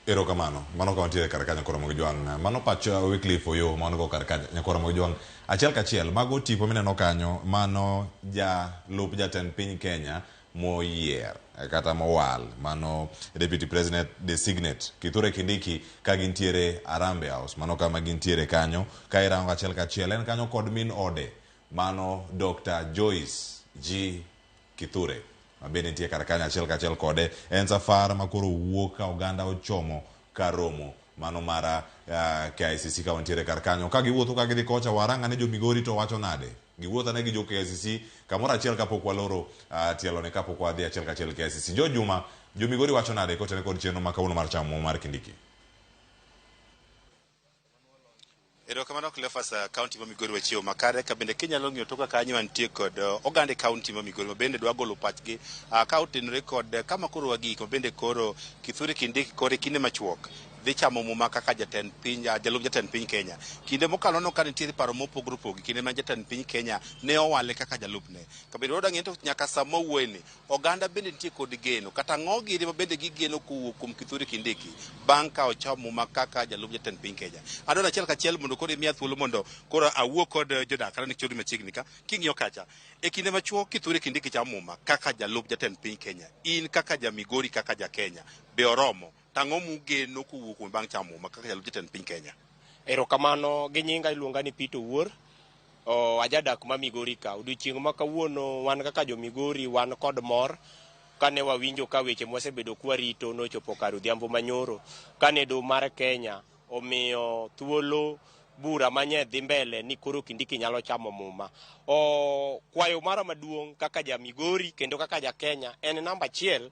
Erokamano. Mano ka wantiere kar kanyo koro Jwang'. Mano pach Wycliffe Oyoo mano go kar kanyo nyakoro Jwang'. Achiel kachiel mago tipo mineno kanyo mano jalup jatend piny Kenya moyier kata mowal mano deputy president designate Kithure Kindiki ka gintiere Harambee House mano kama gintiere kanyo ka irango achiel kachiel en kanyo kod min ode mano Dr. Joyce G. Kithure mabende nitie kar kanyo achiel kachiel kode en safar ma koro wuok ka oganda ochomo kar romo mano mara KICC ka wantiere kar kanyo ka giwuotho ka gidhi kocha waranga ne jo Migori to wacho nade giwuotho ane gi jo KICC kamoro achiel kapok waloro tielo ne kapok wadhi achiel kachiel KICC. Jo Juma, jo Migori wacho nade kotenore kod chenro ma kawuono mar chamo mar Kindiki? Erokamano Cleophas, county ma Migori wachiewo makare ka bende kinyalo ng'iyo toka kanyo wantie kod oganda e county ma Migori ma bende dwa golo pachgi ka otenore kod kama koro wagik ma bende koro Kithure Kindiki koro e kinde machuok dhi chamo muma kaka jatend piny, jalup jatend piny Kenya. Kinde mokalo no ka nitiere paro mopogore opogore kinde ma jatend piny Kenya ne owale kaka jalupne. Ka bende wadwa ng'eyo to nyaka sama wuoye ni oganda bende nitie kod geno kata ang'o gini ma bende gigeno kowuok kuom Kithure Kindiki bang' ka ochamo muma kaka jalup jatend piny Kenya. Adwaro achiel kachiel mondo koro imiya thuolo mondo koro awuo kod jodak kata nichori machiegni ka king'iyo kacha e kinde machuok Kithure Kindiki chamo muma kaka jalup jatend piny Kenya, in kaka ja Migori kaka ja Kenya be oromo tang'o mugeno kowuok kuom bang' chamo muma kaka jalup jatend piny Kenya? Erokamano, gi nyinga iluonga ni Peter Owuor. Ajadak ma Migori ka. Odiochieng' ma kawuono wan kaka jo Migori wan kod mor kane wawinjo ka weche mwasebedo kwarito nochopo kar odhiambo manyoro kane doho mar Kenya omiyo thuolo bura manye dhi mbele ni koro Kindiki nyalo chamo muma. Kwayo mara maduong' kaka ja Migori kendo kaka ja Kenya en namba achiel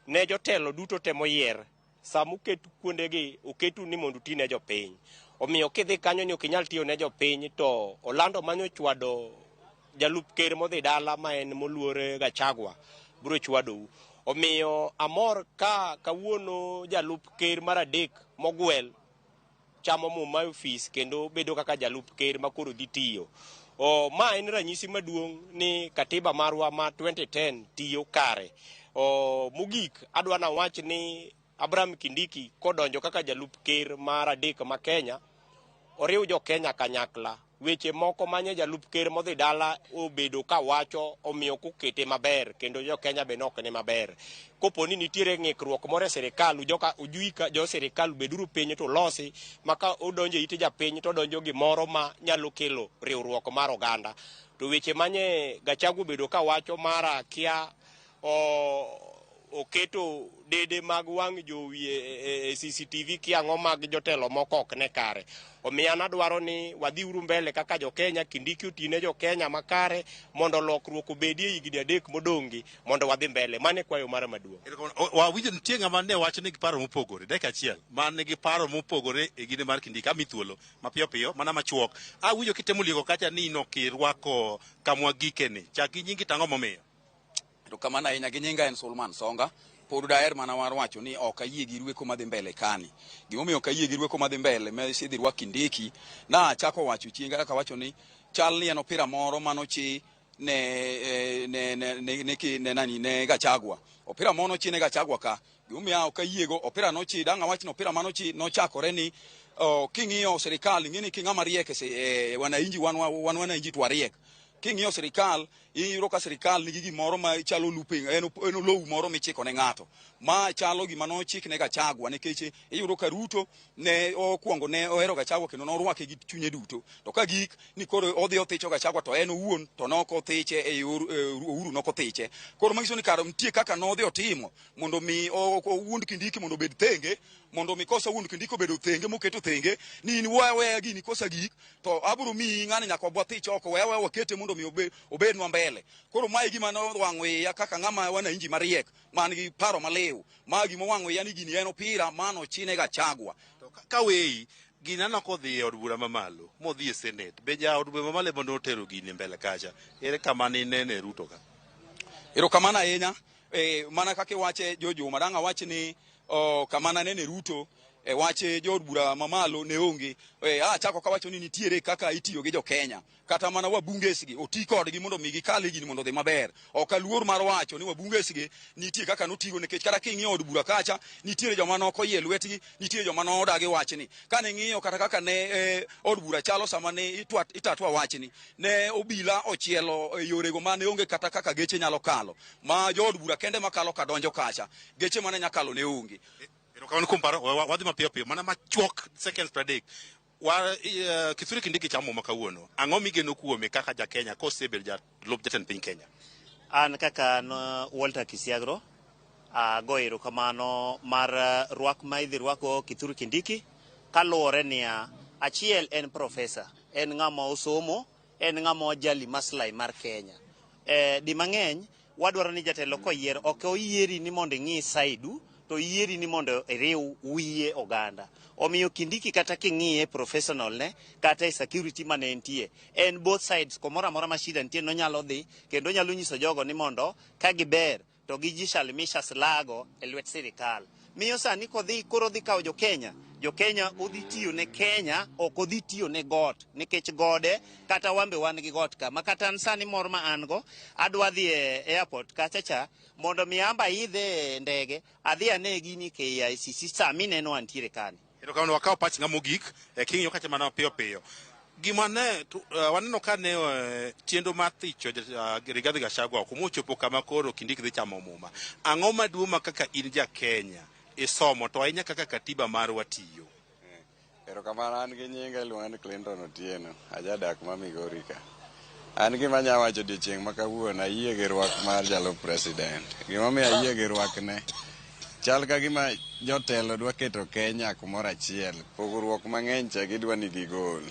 Ne jotelo duto te moyier, sama oket kuondegi, oketu ni mondo uti ne jopiny. Omiyo kidhi kanyo ni ok inyal tiyo ne jopiny, to Olando manyo chwado jalup ker modhi dala ma en moluor Gachagua biro chwadou. Omiyo amor ka kawuono jalup ker mar adek mogwel chamo muma e ofis kendo bedo kaka jalup ker ma koro dhi tiyo. Ma en ranyisi maduong' ni katiba marwa ma 2010 tiyo kare. Mogik adwa nawach ni Abraham Kindiki kodonjo kaka jalup ker mar adek ma Kenya, oriw jo Kenya kanyakla. Weche moko manye jalup ker modhi dala obedo ka wacho omiyo kokete maber kendo jo Kenya be nok ni maber. Kopo ni nitiere ng'ikruok moro e sirikal, ujoka ujuika jo sirikal beduru piny to losi maka odonjo e it japiny to odonjo gimoro ma nyalo kelo riwruok mar oganda. To weche manye Gachagua obedo ka wacho mara kia oketo dede mag wang' jowi e CCTV kia ang'o mag jotelo moko ok ne kare. Omiyo an adwaro ni wadhiuru mbele kaka jo Kenya, Kindiki otine jo Kenya makare mondo lokruok obedie higni 3 modong'gi mondo wadhi mbele. Mano e kwayo mara maduong'. Wawinjo nitie ng'ama ne wacho ni gi paro mopogore, dakika achiel, man nigi paro mopogore e gine mar Kindiki. Ami thuolo mapiyo piyo mana machuok. Awinjo kitemo lieko kacha ni in ok irwako kamwa gikeni. Chak gi nyingi tang'o momiyo? Erokamano ahinya, gi nyinga en Sulman Songa. Pod daher mana mar wacho ni ok ayie gi rweko madhi mbele kani. Gimomiyo ok ayie gi rweko madhi mbele ma idhi rwak Kindiki, na achako wacho chien kaka wacho ni chal ni en opira moro manochi ne ne ne ne ne ne nani ne Gachagua. Opira moro nochi ne Gachagua ka. Gimomiyo ok ayiego opira nochi, dang' awach ni opira manochi nochakore ni king'iyo sirikal, ing'e ni king'ama riek e wananchi, wan wananchi to wariek. King'iyo sirikal, iyudo ka sirikal nigi gimoro ma chalo looping, en olowu moro michiko ne ng'ato. Ma chalo gima nochik ne Gachagua, nikech iyudo ka Ruto ne okwongo ne ohero Gachagua kendo norwake gi chunye duto. To ka gik ni koro odhi othicho Gachagua to en owuon to nok othiche e yor Uhuru nok othiche. Koro manyiso ni kar nitie kaka nodhi otimo mondo mi owuond Kindiki mondo obed thenge, mondo mi kosa wuond Kindiki obedo thenge moketo thenge ni in weya weya gini kosa gik to abiro miyi ng'ani nyaka wabwa thich oko, weya weya wakete mondo mi obednwa mbele. Koro mae gima nowang'o iya kaka ng'ama wananchi mariek man gi paro maliw. Ma gima owang'o iya ni gini en opira mano chine Gachagua. To ka weyi gini aneno kodhi e od bura mamalo modhi e Senate, be ja od bura mamalo ema notero gini mbele kacha? Ere kama ninene Ruto ka? Erokamano ahinya. Mana kaka iwache Jojuma, dang' awach ni kama nanene Ruto e wach jood bura mamalo ne onge. Achako kawacho ni nitiere kaka itiyo gi jo Kenya. Kata mana wabunges gi oti kodgi mondo mi gikal gini mondo odhi maber. Ok aluor mar wacho ni wabunges gi nitie kaka notigo, nikech kata king'iyo od bura kacha nitiere joma nok oyie lwetgi, nitie joma nodagi wachni. Kane ing'iyo kata kaka ne od bura chalo sama ne itatwa wachni, ne obila ochielo yorego mane onge kata kaka geche nyalo kalo, ma jood bura kende makalo kadonjo kacha, geche mane nyakalo ne onge. Erokamano kuom paro, wadhi mapiyo piyo mana machuok seconds 30. Kithure Kindiki chamo ma kawuono, ang'o migeno kuome kaka ja Kenya kosebedo jalup jatend piny Kenya? An kaka an Walter Kisiagro, ago erokamano mar rwak ma idhi rwako Kithure Kindiki kaluwore niya, achiel en profesa, en ng'ama osomo, en ng'ama ojali maslahi mar Kenya. Di mang'eny wadwaro ni jatelo koyier, ok oyieri ni mondo ing'i saidu, to yieri ni mondo iriw wiye oganda. Omiyo Kindiki kata king'iye professional ne, kata e security mane entie, en both sides, kumoro amora ma shida nitie nonyalo dhi, kendo onyalo nyiso jogo ni mondo ka giber to gijishalimisha silago e lwet sirikal. Miyo sani kodhi koro dhi kawo jo Kenya, jo Kenya odhi tiyo ne Kenya, ok odhi tiyo ne got, nikech gode kata wambe wan gi got ka. Ma kata an sani mor ma an go, adwa dhi e airport kacha cha, mondo mi amba idhe e ndege, adhi ane gini KICC sami neno antiere kani. Erokamano, wakawo pach ng'a mogik, king'iyo kacha mana piyo piyo. Gima ne waneno ka ne chenro mar thicho Rigathi Gachagua oko mochopo kama koro Kindiki dhi chamo muma. Ang'o maduong' ma kaka in ja Kenya isomo to ahinya kaka katiba marwa tiyo? Erokamano, an gi nyinga iluonga ni Clinton Otieno, ajadak ma Migori ka. An gima anyalo wacho odiochieng' ma kawuono, ayie gi rwak mar jalup president. Gimomiyo ayie gi rwakne, chal ka gima jotelo dwa keto Kenya kumoro achiel. Pogruok mang'eny cha gidwa ni gigol.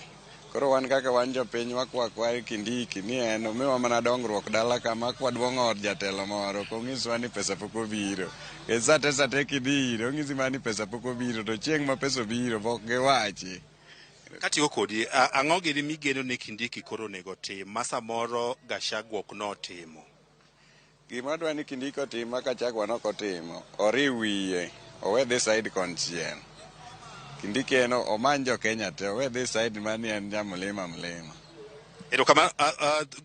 Koro wan kaka wan jopiny wakwa akwa Kindiki ni en omiwa mana dongruok dala kama kwadwong'o od jatelo moro ok onyiswa ni pesa pok obiro. Nikech sate sate kidhi ire onyisi mana ni pesa pok obiro to chieng' ma pesa obiro pok giwachi. Katieko kodi, ang'o gini migeno ni Kindiki koro onego otim ma samoro Gachagua ok notimo? Gima adwa ni Kindiki otim ma Gachagua nok otimo, oriw wiye, owe dhi side konchiel. Kindiki en omany jo Kenya te, owe dhi side mani en ja mlima mlima. Erokamano.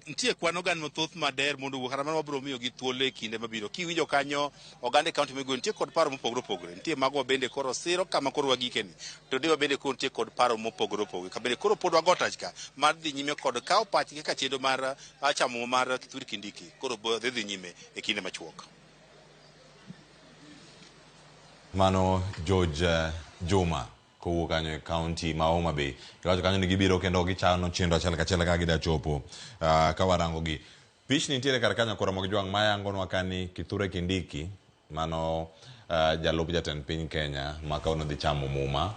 Nitie kwan oganda mathoth mader mondo owuo kata mana wabiro miyogi thuolo e kinde mabiro. Kiwinjo kanyo oganda e kaunti Migori nitie kod paro mopogore opogore. Nitie mago ma bende koro siro kama koro wagikeni. To nitie ma bende koro nitie kod paro mopogore opogore. Ka bende koro pod wago tach ka mar dhi nyime kod kawo pachgi kaka chenro mar chamo mar Kithure Kindiki koro dhi nyime e kinde machuok. Mano George Juma kowuok kanyo e kaunti ma Homa Bay. Giwacho kanyo ni gibiro kendo gichano chenro achiel kachiel kaka gida chopo ka warango gi. Pichni nitiere kar kanyo koro mag jwang' mayangonwa ka ni Kithure Kindiki mano jalup jatend piny Kenya ma kawuono dhi chamo muma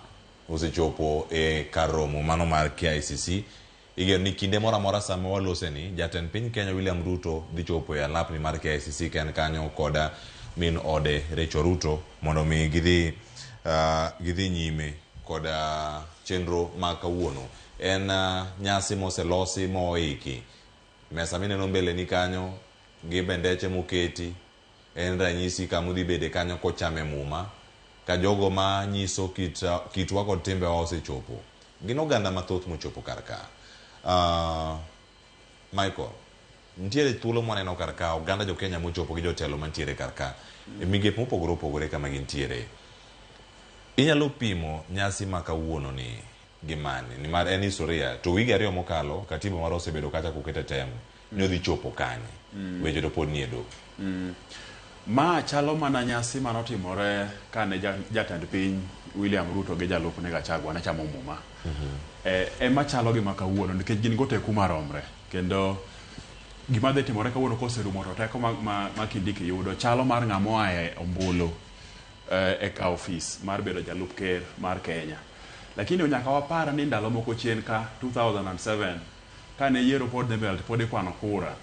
osechopo e kar romo mano mar KICC. Igeno ni kinde moro amora sama waloseni, jatend piny Kenya William Ruto dhi chopo e alapni mar KICC ka en kanyo koda min ode Rachel Ruto mondo mi gidhi gidhi nyime koda chenro ma kawuono. En nyasi moselosi moiki. Mesa mineno mbele ni kanyo gi bendeche moketi en ranyisi kama udhi bede kanyo kochame muma ka jogo ma nyiso kit, kitwa kod timbewa osechopo. Gin oganda mathoth mochopo kar ka. Michael, nitiere thuolo mwaneno kar ka oganda jo Kenya mochopo gi jotelo mantiere kar ka e migepe mopogore opogore kama gintiere. Inyalo pimo nyasi ma kawuono ni gi mane? Nimar en historia to wige ariyo mokalo katiba marwa osebedo kacha kokete tem ni odhi chopo kanye. Weche to pod nie doho. Ma chalo mana nyasi manotimore kane jatend piny William Ruto gi jalupne Gachagua ne chamo muma. Ema chalo gi ma kawuono nikech gin go teku maromre kendo gima dhi timore kawuono koserumo to teko ma Kindiki yudo chalo mar ng'ama oa e ombulu e ka ofis mar bedo jalup ker mar Kenya. Lakini nyaka wapar ni ndalo moko chien ka 2007 kane yiero pod dhi mbele to pod ikwano kura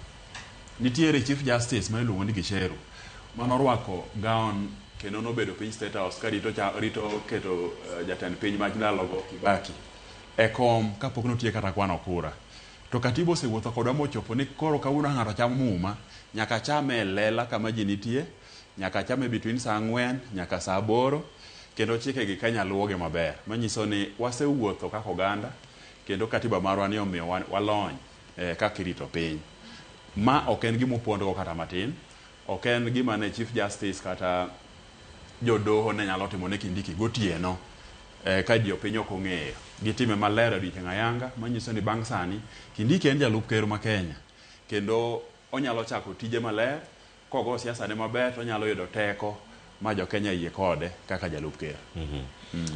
nitiere Chief Justice ma iluongo ni Gicheru manorwako gown kendo nobedo piny State House ka rito, rito keto jatend piny ma ndalogo Kibaki e kom kapok notiek kata kwano kura. To katiba osewuotho kodwa mochopo ni koro kawuono ng'ato chamo muma nyaka chame e lela kama ji nitie, nyaka chame between saa 4 nyaka saa 8 kendo chike gi Kenya luwogi maber. Manyiso ni wasewuotho kaka oganda kendo katiba marwa ni omiyo walony kaka irito piny. Ma ok en gima opondgo kata matin, ok en gima ne Chief Justice kata jodoho ne nyalo timo ne Kindiki gotieno ka jopiny ok ong'eyo. Gitime maler odiochieng' ayanga manyiso ni bang' sani Kindiki en jalup ker ma Kenya kendo onyalo chako tije maler kogo siasa ne maber to onyalo yudo teko ma jo Kenya yie kode kaka jalup ker.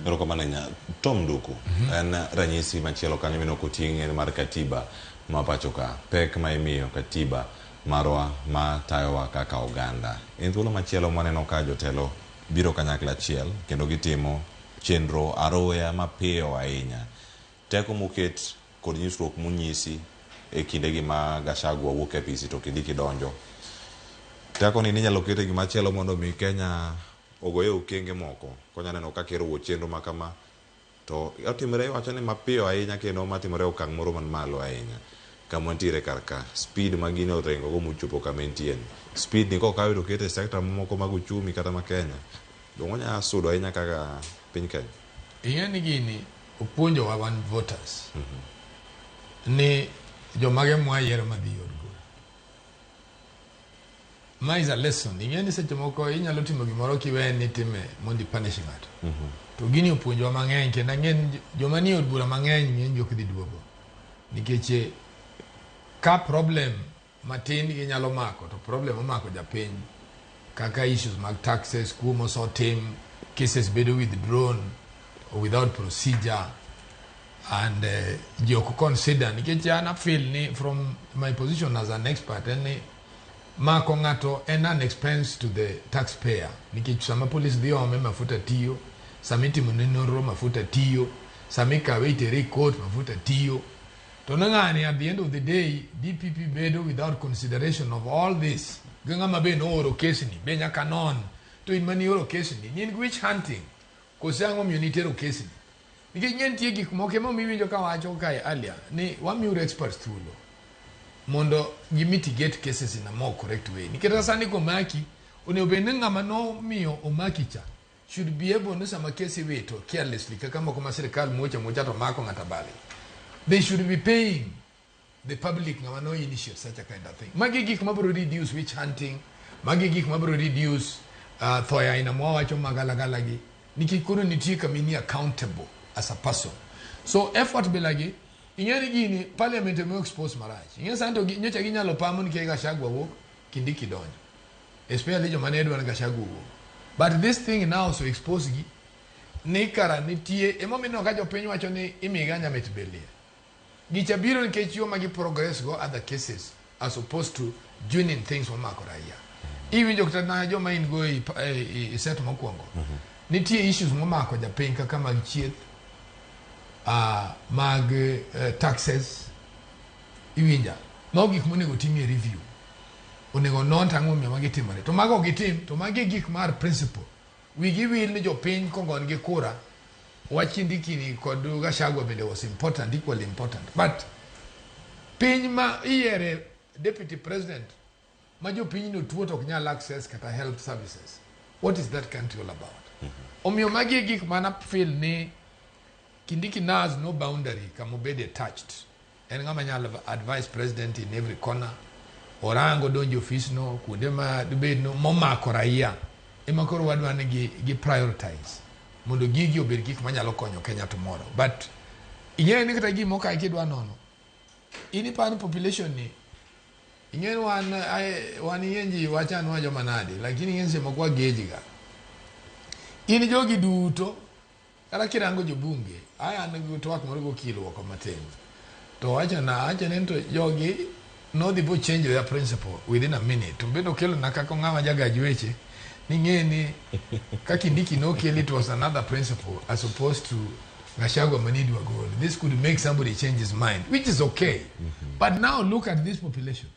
Erokamano ahinya. Tom Nduku, en ranyisi machielo kanyo mineno koting'e en mar katiba ma pacho ka. Pek ma imiyo katiba marwa ma tayowa kaka oganda. En thuolo machielo mwaneno ka jotelo biro kanyakla achiel kendo gitimo chenro aroya mapiyo ahinya. Teko moket kod nyisruok monyisi e kindegi ma Gachagua wuok e apisi to Kindiki donjo. Teko ni ninyalo ket e gimachielo mondo mi Kenya ogoye okenge moko. Konya neno ka ker owuo chenro ma kama to otimore iwacho ni mapiyo ahinya kendo matimore e okang' moro man malo ahinya. Kama wantiere kar ka, speed ma gini oringo go mochopo kama entie ni. Speed ni kokawe to okete e sector mamoko mag uchumi kata ma Kenya, dong' onya sudo ahinya kaka piny Kenya. Ing'e ni gini opuonjowa wan voters ni jomage mwayiero madhi e od bura. Ma is a lesson. Ing'e ni seche moko inyalo timo gimoro kiwe ni itime mondo ipunish ng'ato. To gini opuonjowa mang'eny kendo ang'e ni joma nie od bura mang'eny ng'eny gi ok dhi duogo. Nikech ka problem matin ginyalo mako to problem omako japiny kaka issues mag taxes, kuo mosetim, cases bedo withdrawn without procedure and ji ok consider nikech an I feel ni from my position as an expert en ni mako ng'ato en an expense to the taxpayer nikech sama police dhi ome mafuta tiyo, sama itimo ne nonro mafuta tiyo, sama ikawe itere e court mafuta tiyo. To ne ng'ani at the end of the day DPP bedo without consideration of all this. Gi ng'ama be nooro kesni be nyaka non. To in manioro kesni, ni in gi witch hunting. Kose ang'o miyo nitero kesni? Nikech ing'e nitie gik moko emomiyo iwinjo ka wacho kae earlier ni wamiuru experts thuolo mondo gi mitigate cases in a more correct way. Nikech kata sani komaki, onego bed ni ng'ama nomiyo omaki cha should be able ni sama kes iwito carelessly kaka moko ma sirikal muocho amuocha to mako ng'ato abali. They should be paying the public ng'ama no initiate such a kind of thing. Magi gik mabiro reduce witch hunting, magi gik mabiro reduce thoye aina mwawacho magalagala gi nikech koro nitie kama ini accountable as a person. So effort bilagi ing'e ni gini parliament ema expose marach. Ing'e sani to nyocha ginyalo pamo nikech Gachagua wuok Kindiki donjo. Especially joma ne dwa ni Gachagua owuog. But this thing now also expose gi ni kara nitie emomiyo ineno ka jopiny wacho ni imiga nyamit belie. Gicha biro nikech yo ma gi progress go other cases as opposed to joining things momako raia. Iwinjo kata na joma in go e, e, e set mokwongo. Nitie issues momako japiny kaka mag chieth, mag taxes, iwinja. Mago gik monego timie review. Onego non to ang'o momiyo magi timore. To mago ok gitim, to magi e gik mar principle. Wigi wil ni jopiny kogon gi kura, wach Kindiki ni kod Gachagua bende was important, equally important. But piny ma iyiere deputy president ma jopiny no tuo to ok nyal access kata health services. What is that country all about? Omiyo magi e gik mana feel ni Kindiki now has no boundary kama obede touched. En ng'ama nyalo advise president in every corner. Orango donjo ofis no kuonde ma dibed no momako raia ema koro wadwa ni gi prioritize mondo gigi obed gik manyalo konyo Kenya tomorrow. But ing'eyo ni kata gimo kae kidwa nono in iparo ni population ni ing'eyo ni wan wan ing'e ji wachanwa joma nade lakini ing'e ni seche moko wageji ga. In jogi duto kata kirango jobunge aya an gi twak moro gokil oko matin to wacho na wacho ni to jogi nodhi bo change their principle within a minute to bende okelo na kaka ng'ama jagaj weche ni ng'e ni ka Kindiki nokel it was another principle as opposed to Gachagua mane idwa gol. This could make somebody change his mind, which is okay. But now look at this population.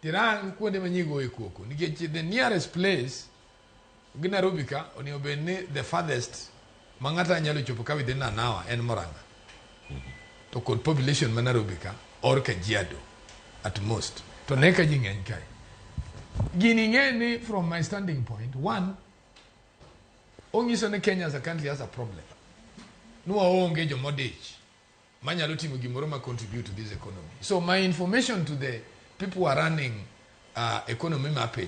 Tirang kuonde ma nyigo e koko nikech the nearest place gi Nairobi ka onego bed ni the farthest ma ng'ato nyalo chopo ka within an hour en Murang'a. To kod population ma Nairobi ka or Kajiado at most. To ne ka ji ng'eny kae. Gini ng'e ni from my standing point, one, onyiso ni Kenya as a country has a problem. Ni waonge jomodich manyalo timo gimoro ma contribute to this economy. So my information to the people who are running economy ma piny,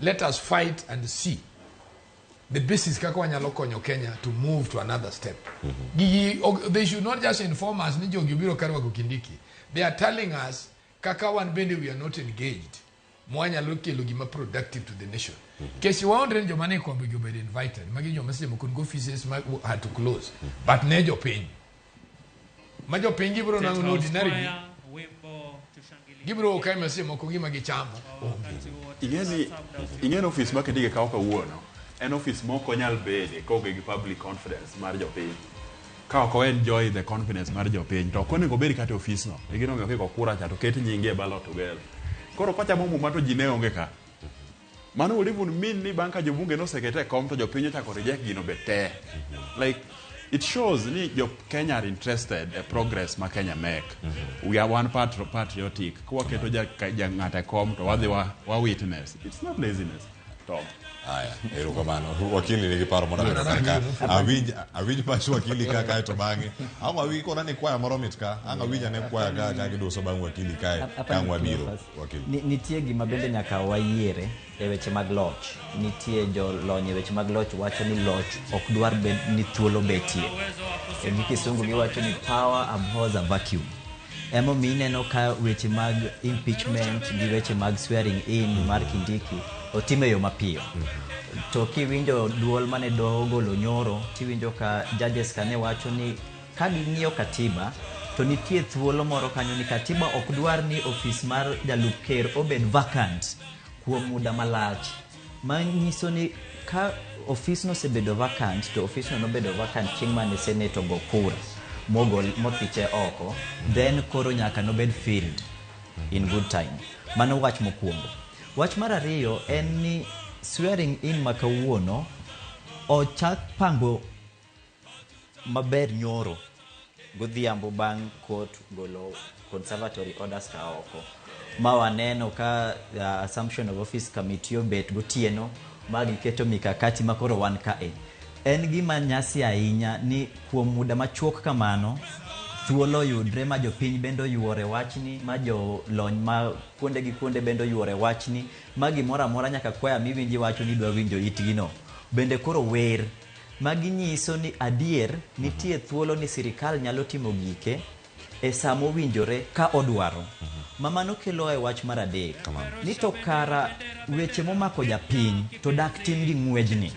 let us fight and see the basis kaka wanyalo konyo Kenya to move to another step. Gigi, they should not just inform us ni jogi obiro kar rwako Kindiki. They are telling us kaka wan bende we are not engaged. Mwanyalo kelo gima productive to the nation. Kech waonre ni joma ne kombe gi obedo invited. Magi joma seche moko nigo offices ma had to close. But ne jopiny. Ma jopiny gibiro nang'o ni ordinarily gibiro kae ma seche moko gima gichamo onge. Ing'e ni ofis ma Kindiki kawo kawuono en ofis ma ok onyal bede koonge gi public confidence mar jopiny. Ka ok o enjoy the confidence mar jopiny to ok onego obed kata e ofis no. E gino omiyo kiko kura cha to ket nyinge e ballot together. Koro kochamo muma to ji ne onge ka. Mano would even mean ni bang' ka jobunge nosekete e kom to jopiny ochako reject gino be te. Like it shows ni jo Kenya are interested e progress ma Kenya make. We are one part patriotic. Kwaketo ja, ja ng'ato e kom to wadhi wa witness. It's not laziness. Tom. Aya, erokamano. Wakili nigi paro moro medo kar ka. Awinj pach wakili ka kae to bang'e. Ang' awinj kona ni kwaya moro mit ka. Ang' awinj ane kwaya ka ka giduso bang' wakili kae. Ka ang' wabiro. Wakili. Nitie gima bende nyaka wayiere e weche mag loch. Nitie jolony e weche mag loch wacho ni loch ok dwar bed ni thuolo betie. E gi kisungu giwacho ni power abhors a vacuum. Emomiyo ineno ka weche mag impeachment gi weche mag swearing in mar Kindiki otim e yo mapiyo. To kiwinjo duol mane doho ogolo nyoro, tiwinjo ka judges ka ne wacho ni ka ging'iyo katiba to nitie thuolo moro kanyo ni katiba ok dwar ni ofis mar jalup ker obed vacant kuom muda malach. Manyiso ni ka ofisno osebedo vacant to ofisno nobedo vacant chieng' mane senate ogo kura. mogol mothiche oko, then koro nyaka nobed filled in good time. Mano wach mokwongo. Wach mar ariyo en ni swearing in ma kawuono ochak pango maber nyoro godhiambo bang' court golo conservatory orders ka oko ma waneno ka assumption of office committee obet gotieno ma giketo mikakati ma koro wan kae. En gima nyasi ahinya ni kuom muda machuok kamano thuolo oyudre ma jopiny bende oyuore wachni, ma jolony ma kuonde gi kuonde bende oyuore wachni, ma gimoro amora nyaka kwaya miwinji wacho ni idwa winjo itgino bende koro wer. Magi nyiso ni adier nitie thuolo ni sirikal nyalo timo gike e sa mowinjore ka odwaro. Ma mano kelo e wach mar adek ni to kara weche momako japiny to dak tim gi ng'wejni.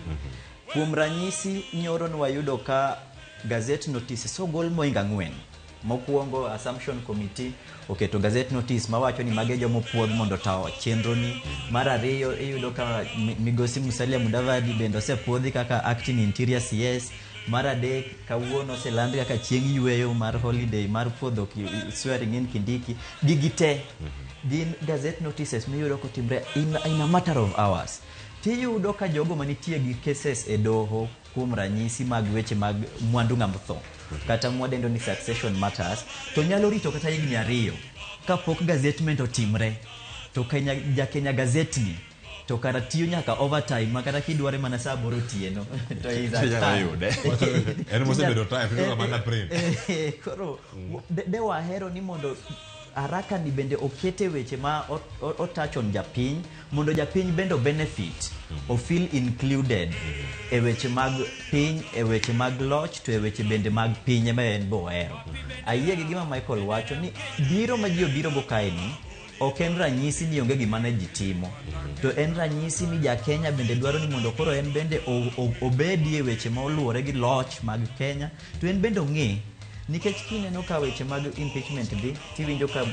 Kuom ranyisi nyoro nwayudo ka gazette notices ogol moingo 4. Mokwongo Assumption Committee oketo gazette notice mawacho ni mage joma opuodh mondo ota chenro ni. Mar ariyo iyudo ka migosi Musalia Mudavadi bende osepuodhi kaka acting interior CS. Mar adek kawuono oseland kaka chieng' yweyo mar holiday mar puodho swearing in Kindiki. Gigi te gin gazette notices miyudo kotimre in a matter of hours. Tiyudo ka jogo manitie gi cases e doho kuom ranyisi mag weche mag mwandu ng'ama otho kata mwadendo ni succession matters to nyalo rito kata higni 2 kapok gazettement otimre to Kenya, ja Kenya Gazette ni to kara tiyo nyaka overtime ma kata kidware mana saa 8 otieno to is at Inyalo time. yude. En mosebedo type, iluongo mana print. Koro de wahero ni mondo haraka ni bende okete weche ma o touch on japiny mondo japiny bende o benefit, o feel included e weche mag piny, e weche mag loch, to e weche bende mag piny ema en bo ohero. Ayie gi gima Michael wacho ni biro ma ji obiro go kae ni ok en ranyisi ni onge gima ne ji timo, to en ranyisi ni ja Kenya bende dwaro ni mondo koro en bende obedie weche ma oluwore gi loch mag Kenya, to en bende ong'e. Nikech kineno ka weche mag impeachment dhi, tiwinjo ka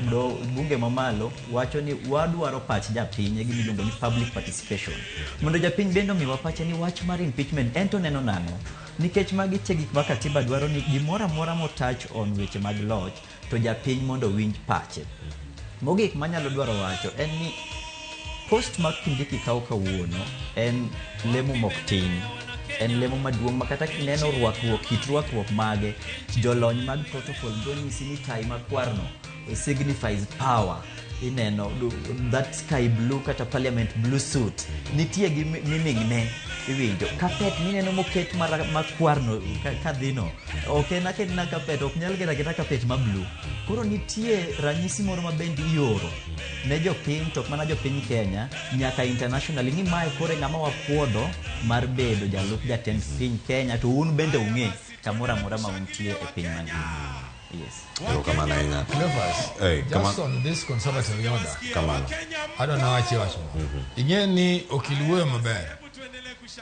bunge mamalo wacho ni wadwaro pach japiny e gima iluongo ni public participation. Mondo japiny bende omiwa pache ni wach mar impeachment en to neno nang'o. Nikech magi te gik ma katiba dwaro ni gimoro amora mo touch on weche mag loch to japiny mondo owinj pache. Mogik manyalo dwaro wacho en ni post ma Kindiki kawo kawuono en lemo mok tin. En lemo maduong' ma kata kineno rwakruok, kit rwakruok mage, jolony mag protocol biro nyisi ni tai makwarno signifies power. Ineno that sky blue kata parliament blue suit nitie gi meaning ne iwinjo. Carpet mineno moket makwarno kadhino ok en aketna carpet, ok nyal keto aketa carpet ma blue. Koro nitie ranyisi moro ma bende ioro ne jopiny, to ok mana jopiny Kenya, nyaka internationally ni mae koro e ng'ama wapuodho mar bedo jalup jatend piny Kenya, to un bende ung'e kamoro amora ma untie e piny mangima. Yes. Erokamano ahinya. Cleophas, Hey, just on this conservatory order. Kamano. Adwa nawachi wach moro. Ing'e ni okil wuoyo maber.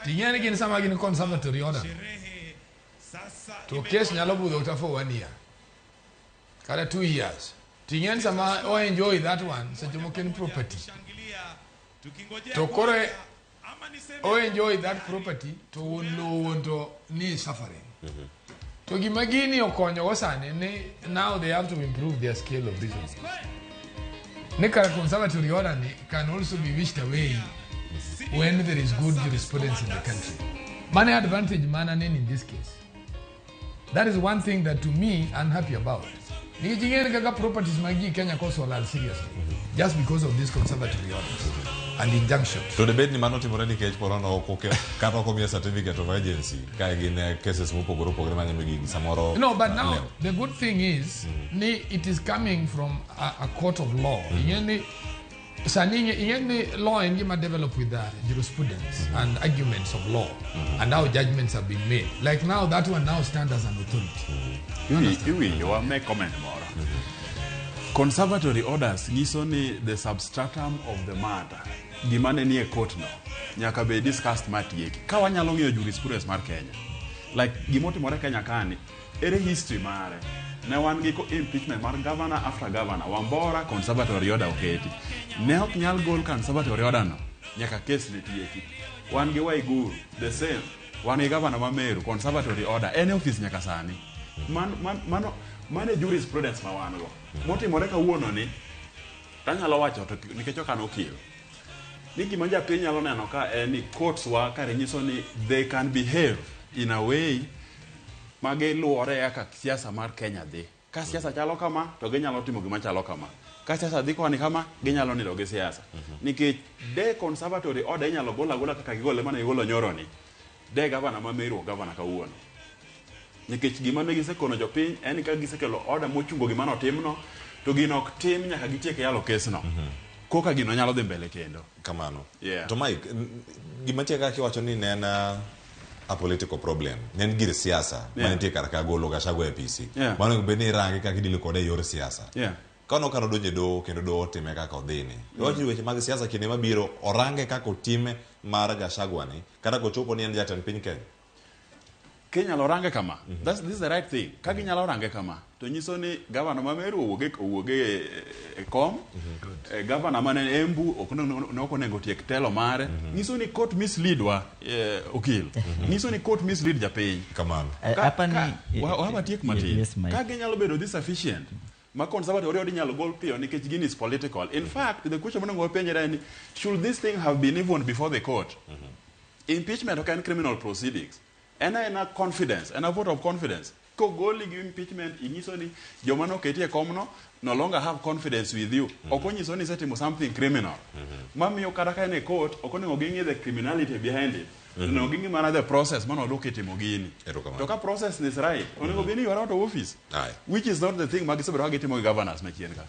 Ting'e ni gin sama gin conservatory order. To case nyalo budho kata for 1 year. Kata 2 years. Ting'e ni sama o enjoy that one, seche moko en property. To koro o enjoy that property to wuon lowo wuon to ni suffering. To gima gini okonyogo sani ni now they have to improve their scale of reasoning. Ni kara conservatory order ni can also be wished away when there is good jurisprudence in the country. Mane advantage mana neno in this case. That is one thing that to me I'm happy about. Nikech ing'e ni kaka properties mag ji Kenya koso olal seriously just because of these conservatory orders and injunctions. To debed ni mano timore nikech poro no ok kata ok omiye certificate of agency ka gin cases mopogore opogore manyalo gigi samoro. No, but now lewo. the good thing is ni it is coming from a court of law. Ing'e ni sani ing'e ni law en gima develop with the jurisprudence and arguments of law and how judgments have been made. Like now that one now stands as an authority. Iwinjo wa make comment moro. Conservatory orders nyiso ni the substratum of the matter, gima ne nie court no, nyaka be discussed matieki. Ka wanyalo ng'iyo jurisprudence mar Kenya, like gimotimore Kenya kani, ere history mare. Ne wan gi impeachment mar governor after governor, Wambora conservatory order oketi. Ne ok nyal gol conservatory order no, nyaka case ne tieki. Wan gi Waiguru, the same. Wan gi governor ma Meru, conservatory order, en e office nyaka sani. Mano mano e jurisprudence ma wan go. Motimore kawuono ni tanyalo wacho to nikech ok an okil. Ni gima japiny nyalo neno ka en ni courts wa kare nyiso ni they can behave in a way ma giluwore kaka siasa mar Kenya dhi. Ka siasa chalo kama to ginyalo timo gima chalo kama. Ka siasa dhi koni kama ginyalo nido gi siasa. Nikech de conservatory order inyalo gol agola kaka gigole mane gigolo nyoro ni. De gavana ma Meru ok gavana kawuono. Nikech gima ne gisekono jopiny en ni ka gisekelo order mochungo gima notimno to gino ok tim nyaka gitiek yalo kesno. Koka gino nyalo dhi mbele kendo. Kamano. Yeah. To Mike, gima tie kaka iwacho ni ne en a political problem. Ne en gir siasa manitie kar ka golo Gachagua e PC. Mano onego bed ni irange kaka idilo kode e yor siasa. Kano kano donjo e doho kendo doho otime kaka odhini. Iwacho ni weche mag siasa kinde mabiro orange kaka otime mar Gachagua ni kata kochopo ni en jatend piny Kenya. Kinyalo range kama. This is the right thing. Ka ginyalo range kama, to nyiso ni gavana ma Meru owuog e kom, gavana mane Embu ok ne ok onego tiek telo mare. Nyiso ni court mislead wa okil. Nyiso ni court mislead japiny. Kamano. Hapa ni Watiek matin. Yes, Mike. Ka ginyalo bedo this efficient, ma conservative already inyalo gol piyo nikech gini is political. In fact, the question monego wapenjre en ni, should this thing have been even before the court? Impeachment ok en criminal proceedings. En aena confidence, en a vote of confidence. Kogoli gi impeachment, inyiso ni joma noketi e komno no longer have confidence with you. Ok onyiso ni isetimo something criminal. Mamiyo kata ka en e court, ok onego ging'i the criminality behind it. Onego ging'i mana the process manoluw kitimo gini. To ka process is right, onego bed ni you are out of office. Which is not the thing ma gisebedo ka gitimo gi governors machien ka.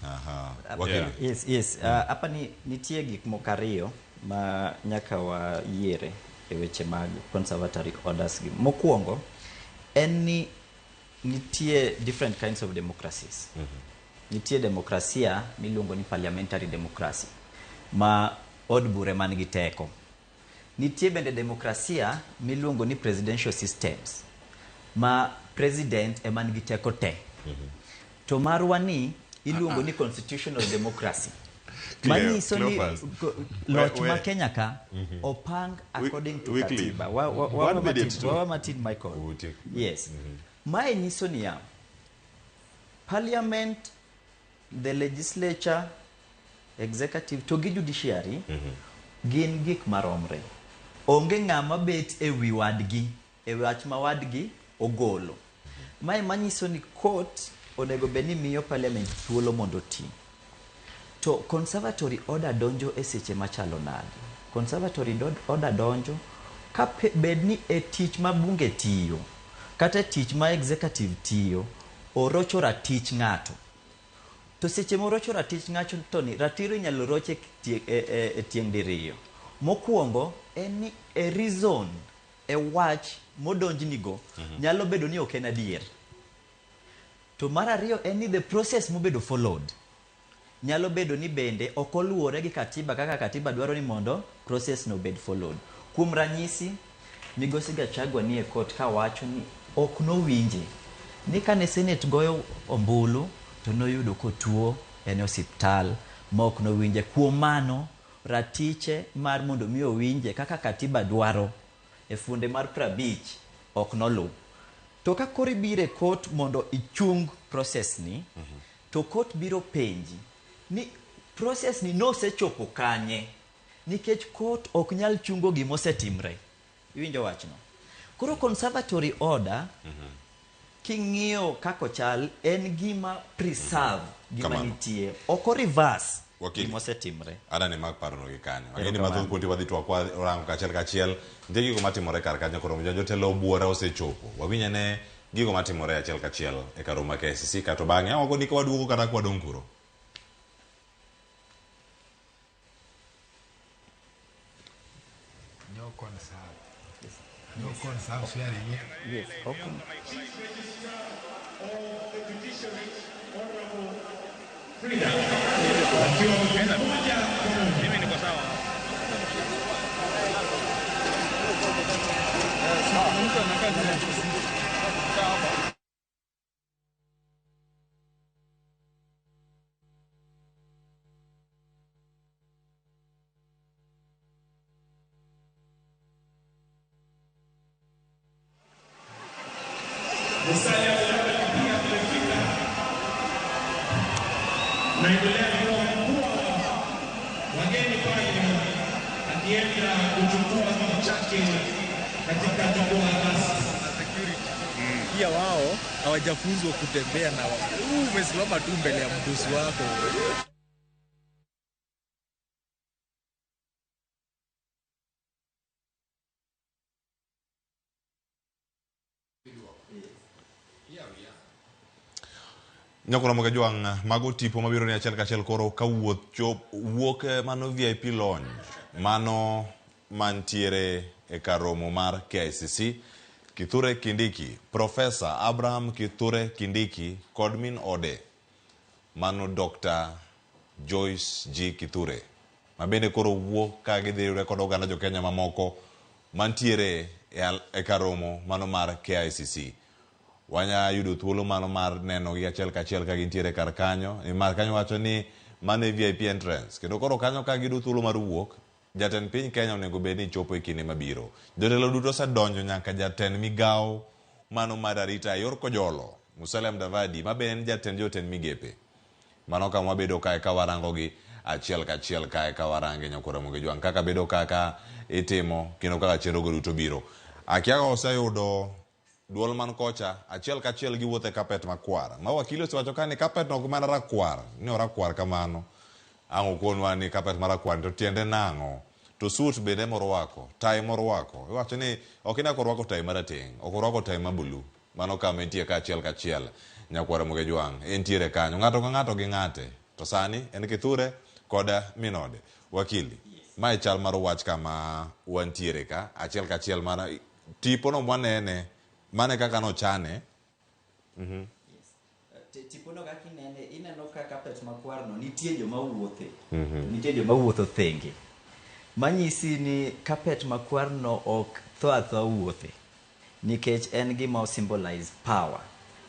Yeah. Yes. Hapa ni nitie gik moko ariyo ma nyaka wayiere e weche mag conservatory orders gi. Mokwongo en ni nitie different kinds of democracies. Nitie demokrasia miluongo ni parliamentary democracy ma od bura man gi teko. Nitie bende demokrasia miluongo ni presidential systems ma president ema nigi teko te. To marwa ni iluongo ni constitutional democracy. Manyiso ni Cleophas. Loch ma Kenya ka opang according to Wycliffe. katiba. One minute to. Wawa matin Michael. Yes. Mae nyiso niya, parliament, the legislature, executive to gi judiciary gin gik maromre. Onge ng'ama bet e wi wadgi, e wach ma wadgi ogolo. Mae manyiso ni court onego bed ni miyo parliament thuolo mondo oti. To conservatory order donjo e seche machalo nade? Conservatory order donjo ka bed ni e tich ma bunge tiyo kata e tich ma executive tiyo orocho ratich ng'ato. To seche morocho ratich ng'ato to ni ratiro inyalo roch e tieng' diriyo. Mokwongo en ni e reason e wach modonjnigo nyalo bedo ni ok en adier. To mar ariyo en ni the process mobedo followed nyalo bedo ni bende ok oluwore gi katiba kaka katiba dwaro ni mondo process no bed followed. Kuom ranyisi, Migosi Gachagua ni e court kawacho ni ok nowinje ni kane Senate goyo ombulu to noyudo kotuo en e osiptal ma ok nowinje. Kuom mano, ratiche mar mondo mi owinje kaka katiba dwaro e funde mar 50 ok noluw. To ka koro ibiro e court mondo ichung process ni, to court biro penji ni process ni nosechopo kanye, nikech court ok nyal chungo gima osetimre. Iwinjo wachno? Koro conservatory order king'iyo kako chal en gima preserve gima nitie, ok o reverse gima osetimre. Ada ni mag parono gi kanyo. Ang'e ni mathoth kuonde wadhi twak kwa rango kachiel kachiel. Nitie gigo matimore kar kanyo koro jotelo buora osechopo. Wawinj ane gigo matimore achiel kachiel e kar romo ma KICC kato bang'e awako ni ka waduogo kata ka wadong' kuro. No conserve. No conserve sharing. Yes, okay. Mimi niko sawa. Musalia Mudavadi. Naendelea kuwa mkuu wa wageni pale akienda kuchukua kiti chake katika jukwaa rasmi. Pia wao hawajafunzwa kutembea na umesimama tu mbele ya mdosi wako. Nyakura Mogajwang' mago tipo mabiro ni achiel kachiel koro kawuoth chop wuok mano VIP lounge mano mantiere e kar romo mar KICC. Kithure Kindiki, Professor Abraham Kithure Kindiki kod min ode mano Dr. Joyce G. Kithure ma bende koro wuok ka gidhi riwre kod oganda jo Kenya mamoko mantiere e kar romo mano mar KICC. Wanya yudo thuolo mano mar neno gi achiel kachiel ka gintiere kar kanyo, nimar kanyo wacho ni mano e VIP entrance. Kendo koro kanyo ka giyudo thuolo mar wuok, jatend piny Kenya onego bed ni chopo e kinde mabiro. Jotelo duto osedonjo nyaka jatend migawo mano mar arita e yor Kojolo, Musalia Mudavadi, ma be en jatend jotend migepe. Mano kama wabedo kae ka warango gi achiel kachiel kae ka warange Nyakwar Ramogi Jwang' kaka bedo kaka itimo kendo kaka chenro go duto biro. Akia ka oseyudo duol man kocha achiel kachiel giwuotho e kapet makwar. Ma wakili osewacho ka ni kapet no ok mana rakwar, ni orakwar kamano. Ang' okonwa ni kapet marakwar to tiende nang'o? To suit bende morwako, tai morwako. Iwacho ni ok ine korwako tai marateng', ok orwako tai ma blue. Mano kama entie ka achiel kachiel. Nyakwar Ramogi Jwang' entiere kanyo. Ng'ato ka ng'ato gi ng'ate. To sani en Kithure kod min ode. Wakili, mae chal mar wach kama wantiere ka achiel kachiel mana tipo no mwanene mane kaka nochane. Tipono kaka inene, ineno ka kapet makwarno nitie joma wuothe. Nitie joma wuotho thenge. Manyisi ni kapet makwarno ok tho athoa wuothe. Nikech en gima symbolize power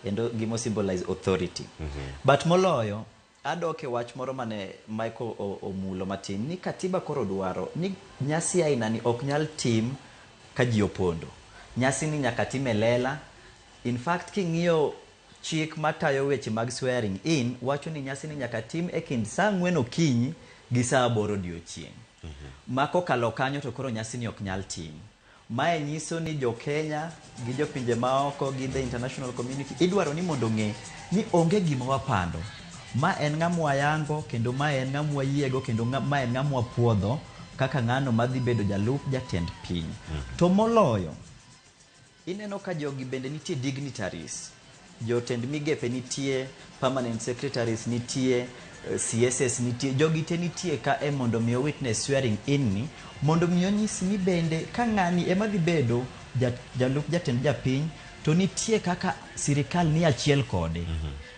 kendo gima symbolize authority. But moloyo, adok e wach moro mane Michael omulo matin ni katiba koro dwaro ni nyasi aina ni ok nyal tim ka ji opondo. Nyasi ni nyaka tim e lela. In fact, king'iyo chik matayo weche mag swearing in wacho ni nyasi ni nyaka tim e kind saa 4 okinyi gi saa 8 odiochieng'. Ma kokalo kanyo to koro nyasi ni ok nyal tim. Mae nyiso ni jo Kenya gi jopinje maoko gi the international community idwaro ni mondo ong'e ni onge gima wapando. Ma en ng'ama wayango kendo ma en ng'ama wayiego kendo ma en ng'ama wapuodho kaka ng'ano madhi bedo jalup jatend piny. To moloyo, ineno ka jogi bende nitie dignitaries. Jotend migepe nitie, permanent secretaries nitie, CSS nitie, jogi te nitie ka e mondo mi witness swearing in ni, mondo mi onyis ni bende ka ng'ani ema dhi bedo jalup jatend japiny, to nitie kaka sirikal ni achiel kode.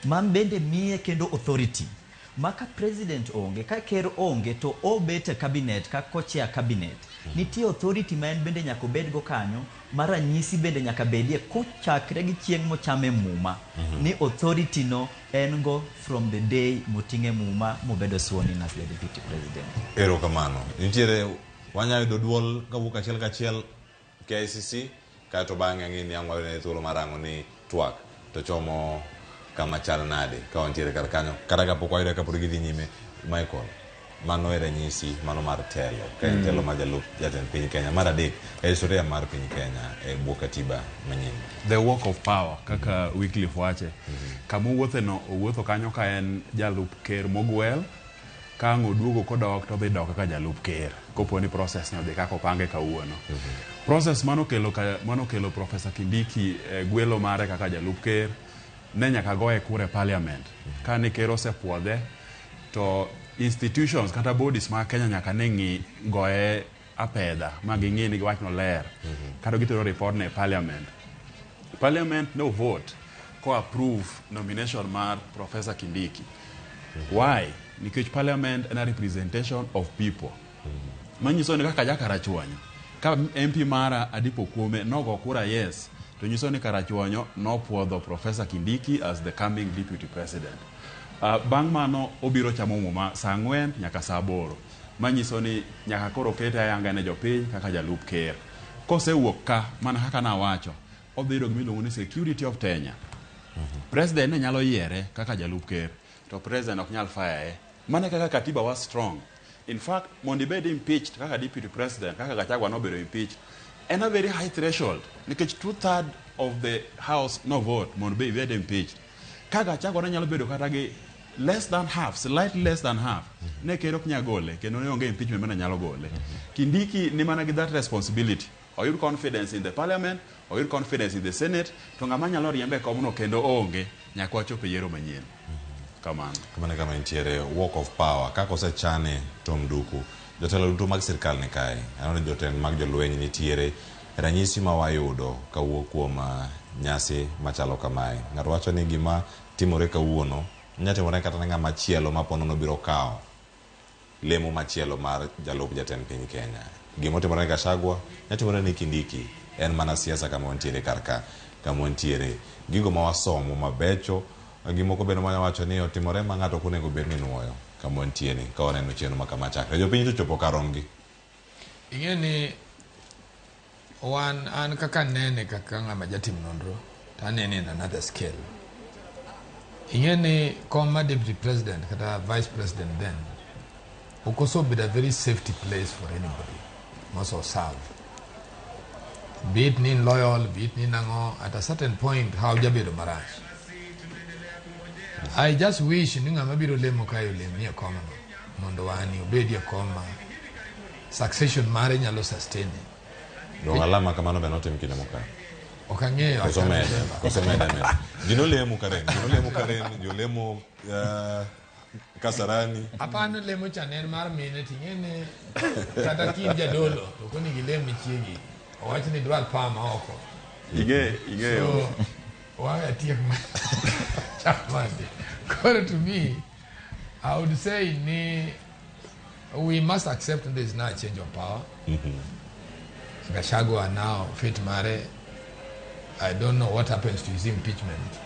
Ma bende miye kendo authority. Ma ka president onge, ka ker onge, to obet e cabinet, ka co-chair cabinet. Nitie authority ma en bende nyaka obedgo kanyo, ma ranyisi bende nyaka bedie kochakre gi chieng' mochame muma. Ni authority no en go from the day moting'e muma mobedo sworn in as the deputy president. Erokamano. Nitiere wanyalo yudo duol kawuok achiel kachiel KICC, kaeto bang'e ang'e ni ang' wayudo thuolo mar rango ni twak to chomo kama chal nade ka wantiere kar kanyo. Kata kapok wayude kapod gidhi nyime, Michael, mano e ranyisi mano mar telo. Ka en telo mar jalup jatend piny Kenya. Mar adek e historia mar piny Kenya e bwo katiba manyien. The walk of power kaka Wycliffe wache. Kama owuothe no, owuotho kanyo ka en jalup ker mogwel, ka ang' oduogo kodok to odhi dok kaka jalup ker kopo ni process ni odhi kaka opange kawuono. Process manokelo Professor Kindiki e gwelo mare kaka jalup ker ne nyaka goye kura e parliament. Ka ne ker osepuodhe to institutions kata bodies mag Kenya nyaka ne ng'i goye apedha ma ging'i ni wachno ler. Kata gitero report ne parliament. Parliament no vote ko approve nomination mar Professor Kindiki. Why? Nikech parliament en a representation of people. Manyiso ni kaka jakarachuonyo, ka MP mara Adipo Kuome nogo kura yes, to nyiso ni Karachuonyo nopuodho Professor Kindiki as the coming deputy president. Bang' mano obiro chamo muma saa 4 nyaka saa 8. Manyiso ni nyaka koro kete ayanga ne jopiny kaka jalup ker. Kosewuok ka, mana kaka nawacho, odhi yudo gima iluongo ni security of tenure. President ne nyalo yiere kaka jalup ker. to president ok nyal fire e. Mano e kaka katiba wa strong. In fact, mondo ibed impeached kaka deputy president, kaka Gachagua nobedo impeached, en a very high threshold nikech 2/3 of the house no vote mondo be ibed impeached. Ka Gachagua ne nyalo bedo kata gi less than half, slightly less than half, ne ker ok nyal gole kendo ne onge impeachment mane nyalo gole. Kindiki ni mana gi that responsibility. Oyud confidence in the parliament, oyud confidence in the senate, to ng'ama nyalo riembe e komno kendo onge nyaka wachop e yiero manyien. Kamano. Kamano e kama entiere walk of power kaka osechane Tom Nduku. Jotelo duto mag sirkal ni kae. Aneno ni jotend mag jolweny nitiere. Ranyisi ma wayudo kawuok kuom nyasi machalo kamae. Ng'ato wacho ni gima timore kawuono nyalo timore kata ne ng'ama chielo ma ponono biro kawo lemo machielo mar jalup jatend piny Kenya. Gima otimore ne Gachagua nyalo timore ne Kindiki. En mana siasa kama wantiere kar ka. Kama wantiere. Gigo ma wasomo mabecho gi moko bende manya wacho ni otimore ma ng'ato ok onego bed ni nuoyo kama wantie ni ka waneno chenro ma kama chakre. Jopiny to chopo kar romgi. Ing'e ni wan an kaka nene kaka ng'ama jatim nonro to anene in another scale. Ing'e ni kom mar deputy president kata vice president then ok osebedo a very safety place for anybody mose serve. Be it ni in loyal, be it ni nang'o, at a certain point haw jabedo marach. I just wish ni ng'ama biro lemo kae olemni e komno mondo wani obedi e kom ma succession mare nyalo sustain. Donge alama kamano be notim kinde mokalo? Ok ang'eyo. Koso mede, koso mede mede. Ji nolemo Karen, ji nolemo Karen, ji olemo Kasarani. Apano lemo cha ne en mar mine ting'e ni kata kin jadolo to ok onego ilem ni chiegi. Owach ni dwar paa ma oko. Ing'e, ing'eyo. So, wawe atiek ma chamande. Koro to me, I would say ni we must accept there is now a change of power. Gachagua now fate mare I don't know what happens to his impeachment.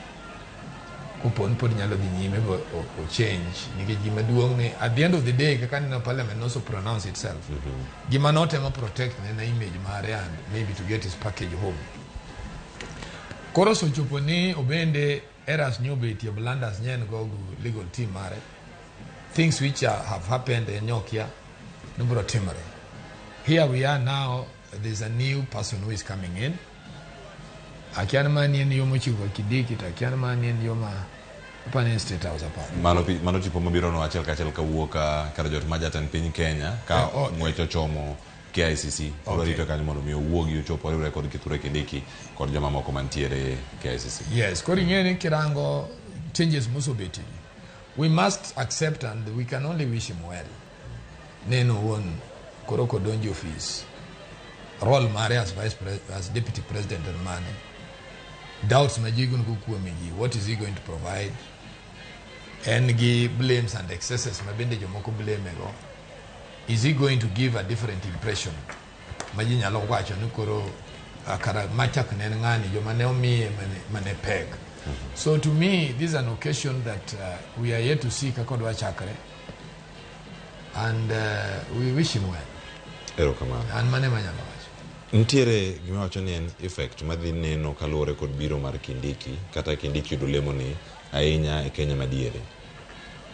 Kopo ni pod nyalo dhi nyime bo o change nikech gima duong' ni at the end of the day kaka neno parliament also pronounce itself. Gima notemo protect ne en image mare and maybe to get his package home. Koro osechopo ni obende errors nyobetie blunders nye en go gi legal team mare. Things which have happened e nyokia nobiro timore. Here we are now, there's a new person who is coming in. Akia ni mani en yo mochiwo Kindiki to akia ni mani en yo ma apani en State House aparo. Mano, mano tipo mabiro no achiel kachiel kawuok kar jot ma jatend piny Kenya ka ng'wech ochomo KICC. Odwa rito kanyo mondo mi owuogi ochop oriwre kod Kithure Kindiki kod joma moko mantiere KICC. Yes, koro ing'e ni kirango changes mosebetie we must accept and we can only wish him well. Neno owuon koro kodonjo office role mare as vice as deputy president en mane doubts ma ji gin go kuome gi what is he going to provide en gi blames and excesses ma bende jomoko blame go is he going to give a different impression ma ji nyalo wacho ni koro kara machak ne en ng'ani joma ne omiye mane pek. So to me this is an occasion that we are yet to see kaka odwa chakre and we wish him well. Erokamano. An mane manyalo wacho. Nitiere gima wacho ni en effect madhi neno kaluwore kod biro mar Kindiki kata Kindiki yudo lemoni ahinya e Kenya madiere.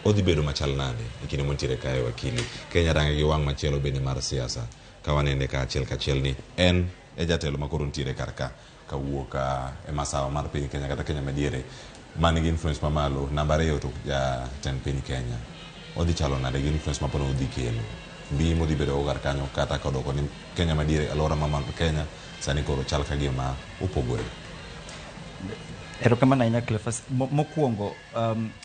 Odhi bedo machal nade e kinde montiere kae wakili? Kenya range gi wang' machielo bende mar siasa ka wanene ka achiel kachiel ni en e jatelo makoro nitiere kar ka kawuok e masawa mar piny Kenya kata Kenya madiere man gi influence mamalo namba 2 to jatend piny Kenya. Odhi chalo nade gi influence ma pod odhi kelo? Mbi modhi bedo go kar kanyo kata kodoko ni Kenya madiere alwora ma Kenya sani koro chal ka gima opogore. Erokamano ahinya Cleophas. Mokwongo,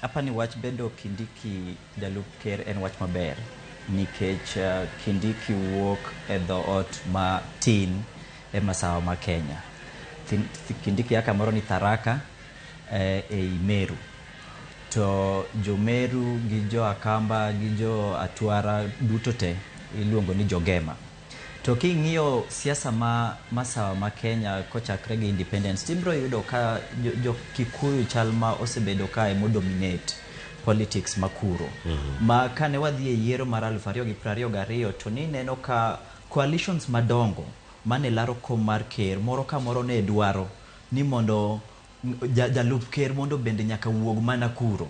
apani wach bedo Kindiki jalup ker en wach maber nikech Kindiki wuok e dhoot matin e masawa ma Kenya. Kindiki ya kamoro ni Tharaka ei Meru. To jo Meru gi jo Akamba gi jo Atwara duto te iluongo ni Jogema. To king'iyo siasa ma masawa ma Kenya kochakre gi independence, tibiro yudo ka jo Kikuyu chal ma osebedo ka emo dominate politics makuro. Ma kane wadhi e yiero mar 2022 to nineno ka coalitions madongo mane laro kom mar ker moro ka moro ne dwaro ni mondo Jalup ker mondo bende nyaka wuog mana kuro.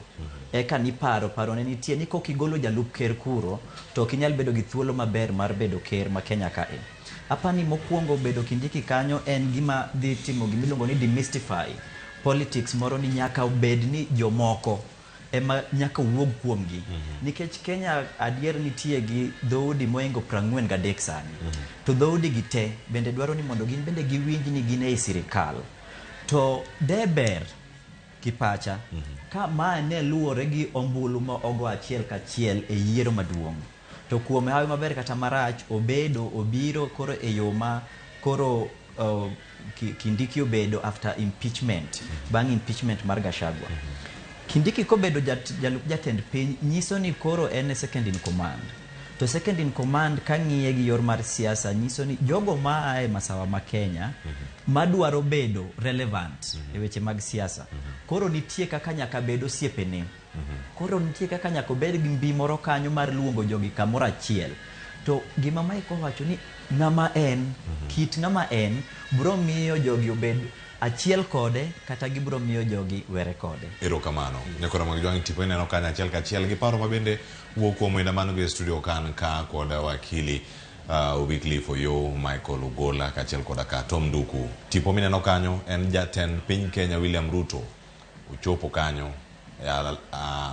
Eka ni paro ne nitie ni kokigolo jalup ker kuro to ok inyal bedo gi thuolo maber mar bedo ker ma Kenya kae. Apani mokwongo bedo Kindiki kanyo en gima dhi timo gimiluongo ni demystify politics moro ni nyaka obed ni jomoko ema nyaka wuog kuomgi. Nikech Kenya adier nitie gi dhoudi moingo 43 sani. To dhoudi gi te bende dwaro ni mondo gin bende giwinj ni gin ei sirikal. To de ber kipacha ka ma ne luwore gi ombulu ma ogo achiel kachiel e yiero maduong'. To kuom hawi maber kata marach obedo obiro koro e yo ma koro Kindiki obedo after impeachment, bang' impeachment mar Gachagua. Kindiki kobedo jalup jatend piny nyiso ni koro en e second in command. To second in command kang'iye gi yor mar siasa nyiso ni jogo ma ae masawa ma Kenya madwaro bedo relevant e weche mag siasa. Koro nitie kaka nyaka bed osiepene. Koro nitie kaka nyaka obed gi mbi moro kanyo mar luongo jogi kamoro achiel. To gima Mike owacho ni ng'ama en, kit ng'ama en, bro miyo jogi obed achiel kode kata gibro miyo jogi were kode. Erokamano. Nyakora mag jwang' tipo ineno kanyo achiel kachiel gi paro mabende wuok kuom wenda man go e studio kan ka kod wakili Wycliffe Oyoo, Michael Ogola kaachiel koda ka Tom Nduku. Tipo mineno kanyo en jatend piny Kenya William Ruto. Ochopo kanyo e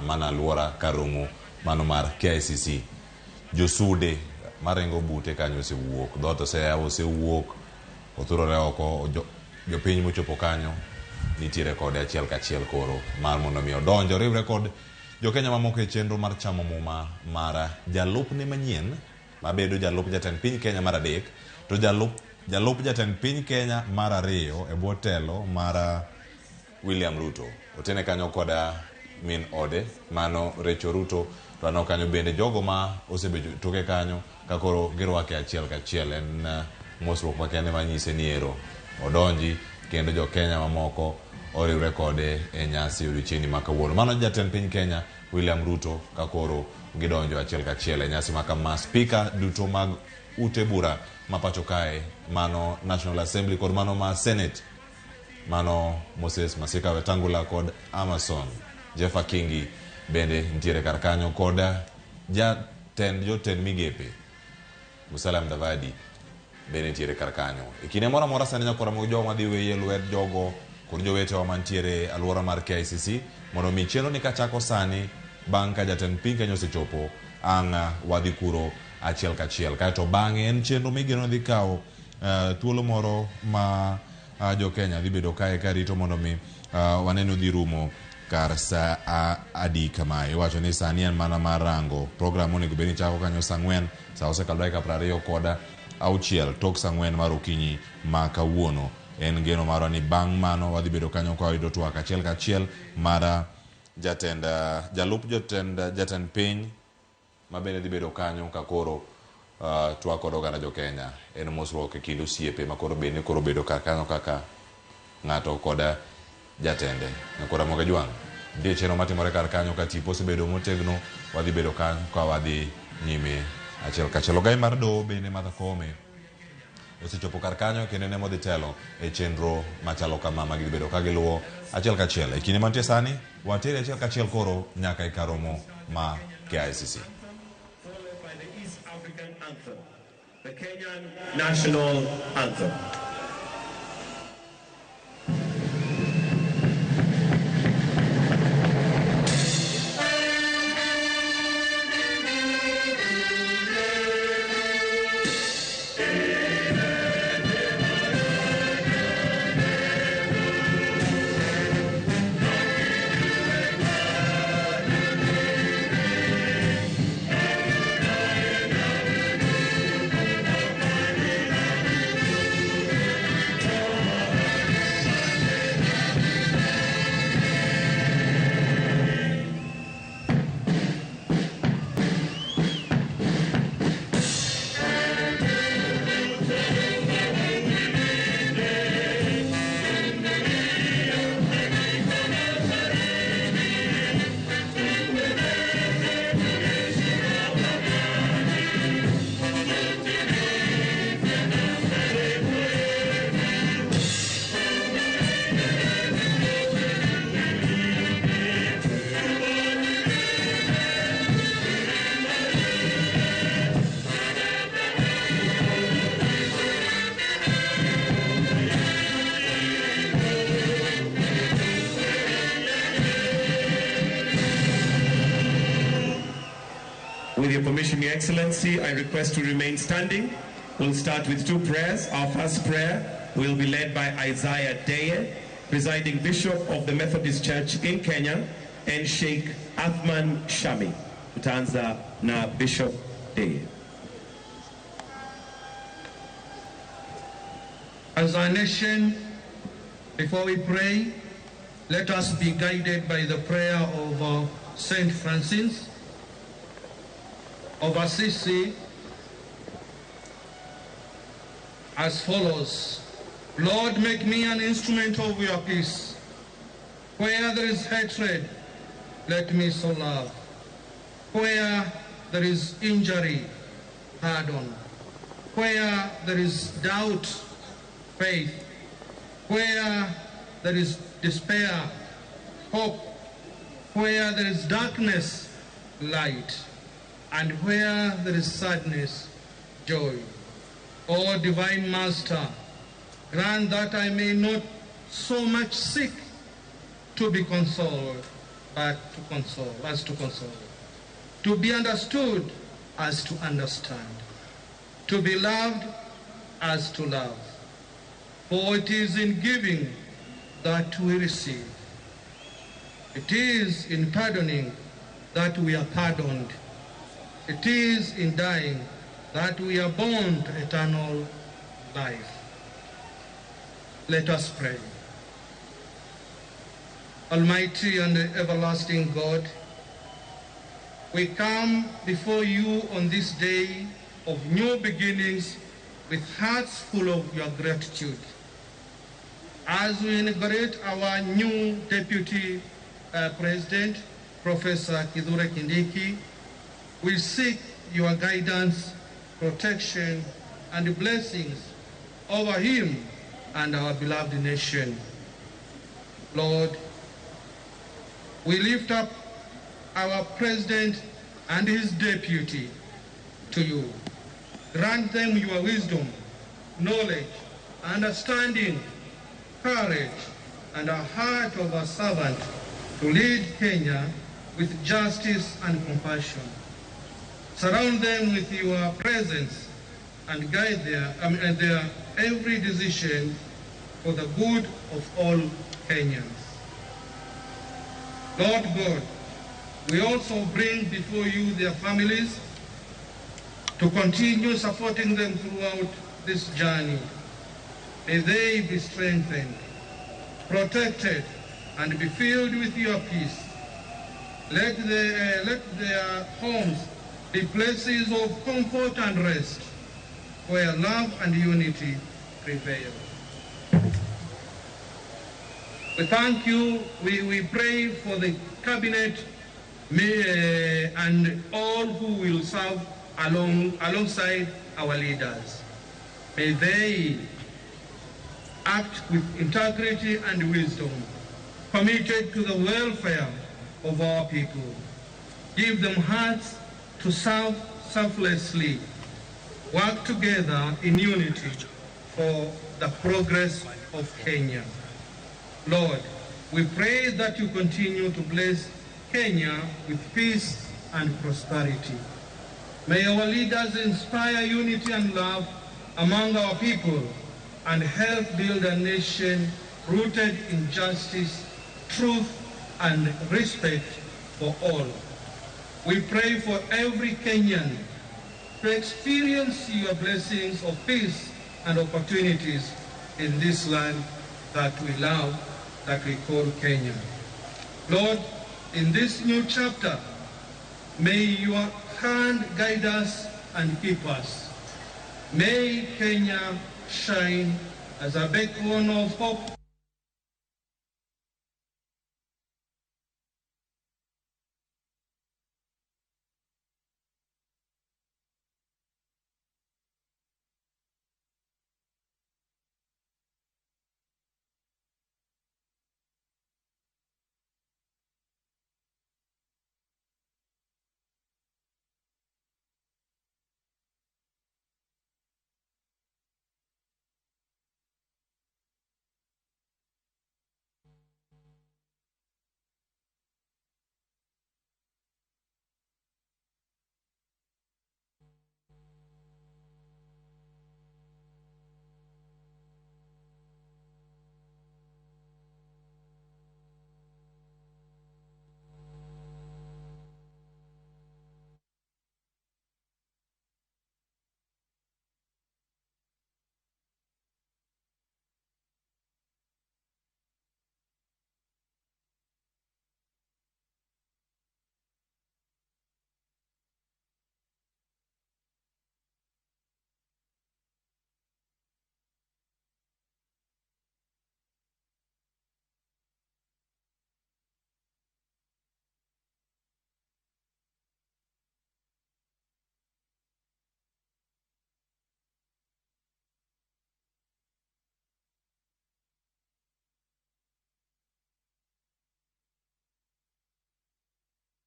mana alwora kar romo mano mar KICC. Josude maringo bute kanyo osewuok, dhoot oseyaw osewuok, othurore oko, jopiny mochopo kanyo nitiere kode achiel kachiel koro mar mondo mi odonj oriwre kod jokenya mamoko e chenro mar chamo muma mar jalupne manyien mabedo jalup jatend piny Kenya mar adek to jalup jatend piny Kenya mar ariyo e bwo telo mar William Ruto. Otene kanyo koda min ode mano Rachel Ruto to aneno kanyo bende jogo ma osebedo toke kanyo ka koro girwake achiel kachiel en mosruok makende manyise ni ero odonji kendo jo-Kenya mamoko oriwre kode e nyasi odiochieng'ni ma kawuono. Mano jatend piny Kenya William Ruto ka koro gidonjo achiel kachiel e nyasi ma kama. Spika duto mag ute bura ma pacho kae mano National Assembly kod mano ma Senate mano Moses Masika Wetangula kod Amason Jeffa Kingi bende nitiere kar kanyo kod jatend jotend migepe Musalia Mudavadi bende nitiere kar kanyo. E kinde moro amora sani nyakora mag jogo madhi weye lwet jogo kod jowetewa mantiere alwora mar KICC mondo mi chenro ni kachako sani bang' ka jatend piny Kenya osechopo ang' wadhi kuro achiel kachiel. Kaeto bang'e en chenro migeno dhi kawo thuolo moro ma jo Kenya dhi bedo kae karito mondo mi waneno dhi rumo kar sa adi kamae. Iwacho ni sani en mana mar rango program monego bed ni chako kanyo sa 4, sa osekalo dakika 26 tok sa 4 mar okinyi ma kawuono. En geno marwa ni bang' mano wadhi bedo kanyo ka wayudo twak achiel kachiel mar jatend jalup jatend piny ma bende dhi bedo kanyo ka koro twak kod oganda jo Kenya. En mosruok e kind osiepe ma koro bende koro bedo kar kanyo kaka ng'ato koda jatende. Nyakora Moga Jwang', nitie chenro matimore kar kanyo ka tipo osebedo motegno, wadhi bedo kanyo ka wadhi nyime achiel kachiel. Ogai mar doho bende Martha Koome osechopo kar kanyo kendo en ema odhi telo e chenro machalo kama ma gidhi bedo ka giluwo achiel kachiel. E kinde mantie sani, watere achiel kachiel koro nyaka e kar romo ma KICC. The Kenyan National Anthem. Excellency, I request to remain standing. We'll start with two prayers. Our first prayer will be led by Isaiah Deye, presiding bishop of the Methodist Church in Kenya, and Sheikh Athman Shami. Tutaanza na Bishop Deye. As a nation, before we pray, let us be guided by the prayer of Saint Francis of Assisi as follows. Lord, make me an instrument of your peace. Where there is hatred, let me sow love. Where there is injury, pardon. Where there is doubt, faith. Where there is despair, hope. Where there is darkness, light. And where there is sadness, joy. O Divine Master, grant that I may not so much seek to be consoled, but to console, as to console. To be understood as to understand. To be loved as to love. For it is in giving that we receive. It is in pardoning that we are pardoned. It is in dying that we are born to eternal life. Let us pray. Almighty and everlasting God, we come before you on this day of new beginnings with hearts full of your gratitude. As we inaugurate our new Deputy President, Professor Kithure Kindiki, we seek your guidance, protection, and blessings over him and our beloved nation. Lord, we lift up our president and his deputy to you. Grant them your wisdom, knowledge, understanding, courage, and a heart of a servant to lead Kenya with justice and compassion. Surround them with your presence and guide their every decision for the good of all Kenyans. Lord God, we also bring before you their families to continue supporting them throughout this journey. May they be strengthened, protected, and be filled with your peace. Let their homes be places of comfort and rest, where love and unity prevail. We thank you. We pray for the cabinet and all who will serve alongside our leaders. May they act with integrity and wisdom, committed to the welfare of our people. Give them hearts to serve selflessly, work together in unity for the progress of Kenya. Lord, we pray that you continue to bless Kenya with peace and prosperity. May our leaders inspire unity and love among our people and help build a nation rooted in justice, truth, and respect for all. We pray for every Kenyan to experience your blessings of peace and opportunities in this land that we love, that we call Kenya. Lord, in this new chapter, may your hand guide us and keep us. May Kenya shine as a beacon of hope.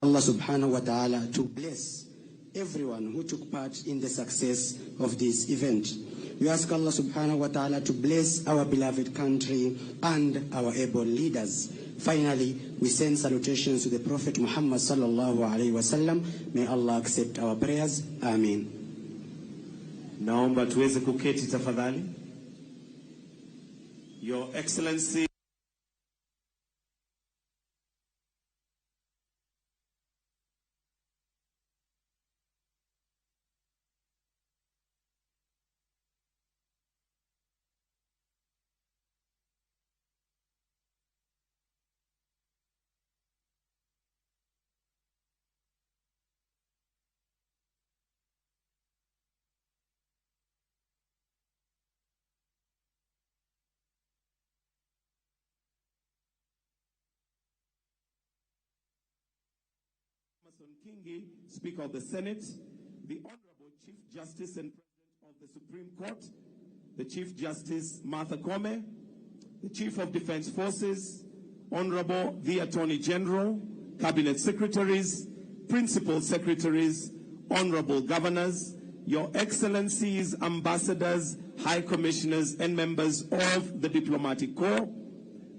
Allah subhanahu wa ta'ala to bless everyone who took part in the success of this event. We ask Allah subhanahu wa ta'ala to bless our beloved country and our able leaders. Finally, we send salutations to the Prophet Muhammad sallallahu alaihi wasallam. May Allah accept our prayers. Amin. Naomba tuweze kuketi tafadhali. Your Excellency, Kingi, Speaker of the Senate, the Honorable Chief Justice and President of the Supreme Court, the Chief Justice Martha Koome, the Chief of Defense Forces, Honorable the Attorney General, Cabinet Secretaries, Principal Secretaries, Honorable Governors, Your Excellencies, Ambassadors, High Commissioners, and members of the Diplomatic Corps,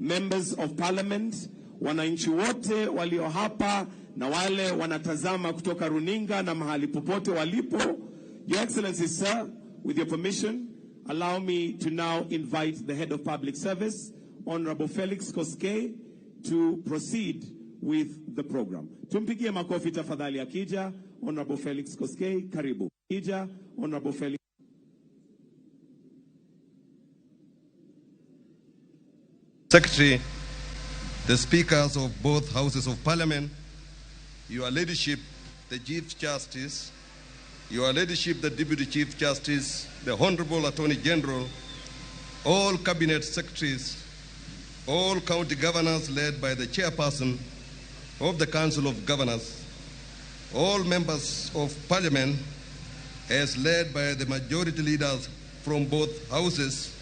members of Parliament, wananchi wote walio hapa na wale wanatazama kutoka runinga na mahali popote walipo. Your Excellency, sir, with your permission, allow me to now invite the Head of Public Service, Honorable Felix Koskei, to proceed with the program. Tumpigie makofi tafadhali akija. Honorable Felix Koskei, karibu. Akija, Honorable Felix. Secretary, the speakers of both houses of parliament, Your Ladyship, the Chief Justice, Your Ladyship, the Deputy Chief Justice, the Honorable Attorney General, all Cabinet Secretaries, all county governors led by the Chairperson of the Council of Governors, all members of Parliament as led by the majority leaders from both houses,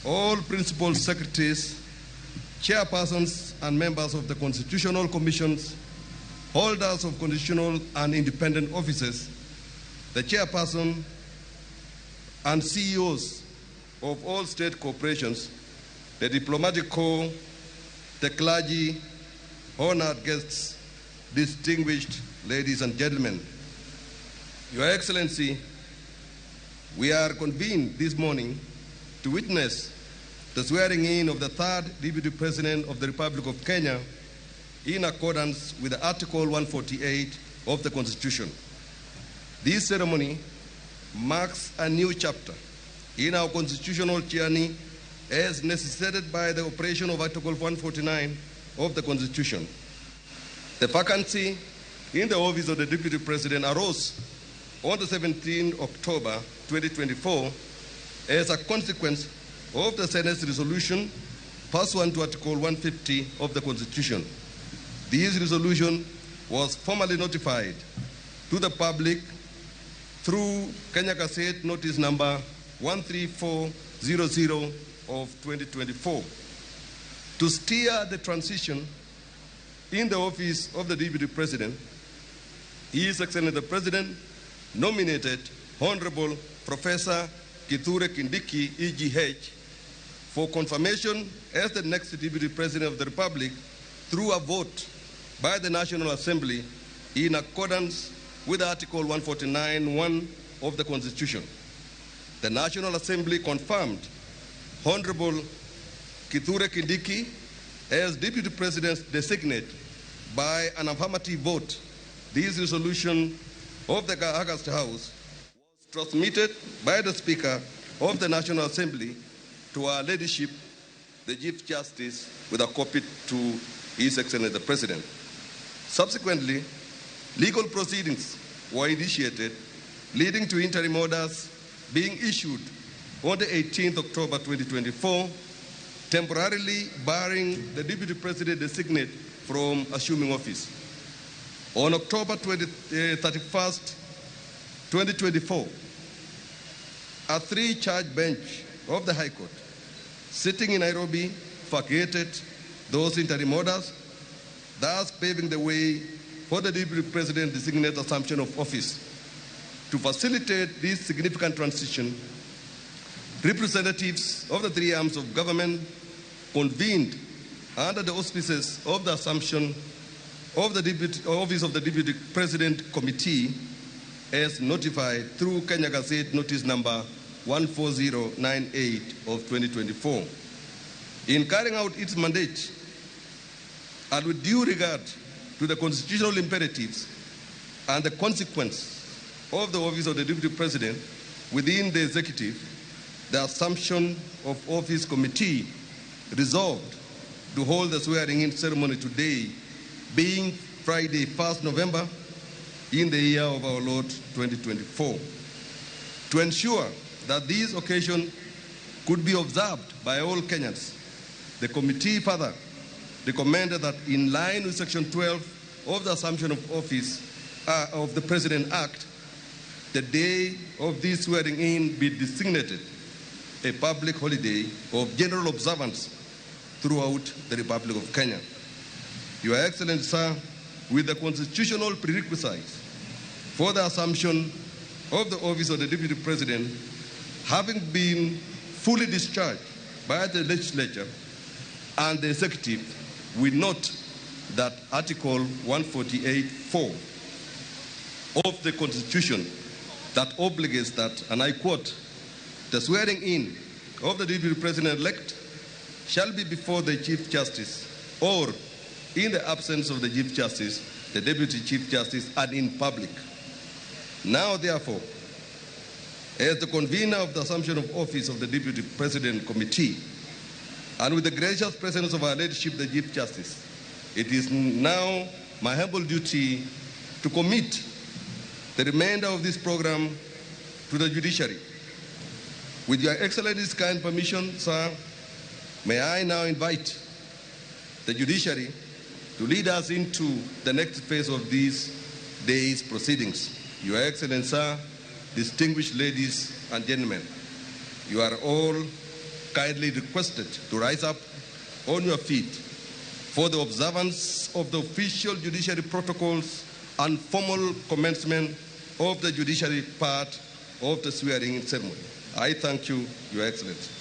all principal secretaries, chairpersons and members of the constitutional commissions, holders of constitutional and independent offices, the chairperson and CEOs of all state corporations, the diplomatic corps, the clergy, honored guests, distinguished ladies and gentlemen. Your Excellency, we are convened this morning to witness the swearing in of the third Deputy President of the Republic of Kenya in accordance with Article 148 of the Constitution. This ceremony marks a new chapter in our constitutional journey as necessitated by the operation of Article 149 of the Constitution. The vacancy in the office of the Deputy President arose on the 17th October 2024 as a consequence of the Senate's resolution pursuant to Article 150 of the Constitution. This resolution was formally notified to the public through Kenya Gazette Notice Number 13400 of 2024. To steer the transition in the office of the Deputy President, His Excellency the President nominated Honorable Professor Kithure Kindiki, EGH, for confirmation as the next Deputy President of the Republic through a vote by the National Assembly in accordance with Article 149(1) of the Constitution. The National Assembly confirmed Honorable Kithure Kindiki as Deputy President designate by an affirmative vote. This resolution of the August House was transmitted by the Speaker of the National Assembly to our Ladyship, the Chief Justice, with a copy to His Excellency the President. Subsequently, legal proceedings were initiated, leading to interim orders being issued on the 18th October 2024, temporarily barring the Deputy President designate from assuming office. On October 31st, 2024, a three-charge bench of the High Court sitting in Nairobi vacated those interim orders, thus paving the way for the Deputy President designate assumption of office. To facilitate this significant transition, representatives of the three arms of government convened under the auspices of the assumption of the Deputy, Office of the Deputy President Committee as notified through Kenya Gazette Notice Number 14098 of 2024. In carrying out its mandate, and with due regard to the constitutional imperatives and the consequence of the office of the Deputy President within the executive, the Assumption of Office Committee resolved to hold the swearing-in ceremony today, being Friday, 1st November, in the year of our Lord 2024. To ensure that this occasion could be observed by all Kenyans, the committee further recommended that in line with Section 12 of the Assumption of Office of the President Act, the day of this swearing-in be designated a public holiday of general observance throughout the Republic of Kenya. Your Excellency, sir, with the constitutional prerequisites for the assumption of the office of the Deputy President having been fully discharged by the legislature and the executive, we note that Article 148.4 of the Constitution that obligates that, and I quote, the swearing in of the Deputy President-elect shall be before the Chief Justice or, in the absence of the Chief Justice, the Deputy Chief Justice, and in public. Now, therefore, as the convener of the Assumption of Office of the Deputy President Committee, and with the gracious presence of our Ladyship, the Chief Justice, it is now my humble duty to commit the remainder of this program to the judiciary. With Your Excellency's kind permission, sir, may I now invite the judiciary to lead us into the next phase of these day's proceedings. Your Excellency, sir, distinguished ladies and gentlemen, you are all kindly requested to rise up on your feet for the observance of the official judiciary protocols and formal commencement of the judiciary part of the swearing-in ceremony. I thank you, Your Excellency.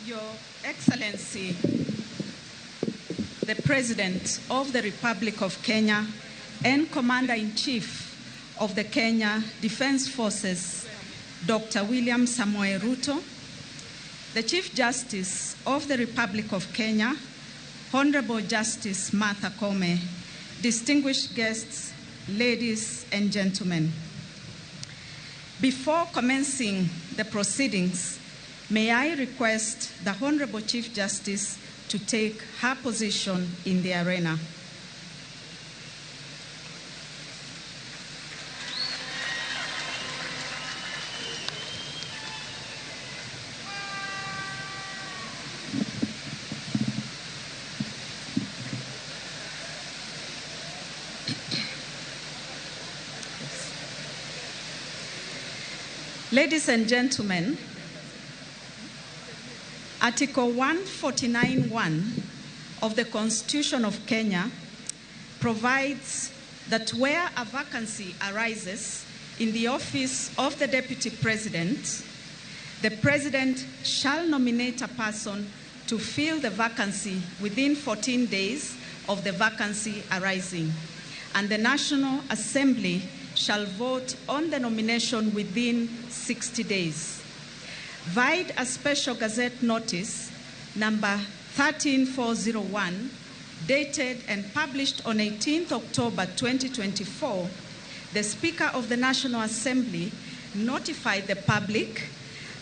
Your Excellency, the President of the Republic of Kenya and Commander-in-Chief of the Kenya Defense Forces, Dr. William Samoei Ruto, the Chief Justice of the Republic of Kenya, Honorable Justice Martha Koome, distinguished guests, ladies and gentlemen. Before commencing the proceedings, may I request the Honorable Chief Justice to take her position in the arena. Ladies and gentlemen, Article 149.1 of the Constitution of Kenya provides that where a vacancy arises in the office of the Deputy President, the President shall nominate a person to fill the vacancy within 14 days of the vacancy arising, and the National Assembly shall vote on the nomination within 60 days. Vide a special Gazette notice number 13401, dated and published on 18th October 2024, the Speaker of the National Assembly notified the public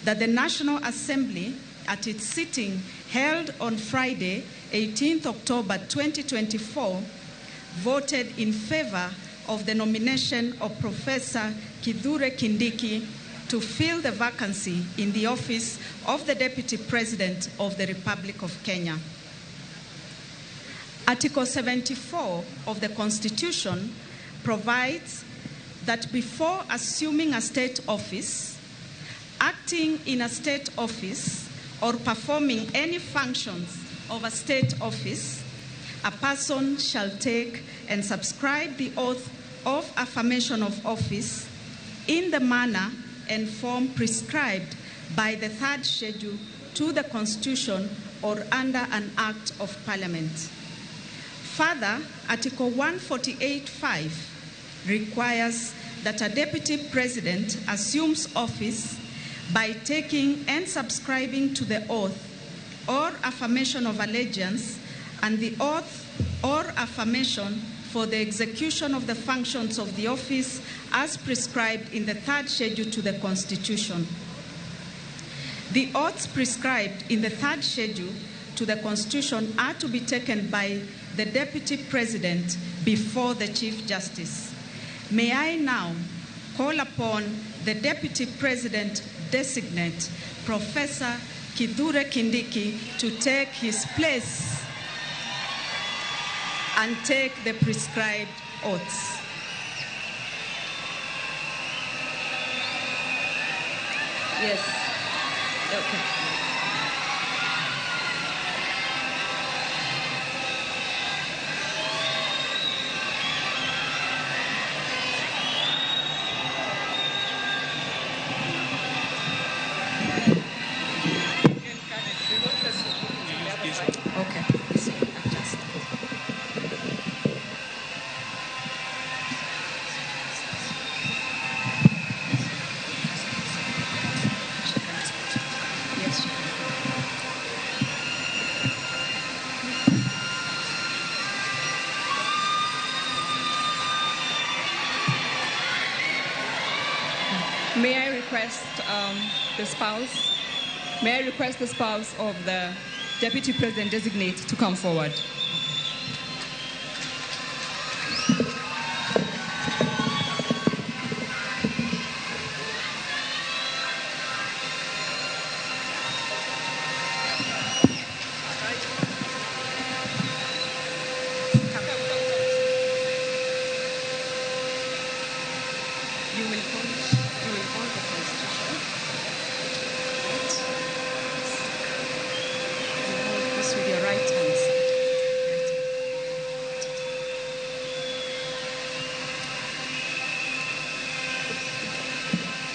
that the National Assembly, at its sitting held on Friday, 18th October 2024, voted in favor of the nomination of Professor Kithure Kindiki to fill the vacancy in the office of the Deputy President of the Republic of Kenya. Article 74 of the Constitution provides that before assuming a state office, acting in a state office, or performing any functions of a state office, a person shall take and subscribe the oath of affirmation of office in the manner and form prescribed by the third schedule to the Constitution or under an Act of Parliament. Further, Article 148.5 requires that a deputy president assumes office by taking and subscribing to the oath or affirmation of allegiance and the oath or affirmation for the execution of the functions of the office as prescribed in the third schedule to the Constitution. The oaths prescribed in the third schedule to the Constitution are to be taken by the Deputy President before the Chief Justice. May I now call upon the Deputy President designate, Professor Kithure Kindiki, to take his place and take the prescribed oaths. Yes. Okay. Okay. So adjust. Yes, you can. May I request the spouse? May I request the spouse of the Deputy President designate to come forward? You will hold the Constitution. Right. You hold this with your right hand side. Right hand.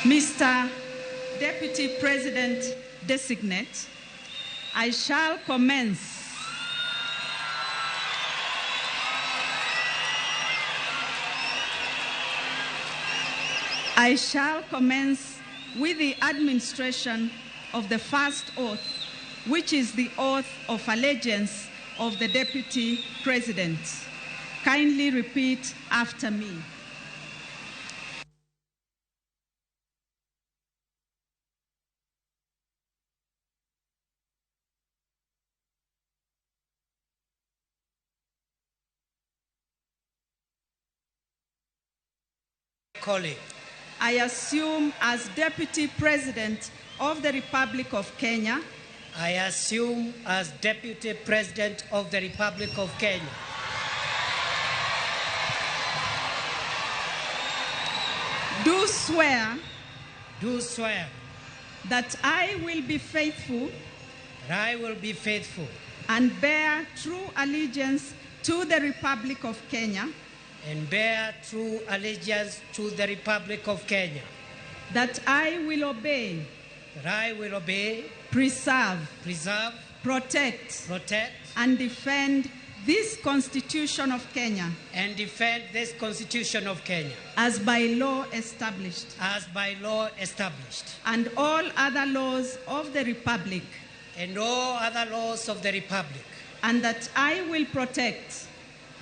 Mr. Deputy President Designate, I shall commence with the administration of the first oath, which is the oath of allegiance of the Deputy President. Kindly repeat after me. Colleague. I assume as Deputy President of the Republic of Kenya. I assume as Deputy President of the Republic of Kenya. Do swear. Do swear. That I will be faithful. That I will be faithful. And bear true allegiance to the Republic of Kenya. And bear true allegiance to the Republic of Kenya. That I will obey. That I will obey. Preserve. Preserve. Protect. Protect. And defend this Constitution of Kenya. And defend this Constitution of Kenya. As by law established. As by law established. And all other laws of the Republic. And all other laws of the Republic. And that I will protect.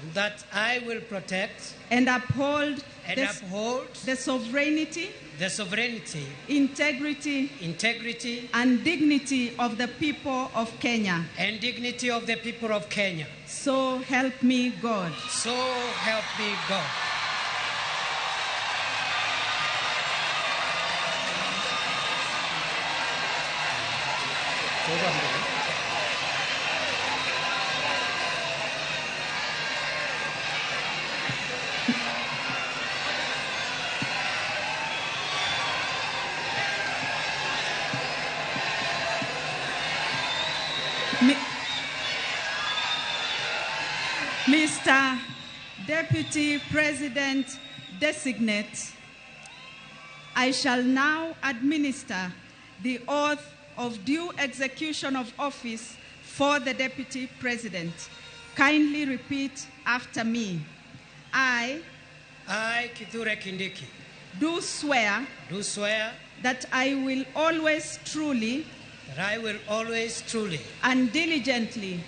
And that I will protect. And uphold. And uphold the sovereignty. The sovereignty, integrity, integrity, and dignity of the people of Kenya. And dignity of the people of Kenya. So help me God. So help me God. Mr. Deputy President Designate, I shall now administer the oath of due execution of office for the Deputy President. Kindly repeat after me. I, Kithure Kindiki, do swear that I will always truly, that I will always truly and diligently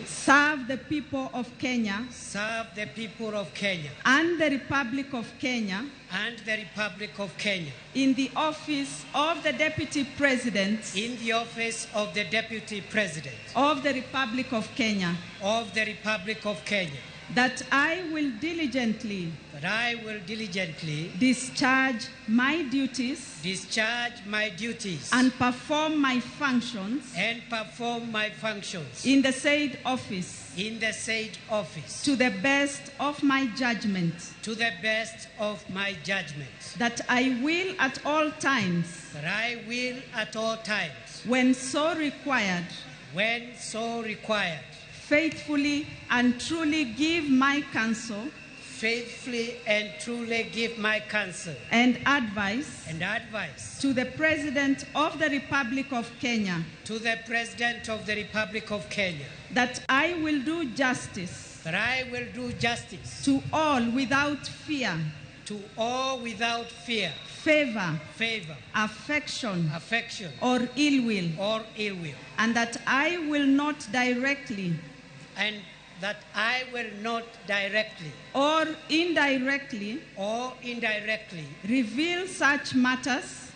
serve the people of Kenya, serve the people of Kenya, and the Republic of Kenya, and the Republic of Kenya, in the office of the Deputy President, in the office of the Deputy President of the Republic of Kenya, of the Republic of Kenya, that I will diligently, that I will diligently discharge my duties, and perform my functions, in the said office, in the said office, to the best of my judgment, to the best of my judgment, that I will at all times, that I will at all times, when so required, when so required, faithfully and truly give my counsel, faithfully and truly give my counsel and advice, to the President of the Republic of Kenya, to the President of the Republic of Kenya, that I will do justice, that I will do justice to all without fear, to all without fear, favor, affection, or ill will, and that I will not directly, and that I will not directly or indirectly, reveal such matters,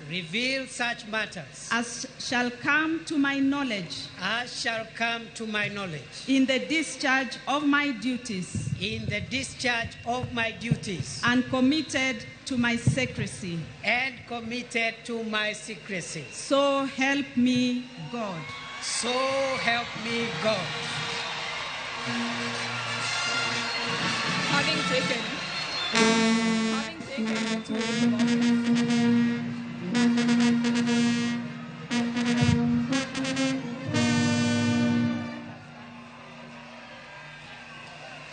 as shall come to my knowledge, as shall come to my knowledge, in the discharge of my duties, in the discharge of my duties, and committed to my secrecy, and committed to my secrecy. So help me God. So help me God. Having taken the two oaths of office,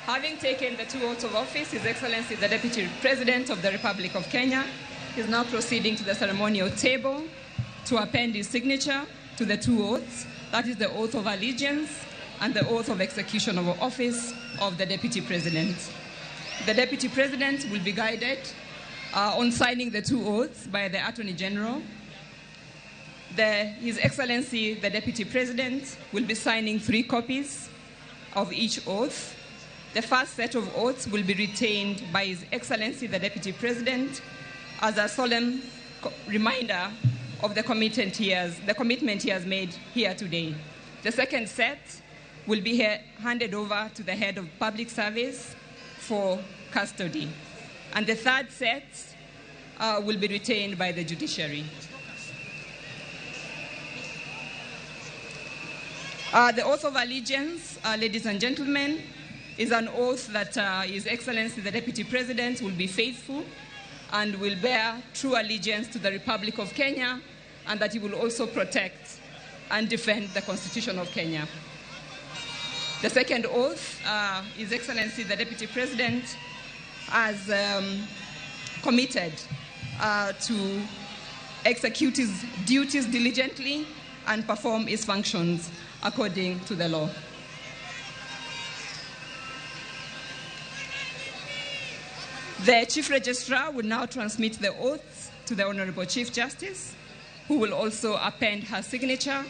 having taken the two oaths of office, His Excellency the Deputy President of the Republic of Kenya is now proceeding to the ceremonial table to append his signature to the two oaths. That is the oath of allegiance and the oath of execution of office of the Deputy President. The Deputy President will be guided on signing the two oaths by the Attorney General. His Excellency, the Deputy President, will be signing 3 copies of each oath. The first set of oaths will be retained by His Excellency, the Deputy President, as a solemn reminder of the commitment he has made here today. The second set will be handed over to the head of public service for custody. And the third set will be retained by the judiciary. The oath of allegiance, ladies and gentlemen, is an oath that His Excellency the Deputy President will be faithful and will bear true allegiance to the Republic of Kenya, and that he will also protect and defend the Constitution of Kenya. The second oath, His Excellency the Deputy President has committed to execute his duties diligently and perform his functions according to the law. The Chief Registrar will now transmit the oaths to the Honorable Chief Justice, who will also append her signature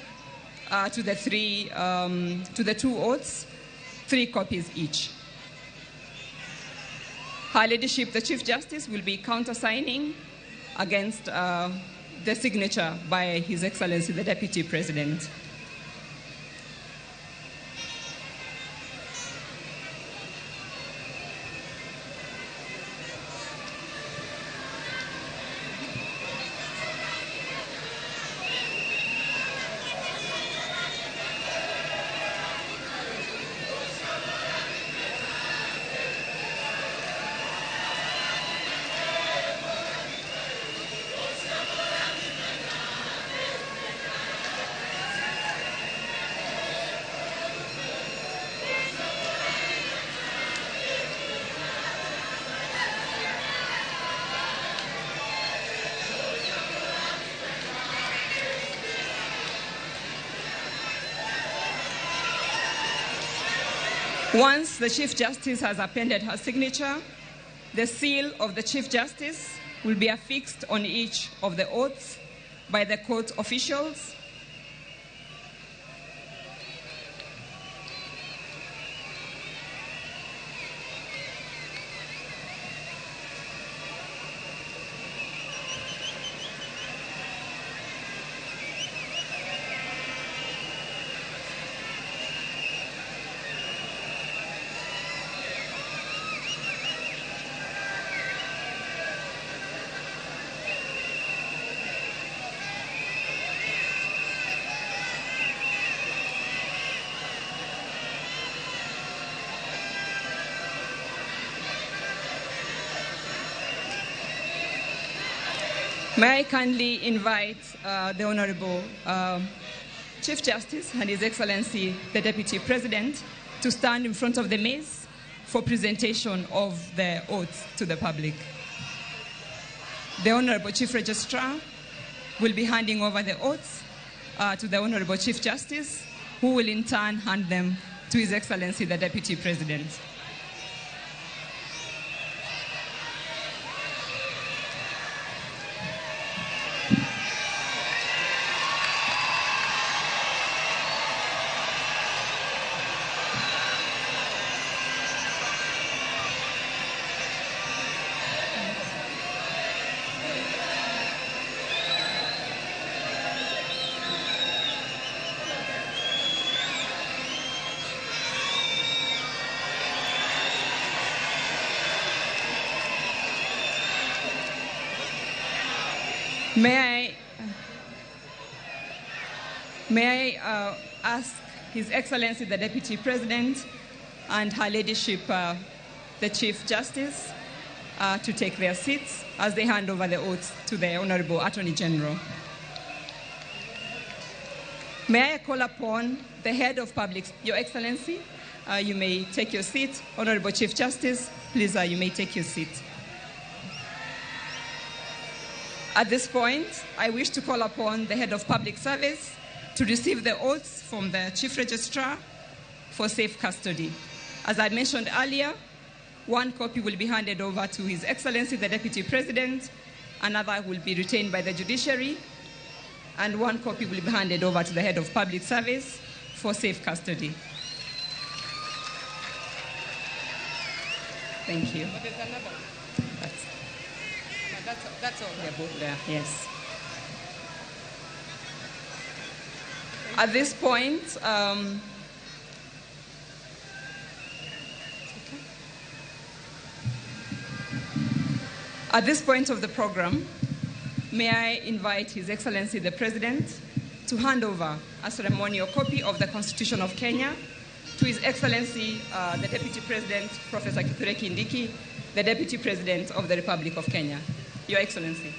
to the two oaths, 3 copies each. Her Ladyship, the Chief Justice, will be countersigning against the signature by His Excellency, the Deputy President. Once the Chief Justice has appended her signature, the seal of the Chief Justice will be affixed on each of the oaths by the court officials. May I kindly invite the Honorable Chief Justice and His Excellency the Deputy President to stand in front of the mace for presentation of the oath to the public. The Honorable Chief Registrar will be handing over the oaths to the Honorable Chief Justice, who will in turn hand them to His Excellency the Deputy President. May I ask His Excellency the Deputy President and Her Ladyship the Chief Justice to take their seats as they hand over the oaths to the Honorable Attorney General. May I call upon the Head of Public, Your Excellency, you may take your seat. Honorable Chief Justice, please, you may take your seat. At this point, I wish to call upon the Head of Public Service to receive the oaths from the Chief Registrar for safe custody. As I mentioned earlier, one copy will be handed over to His Excellency the Deputy President, another will be retained by the judiciary, and one copy will be handed over to the Head of Public Service for safe custody. Thank you. But there's another one. That's all. They're both there, yes. At this point, at this point of the program, may I invite His Excellency the President to hand over a ceremonial copy of the Constitution of Kenya to His Excellency the Deputy President, Professor Kithure Kindiki, the Deputy President of the Republic of Kenya. Your Excellency.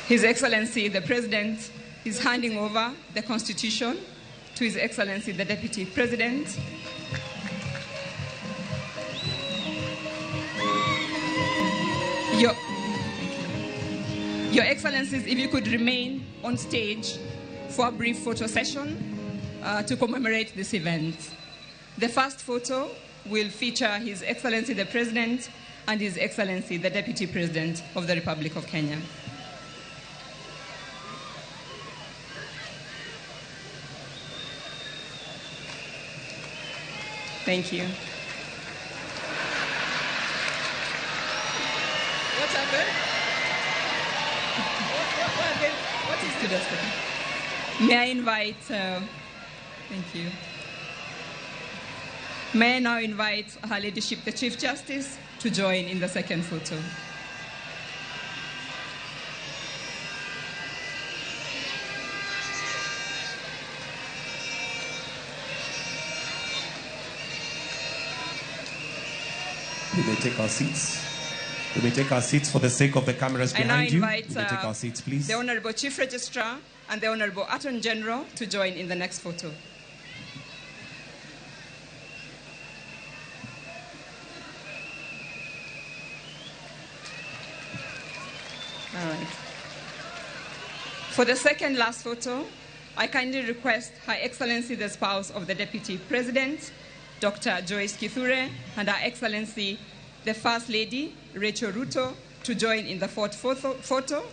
His Excellency the President is handing over the Constitution to His Excellency the Deputy President. Your Excellencies, if you could remain on stage for a brief photo session to commemorate this event. The first photo will feature His Excellency the President and His Excellency the Deputy President of the Republic of Kenya. Thank you. What happened? What happened? What is this? May I invite, thank you. May I now invite Her Ladyship the Chief Justice to join in the second photo. We may take our seats. We may take our seats for the sake of the cameras behind you. I now invite We may take our seats, please. the Honorable Chief Registrar and the Honorable Attorney General to join in the next photo. All right. For the second last photo, I kindly request Her Excellency the spouse of the Deputy President, Dr. Joyce Kithure, and Her Excellency the First Lady, Rachel Ruto, to join in the fourth photo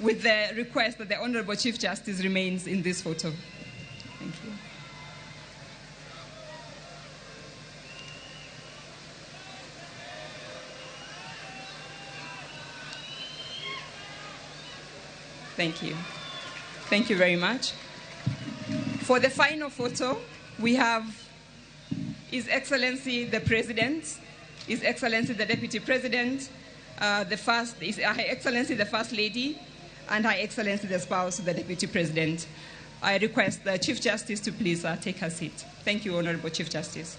with the request that the Honorable Chief Justice remains in this photo. Thank you. Thank you. Thank you very much. For the final photo, we have His Excellency the President, His Excellency the Deputy President, Her Excellency the First Lady, and Her Excellency the spouse of the Deputy President. I request the Chief Justice to please take her seat. Thank you, Honorable Chief Justice.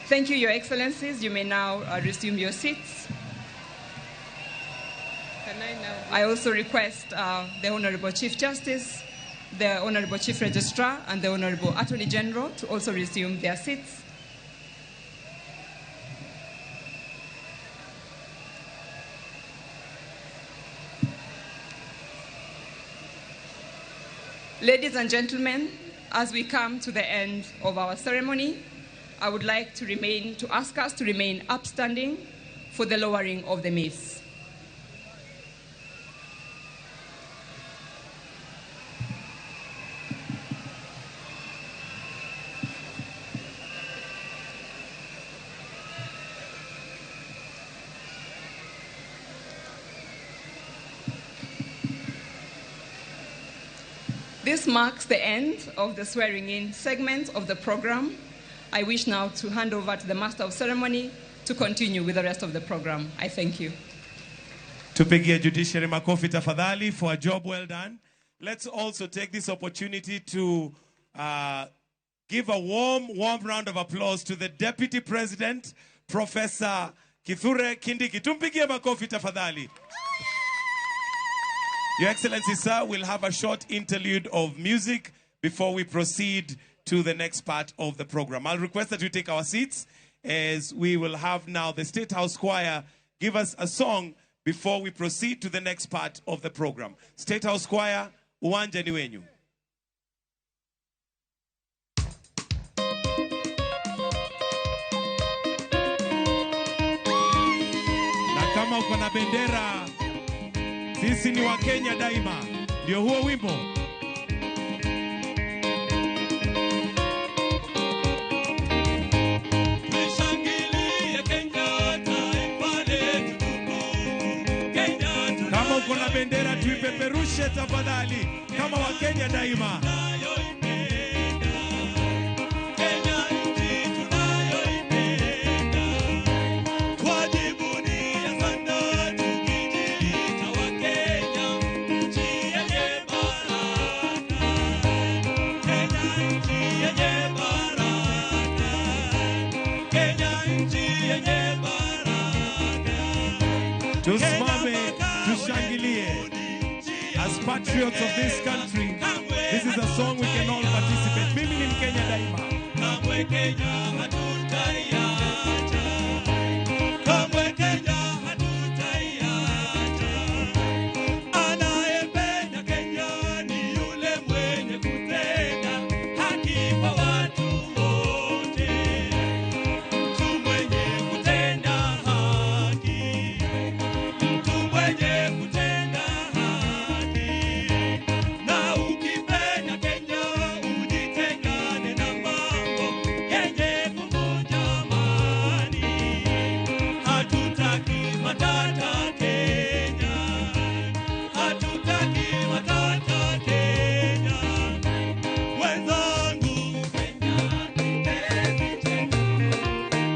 Thank you, Your Excellencies. You may now resume your seats. Can I now? I also request the Honorable Chief Justice, the Honorable Chief Registrar, and the Honorable Attorney General to also resume their seats. Ladies and gentlemen, as we come to the end of our ceremony, I would like to ask us to remain upstanding for the lowering of the mace. This marks the end of the swearing-in segment of the program. I wish now to hand over to the Master of Ceremony to continue with the rest of the program. I thank you. Tupigie judiciary makofi tafadhali for a job well done. Let's also take this opportunity to give a warm, warm round of applause to the Deputy President, Professor Kithure Kindiki. Tumpigie makofi tafadhali. Your Excellency, sir, we'll have a short interlude of music before we proceed to the next part of the program. I'll request that you take our seats as we will have now the State House Choir give us a song before we proceed to the next part of the program. State House Choir, uwanja ni wenyu. uko na bendera, sisi ni Wakenya daima. Ndio huo wimbo. Tushangilie Kenya, taifa letu tukufu. Kenya Kama uko na bendera tuipeperushe tafadhali, kama Wakenya daima. Kenya nchi tunayoipenda. Twajivunia sana tukijiita Wakenya, nchi yenye baraka. Kenya nchi yenye baraka. Kenya nchi yenye baraka. Tusimame tushangilie. As patriots of this country, this is a song we can all participate. Mimi ni Mkenya daima. Kamwe Kenya hatutaiacha. Kamwe Kenya hatutaiacha. Anayependa Kenya ni yule mwenye kutenda haki kwa watu wote. Mtu mwenye kutenda haki. Mtu mwenye kutenda haki. Na ukipenda Kenya ujitengane na mambo yenye kuvunja amani. Hatutaki matata Kenya. Hatutaki matata Kenya. Wenzangu, Kenya kipenzi chetu,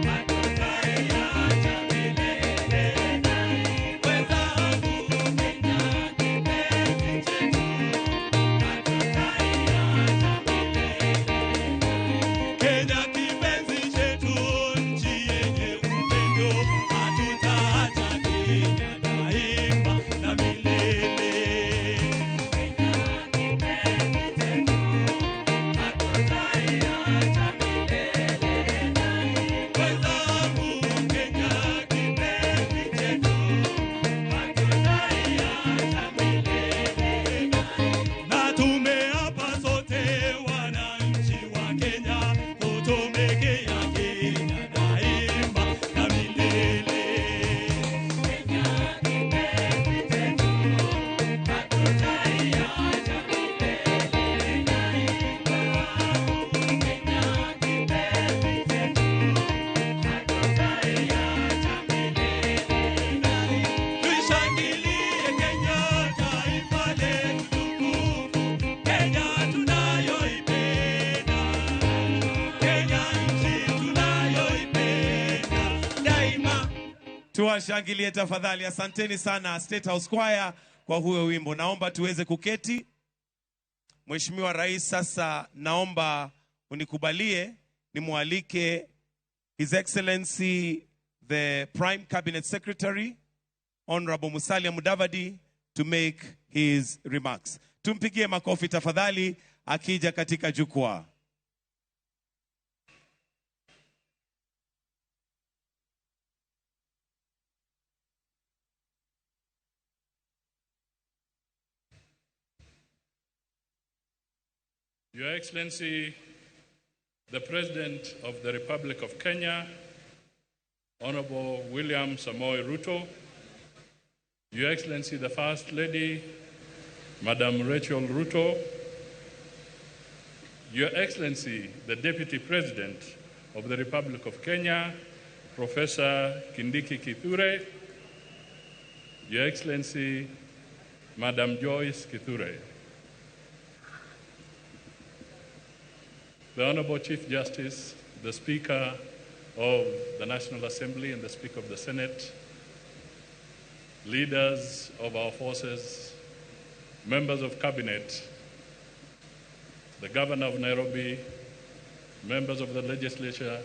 hatutaiacha milele. Wenzangu, Kenya kipenzi chetu, hatutaiacha milele. Kenya kipenzi chetu, nchi yenye upendo, hatutaacha Kenya daima na milele. Wenzangu, Kenya kipenzi chetu, hatutaiacha milele. Na tumeapa sote wananchi wa Kenya kutumikia Kenya daima na milele. Kenya kipenzi chetu, hatutaiacha milele. Kenya kipenzi chetu, hatutaiacha milele. Tushangilie Kenya, taifa letu tukufu. Kenya tunayoipenda. Kenya nchi tunayoipenda daima. Tuwashangilie tafadhali. Asanteni sana State House Choir kwa huo wimbo. Naomba tuweze kuketi. Mheshimiwa Rais, sasa naomba unikubalie nimwalike His Excellency the Prime Cabinet Secretary Honorable Musalia Mudavadi to make his remarks. Tumpigie makofi tafadhali akija katika jukwaa. Your Excellency, the President of the Republic of Kenya, Honorable William Samoei Ruto, Your Excellency, the First Lady, Madam Rachel Ruto, Your Excellency, the Deputy President of the Republic of Kenya, Professor Kindiki Kithure, Your Excellency, Madam Joyce Kithure, the Honorable Chief Justice, the Speaker of the National Assembly and the Speaker of the Senate, leaders of our forces, members of Cabinet, the Governor of Nairobi, members of the legislature,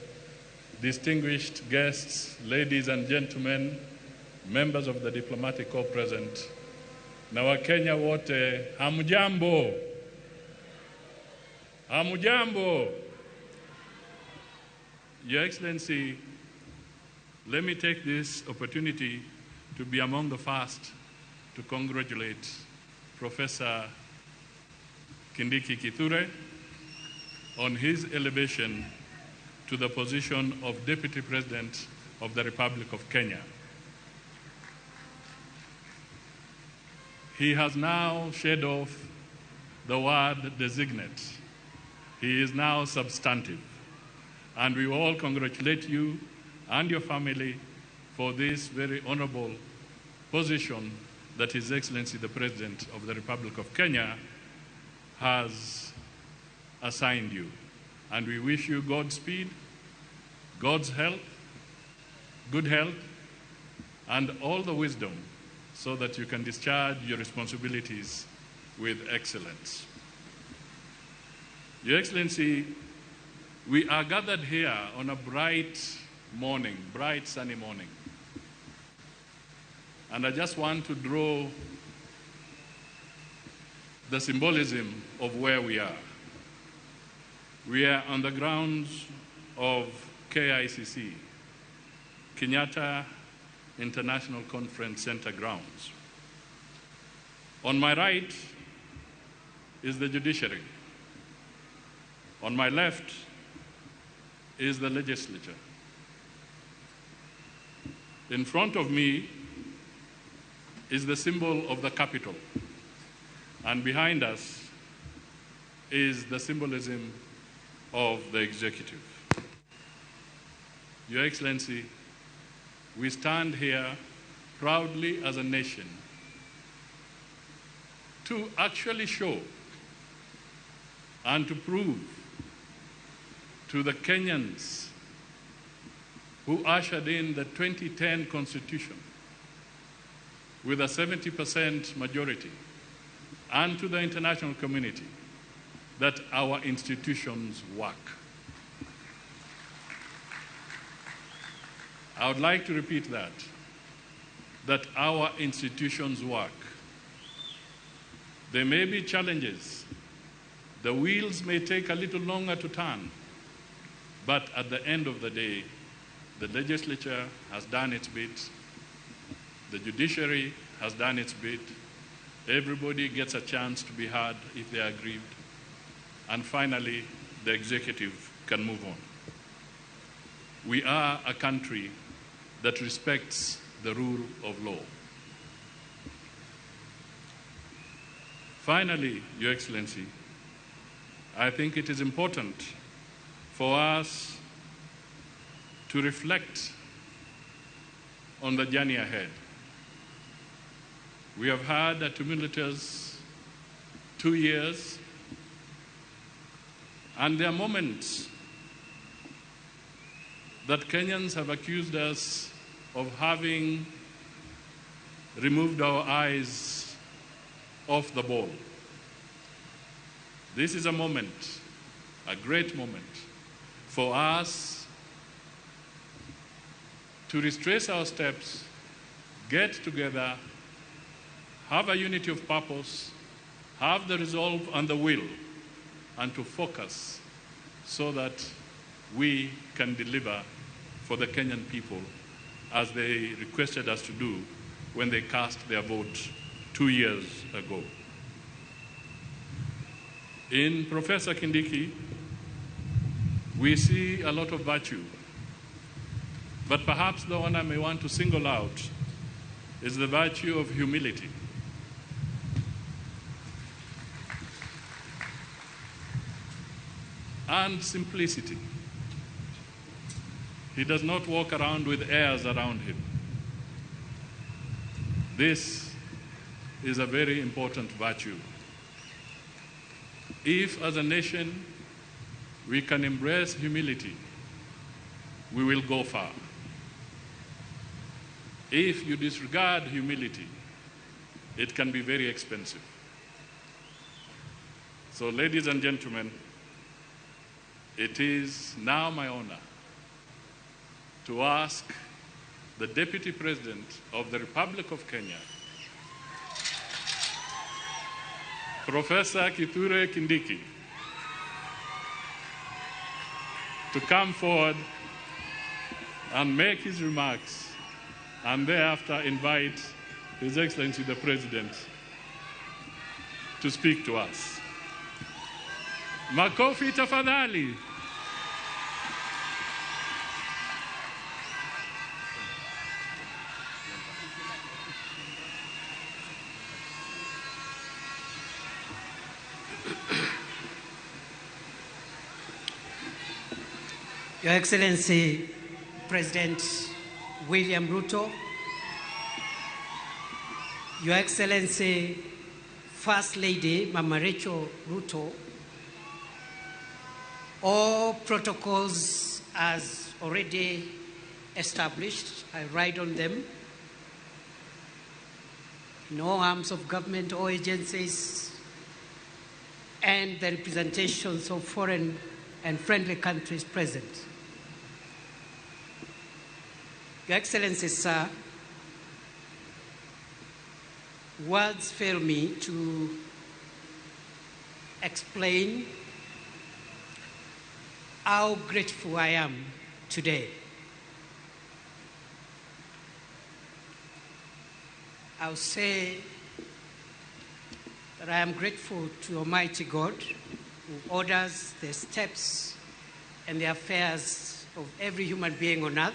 distinguished guests, ladies and gentlemen, members of the diplomatic corps present, na Wakenya wote, hamjambo. Hamujambo. Your Excellency, let me take this opportunity to be among the first to congratulate Professor Kindiki Kithure on his elevation to the position of Deputy President of the Republic of Kenya. He has now shed off the word designate. He is now substantive. And we all congratulate you and your family for this very honorable position that His Excellency the President of the Republic of Kenya has assigned you. And we wish you Godspeed, God's help, good health, and all the wisdom so that you can discharge your responsibilities with excellence. Your Excellency, we are gathered here on a bright morning, bright sunny morning. And I just want to draw the symbolism of where we are. We are on the grounds of KICC, Kenyatta International Conference Center grounds. On my right is the judiciary. On my left is the legislature. In front of me is the symbol of the capital, and behind us is the symbolism of the executive. Your Excellency, we stand here proudly as a nation to actually show and to prove to the Kenyans who ushered in the 2010 Constitution with a 70% majority, and to the international community, that our institutions work. I would like to repeat that our institutions work. There may be challenges. The wheels may take a little longer to turn, but at the end of the day, the legislature has done its bit, the judiciary has done its bit, everybody gets a chance to be heard if they are aggrieved, and finally, the executive can move on. We are a country that respects the rule of law. Finally, Your Excellency, I think it is important for us to reflect on the journey ahead. We have had a tumultuous 2 years, and there are moments that Kenyans have accused us of having removed our eyes off the ball. This is a moment, a great moment, for us to retrace our steps, get together, have a unity of purpose, have the resolve and the will, and to focus so that we can deliver for the Kenyan people as they requested us to do when they cast their vote 2 years ago. In Professor Kindiki, we see a lot of virtue, but perhaps the one I may want to single out is the virtue of humility. And simplicity. He does not walk around with airs around him. This is a very important virtue. If, as a nation, we can embrace humility, we will go far. If you disregard humility, it can be very expensive. So, ladies and gentlemen, it is now my honor to ask the Deputy President of the Republic of Kenya, Professor Kithure Kindiki, to come forward and make his remarks, and thereafter invite His Excellency the President to speak to us. Makofi tafadhali. Your Excellency, President William Ruto, Your Excellency, First Lady Mama Rachel Ruto, all protocols as already established, I ride on them. In all arms of government, all agencies, and the representations of foreign and friendly countries present. Your Excellency, sir, words fail me to explain how grateful I am today. I'll say that I am grateful to Almighty God, who orders the steps and the affairs of every human being on earth.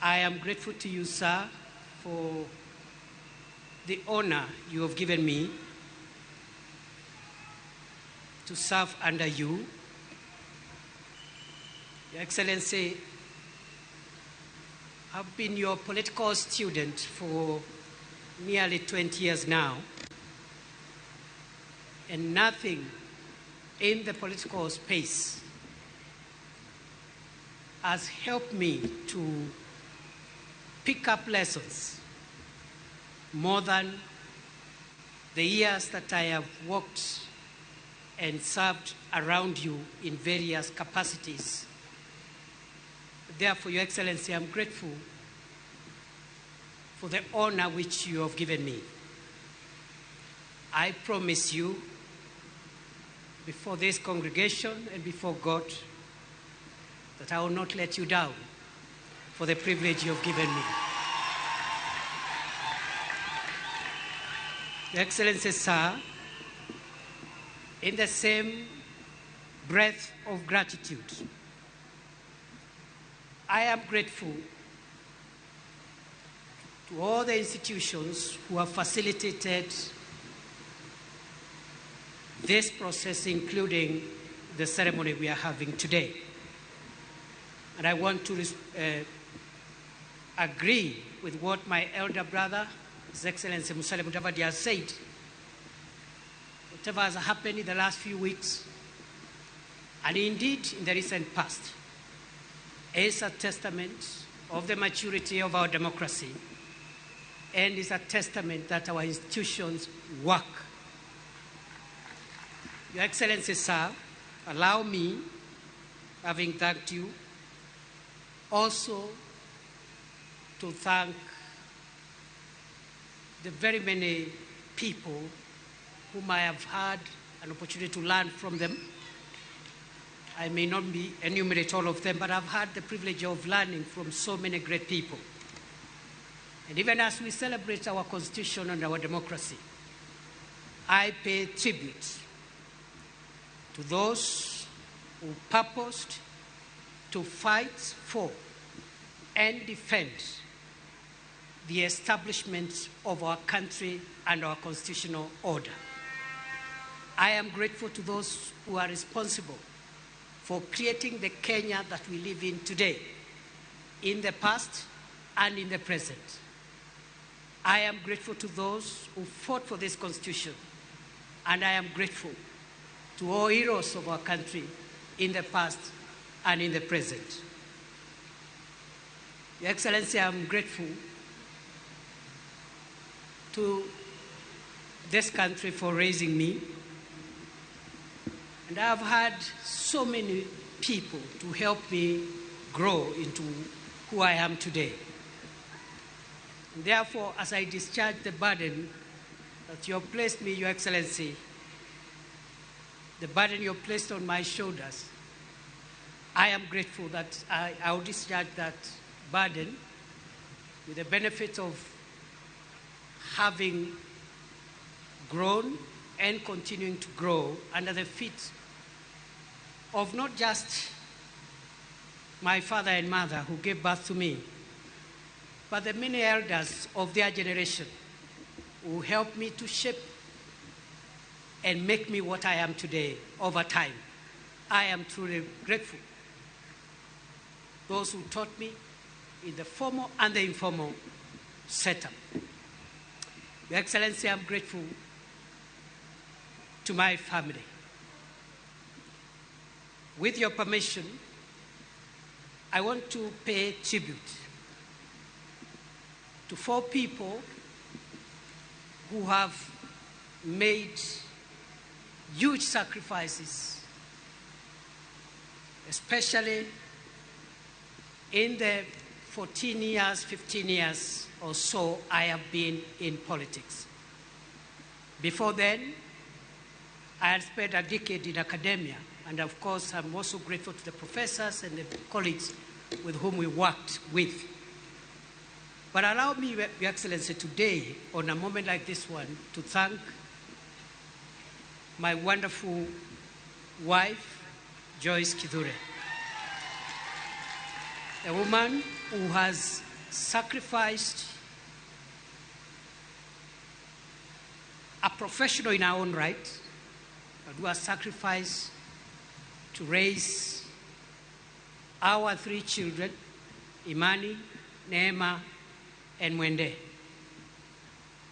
I am grateful to you, sir, for the honor you have given me to serve under you. Your Excellency, I've been your political student for nearly 20 years now, and nothing in the political space has helped me to pick up lessons more than the years that I have worked and served around you in various capacities. Therefore, Your Excellency, I'm grateful for the honor which you have given me. I promise you, before this congregation and before God, that I will not let you down for the privilege you have given me. Your Excellency, sir, in the same breath of gratitude, I am grateful to all the institutions who have facilitated this process, including the ceremony we are having today. And I want to agree with what my elder brother, His Excellency Musalia Mudavadi, has said. Whatever has happened in the last few weeks, and indeed in the recent past, is a testament of the maturity of our democracy and is a testament that our institutions work. Your Excellency, sir, allow me, having thanked you, also to thank the very many people whom I have had an opportunity to learn from them. I may not be enumerate all of them, but I've had the privilege of learning from so many great people. And even as we celebrate our constitution and our democracy, I pay tribute to those who purposed to fight for and defend the establishment of our country and our constitutional order. I am grateful to those who are responsible for creating the Kenya that we live in today, in the past and in the present. I am grateful to those who fought for this constitution, and I am grateful to all heroes of our country in the past and in the present. Your Excellency, I am grateful to this country for raising me. And I've had so many people to help me grow into who I am today. And therefore, as I discharge the burden that you have placed me, Your Excellency, the burden you have placed on my shoulders, I am grateful that I will discharge that burden with the benefit of having grown and continuing to grow under the feet of not just my father and mother who gave birth to me, but the many elders of their generation who helped me to shape and make me what I am today over time. I am truly grateful. those who taught me in the formal and the informal setup. Your Excellency, I'm grateful to my family. With your permission, I want to pay tribute to four people who have made huge sacrifices, especially in the 14 years, 15 years or so I have been in politics. Before then, I had spent a decade in academia, and of course, I'm also grateful to the professors and the colleagues with whom we worked with. But allow me, Your Excellency, today, on a moment like this one, to thank my wonderful wife, Joyce Kithure, a woman who has sacrificed, a professional in her own right, but who has sacrificed to raise our three children, Imani, Neema, and Mwende.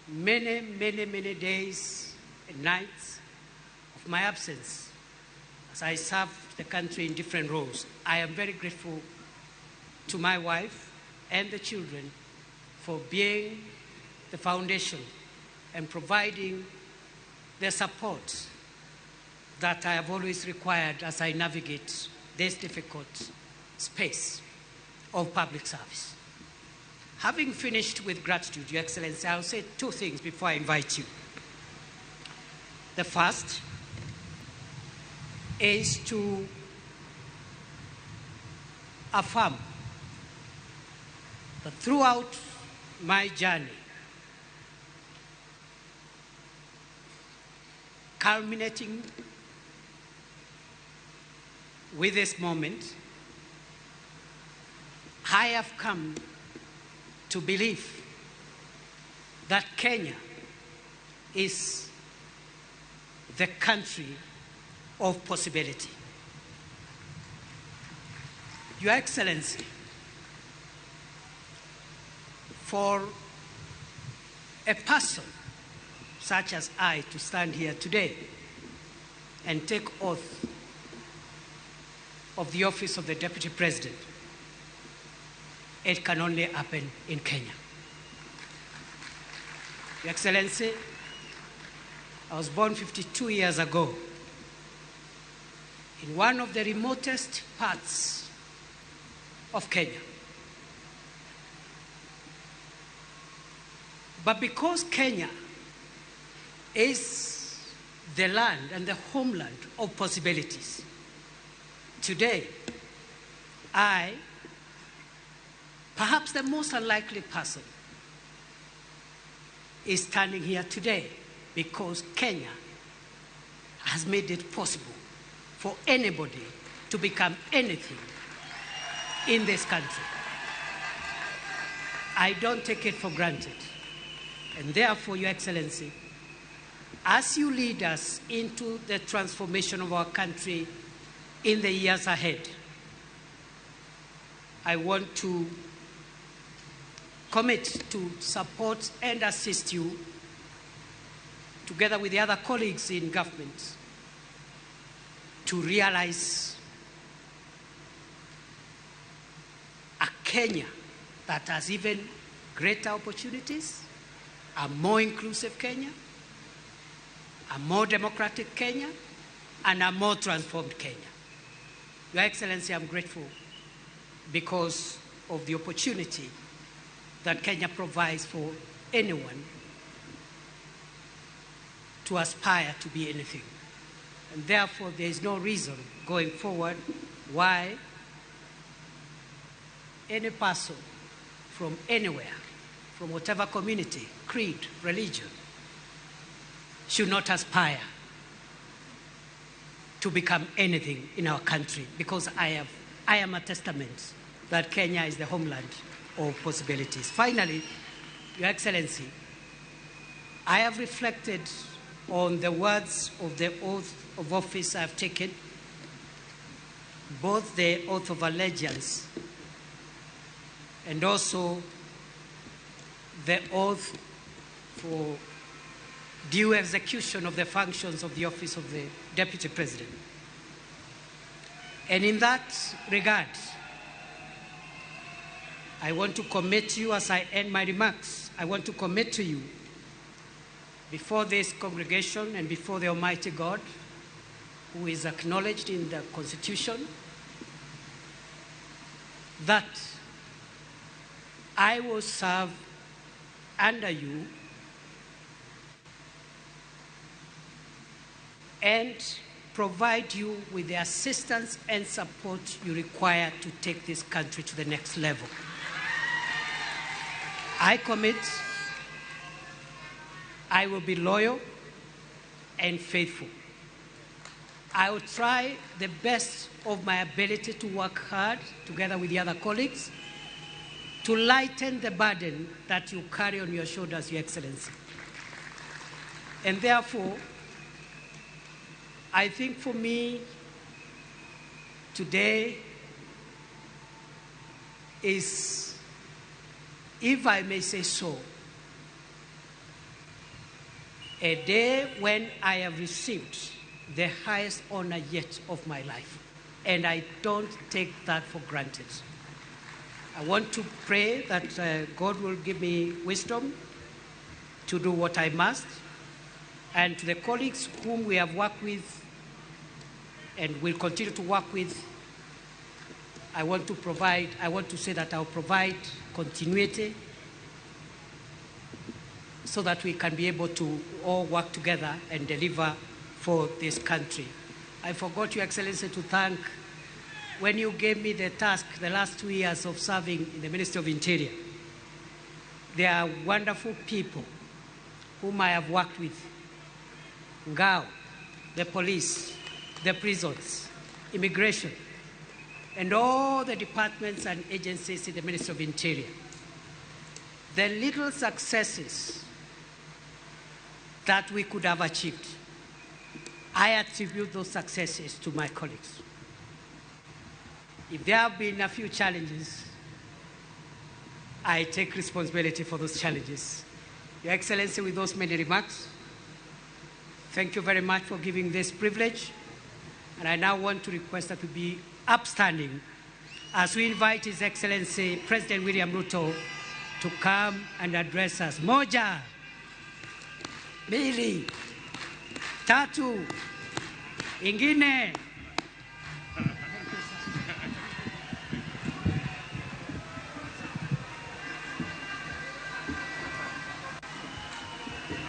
Many, many, many days and nights of my absence as I served the country in different roles. I am very grateful to my wife and the children for being the foundation and providing the support that I have always required as I navigate this difficult space of public service. Having finished with gratitude, Your Excellency, I'll say two things before I invite you. The first is to affirm that throughout my journey, culminating with this moment, I have come to believe that Kenya is the country of possibility. Your Excellency, for a person such as I to stand here today and take oath of the office of the Deputy President, it can only happen in Kenya. Your Excellency, I was born 52 years ago in one of the remotest parts of Kenya. But because Kenya is the land and the homeland of possibilities, today, I, perhaps the most unlikely person, is standing here today because Kenya has made it possible for anybody to become anything in this country. I don't take it for granted. And therefore, Your Excellency, as you lead us into the transformation of our country in the years ahead, I want to commit to support and assist you, together with the other colleagues in government, to realize a Kenya that has even greater opportunities, a more inclusive Kenya, a more democratic Kenya, and a more transformed Kenya. Your Excellency, I'm grateful because of the opportunity that Kenya provides for anyone to aspire to be anything. And therefore, there is no reason going forward why any person from anywhere, from whatever community, creed, religion, should not aspire to become anything in our country, because I am a testament that Kenya is the homeland of possibilities. Finally, Your Excellency, I have reflected on the words of the oath of office I have taken, both the oath of allegiance and also the oath for due execution of the functions of the office of the Deputy President. And in that regard, I want to commit to you as I end my remarks, I want to commit to you before this congregation and before the Almighty God, who is acknowledged in the Constitution, that I will serve under you and provide you with the assistance and support you require to take this country to the next level. I commit, I will be loyal and faithful. I will try the best of my ability to work hard together with the other colleagues to lighten the burden that you carry on your shoulders, Your Excellency. And therefore, I think for me, today is, if I may say so, a day when I have received the highest honor yet of my life. And I don't take that for granted. I want to pray that God will give me wisdom to do what I must, and to the colleagues whom we have worked with and will continue to work with, I want to say that I'll provide continuity so that we can be able to all work together and deliver for this country. I forgot, Your Excellency, to thank when you gave me the task the last 2 years of serving in the Ministry of Interior. There are wonderful people whom I have worked with. Ngao, the police, the prisons, immigration, and all the departments and agencies in the Ministry of Interior. The little successes that we could have achieved, I attribute those successes to my colleagues. If there have been a few challenges, I take responsibility for those challenges. Your Excellency, with those many remarks, thank you very much for giving this privilege. And I now want to request that we be upstanding as we invite His Excellency President William Ruto to come and address us. Moja, mbili, tatu, ingine.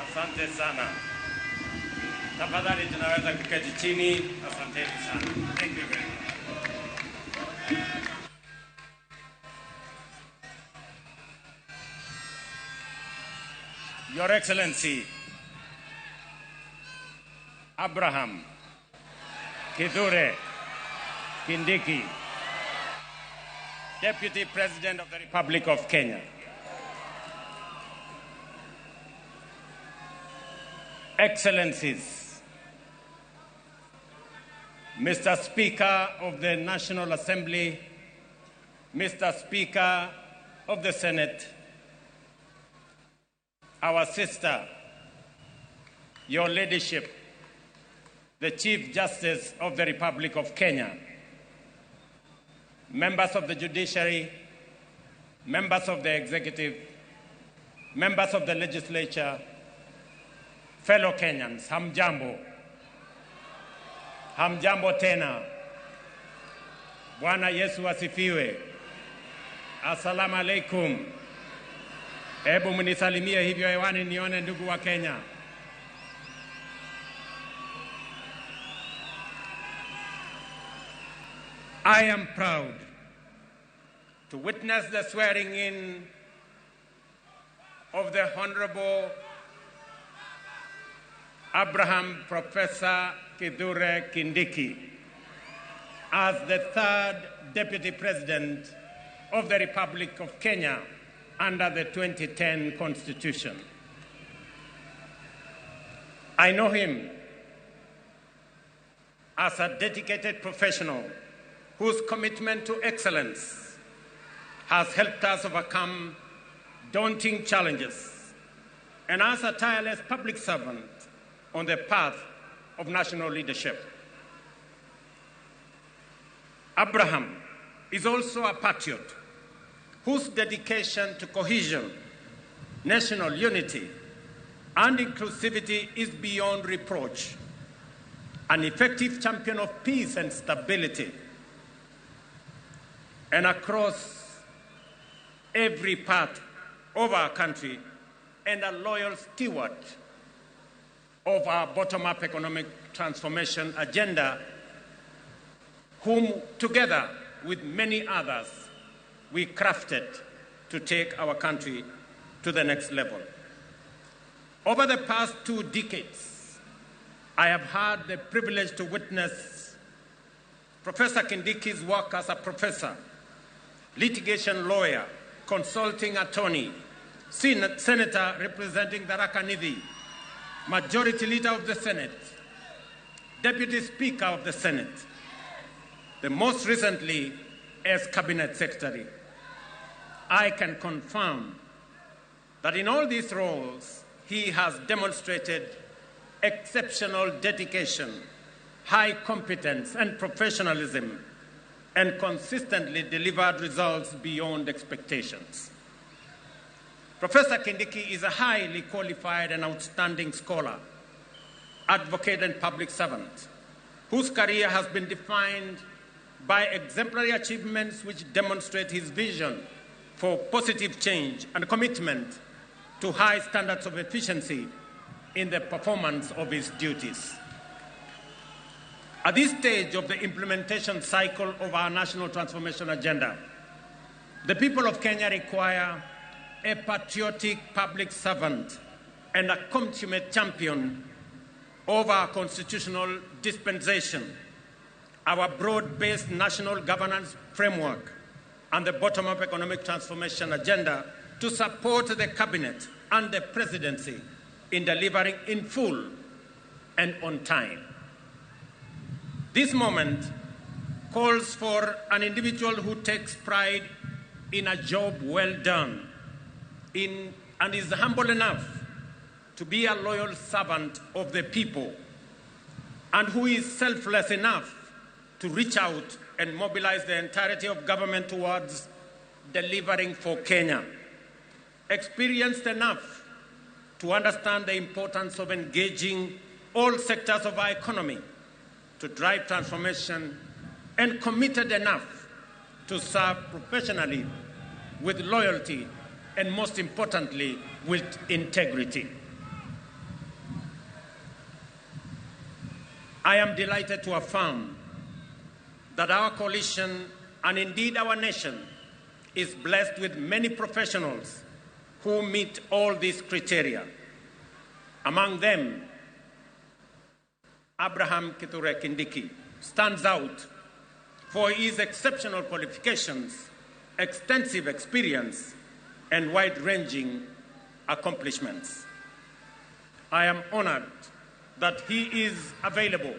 Asante sana. Tafadhali tunaweza kuketi chini. Asanteni sana. Thank you very much. Your Excellency, Abraham Kithure Kindiki, Deputy President of the Republic of Kenya. Excellencies, Mr. Speaker of the National Assembly, Mr. Speaker of the Senate, our sister, Your Ladyship, the Chief Justice of the Republic of Kenya, members of the judiciary, members of the executive, members of the legislature, fellow Kenyans, hamjambo. Hamjambo tena. Bwana Yesu asifiwe. Assalamu alaikum. Hebu mnisalimie hivyo hewani nione ndugu wa Kenya. I am proud to witness the swearing in of the Honorable Abraham Professor Kithure Kindiki as the third Deputy President of the Republic of Kenya under the 2010 Constitution. I know him as a dedicated professional whose commitment to excellence has helped us overcome daunting challenges, and as a tireless public servant on the path of national leadership. Abraham is also a patriot whose dedication to cohesion, national unity, and inclusivity is beyond reproach, an effective champion of peace and stability, and across every part of our country, and a loyal steward of our bottom-up economic transformation agenda, whom together with many others we crafted to take our country to the next level. Over the past 2 decades, I have had the privilege to witness Professor Kindiki's work as a professor, litigation lawyer, consulting attorney, senator representing Tharaka Nithi, majority leader of the Senate, deputy speaker of the Senate, the most recently as cabinet secretary. I can confirm that in all these roles, he has demonstrated exceptional dedication, high competence and professionalism, and consistently delivered results beyond expectations. Professor Kindiki is a highly qualified and outstanding scholar, advocate and public servant, whose career has been defined by exemplary achievements which demonstrate his vision for positive change and commitment to high standards of efficiency in the performance of his duties. At this stage of the implementation cycle of our national transformation agenda, the people of Kenya require a patriotic public servant and a consummate champion of our constitutional dispensation, our broad-based national governance framework, and the bottom-up economic transformation agenda to support the cabinet and the presidency in delivering in full and on time. This moment calls for an individual who takes pride in a job well done and is humble enough to be a loyal servant of the people, and who is selfless enough to reach out and mobilize the entirety of government towards delivering for Kenya. Experienced enough to understand the importance of engaging all sectors of our economy to drive transformation, and committed enough to serve professionally with loyalty and, most importantly, with integrity. I am delighted to affirm that our coalition, and indeed our nation, is blessed with many professionals who meet all these criteria. Among them, Abraham Kithure Kindiki stands out for his exceptional qualifications, extensive experience, and wide-ranging accomplishments. I am honored that he is available.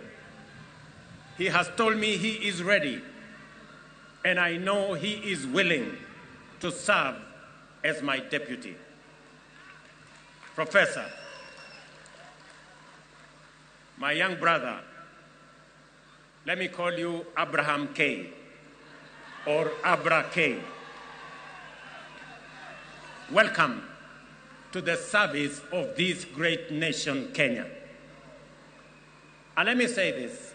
He has told me he is ready, and I know he is willing to serve as my deputy. Professor, my young brother, let me call you Abraham K. or Abra K. Welcome to the service of this great nation, Kenya. And let me say this,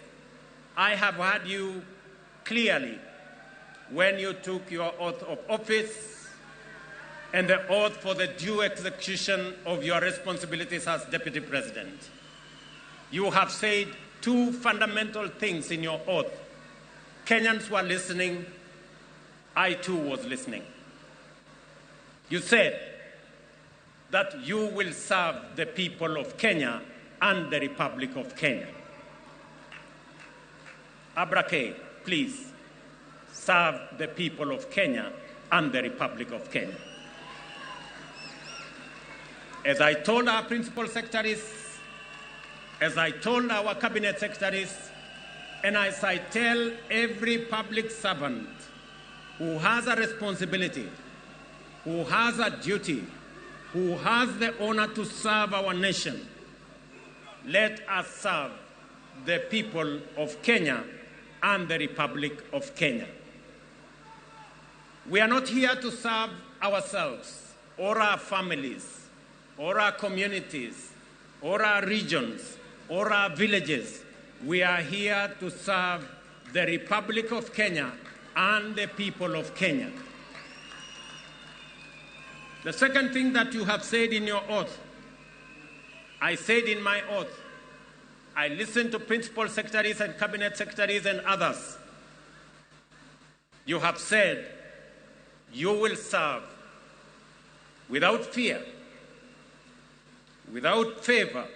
I have heard you clearly when you took your oath of office and the oath for the due execution of your responsibilities as Deputy President. You have said two fundamental things in your oath. Kenyans were listening. I too was listening. You said that you will serve the people of Kenya and the Republic of Kenya. Abra K, please serve the people of Kenya and the Republic of Kenya. As I told our principal secretaries, as I told our cabinet secretaries, and as I tell every public servant, who has a responsibility, who has a duty, who has the honor to serve our nation, let us serve the people of Kenya and the Republic of Kenya. We are not here to serve ourselves or our families or our communities or our regions or our villages. We are here to serve the Republic of Kenya and the people of Kenya. The second thing that you have said in your oath, I said in my oath, I listened to principal secretaries and cabinet secretaries and others. You have said you will serve without fear, without favor,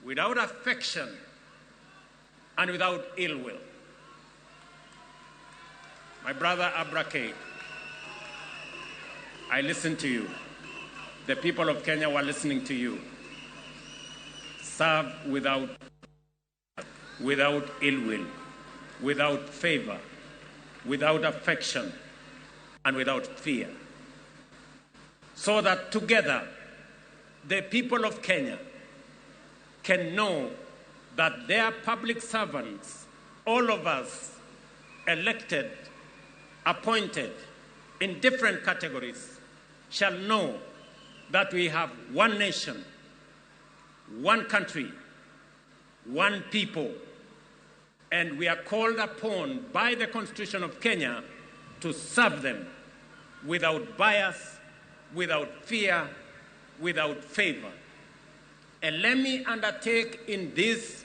without affection, and without ill will. My brother Abrake, I listened to you. The people of Kenya were listening to you. Serve without ill will, without favor, without affection, and without fear. So that together, the people of Kenya can know that their public servants, all of us elected, appointed in different categories, shall know that we have one nation, one country, one people, and we are called upon by the Constitution of Kenya to serve them without bias, without fear, without favor. And let me undertake in this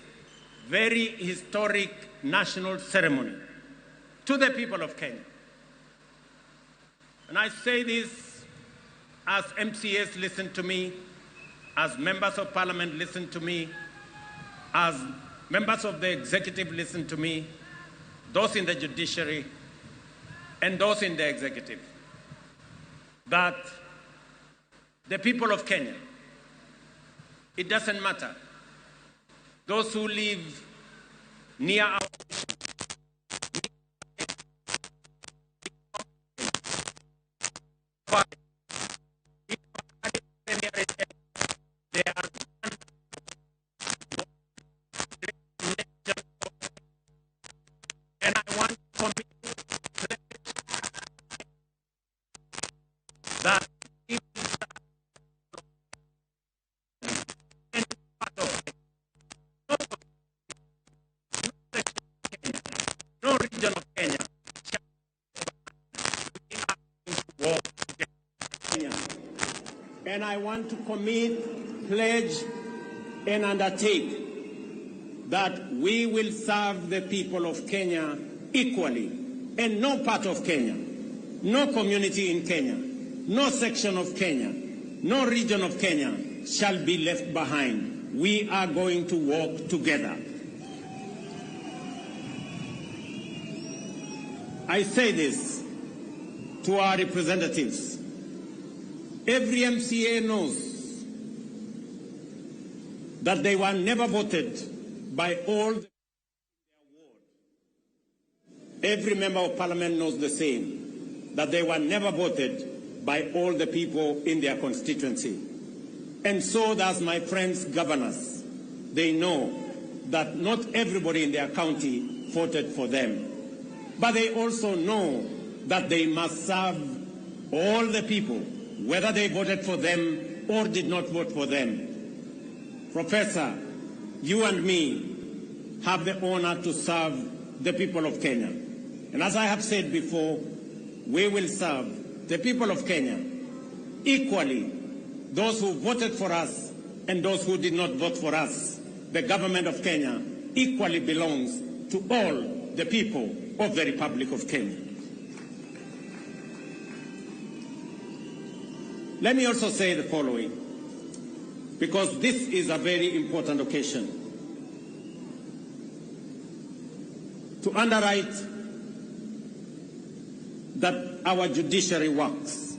very historic national ceremony to the people of Kenya. And I say this as MCAs listen to me, as members of parliament listen to me, as members of the executive listen to me, those in the judiciary, and those in the executive, that the people of Kenya, it doesn't matter. Those who live near our and I want to commit that no region of Kenya shall Kenya. And I want to commit, pledge, and undertake that we will serve the people of Kenya equally, and no part of Kenya, no community in Kenya, no section of Kenya, no region of Kenya shall be left behind. We are going to work together. I say this to our representatives. Every MCA knows that they were never voted by all the ward. Every member of parliament knows the same, that they were never voted by all the people in their constituency. And so does my friends governors. They know that not everybody in their county voted for them. But they also know that they must serve all the people, whether they voted for them or did not vote for them. Professor, you and me have the honor to serve the people of Kenya. And as I have said before, we will serve the people of Kenya equally, those who voted for us and those who did not vote for us. The government of Kenya equally belongs to all the people of the Republic of Kenya. Let me also say the following, because this is a very important occasion. To underwrite that our judiciary works,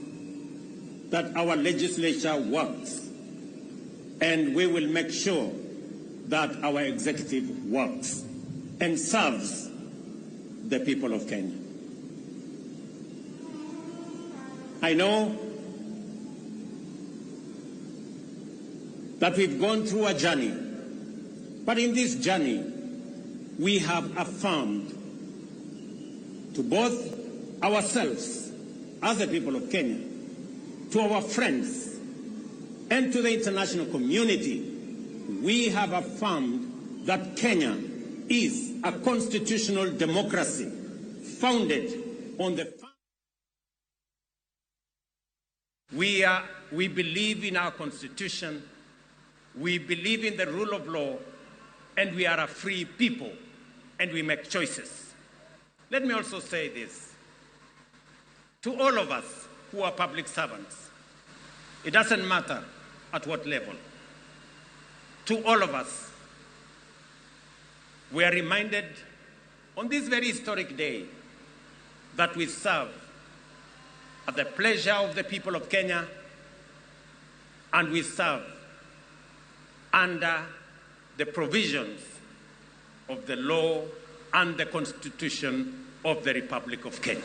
that our legislature works, and we will make sure that our executive works and serves the people of Kenya. I know that we've gone through a journey, but in this journey, we have affirmed to both ourselves as the people of Kenya, to our friends, and to the international community, we have affirmed that Kenya is a constitutional democracy founded on the... We believe in our constitution, we believe in the rule of law, and we are a free people, and we make choices. Let me also say this. To all of us who are public servants, it doesn't matter at what level. To all of us, we are reminded on this very historic day that we serve at the pleasure of the people of Kenya, and we serve under the provisions of the law and the Constitution of the Republic of Kenya.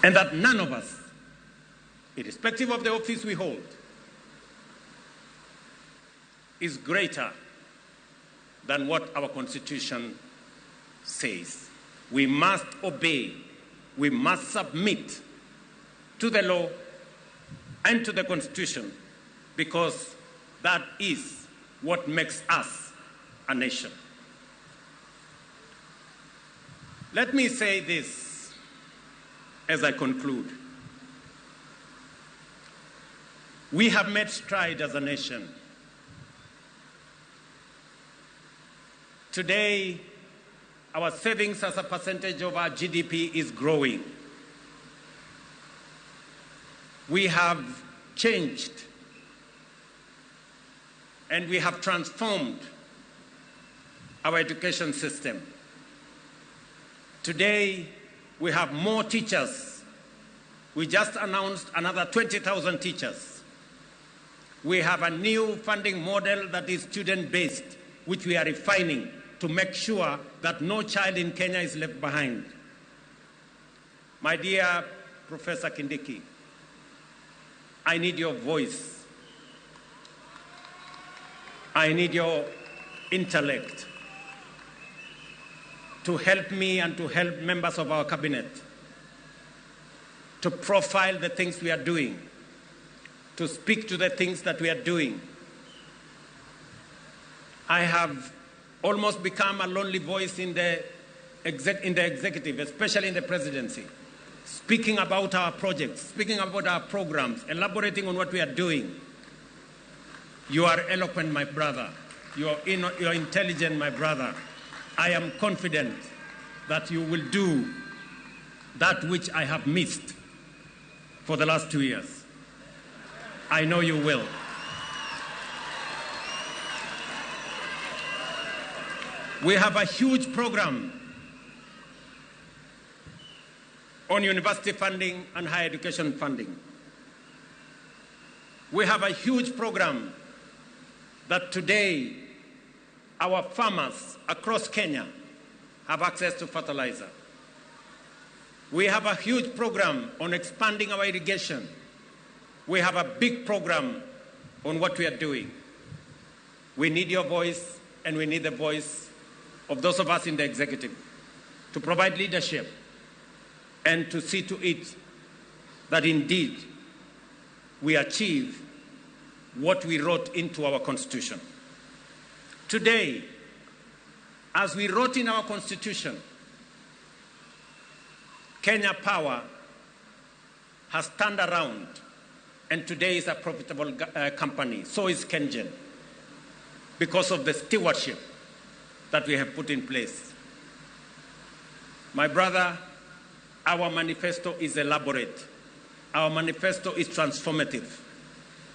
And that none of us, irrespective of the office we hold, is greater than what our Constitution says. We must obey, we must submit to the law and to the Constitution, because that is what makes us a nation. Let me say this as I conclude. We have made stride as a nation. Today, our savings as a percentage of our GDP is growing. We have changed and we have transformed our education system. Today, we have more teachers. We just announced another 20,000 teachers. We have a new funding model that is student-based, which we are refining to make sure that no child in Kenya is left behind. My dear Professor Kindiki, I need your voice. I need your intellect to help me and to help members of our cabinet to profile the things we are doing, to speak to the things that we are doing. I have almost become a lonely voice in the executive, especially in the presidency, speaking about our projects, speaking about our programs, elaborating on what we are doing. You are eloquent, my brother. You are intelligent, my brother. I am confident that you will do that which I have missed for the last 2 years. I know you will. We have a huge program on university funding and higher education funding. We have a huge program that today our farmers across Kenya have access to fertilizer. We have a huge program on expanding our irrigation. We have a big program on what we are doing. We need your voice, and we need the voice of those of us in the executive to provide leadership and to see to it that indeed we achieve what we wrote into our Constitution. Today, as we wrote in our Constitution, Kenya Power has turned around and today is a profitable company. So is KenGen, because of the stewardship that we have put in place. My brother, our manifesto is elaborate. Our manifesto is transformative.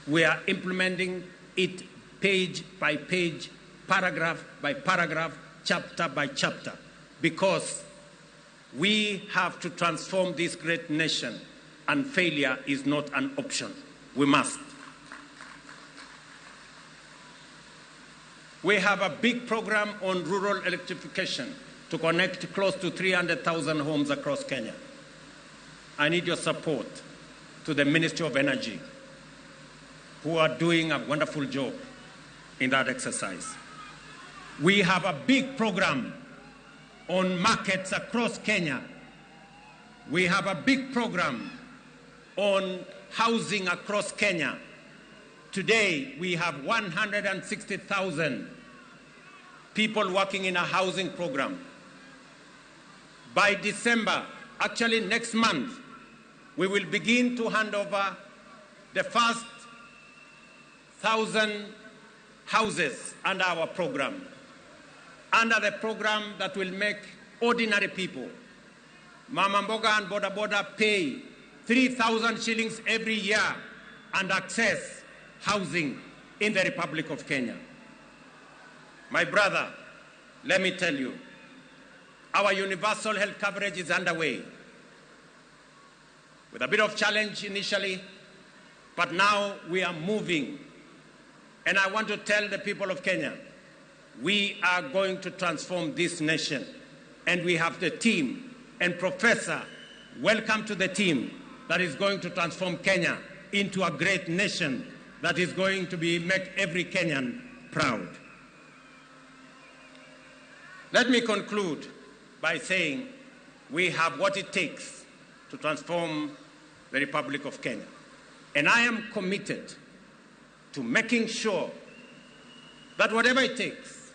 We are implementing it page by page, paragraph by paragraph, chapter by chapter, because we have to transform this great nation, and failure is not an option. We must. We have a big program on rural electrification to connect close to 300,000 homes across Kenya. I need your support. to the Ministry of Energy, who are doing a wonderful job in that exercise. We have a big program on markets across Kenya. We have a big program on housing across Kenya. Today, we have 160,000 people working in a housing program. By December, actually next month, we will begin to hand over the first 1,000 houses under our program, under the program that will make ordinary people, Mama Mboga and Boda Boda, pay 3,000 shillings every year and access housing in the Republic of Kenya. My brother, let me tell you, our universal health coverage is underway. With a bit of challenge initially, but now we are moving. And I want to tell the people of Kenya, we are going to transform this nation. And we have the team. And Professor, welcome to the team that is going to transform Kenya into a great nation that is going to make every Kenyan proud. Let me conclude by saying we have what it takes to transform the Republic of Kenya. And I am committed to making sure that whatever it takes,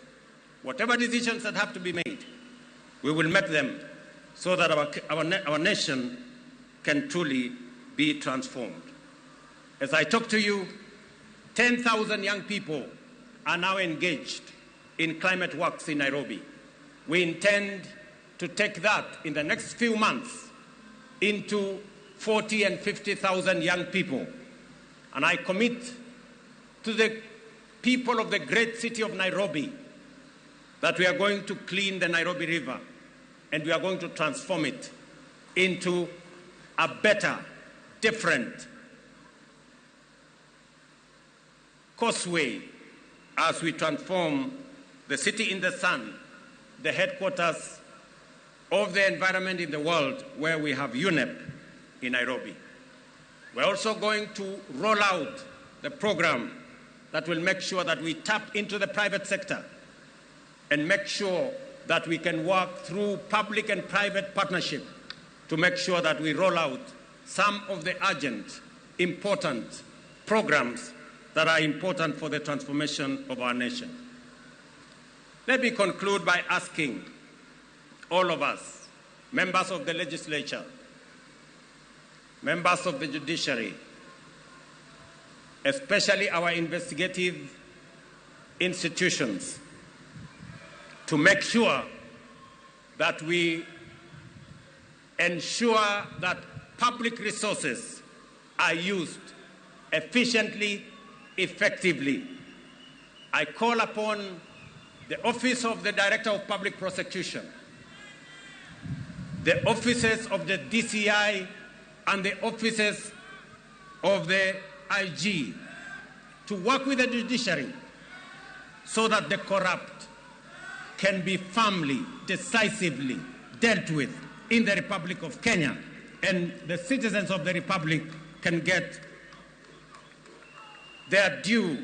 whatever decisions that have to be made, we will make them so that our nation can truly be transformed. As I talk to you, 10,000 young people are now engaged in climate works in Nairobi. We intend to take that in the next few months into 40 and 50,000 young people. And I commit to the people of the great city of Nairobi that we are going to clean the Nairobi River and we are going to transform it into a better, different causeway as we transform the city in the sun, the headquarters of the environment in the world, where we have UNEP in Nairobi. We're also going to roll out the program that will make sure that we tap into the private sector and make sure that we can work through public and private partnership to make sure that we roll out some of the urgent, important programs that are important for the transformation of our nation. Let me conclude by asking all of us, members of the legislature, members of the judiciary, especially our investigative institutions, to make sure that we ensure that public resources are used efficiently, effectively. I call upon the Office of the Director of Public Prosecution, the offices of the DCI, and the offices of the IG to work with the judiciary so that the corrupt can be firmly, decisively dealt with in the Republic of Kenya, and the citizens of the Republic can get their due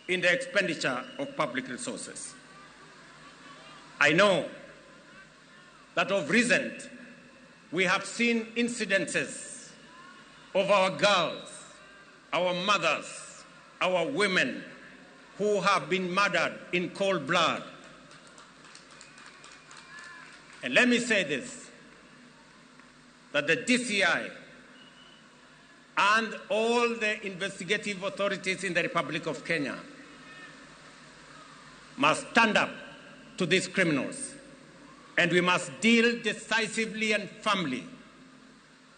in the expenditure of public resources. I know that of recent, we have seen incidences of our girls, our mothers, our women who have been murdered in cold blood. And let me say this, that the DCI and all the investigative authorities in the Republic of Kenya must stand up to these criminals, and we must deal decisively and firmly.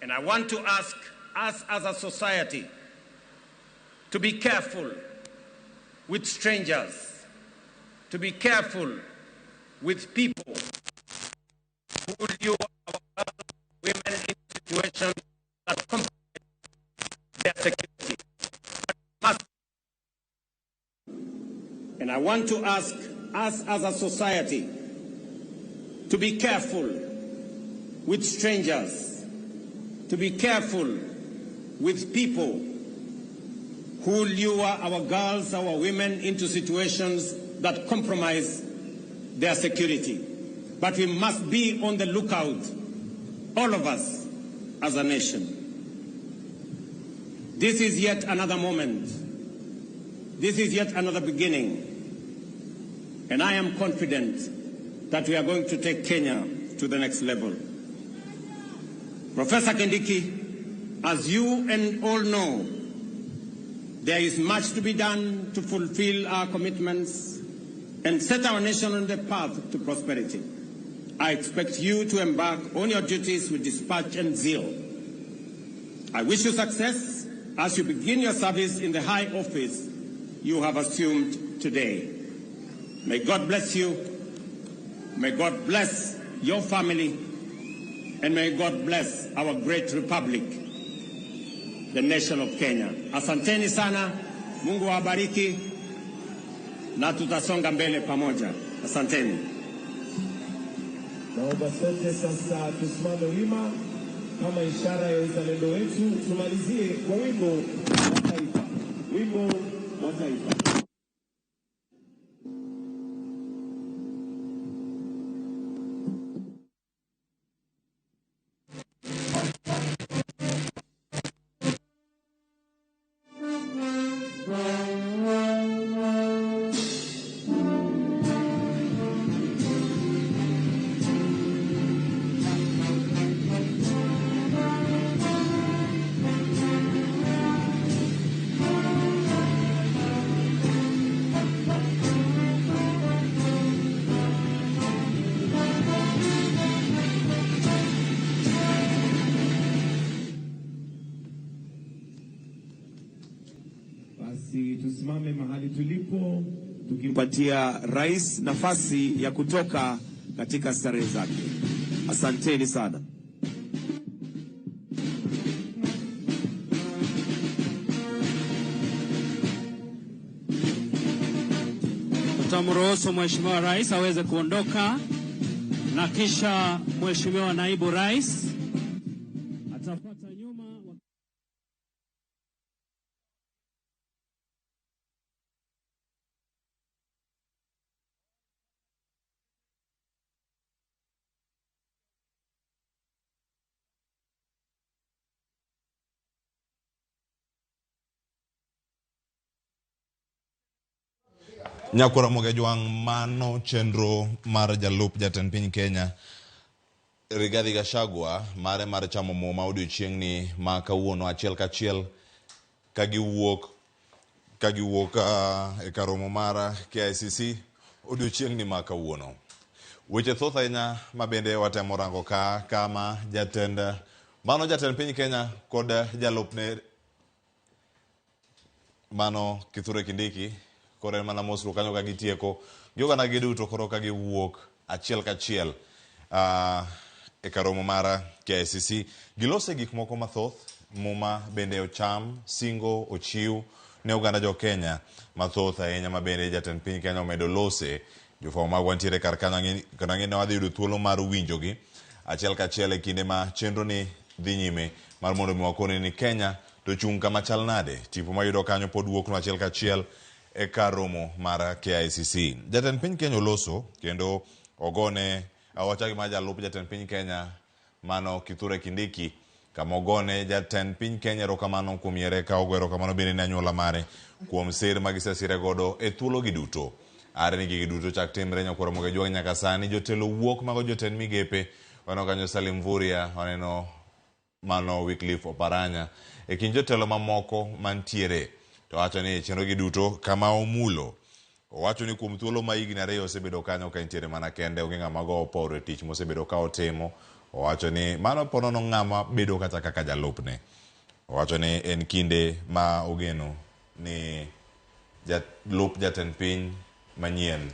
And I want to ask us as a society to be careful with strangers, to be careful with people who lure our women in situations that compromise their security. And I want to ask us as a society to be careful with strangers, to be careful with people who lure our girls, our women into situations that compromise their security. But we must be on the lookout, all of us, as a nation. This is yet another moment. This is yet another beginning. And I am confident that we are going to take Kenya to the next level. Professor Kindiki, as you and all know, there is much to be done to fulfill our commitments and set our nation on the path to prosperity. I expect you to embark on your duties with dispatch and zeal. I wish you success as you begin your service in the high office you have assumed today. May God bless you. May God bless your family. And may God bless our great republic, the nation of Kenya. Asanteni sana, Mungu awabariki na tutasonga mbele pamoja. Asanteni. Naomba sote sasa tusimame wima kama ishara ya uzalendo wetu, tumalizie kwa wimbo wa taifa, wimbo wa taifa. Basi tusimame mahali tulipo tukimpatia rais nafasi ya kutoka katika starehe zake. Asanteni sana. Tutamruhusu Mheshimiwa Rais aweze kuondoka na kisha Mheshimiwa Naibu Rais atafuata nyuma. Nyakura Mogajwang' mano chenro mar jalup jatend piny Kenya Rigathi Gachagua mare mar chamo muma odiochieng'ni ma kawuono achiel kachiel ka giwuok e kar romo mar KICC odiochieng'ni ma kawuono. Weche thoth ahinya ma bende watemo rango ka kama jatend mano jatend piny Kenya kod jalupne mano Kithure Kindiki koro en mana mosruok kanyo ka gitieko gi oganda gi duto koro ka giwuok achiel kachiel e kar romo mar KICC. Gilose gik moko mathoth, muma bende ocham, singo ochiw ne oganda jo Kenya mathoth ahinya ma bende jatend piny Kenya omedo lose. Jofwambo magwa nitiere kar kanyo kendo ang'e ni wadhi yudo thuolo mar winjogi achiel kachiel e kinde ma chenro ni dhi nyime mar mondo mi wakoni ni Kenya to chung' kama chal nade. Tipo mayudo kanyo pod wuoknwa achiel kachiel e kar romo mar KICC. Jatend piny Kenya oloso kendo ogone awachagi mar jalup jatend piny Kenya mano Kithure Kindiki kama ogone jatend piny Kenya erokamano kuom yiere ka ogo erokamano bende ne anyuola mare kuom sir ma gisesire godo e thuologi duto. Are ni gigi duto chak timre nyakwar Ramogi nyaka sani jotelo wuok mago jotend migepe waneno kanyo Salim Mvurya, waneno mano Wycliffe Oparanya e kind jotelo mamoko mantiere. To wacho ni chenro gi duto kama omulo. Owacho ni kuom thuolo ma higni 2 osebedo kanyo ka entiere mana kende, onge ng'ama go oporo e tich mosebedo ka otimo. Owacho ni mano ponono ng'ama bedo kata kaka jalupne. Owacho ni en kinde ma ogeno ni jalup jatend piny manyien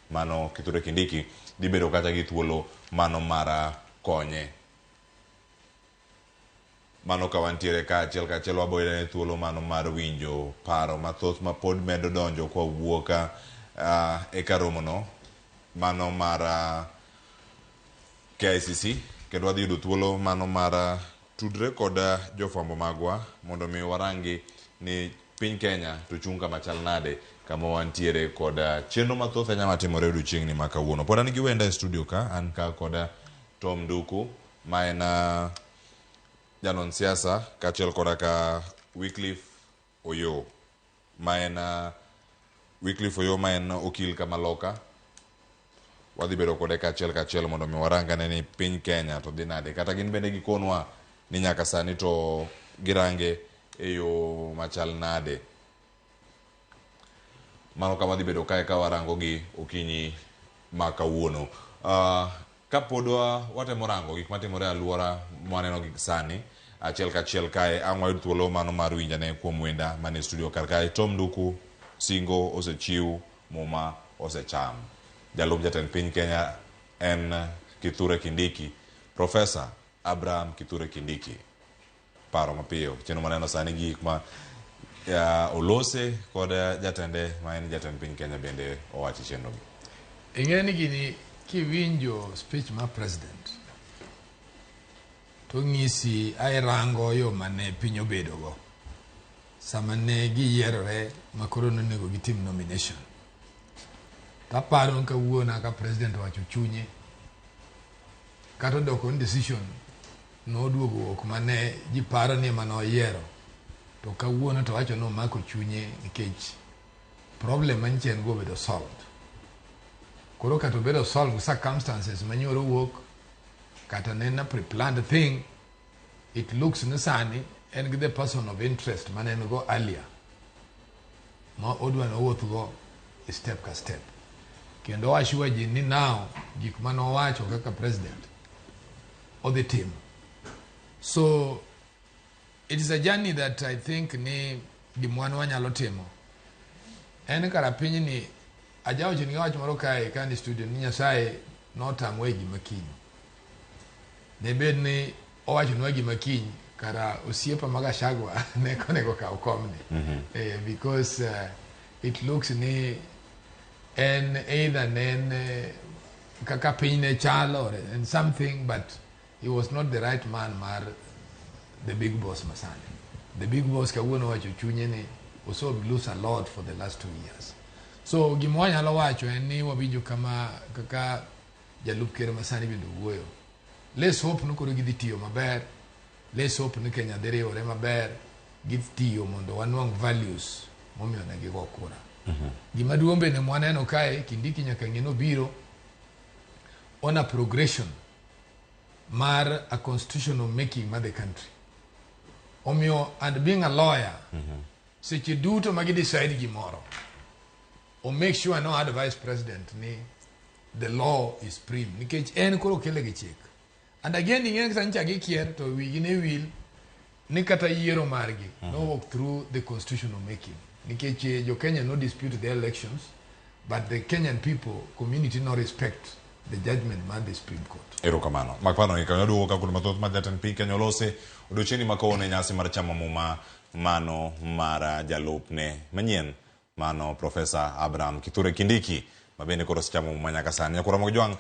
mano Kithure Kindiki dhi bedo kata gi thuolo mano mar konye. Mano ka wantiere ka achiel kachiel waboyore thuolo mano mar winjo paro mathoth ma pod medo donjo kwa wuok e kar romono mano mar KICC kendo wadhi yudo thuolo mano mar tudre kod jofwambo magwa mondo mi warangi ni piny Kenya to chung' kama chal nade kama wantiere kod chenro mathoth ahinya matimore odiochieng'ni ma kawuono. Pod an gi wenda e studio ka, an ka kod Tom Nduku ma en janon siasa kaachiel koda ka Wycliffe Oyoo ma en Wycliffe Oyoo ma en okil kama loka. Wadhi bedo kode kaachiel kachiel mondo mi warang ane ni piny Kenya to dhi nade. Kata gin bende gikonwa ni nyaka sani to girange e yo machal nade. Mano kama dhi bedo kae ka warango gi okinyi ma kawuono. Kapod watemo rango gik matimore e aluora mwaneno gi sani, achiel kachiel kae ang' wayud thuolo mano mar winjane kuom wenda mane studio kar kae. Tom Nduku, singo osechiw, muma osecham. Jalup jatend piny Kenya en Kithure Kindiki, Professor Abraham Kithure Kindiki. Paro mapiyo, chenro maneno sani gi gik ma olose kod jatende ma en jatend piny Kenya bende owacho e chenro gi. Ing'e ni gini kiwinjo speech mar president to ng'isi airango yo mane piny obedogo sama ne giyierore ma koro nonego gitim nomination. Taparo ni kawuono kaka president owacho chunye kata odoko ni decision noduogo wuok mane ji paro ni ema noyiero to kawuono to wacho ni omako chunye nikech problem manyicha en go obedo solved. Koro kata obedo solved circumstances manyoro wuok kata ne en a pre-planned thing, it looks ni sani en gi the person of interest mane en go earlier ma odwa ni owuoth go step ka step. Kendo o assure ji ni now gik mane owacho kaka president odhi timo. So it is a journey that I think ni gima wan wanyalo timo en kara pinyni ajawacho ni wach moro kae ka ni studio ni Nyasaye notamwa e gima kiny. Ne bed ni owachonwa gima kiny kara osiepa ma Gachagua ne konego kaw komni. Because it looks ni en either ne en kaka piny ne chalo or en something, but he was not the right man mar the big boss masani. The big boss kawuono wacho chunye ni also lose a lot for the last 2 years. So gima wanyalo wacho en ni wawinjo kama kaka jalup ker masani bende wuoyo. Let's hope ni koro gidhi tiyo maber. Let's hope ni Kenya dhi riwore maber. Gidhi tiyo mondo wanwang' values momiyo ne gigo kura. Gima duong' bende mwaneno kae, Kindiki nyaka ng'e nobiro on a progression mar a constitutional making mar the country. Omiyo, and being a lawyer, seche duto ma gidecide gimoro, o make sure no advise president ni the law is supreme. Nikech en koro okele gi chik. And again, ing'e ni nyocha gikier to wigi ne wil ni kata yiero margi no walk through the constitutional making. Nikech jo Kenya no dispute the elections, but the Kenyan people, community no respect the judgment mar the Supreme Court. Erokamano. Mak paro ni kanyo duogo ka kuonde mathoth ma jatend piny Kenya olose odiochieng'ni ma kawuono e nyasi mar chamo muma mano mar jalupne manyien mano Professor Abraham Kithure Kindiki ma bende koro osechamo muma nyaka sani. Nyakwar Ramogi Jwang',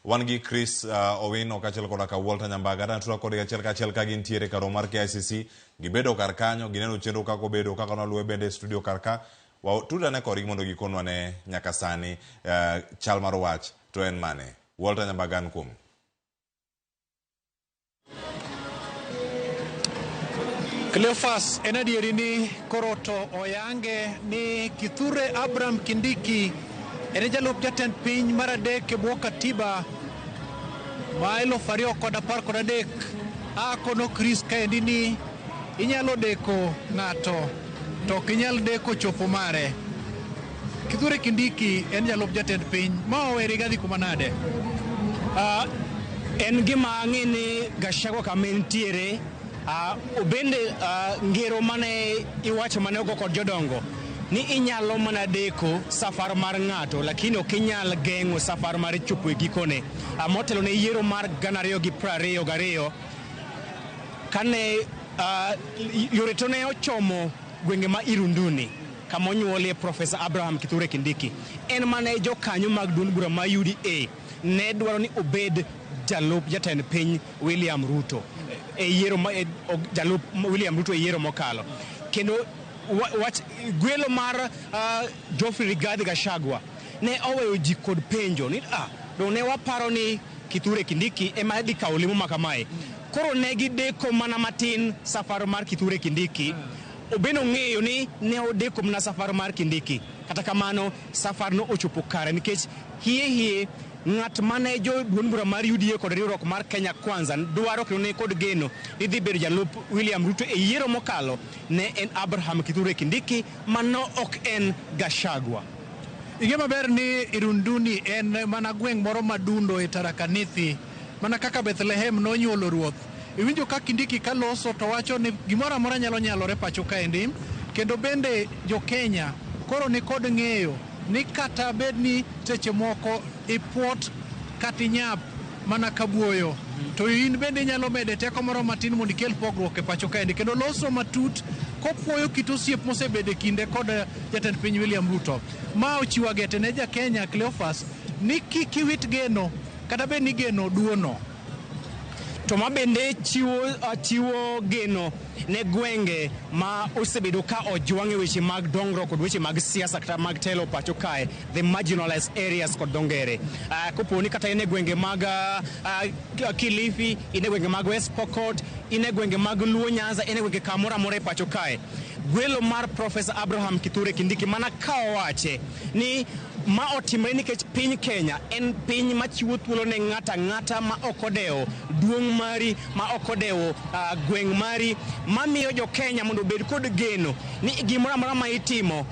wan gi Chris Owino kaachiel koda ka Walter Nyambaga. Adwa kodgi achiel kachiel ka gintiere kar romo mar KICC. Gibedo kar kanyo, gineno chenro kaka obedo, kaka noluwe bende e studio kar ka. Watudane kodgi mondo gikonwa ne nyaka sani chal mar wach to en mane. Walter Nyambaga an kuom. Cleophas, en adieri ni koro to oyange ni Kithure Abraham Kindiki en jalup jatend piny mar adek e bwo katiba ma 2013. Akono Chris kaendi ni inyalo deko ng'ato to ok inyal deko chopo mare. Kithure Kindiki en jalup jatend piny ma owe Rigathi kuma nade? En gima ang'e ni Gachagua kama entiere, bende ngero mane iwacho mane ogo kod jodongo ni inyalo mana deko safar mar ng'ato lakini ok inyal geng'o safar mar chopo e gikone. Motelo ne yiero mar 2022 kane yore to ne ochomo gwenge ma Irunduni kama onyuolie Professor Abraham Kithure Kindiki, en mane jokanyo mag duond bura ma UDA ne dwaro ni obed jalup jatend piny William Ruto. e yiero ma e, jalup William Ruto e yiero mokalo. Kendo wach gwelo mar Geoffrey Rigathi Gachagua ne oweyo ji kod penjo ni do ne waparo ni Kithure Kindiki ema dhi kawo lemo ma kamae. Koro ne gideko mana matin safar mar Kithure Kindiki. Obeno ng'eyo ni ne odeko mana safar mar Kindiki. Kata kamano, safar no ochopo kare nikech hie hie ng'at mane jo duond bura mar UDA kod riwruok mar Kenya Kwanza dwaro kendo ne kod geno ni dhi bedo jalup William Ruto e yiero mokalo ne en Abraham Kithure Kindiki, mano ok en Gachagua. Ing'e maber ni Irunduni en mana gweng' moro madundo e Tharaka Nithi, mana kaka Bethlehem nonyuolo ruoth. Iwinjo ka Kindiki kaloso to wacho ni gimoro amora nyalo nyalore pacho kaendi, kendo bende jo Kenya koro ni kod ng'eyo ni kata bed ni seche moko ipuot kata inyap mana kabuoyo, to in bende inyalo mede teko moro matin mondo ikel pogruok e pacho kaendi. Kendo loso matut kopuoyo kit osiep mosebedo e kinde kod jatend piny William Ruto. Ma ochiwo agete ne ja Kenya Cleophas ni kik iwit geno kata bed ni geno duono. To ma bende chiwo geno ne gwenge ma osebedo ka ojwang' e weche mag dongruok kod weche mag siasa kata mag telo pacho kae, the marginalized areas kod dho ngere. Kopo ni kata in e gwenge mag Kilifi, in e gwenge mag West Pokot, in e gwenge mag Luo Nyanza, in e gwenge kamoro amora e pacho kae, gwelo mar Professor Abraham Kithure Kindiki mana ka owache ni ma otimre nikech piny Kenya en piny machiwo thuolo ne ng'ato ang'ata ma ok odewo duong' mari, ma ok odewo gweng' mari, mamiyo jo Kenya mondo obed kod geno ni gimoro amora ma itimo,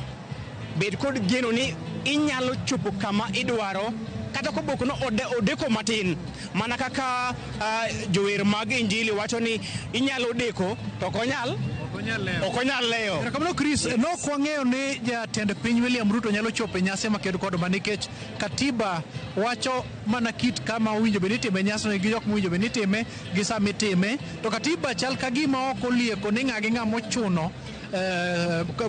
bed kod geno ni inyalo chopo kama idwaro kata koboko no odeko matin, mana kaka jower mag Injili wacho ni inyalo deko to ok onyal ok onyal lewo. Erokamano Chris, nok wang'eyo ni jatend piny William Ruto nyalo chopo e nyasi maked kod ma, nikech katiba wacho mana kit kama owinjo bed ni itime nyasino gi jok mowinjo bed ni itime gi sama itime, to katiba chal ka gima ok olieko ni ng'a gi ng'a mochuno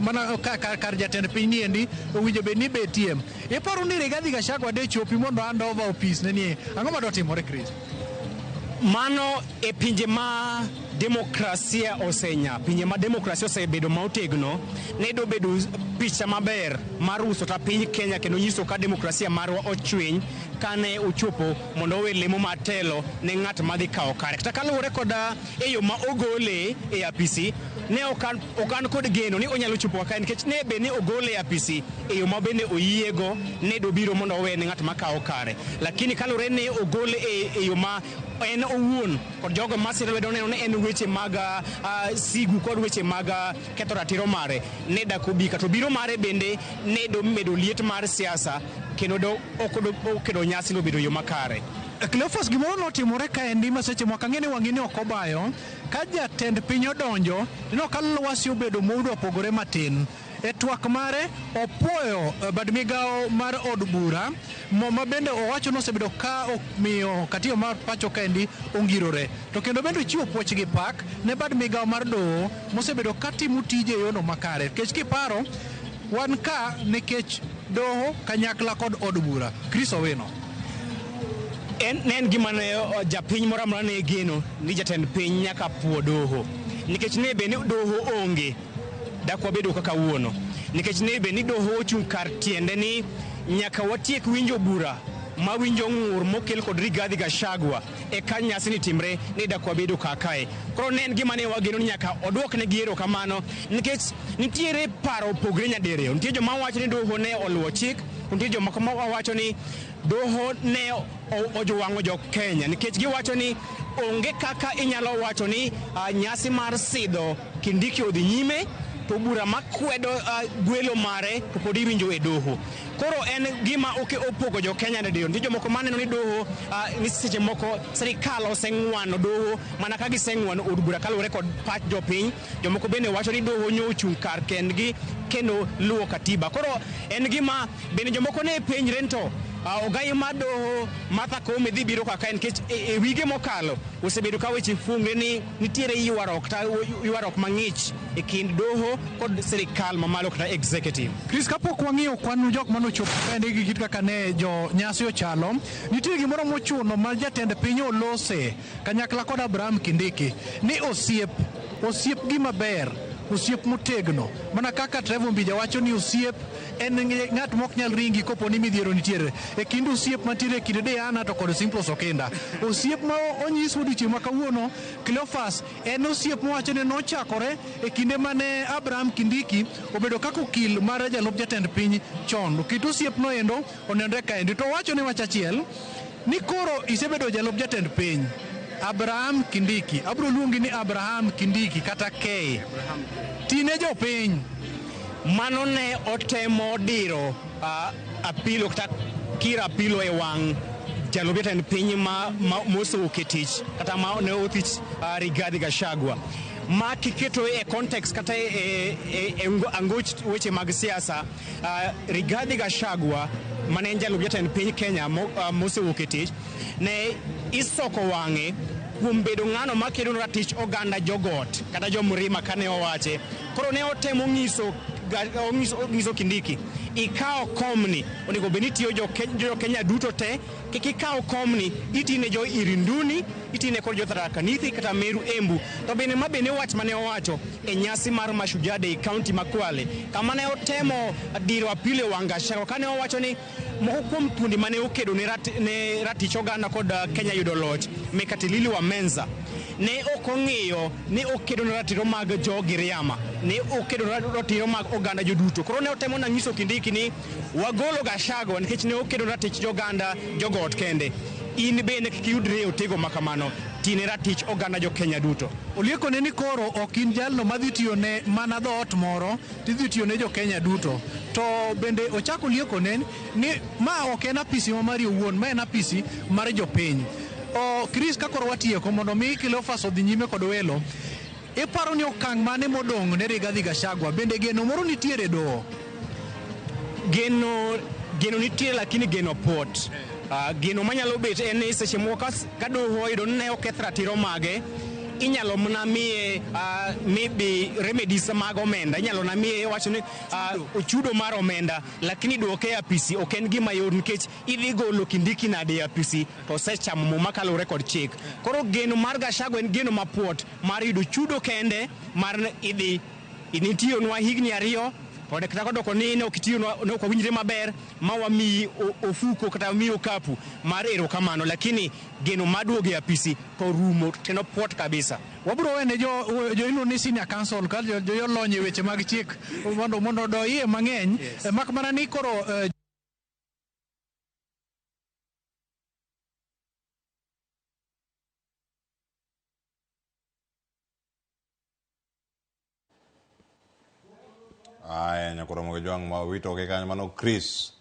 mana kar jatend piny niendi owinjo bed ni betie. Iparo ni Rigathi Gachagua de chopi mondo hand over ofis ne nie, ang'o madwa timore, Chris? Mano e pinje ma demokrasia osenya, pinje ma demokrasia osebedo ma otegno, ne dobedo picha maber mar uso ta piny Kenya kendo nyiso ka demokrasia marwa ochwiny kane ochopo mondo owe lemo mar telo ne ng'at madhi kawo kare. Kata kaluwore koda e yo ma ogole e apisi, ne ok an kod geno ni onyalo chopo kaka, nikech ne bed ni ogole e apisi e yo ma bende oyiego, ne dobiro mondo owe ne ng'at makawo kare. Lakini kaluwore ni ogole e yo ma en owuon kod jogo masiro lwedo neno ni en weche mag sigu kod weche mag ketho ratiro mare, ne dak obi kata biro mare bende ne do medo liet mar siasa kendo do ok do okedo nyasi no bedo yo makare. Cleophas, gimoro notimore kaendi ma seche moko ang'e ni wang'i ne ok obayo ka jatend piny odonjo, ineno ka lwasi obedo modwa pogore matin. E twak mare opuoyo bad migawo mar od bura ma bende owacho ni osebedo ka omiyo katiba mar pacho kaendi ongirore, to kendo bende ochiwo puoch gi pak ne bad migawo mar doho mosebedo ka timo tije e yono makare, nikech kiparo wan ka nikech doho kanyakla kod od bura. Chris Owino. En ne en gima ne japiny moro amora ne geno ni jatend piny nyaka puo doho, nikech ne be ni doho onge dak wabedo kaka wuono, nikech ne be ni doho ochung' kar tiende ni nyaka watiek winjo bura ma winjo ng'ur mokel kod Rigathi Gachagua eka nyasi ni timre, ni dak wabedo kakae. Koro ne en gima ne wageno ni nyaka oduoknegi erokamano, nikech nitiere paro opogre nyadiriyo. Nitie joma wacho ni doho ne oluwo chik, to nitie jomoko ma wacho ni doho ne ojwang'o jo Kenya, nikech giwacho ni onge kaka inyalo wacho ni nyasi mar sidho Kindiki odhi nyime to bura makwedo gwelo mare to pod iwinjo e doho. Koro en gima opogo jo Kenya nyadiriyo. Nitie jomoko maneno ni doho ni seche moko sirikal oseng'wano doho mana ka giseng'wano od bura kaluwore kod pach jopiny. Jomoko bende wacho ni doho nyo ochung' kar kendgi kendo luwo katiba. Koro en gima bende jomoko ne penjre ni to Ogai mar doho Martha Koome dhi biro kaka nikech e wige mokalo osebedo ka weche fungre ni nitiere ywaruok kata ywaruok mang'ich e kind doho kod sirikal mamalo kata executive. Chris, kapok wang'iyo kwan jok manochopo kaendi gi kit kaka ne jo nyasi ochalo, nitie gimoro mochuno ma jatend piny olose kanyakla kod Abraham Kindiki ni osiep, osiep gima ber, osiep motegno. Mana kaka Trevor Mbija wacho ni osiep en ng'at mok nyal ringi kopo ni midhiero nitiere. E kind osiep mantiere e kind Diana to kod Simplos Okinda. Osiep ma onyis odiochieng' ma kawuono, Cleophas, en osiep mowacho ni nochakore e kinde mane Abraham Kindiki obedo kaka okil mar jalup jatend piny chon. Kit osiep no endo onenore kaendi. To owacho ni wach achiel, ni koro isebedo jalup jatend piny. Abraham Kindiki, abiro luongi ni Abraham Kindiki kata K. Tine jopiny. Mano ne otemo diro apilo kata kiro apilo e wang' jalup jatend piny ma mosewuok e tich kata ma ne othich Rigathi Gachagua. Ma kiketo e context kata e angoch weche mag siasa, Rigathi Gachagua mane en jalup jatend piny Kenya mosewuok e tich ne isoko wang'e kuom bedo ng'ano makedo ne ratich oganda jogot kata jomrima kane owache. Koro ne otemo ng'iso Kindiki, ikawo komni, onego bed ni itiyo jo Kenya duto te, kik ikaw komni, itine jo Irinduni, itine kod jo Tharaka Nithi kata Meru Embu. To bende ma bende wach mane owacho e nyasi mar Mashujaa Day county ma Kwale, kama ne otemo diro apilo e wang' Gachagua kane owacho ni moko kuom thuondi mane okedo ne ratich oganda kod Kenya yudo loch, Mekatilili wa Menza, ne ok ong'iyo ni okedo ne ratiro mag jo Giriama, ne okedo ne ratiro mag oganda joduto. Koro ne otemo na nyiso Kindiki ni wagolo Gachagua nikech ne okedo ne ratich joganda jogot kende. In bende kik iyudri e otego ma kamano, tine ratich oganda jo Kenya duto. Olieko ne ni koro ok in jalno madhi tiyo ne mana dhoot moro, tidhi tiyo ne jo Kenya duto. To bende ochako olieko ne ni ma ok en apisi ma mari owuon, ma en apisi mar jopiny. Chris, ka koro watieko mondo mi Cleophas odhi nyime kod welo, iparo ni okang' mane modong' ne Rigathi Gachagua? Bende geno moro nitiere e doho? Geno nitiere lakini geno pot. Geno manyalo bet en ni seche moko ka doho oyudo ni ne oketh ratiro mage, inyalo mana miye maybe remedies mag omenda, inyalo na miye wacho ni ochudo mar omenda, lakini duoke e apisi ok en gima yot nikech idhi golo Kindiki nade e apisi to osechamo muma kaluwore kod chik. Koro geno mar Gachagua en geno mapuot mar yudo chudo kende mar idhi nitiyonwa higni 2 kod kata kodoko ni ne ok itiyonwa, ne ok wawinjre maber ma wamiyi ofuko kata wamiyi okapu mar erokamano, lakini geno mar duogo e apisi to rumo kendo puot kabisa. Wabiro wene jo iluongo ni senior counsel ka jo jolony e weche mag chik mondo odoyie mang'eny. Mak mana ni koro Aya, nyakoro mogo jwang' ma wito ke kanyo mano Chris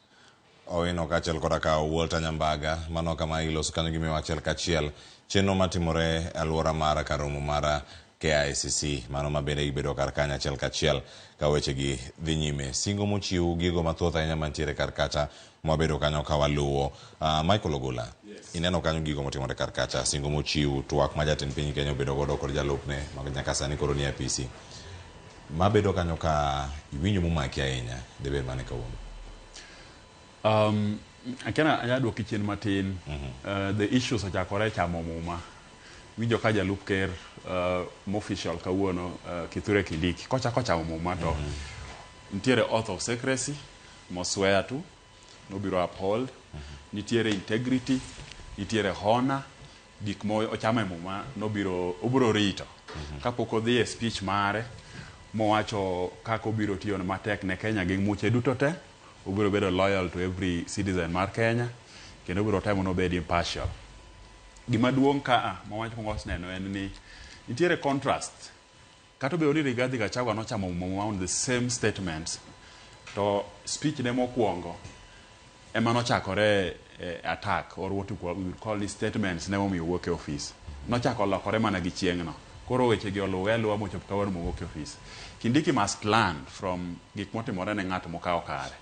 Owino kaachiel koda ka Walter Nyambaga mano kama iloso kanyo gimiyo achiel kachiel chenro matimore e alwora mar kar romo mar KICC mano ma bende gibedo kar kanyo achiel kachiel ka wechegi dhi nyime. Singo mochiw gigo mathoth ahinya mantiere kar kacha mwabedo kanyo ka waluwo. Michael Ogola, ineno kanyo gigo motimore kar kacha, singo mochiw, twak ma jatend piny Kenya obedo godo kod jalupne ma nyaka sani koro nie apisi. Mabedo kanyo ka iwinjo momaki ahinya, debed mane kawuono? Akena anya duoki chien matin. The issues ochakore chamo muma. Winjo ka jalup ker official kawuono Kithure Kindiki kochako chamo muma to nitiere oath of secrecy moswear to nobiro uphold, nitiere integrity, nitiere honor, gik mo ochamo e muma nobiro obiro rito. Kapok odhi e speech mare mowacho kaka obiro tiyo matek ne Kenya gi muche duto te, obiro bedo loyal to every citizen mar Kenya kendo obiro temo nobed impartial. Gima duong' kaa ma wach kwongo neno en ni nitiere contrast. Kata obedo ni Rigathi Gachagua nochamo muma on the same statements, to speech ne mokwongo ema nochakore attack or what we would call ni statements ne momiyo owuok e ofis. Nochako lokore mana gi chieng'no. Koro weche gi oluwe aluwa mochopo kawuono mowuok e ofis. Kindiki must learn from gik motimore ne ng'at mokawo kare.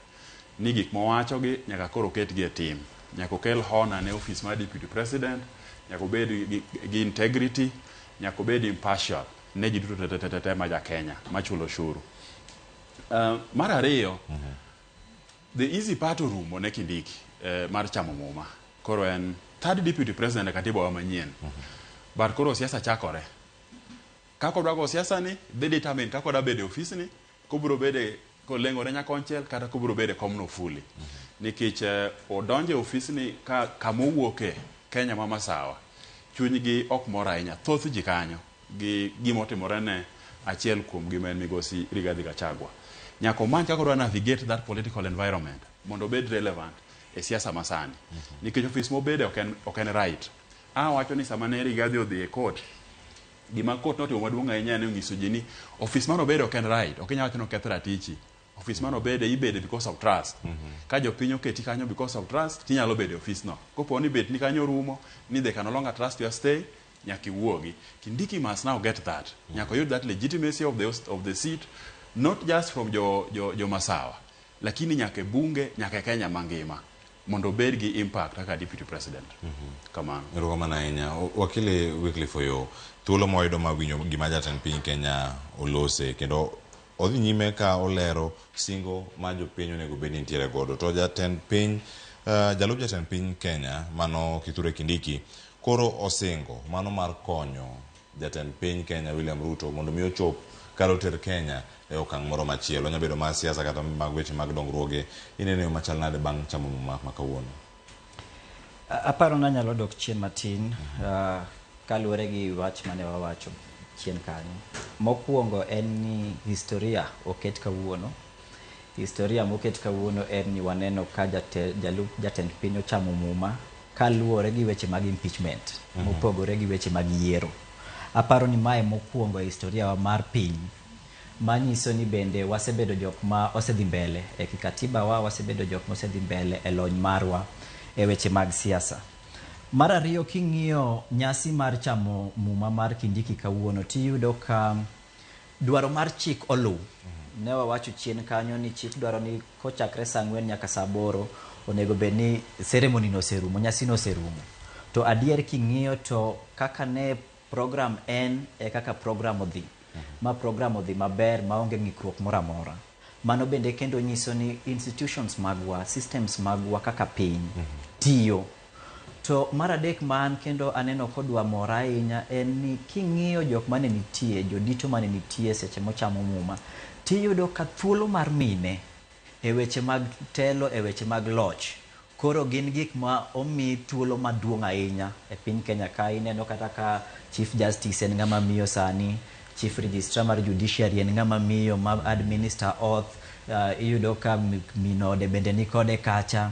Ni gik mowachogi nyaka koro oketgi e tim. Nyaka okel honor ne office mar deputy president, nyaka obed gi integrity, nyaka obed impartial ne ji duto te te te te ma ja Kenya machulo ushuru. Mar ariyo, the easy part orumo ne Kindiki mar chamo muma. Koro en third deputy president e katiba wa manyien. But koro siasa chakore. Kaka odwa go siasa ni dhi determine kaka odwa bedo e ofis ni, kobiro bede koleng'ore nyakonchiel kata kobiro bedo e komno fully. Nikech odonjo e ofis ni ka kamowuoke Kenya ma masawa, chunygi ok mor ahinya. Thoth ji kanyo gi gimotimore ne achiel kuom gi ma en migosi Rigathi Gachagua. Nyaka omany kaka odwa navigate that political environment mondo obed relevant e siasa masani. Nikech ofis mobede ok en right. Awacho ni sama ne Rigathi odhi e court, gima court notimo maduong' ahinya ne onyiso ji ni ofis mane obede ok en right. Ok inyal wacho ni oketh ratichi. Ofis mane obede ibede because of trust. Ka jopiny oketi kanyo because of trust, tinyalo bedo e ofis no. Kopo ni bet ni kanyo rumo, ni they can no longer trust your stay, nyaka iwuogi. Kindiki must now get that. Nyaka oyud that legitimacy of the seat, not just from jo Masawa, lakini nyaka e bunge, nyaka e Kenya mangima, mondo obed gi impact kaka deputy president. Kamano. Erokamano ahinya. Wakili Wycliffe Oyoo, thuolo mwayudo mar winjo gima jatend piny Kenya olose kendo odhi nyime ka olero singo ma jopiny onego bed ni nitiere godo. To jatend piny, jalup jatend piny Kenya mano Kithure Kindiki koro osingo mano mar konyo jatend piny Kenya William Ruto mondo mi ochop kar oter Kenya e okang' moro machielo. Onyalo bedo mar siasa kata mag weche mag dongruoge. Ineno yo machal nade bang' chamo muma ma kawuono? Aparo ni anyalo dok chien matin kaluwore gi wach mane wawacho chien kanyo. Mokwongo en ni historia oket kawuono. Historia moket kawuono en ni waneno ka jalup jatend piny ochamo muma kaluwore gi weche mag impeachment mopogore gi weche mag yiero. Aparo ni mae mokwongo e historia wa mar piny manyiso ni bende wasebedo jok ma osedhi mbele e kikatiba wa, wasebedo jok mosedhi mbele e lony marwa e weche mag siasa. Mar ariyo, king'iyo nyasi mar chamo muma mar Kindiki kawuono, tiyudo ka dwaro mar chik oluw. Ne wawacho chien kanyo ni chik dwaro ni kochakre saa 4 nyaka saa 8 onego bed ni ceremony no oserumo, nyasi no oserumo. To adier king'iyo to kaka ne program en e kaka program odhi. Ma program odhi maber maonge ng'ikruok moro amora. Mano bende kendo nyiso ni institutions magwa, systems magwa kaka piny tiyo. To mar adek ma an kendo aneno kodwa mora ahinya en ni king'iyo jok mane nitie, jodito mane nitie seche mochamo muma, tiyudo ka thuolo mar mine e weche mag telo, e weche mag loch, koro gin gik ma omi thuolo maduong' ahinya e piny Kenya ka. Ineno kata ka Chief Justice en ng'ama miyo sani, Chief Registrar mar Judiciary en ng'ama miyo ma administer oath, iyudo ka minode bende ni kode kacha.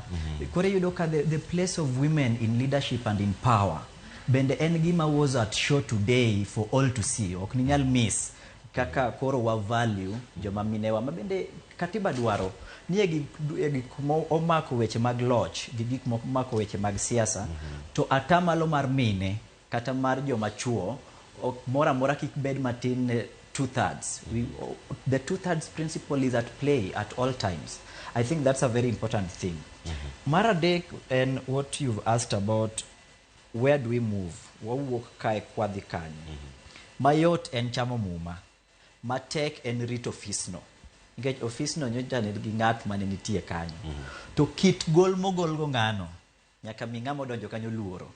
Koro iyudo ka the place of women in leadership and in power bende en gima was at show today for all to see. Ok ninyal miss kaka koro wa value joma minewa ma bende katiba dwaro ni e gik omako weche mag loch gi gik momako weche mag siasa, to atamalo mar mine kata mar joma chuo ok moro amora kik bed matin ne two thirds. The two thirds principle is at play at all times. I think that's a very important thing. Mar adek en what you've asked about, where do we move? Wawuok kae kwadhi kanye? Mayot en chamo muma, matek en rito ofisno, nikech ofisno nyocha nigi ng'at mane nitie kanyo. To kit gol mogolgo ng'ano nyaka mi ng'ama odonjo kanyo luoro,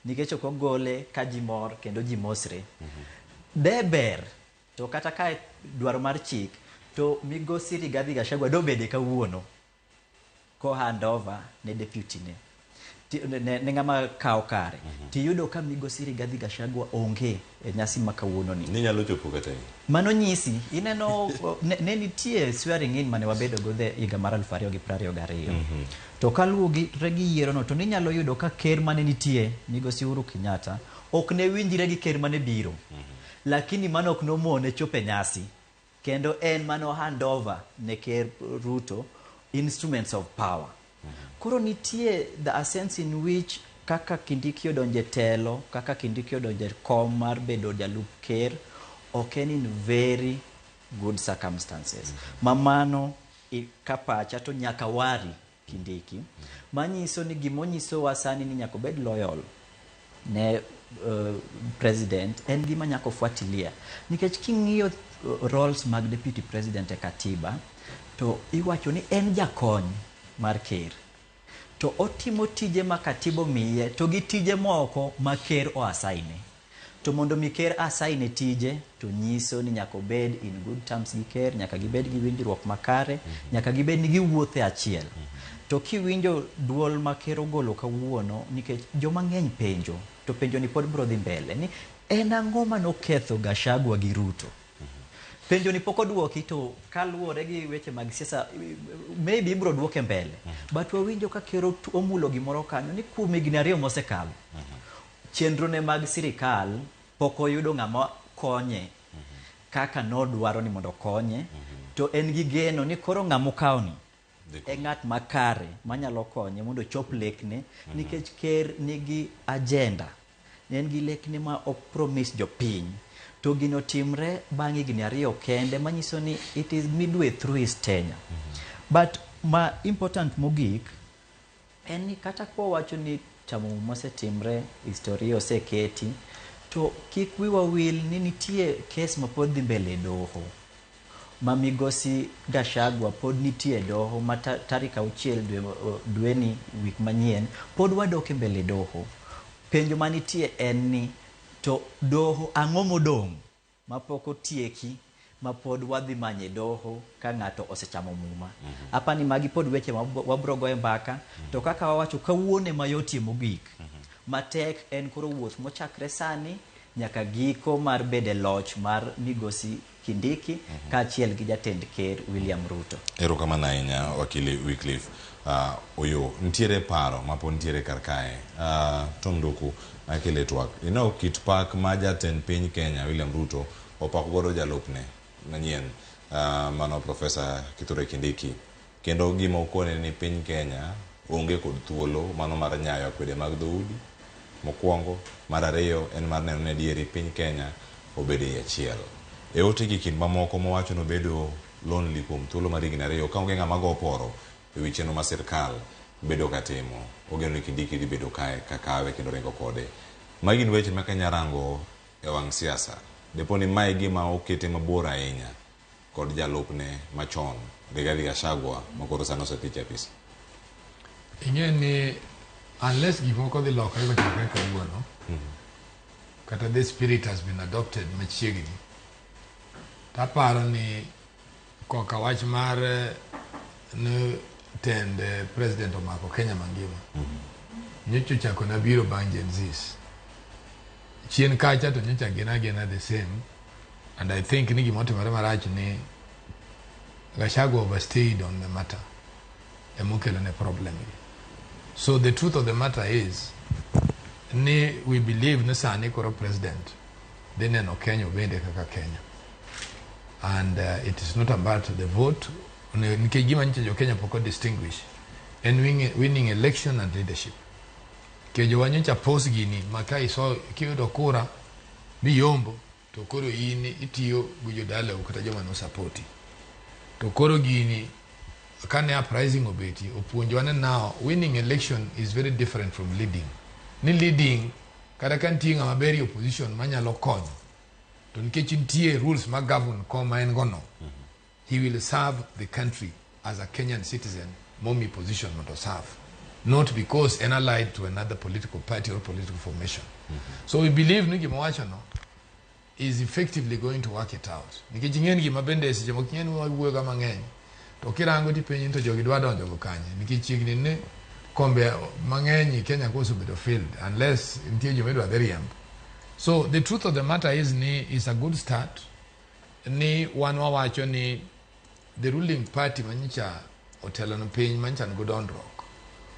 nikech ok ogole ka ji mor kendo ji mosre. De ber to kata ka dwaro mar chik to migosi Rigathi Gachagua dobede kawuono ko hand over ne deputy ne ng'ama kawo kare. Tiyudo ka migosi Rigathi Gachagua onge e nyasi ma kawuono ni. Ninyalo chopo kata Mano nyisi ineno ne nitie swearing in mane wabedo go e higa mar 2022. To kaluwore gi yiero no to ninyalo yudo ka ker mane nitie migosi Uhuru Kenyatta ok ne winjre gi ker mane biro. Lakini mano ok nomone chopo e nyasi. Kendo en mano hand over ne ker Ruto instruments of power. Koro nitie the a sense in which kaka Kindiki odonje telo, kaka Kindiki odonje kom mar bedo jalup ker, ok en in very good circumstances. Ma mano ka pacha to nyaka wari Kindiki, manyiso ni gimonyisowa sani ni nyaka obed loyal ne president en gima nyaka fuatilia, nikech king'iyo roles mag deputy president e katiba to iwacho ni en jakony mar ker, to otimo tije ma katiba omiye to gi tije moko ma ker oasaine. To mondo mi ker asaine tije to nyiso ni nyaka obed in good terms gi ker, nyaka gibed gi winjruok makare, nyaka gibed ni giwuotho e achiel. To kiwinjo duol ma ker ogolo kawuono, nikech joma ng'eny penjo, to penjo ni pod biro dhi mbele ni en ang'o manoketho Gachagua gi Ruto? Penjo ni pok oduoki, to kaluwore gi weche mag siasa maybe ibiro duoke mbele. But wawinjo ka ker omulo gimoro kanyo ni kuom higni 2 mosekalo, chenro ne mag sirikal pok oyudo ng'ama konye kaka nodwaro ni mondo okonye, to en gi geno ni koro ng'ama okawni e ng'at makare manyalo konye mondo ochop lekne, nikech ker nigi agenda, en gi lekne ma opromise jopiny, to gino timre bang' higni 2 kende, manyiso ni it is midway through his tenure. But ma important mogik en ni kata kwa wacho ni chamo mosetimre, historia oseketi, to kik wiwa wil ni nitie kes ma pod dhi mbele e doho, ma migosi Gachagua pod nitie e doho ma tarik 6 dweni wik manyien pod wadok e mbele doho. Penjo manitie en ni to doho ang'o modong' mapok otieki ma pod wadhi manye doho ka ng'ato osechamo muma. Apani magi pod weche ma wabro goye mbaka, to kaka wawacho kawuono ema yotie mogik. Matek en koro wuoth mochakre sani nyaka giko mar bedo e loch mar migosi Kindiki kaachiel gi jatend ker William Ruto. Erokamano ahinya wakili Wycliffe Oyo. Nitiere paro mapod nitiere kar kae. Tom Nduku akele twak. Ino kit pak ma jatend piny Kenya William Ruto opako godo jalupne manyien, mano Professor Kithure Kindiki. Kendo gima okone ni piny Kenya onge kod thuolo mano mar nyayo akwede mag dhoudi mokwongo. Mar ariyo en mar neno ni adieri piny Kenya obedo e achiel. E ote gi kind mamoko mowacho nobedo lonely kuom thuolo mar higni 2 ka onge ng'ama go oporo e wi chenro ma sirkal bedo ka timo. Ogeno ni Kindiki dhi bedo kae ka kawe kendo ringo kode. Magi gin weche ma kanya rango e wang' siasa. Depo ni mae gima okete mabor ahinya kod jalupne machon Rigathi Gachagua ma koro sani osethich e apis. Ing'e ni unless gik moko dhi lokore kochakore kawuono, kata the spirit has been adopted machiegni, taparo ni koka wach mar ni tend president omako Kenya mangima, nyocha ochako na biro bang' Gen Zs. Chien kacha to nyocha gin agina the same, and I think ni gimotimore marach ni Gachagua overstayed on the matter emokelo ne problem gi. So the truth of the matter is ni we believe ni sani koro president dhi neno Kenya obende kaka Kenya, and it is not about the vote, nikech gima nyicha jo Kenya pok o distinguish en winning election and leadership. Nikech jowa nyocha pos gini ma ka iso kiyudo kura miyombo to koro in itiyo gi jodalau kata joma nosapoti. To koro gini kane uprising obeti opuonjowa ni now winning election is very different from leading. Ni leading kata ka nitie ng'ama ber e opposition manyalo konyo, to nikech nitie rules ma govern kom ma en go no, he will serve the country as a Kenyan citizen momi position mondo serve, not because en allied to another political party or political formation. So we believe ni gima wacho no is effectively going to work it out, nikech ing'e ni gima bende seche moko ing'e ni wawuoyo ga mang'eny to kirango tipenji ni to jogi dwa donjo go kanye, nikech chiegni ni kombe mang'eny e Kenya kosebedo filled unless nitie joma idwa dhi riemb. So the truth of the matter is ni is a good start ni wan wawacho ni the ruling party manyicha otelo ne piny manyicha nigo dondruok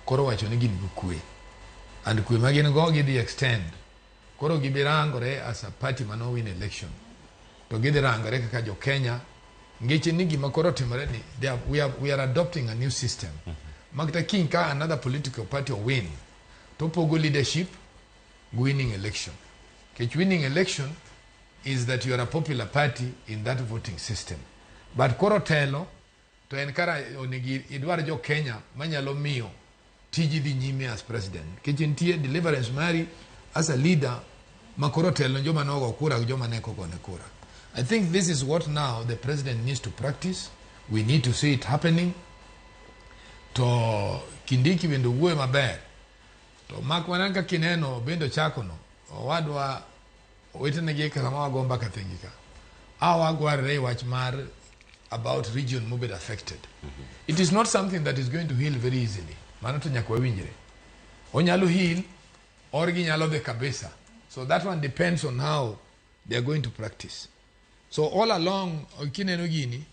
koro wacho ni gin gi kwe, and kwe ma gin go gidhi extend koro gibi rangore as a party mano win election to gidhi rangore kaka jo Kenya ngeche ni gima koro otimore ni we are adopting a new system ma kata kiny ka another political party win to pogo leadership gi winning election, nikech winning election is that you are a popular party in that voting system, but koro telo To en kara onego idwar jo Kenya manyalo miyo tiji dhi nyime as president. Nikech nitie deliverance mari as a leader ma koro telo ne joma nogo kura gi joma ne ok ogone kura. I think this is what now the president needs to practice. We need to see it happening. To Kindiki bende owuoyo maber. To mak mana kaka ineno bende ochako no, owadwa owetene gi sama wago mbaka thengi ka. A wagwarre e wach mar about region mobedo affected. It is not something that is going to heal very easily. Mano to nyaka wawinjre. Onyalo heal or ginyalo dhi kabisa. So that one depends on how they are going to practice. So all along kineno gini,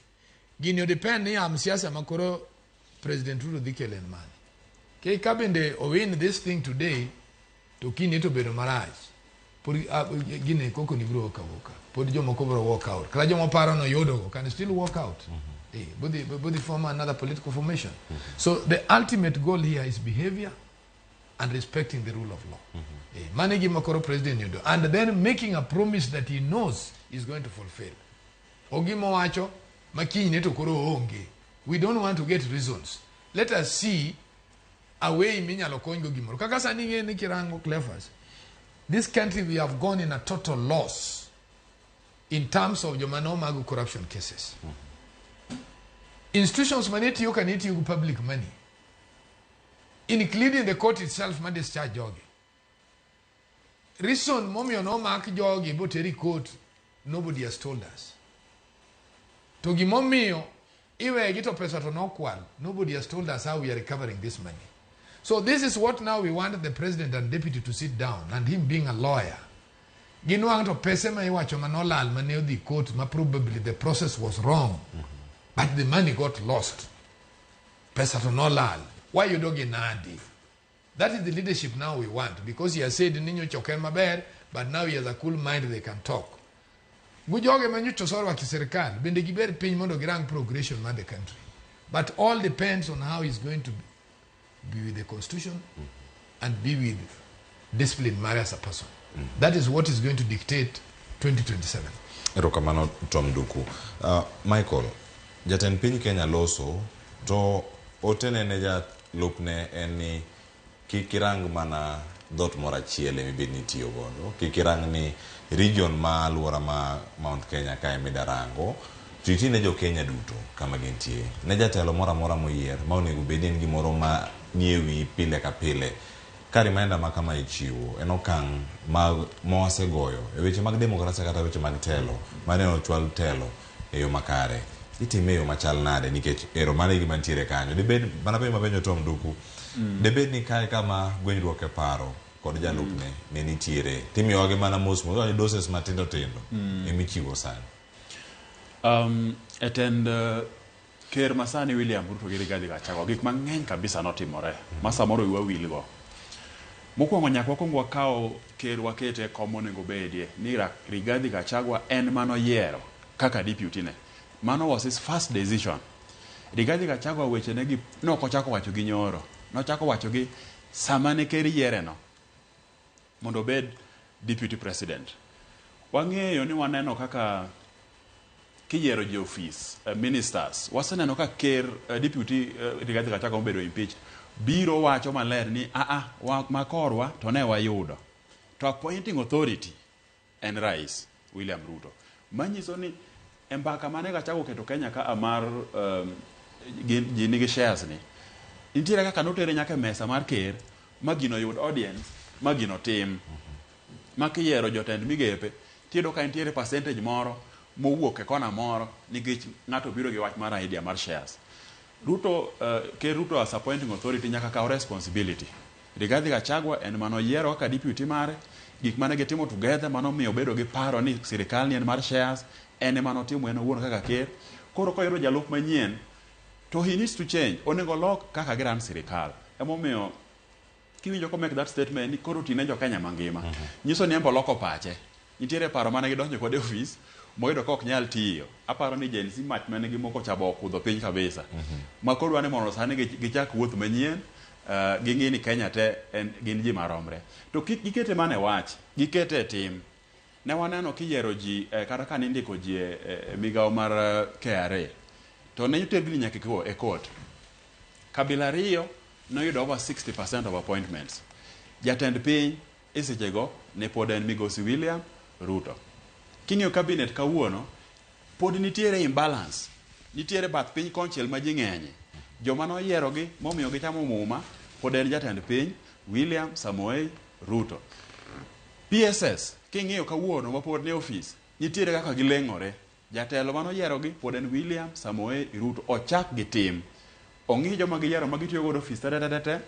gini depend ni am siasa makoro President Ruto dhi kelo en mane. Ke ka bende owin this thing today, to kiny to bedo marach. Pod gine koko ni biro wuok awuoka. Pod jomoko biro walk out. Kata joma paro no yudogo can still walk out. Bodhi form another political formation. So the ultimate goal here is behavior and respecting the rule of law. Mano e gima koro president yudo. And then making a promise that he knows he's going to fulfill. Ogima owacho ma kinyne to koro oonge. We don't want to get reasons. Let us see a way minyalo konygo gimoro. Kaka sani ing'e ni kirango Cleophas, this country we have gone in a total loss in terms of joma nomago corruption cases. Institutions mane tiyo ka ne tiyo gi public money, including the court itself ma discharge jogi. Reason momiyo nomak jogi boteri court, nobody has told us. To gimomiyo iwegi to pesa to nokwal, nobody has told us how we are recovering this money. So this is what now we want the president and deputy to sit down, and him being a lawyer. Ginwang' to pese ma iwacho manolal mane odhi court ma probably the process was wrong, but the money got lost. Pesa to nolal. Wayudo gi nadi? That is the leadership now we want, because he has said ni nyocha ok en maber, but now he has a cool mind, they can talk. Gujoge ma nyocha osorwako e sirikal, bende giber piny mondo girang progression mar the country. But all depends on how he's going to be with the constitution and be with discipline mare as a person. That is what is going to dictate 2027. Erokamano Tom Duku. Michael, jatend piny Kenya loso to otene ne jalupne en ni kik irang mana dhot moro achiel emibed ni itiyo godo. Kik irang ni region ma aluora ma Mount Kenya ka emida rango. To iti ne jo Kenya duto kama gintie. Ne jatelo moro amora moyier ma onego bed ni en gimoro ma nie wiyi pile ka pile. Ka reminder ma kama ichiwo en okang' ma wasegoyo e weche mag demokrasia kata weche mag telo mane ochwal telo e yo makare. Itime e yo machal nade nikech ero mano e gima nitiere kanyo. Dibed mana penjo mapenjo Tom Duku. Dibed ni kae kama gwenyruok e paro kod jalupne ne nitiere. Timiyogi mana mos mos, doses matindo tindo emichiwo sani. E tend ker masani William Ruto gi Rigathi Gachagua gik mang'eny kabisa notimore ma samoro wiwa wilgo. Mokwongo nyaka wakwong wakaw ker wakete e kom monego obedie ni Rigathi Gachagua en manoyiero kaka deputy ne. Mano was his first decision. Rigathi Gachagua wechene gi nok ochako wacho gi nyoro. Nochako wacho gi sama ne ker yiere no mondo obed deputy president. Wang'eyo ni waneno kaka kiyiero ji ofis, ministers, waseneno ka ker deputy Rigathi Gachagua mobedo impeached biro wacho maler ni aa makorwa to ne wayudo. To appointing authority en rais William Ruto. Manyiso ni e mbaka mane Gachagua oketo Kenya ka mar ji nigi shares ni, nitiere kaka notere nyaka e mesa mar ker ma gino yud audience ma gino tim. Ma kiyiero jotend migepe tiyudo ka nitiere percentage moro mowuok e kona moro nikech ng'ato biro gi wach mar idea mar shares. Ruto, ker Ruto as appointing authority nyaka kaw responsibility. Rigathi Gachagua en manoyiero kaka deputy mare, gik mane gitimo together manomiyo obedo gi paro ni sirikal ni en mar shares, en ema notimo en owuon kaka ker. Koro koyudo jalup manyien, to he needs to change. Onego olok kaka giran sirikal. Emomiyo kiwinjo ko make that statement ni koro tine jo Kenya mangima. Nyiso ni en be oloko pache. Nitiere paro mane gidonjo kode e ofis moyudo ka ok nyal tiyo. Aparo ni Gen Z mach mane gimoko cha bo okudho piny kabisa. Ma koro dwa ni mondo sani gichak wuoth manyien, ging'i ni Kenya te en gin ji maromre. To kik gikete mana e wach, gikete e tim. Ne waneno kiyiero ji kata ka nindiko ji e migawo mar KRA. To ne oter gini nyaka e court. Kabila ariyo noyudo over 60% of appointments. Jatend piny e sechego ne pod en Migosi William Ruto. King'iyo cabinet kawuono, pod nitiere imbalance. Nitiere bath piny konchiel ma ji ng'enye. Joma noyierogi momiyo gichamo muma pod en jatend piny William Samoei Ruto. PSS king'iyo kawuono ma pod ni ofis, nitiere kaka gileng'ore. Jatelo manoyierogi pod en William Samoei Ruto. Ochak gi tim. Ong'i joma giyiero ma gitiyo godo ofis te te te te.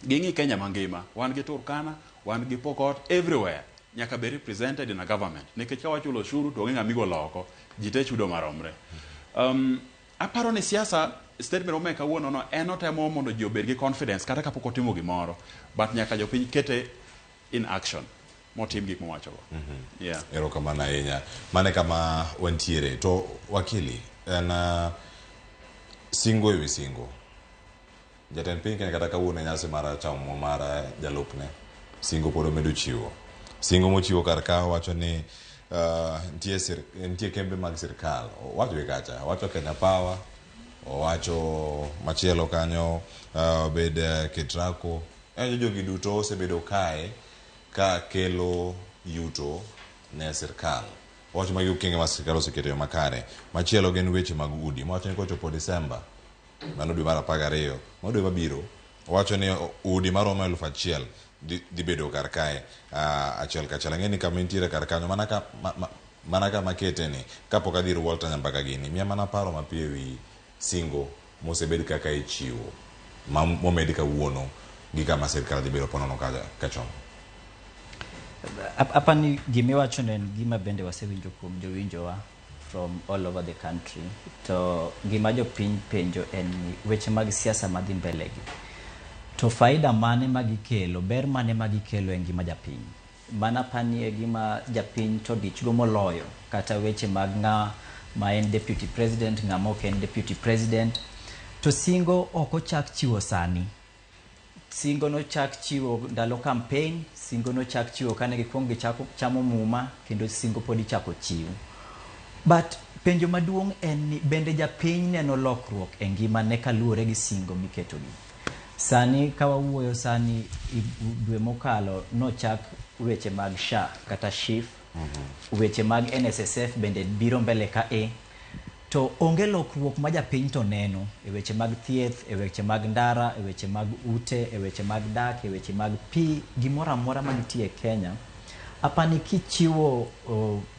Ging'i Kenya mangima. Wan gi Turkana, wan gi Pokot, everywhere. Nyaka be represented in a government. Nikech ka wachulo osuru to onge ng'ama igolo oko. Ji te chudo maromre. Aparo ni siasa statement momake kawuono no en otemo mondo ji obed gi confidence kata kapok otimo gimoro. But nyaka jopiny kete in action motim gik mowachogo. Yeah. Erokamano ahinya. Mano e kama wantiere. To wakili, en singo ewi singo. Jatend piny Kenya kata kawuono e nyasi mar chamo mar jalupne, singo pod omedo chiwo. Singo mochiwo kar ka wacho ni nitie kembe mag sirkal. Owacho gi kacha, owacho Kenya Power, owacho machielo kanyo obed Ketraco. En jogi duto osebedo kae ka kelo yuto ne sirkal. Owacho magi okenge ma sirkal oseketo e yo makare. Machielo gin weche mag udi. Mowacho ni kochopo Disemba, mano dwe mar 12, mano dwe mabiro, owacho ni udi maromo 1000 dhi bedo kar kae achiel kachiel. Ang'e ni kama intiere kar kanyo, mana kama kete ni, kapok adhi ir Walter Nyambaka gini, miya mana paro mapiyo ewi singo mosebed kaka ichiwo, momed kawuono gi kama sirkal dhi bedo ponono kachomo. Apani gimiwacho no en gima bende wasewinjo kuom jowinjowa from all over the country. To gima jopiny penjo en ni weche mag siasa madhi mbele gi. To faida mane magikelo, ber mane magikelo e ngima japiny? Mana apani e gima japiny to dichgo moloyo, kata weche mag ng'a ma en deputy president, ng'ama ok en deputy president. To singo ok ochak chiwo sani. Singo nochak chiwo ndalo campaign, singo nochak chiwo kane gikuongo gichako chamo muma, kendo singo pod ichako chiw. But penjo maduong' en ni bende japiny neno lokruok e ngimane kaluwore gi singo miketogi. Sani ka wawuoyo sani dwe mokalo nochak weche mag SHA kata SHIF, weche mag NSSF bende biro mbele ka e. To onge lokruok ma japiny to neno e weche mag thieth, e weche mag ndara, e weche mag ute, e weche mag dak, e weche mag pi, gimoro amora manitie e Kenya. Apani kichiwo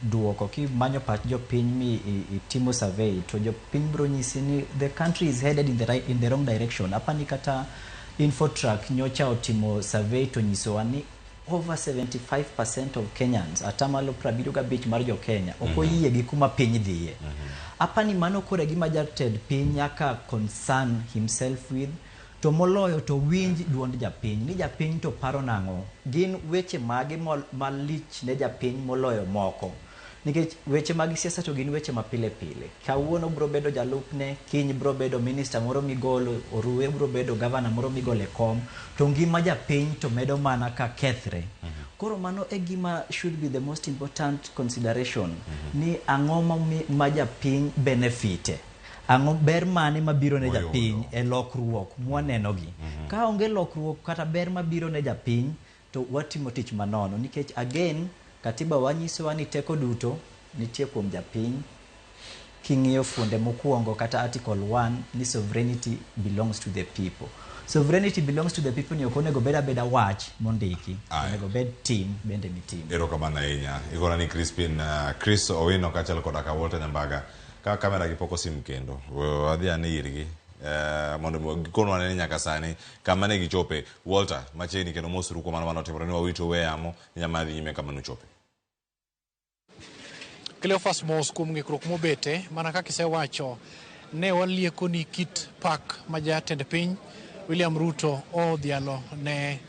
duoko, kimanyo pach jopiny mi itimo survey, to jopiny biro nyisi ni the country is headed in the wrong direction. Apani kata Infotrack nyocha otimo survey to nyisowa ni over 75% of Kenyans, atamalo 75 mar jo Kenya, ok oyie gi kuma piny dhiye. Apani mano koro e gima jatend piny nyaka concern himself with, to moloyo to winj duond japiny, ni japiny to paro nang'o, gin weche mage malich ne japiny moloyo moko. Nikech weche mag siasa to gin weche ma pile pile. Kawuono bro bedo jalupne, kiny bro bedo minister moro migolo, oruwe bro bedo governor moro migolo e kom, to ngima japiny to medo mana ka kethre. Koro mano e gima should be the most important consideration, ni ang'o ma japiny benefite. Ang'o ber mane mabiro ne japiny e lokruok mwanenogi. Ka onge lokruok kata ber mabiro ne japiny, to watimo tich manono. Nikech again, katiba wanyisowa ni teko duto nitie kuom japiny. King'iyo fuonde mokwongo kata article 1 ni sovereignty belongs to the people. Sovereignty belongs to the people ni ok onego bed abeda wach mondiki, onego bed tim bende mitimo. Erokamano ahinya. Ikona ni Crispin, Chris Owino kaachiel koda ka Walter Nyambaga. Ka kamera gi pok osim kendo, wadhi ane irgi. Mondo gikonwa ni nyaka sani kama ne gichope. Walter, machiegni kendo mosuru kuom mano manotimore ni wawito weyamo nyama dhi nyime kama nochope. Cleophas mos kuom ng'ikruok mobete, mana kaka isewacho, ne walieko ni kit pak ma jatend piny William Ruto odhialo ne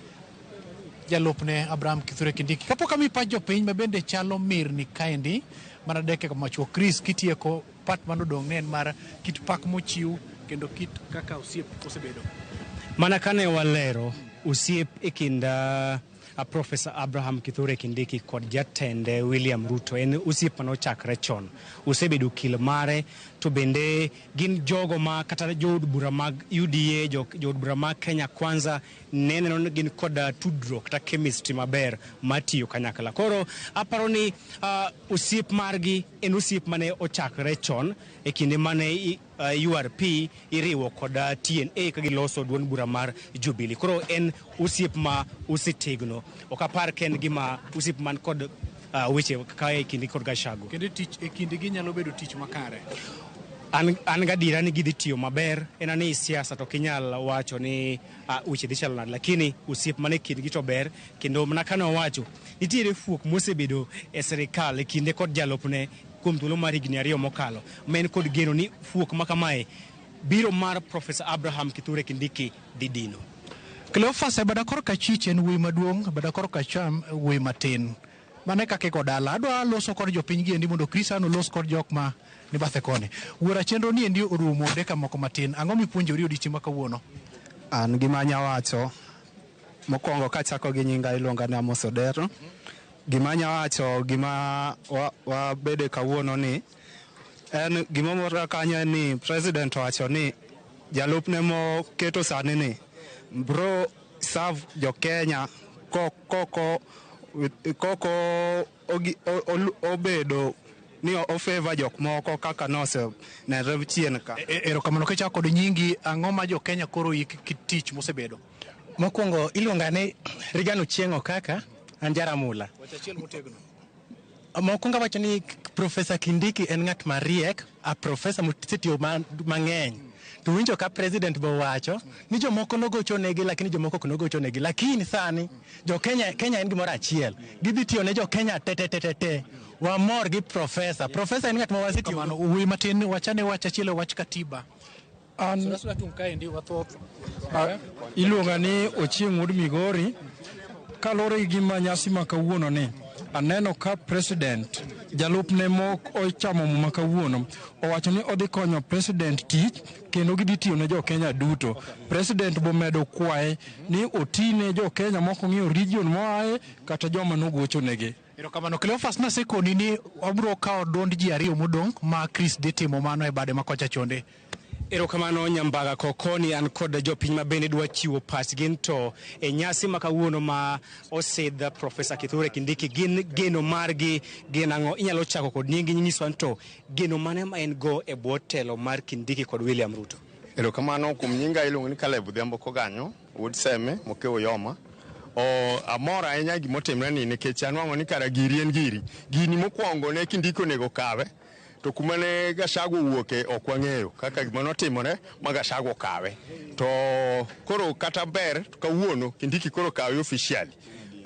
jalupne Abraham Kithure Kindiki. Kapok ami pach jopiny ma bende chalo mirni kaendi, mana dakika machuok, Chris, kitieko part manodong' ne en mar kit pak mochiw kendo kit kaka osiep osebedo. Mana kane walero osiep e kind Professor Abraham Kithure Kindiki kod jatende William Ruto en osiep manochakre chon. Osebedo okil mare to To bende gin jogo ma kata jood bura mag UDA, jood bura mag Kenya Kwanza ne neno ni gin kod tudruok kata chemistry maber mar tiyo kanyakla. Koro aparo ni osiep margi en osiep mane ochakre chon e kinde mane URP iriwo kod TNA ka giloso duond bura mar Jubilee. Koro en osiep ma osetegno. Ok apar ka en gima osiep man kod weche ka e kinde kod Gachagua. Kendo tich e kindgi nyalo bedo tich makare. An gadiera ni gidhi tiyo maber. En ani siasa to ok inyal wacho ni weche dhi chalo nade, lakini osiep mane kindgi to ber. Kendo mana kane owacho, nitiere fuok mosebedo e sirikal e kinde kod jalupne kuom thuolo mar higni 2 mokalo, ma en kod geno ni fuok ma kamae biro mar Professor Abraham Kithure Kindiki dhi dino. Cleophas, e bada korka chich en wuoyi maduong', e bada korka acham wuoyi matin. Mano e kaka iko dala. Adwa loso kod jopiny gi endi mondo Chris Ano los kod jok ma ni bathe koni. Wuora chenro ni endi orumo dakika moko matin. Ang'o mipuonjori odiochieng' ma kawuono? An gima anya wacho mokwongo kachako gi nyinga iluonga ni Amos Odero. Gima anya wacho gima wabede kawuono ni en gimomora kanyo en ni president owacho ni jalupne moketo sani ni bro serve jo Kenya koko obedo ni ofavor jok moko kaka nosenenre chien ka. Erokamano. Kichako kod nyingi, ang'o ma jo Kenya koro yik tich mosebedo? Mokwongo iluonga ni Regan Ochieng' Okaka, an Jaramula. Wach achiel motegno. Mokwongo awacho ni Professor Kindiki en ng'at mariek, a professor mosetiyo mang'eny. To winjo ka president bo wacho ni jomoko nogocho negi lakini jomoko ok nogocho negi. Lakini sani jo Kenya, Kenya en gimoro achiel. Gidhi tiyo ne jo Kenya te te te te te. Wamor gi professor. Professor en ng'at ma wasetiyo. Kamano, wuoyi matin, wachane wach achiel e wach katiba. An iluonga ni Ochieng' Wuod Migori. Kaluwore gi gima nyasi ma kawuono ni, aneno ka president jalupne mok ochamo muma kawuono owacho ni odhi konyo president tich kendo gidhi tiyo ne jo Kenya duto. President bomedo kwaye ni oti ne jo Kenya mok ong'iyo region moaye kata joma nogochonegi. Erokamano. Cleophas, nasekoni ni wabiro kawo duond ji 2 modong' ma Chris dhi timo mano e bade ma kocha chonde. Erokamano Nyambaga Kokoni, an kod jopiny ma bende dwa chiwo pachgi to e nyasi ma kawuono ma osidh Professor Kithure Kindiki, gin geno margi gin ang'o? Inyalo chako kod nyingi nyiswa to geno mane ma en go e bwo telo mar Kindiki kod William Ruto? Erokamano. Kuom nyinga iluongo ni Caleb Odhiambo Koganyo, wuod Seme, Mokeo Yoma. Amor ahinya gimotimre ni nikech anwang'o ni kara giri en giri. Gini mokwongo ne Kindiki onego kawe, to kuma ne Gachagua owuoke ok wang'eyo kaka gima notimore ma Gachagua okawe. To koro kata ber kawuono Kindiki koro kawe officially.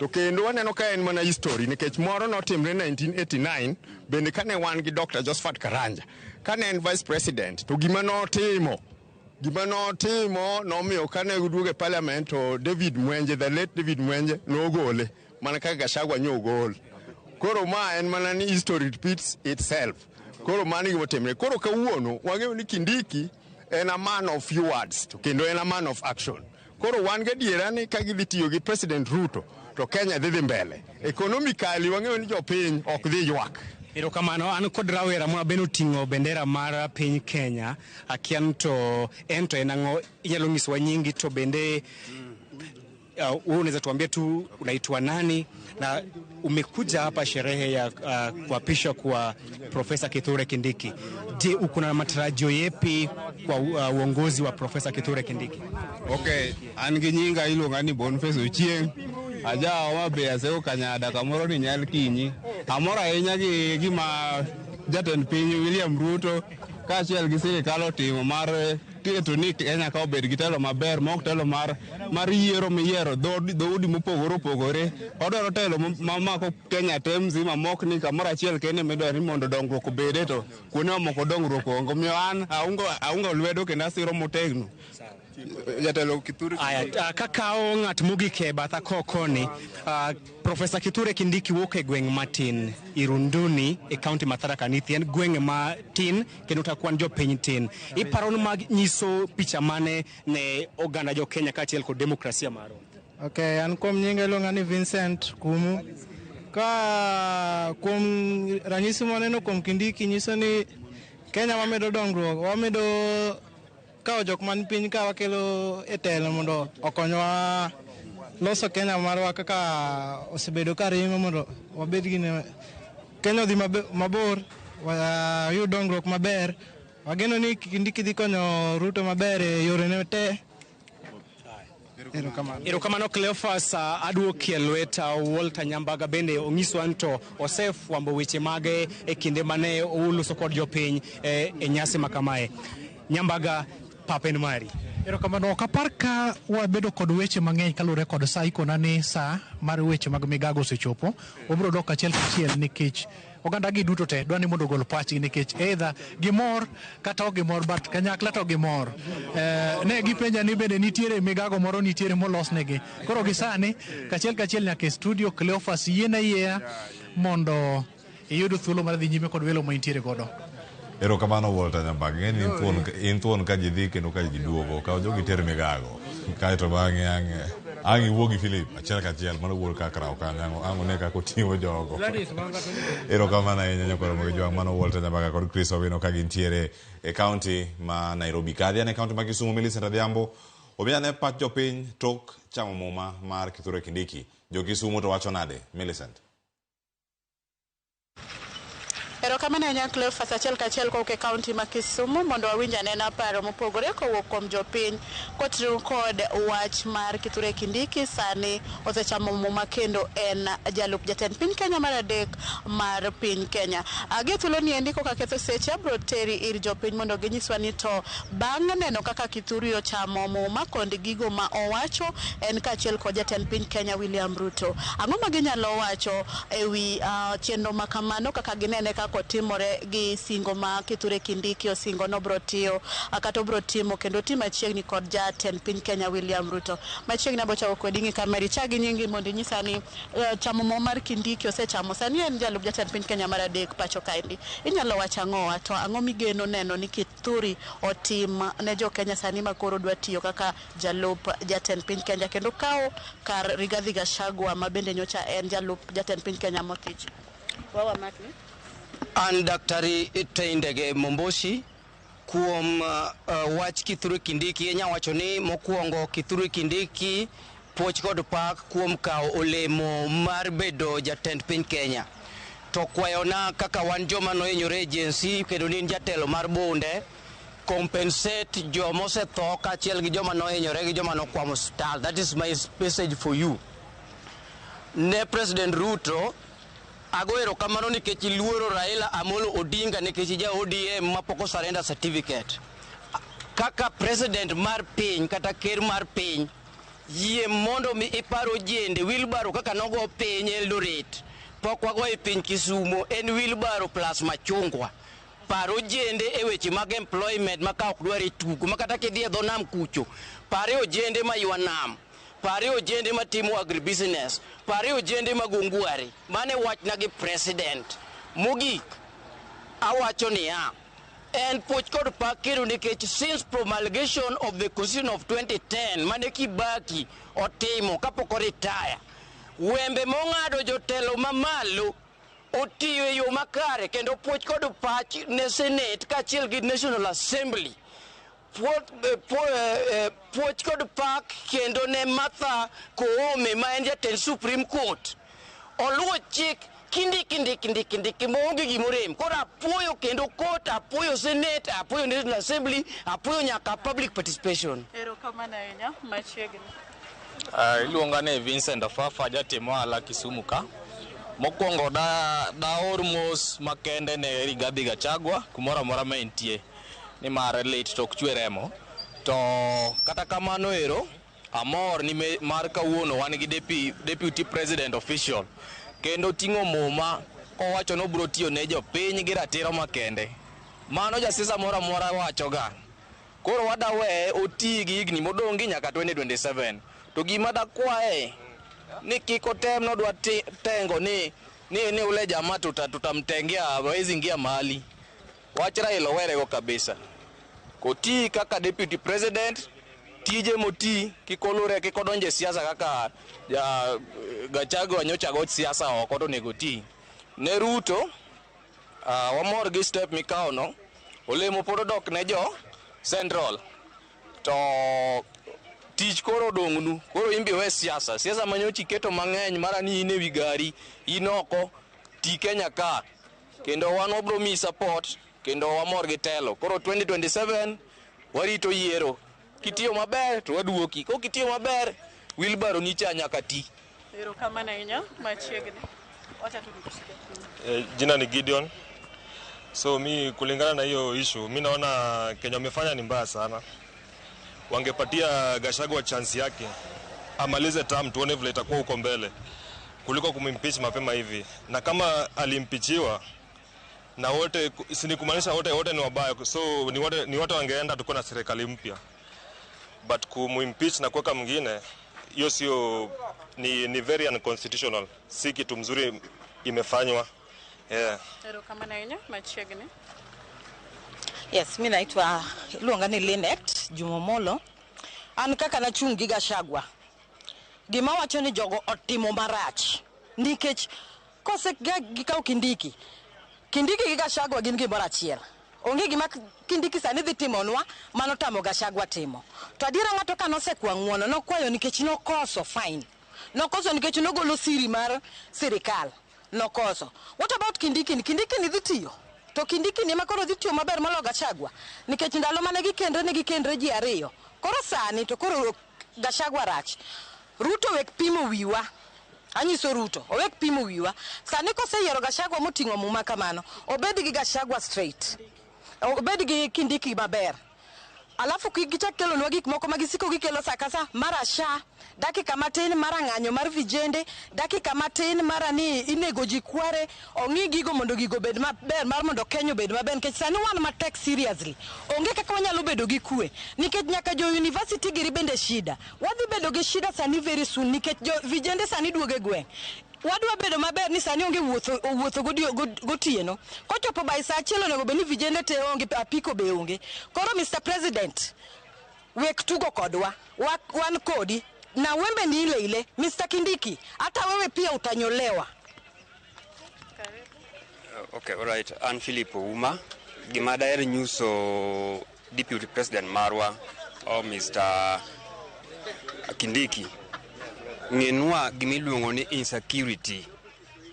To kendo waneno ka en mana history nikech moro notimre 1989 bende kane wan gi Dr. Josephat Karanja kane en vice president, to gima notimo nomiyo kane oduogo e parliament to David Mwenje, the late David Mwenje nogole mana kaka Gachagua nyogol. Koro ma en mana ni history repeats itself. Koro mano gima otimre. Koro kawuono wang'eyo ni Kindiki en a man of few words to kendo en a man of action. Koro wan gadiera ni ka gidhi tiyo gi President Ruto to Kenya dhi dhi mbele. Economically wang'eyo ni jopiny ok dhi ywak. Erokamano. An kod rawera ma bende oting'o bendera mar piny Kenya. Akia ni to en to en ang'o? Inyalo nyisowa nyingi to bende unaweza tuambia tu unaitwa nani na umekuja hapa sherehe ya kuapishwa kwa Profesa Kithure Kindiki. Je, uko na matarajio yepi kwa uongozi wa Profesa Kithure Kindiki? Okay, an gi nyinga iluonga ni Boniface Ochieng. Aja Homa Bay aseo Kanyada kamoro ni nyal kinyi. Amor ahinya gi gima jatend piny William Ruto kaachiel gi sirikal otimo mar keto ni Kenya ka obed gi telo maber ma ok telo mar yiero miyiero dhoudi mopogore opogore. Odwaro telo mamako Kenya te mzima mok ni kamoro achiel kende midwaro ni mondo dongruok obede to kuonde mamoko dongruok onge. Omiyo an aungo lwedo kendo asiro motegno jatelo Kithure. Aya, kakawo ng'at mogik e batha kokoni, Profesa Kithure Kindiki wuok e gweng' matin Irunduni e kaunti ma Tharaka Nithi. En gweng' matin kendo takwan jopiny tin. Iparo ni mag nyiso picha mane ne oganda jo Kenya kaachiel kod demokrasia marwa? Okay, an kuom nyinga iluonga ni Vincent Kumu. Ka kuom ranyisi maneno kuom Kindiki nyiso ni Kenya wamedo dongruok, wamedo kawo jok man piny ka wakelo e telo mondo okonywa loso Kenya marwa kaka osebedo ka ringo mondo wabed gi Kenya odhi mabor, wayud dongruok maber. Wageno ni Kindiki dhi konyo Ruto maber e yorene te. Erokamano. Erokamano Cleophas, aduoki e lwet Walter Nyambaga bende onyiswa ni to osefwambo weche mage e kinde mane oloso kod jopiny e nyasi ma kamae. Nyambaga, pap en mari. Erokamano, ok apar ka wabedo kod weche mang'eny kaluwore kod sa ikona ni sa mar weche mag migago osechopo. Wabiro dok achiel kachiel nikech oganda gi duto te dwa ni mondo ogol pachgi nikech either gimor kata ok gimor but kanyakla to gimor. Ne gipenja ni bende nitiere migago moro nitiere molos negi. Koro gi sani kachiel kachiel nyaka e studio Cleophas yiena yieya mondo iyud thuolo mar dhi nyime kod welo ma intiere godo. Erokamano Walter Nyambaga. Ing'e ni in thuon ka ji dhi kendo ka ji duogo. Kaw jogi ter migago. Kaeto bang'e ang' iwuo gi Philip achiel kachiel mano wuod Kakraw kanyo ang' one kaka oting'o jogo. Erokamano ahinya nyakwar Ramogi Jwang' mano Walter Nyambaga kod Chris Owino ka gintiere e kaunti ma Nairobi. Kadhi ane kaunti ma Kisumu Millicent Adhiambo omiya ane pach jopiny tok chamo muma mar Kithure Kindiki. Jo Kisumu to wacho nade? Millicent. Erokamano ahinya Cleophas achiel kachiel kowuok e kaunti ma Kisumu mondo wawinj anena paro mopogore kowuok kuom jopiny kotiyo kod wach mar Kithure Kindiki sani osechamo muma kendo en jalup jatend piny Kenya mar adek mar piny Kenya. Gie thuolo ni endi koka ketho seche abiro teri ir jopiny mondo ginyiswa ni to bang' neno kaka Kithure ochamo muma kod gigo ma owacho en kaachiel kod jatend piny Kenya William Ruto. Ang'o ma ginyalo wacho ewi chenro ma kamano kaka ginene kaka otimore gi singo ma Kithure Kindiki osingo nobro tiyo kata obro timo kendo ti machiegni kod jatend piny Kenya William Ruto. Machiegni abo chako kodi ng'i kamera ichak gi nyingi mondo inyisa ni chamo mo mar Kindiki osechamo sani en jalup jatend piny Kenya mar adek pacho kaendi. Inyalo wacho ang'owa to ang'o migeno neno ni Kithure otim ne jo Kenya sani ma koro dwa tiyo kaka jalup jatend piny Kenya kendo kawo kar Rigathi Gachagua ma bende nyocha en jalup jatend piny Kenya mothich. Wawa makni. An Daktari Teindege Momboshi kuom wach Kithure Kindiki enya wacho ni mokwongo Kithure Kindiki puoch kod pak kuom kawo olemo mar bedo jatend piny Kenya. To kwayona kaka wan joma nohinyore e Gen Z kendo ni in jatelo mar bunde compensate joma osetho kaachiel gi joma nohinyore gi joma nokwamo osiptal. That is my message for you. Ne President Ruto ago erokamano nikech iluoro Raila Amolo Odinga nikech ja ODM mapok osurrender certificate. Kaka president mar piny kata ker mar piny, yie mondo mi ipar ojende wheelbarrow kaka nogo piny Eldoret, pok wago e piny Kisumo, en wheelbarrow plus machungwa. Par ojende e weche mag employment ma ka ok dwar e tugo, ma kata kidhi e dho nam kucho, pare ojende ma ywa nam. Pare ojende matimo agribusiness, pare ojende mag ongware. Mane wachna gi president. Mogik, awacho niya, en puoch kod pak kendo nikech since promulgation of the constitution of 2010 mane Kibaki otimo kapok oretire, wembe mong'ado jotelo mamalo otiyo e yo makare kendo puoch kod pach ne Senate kaachiel gi National Assembly. Puoch kod pak kendo ne Martha Koome ma en jatend Supreme Court. Oluwo chik kindiki ndiki ndiki ndiki maonge gimorem. Koro apuoyo kendo court, apuoyo Senate, apuoyo National Assembly, apuoyo nyaka public participation. Erokamano ahinya, machiegni. Iluonga ni Vincent Ofafa, jatim ohala Kisumu ka. Mokwongo daor mos makende ne Rigathi Gachagua kumoro amora ma entie, nimar lit to ok chwe remo. To kata kamano ero, amor ni mar kawuono wan gi deputy president official kendo ting'o muma kowacho ni obiro tiyo ne jopiny gi ratiro makende. Mano jasiasa moro amora wachoga. Koro wadawe oti gi higni modong' gi nyaka 2027. To gima dakwaye ni kik otem nodwa tengo ni ule jamaa tutamtengea hawezi ingia mahali. Wach Raila owerego kabisa. Koti kaka deputy president, tije moti kik olure kik odonje e siasa kaka ja Gachagua nyocha go siasa oko to onego ti. Ne Ruto, wamor gi step mikawono. Olemo pod odok ne jo Central. To tich koro odong'nu. Koro in be we siasa. Siasa manyocha iketo mang'eny mara ni in ewi gari, in oko, ti Kenya ka. Kendo wan wabro miyi support, kendo wamor gi telo. Koro 2027 warito yiero. Kitiyo maber to waduoki. Kok itiyo maber, wheelbarrow ni cha nyaka ti. Erokamano ahinya machiegni. Wacha tu nikushike. Jina ni Gideon. So mi kulingana na hiyo issue, mi naona Kenya wamefanya ni mbaya sana. Wangepatia Gachagua chance yake amalize term, tuone vile itakuwa huko mbele, kuliko kumimpeach mapema hivi. Na kama alimpichiwa na wote, si ni kumaanisha wote ni wabaya, so ni wote wangeenda tuko na serikali mpya. But kumimpeach na kuweka mwingine, hiyo sio, ni very unconstitutional. Si kitu mzuri imefanywa. Yeah. Erokamano ahinya machiegni. Yes, mi naitwa iluonga ni Linet Jumomolo. An kaka nachung' gi Gachagua. Gima wacho ni jogo otimo marach. Nikech kose gikawo Kindiki. Kindiki gi Gachagua gin gimoro achiel. Onge gima Kindiki sani dhi timonwa mano tamo Gachagua timo. To adiera ng'ato ka nosekwa ng'uono nokwayo nikech nokoso fine. Nokoso nikech nogolo siri mar sirikal. Nokoso. What about Kindiki? Kindiki ni dhi tiyo. To Kindiki ni ema koro dhi tiyo maber moloyo Gachagua. Nikech ndalo mane gikendre ne gikendre ji ariyo. Koro sani to koro Gachagua rach. Ruto wek pimo wiwa. Anyiso Ruto, owek pimo wiwa. Sani koseyiero Gachagua moting'o muma kamano, obed gi Gachagua straight. Obed gi Kindiki maber. Alafu gichak kelonwa gik moko ma gisiko gikelo sa ka sa, mara sha, dakika matin mara ng'anyo mar vijende, dakika matin mara ni inego ji kware, ong'i gigo mondo gigo bed maber, mar mondo Kenya obed maber, nikech sani wan matek seriously. Onge kaka wanyalo bedo gi kwe, nikech nyaka jo university giri bende shida. Wadhi bedo gi shida sani very soon, nikech jo vijende sani duogo e gweng'. Wadwa bedo maber ni sani onge wuotho gotieno. Kochopo by saa achiel onego bed ni vijende te onge, apiko be onge. Koro Mr. President, wek tugo kodwa. Wan kodi. Na wembe ni ile ile. Mr. Kindiki, hata wewe pia utanyolewa. Okay, all right. An Philip Ouma. Gima daher nyiso Deputy President marwa o Mr. Kindiki. Ng'enwa gimiluongo ni insecurity.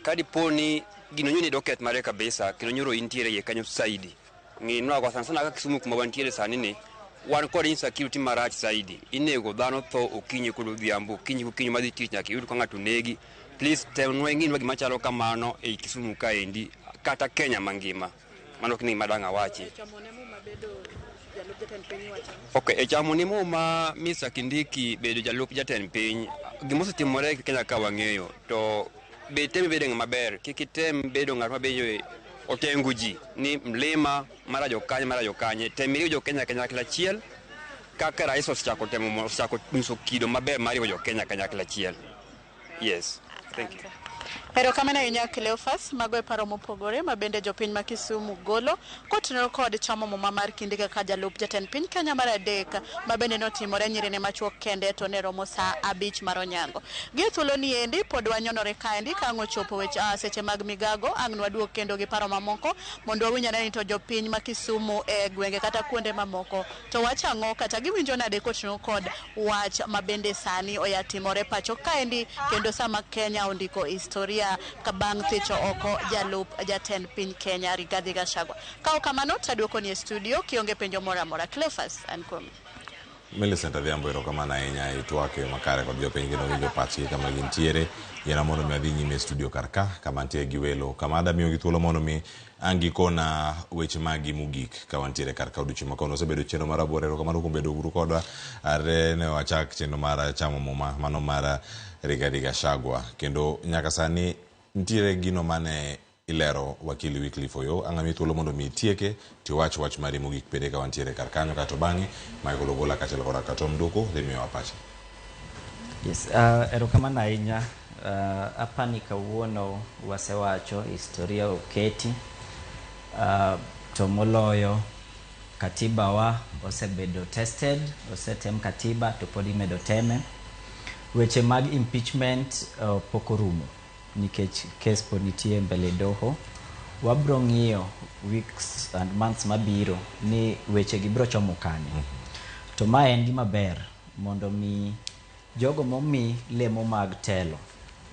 Ka dipo ni gino nyoni doket mare kabisa, kendo nyoro intiere iye kanyo saidi. Ng'enwa kwa sana sana kaka Kisumu kuma wantiere sani ni, wan kod insecurity marach saidi. Inego dhano tho okinyi kod odhiambo, okinyi gokinyi madhi tich nyaka iyud ka ng'ato negi. Please temnwa ing'inwa gima chalo kamano ei Kisumu kaendi, kata Kenya mangima. Mano ok ni gima dang' awachi. Okay, e chamo ni muma Mr. Kindiki bedo jalup jatend piny, gimosetimore e Kenya ka wang'eyo, to be tem bedo ng'ama ber, kik item bedo ng'at ma bedo otengo ji ni mlima mara jokanye mara jokanye, tem iriw jo Kenya kanyakla achiel kaka rais osechako temo, osechako nyiso kido maber mar riwo jo Kenya kanyakla achiel. Yes, thank you. Erokamano ahinya Cleophas, mago e paro mopogore ma bende jopiny ma Kisumu golo kotenore kod chamo muma mar Kindiki kaka jalup jatend piny Kenya mar adek ma bende notimore nyirine machuok kende to ne romo saa 5 mar onyango. Gi e thuolo ni endi pod wanyonore kaendi ka ang' ochopo weche seche mag migago ang' nwaduog kendo gi paro mamoko mondo wawinj ane ni to jopiny ma Kisumu e gwenge kata kuonde mamoko to wach ang'o kata giwinjo nade kotenore kod wach ma bende sani oya timore pacho kaendi kendo sama Kenya ondiko historia ka bang' thicho oko jalup jatend piny Kenya Rigathi Gachagua. Ka ok kamano to aduoko ni e studio kionge penjo moro amora. Cleophas, an kuomi. Millicent Adhiambo, erokamano ahinya e twak e yo makare kod jopiny kendo winjo pachgi kama gintiere. Yiena mondo mi adhi nyime e studio kar ka kama nitie gi welo kama adwa miyogi thuolo mondo mi ang' gikona weche magi mogik ka wantiere kar ka odiochieng' ma kawuono. Osebedo chenro mar aboro, erokamano kuom bedo uru kodwa. Are ne wachak chenro mar chamo muma mano mar Rigathi Gachagua kendo nyaka sani nitiere gino mane ilero wakili Wycliffe Oyoo. Ang' amiyi thuolo mondo mi itieke tiwach wach mari mogik bende ka wantiere kar kanyo, kato bang'e Michael Ogola kaachiel koda Katom Nduku dhi miyowa pache. Yes, erokamano ahinya. Apani kawuono wasewacho historia oketi, to moloyo katiba wa osebedo tested, osetem katiba to pod imedo teme. Weche mag impeachment pok orumo nikech kes pod nitie mbele doho. Wabro ng'iyo weeks and months mabiro ni weche gi biro chomo kanye. To ma en gima ber mondo mi jogo momi lemo mag telo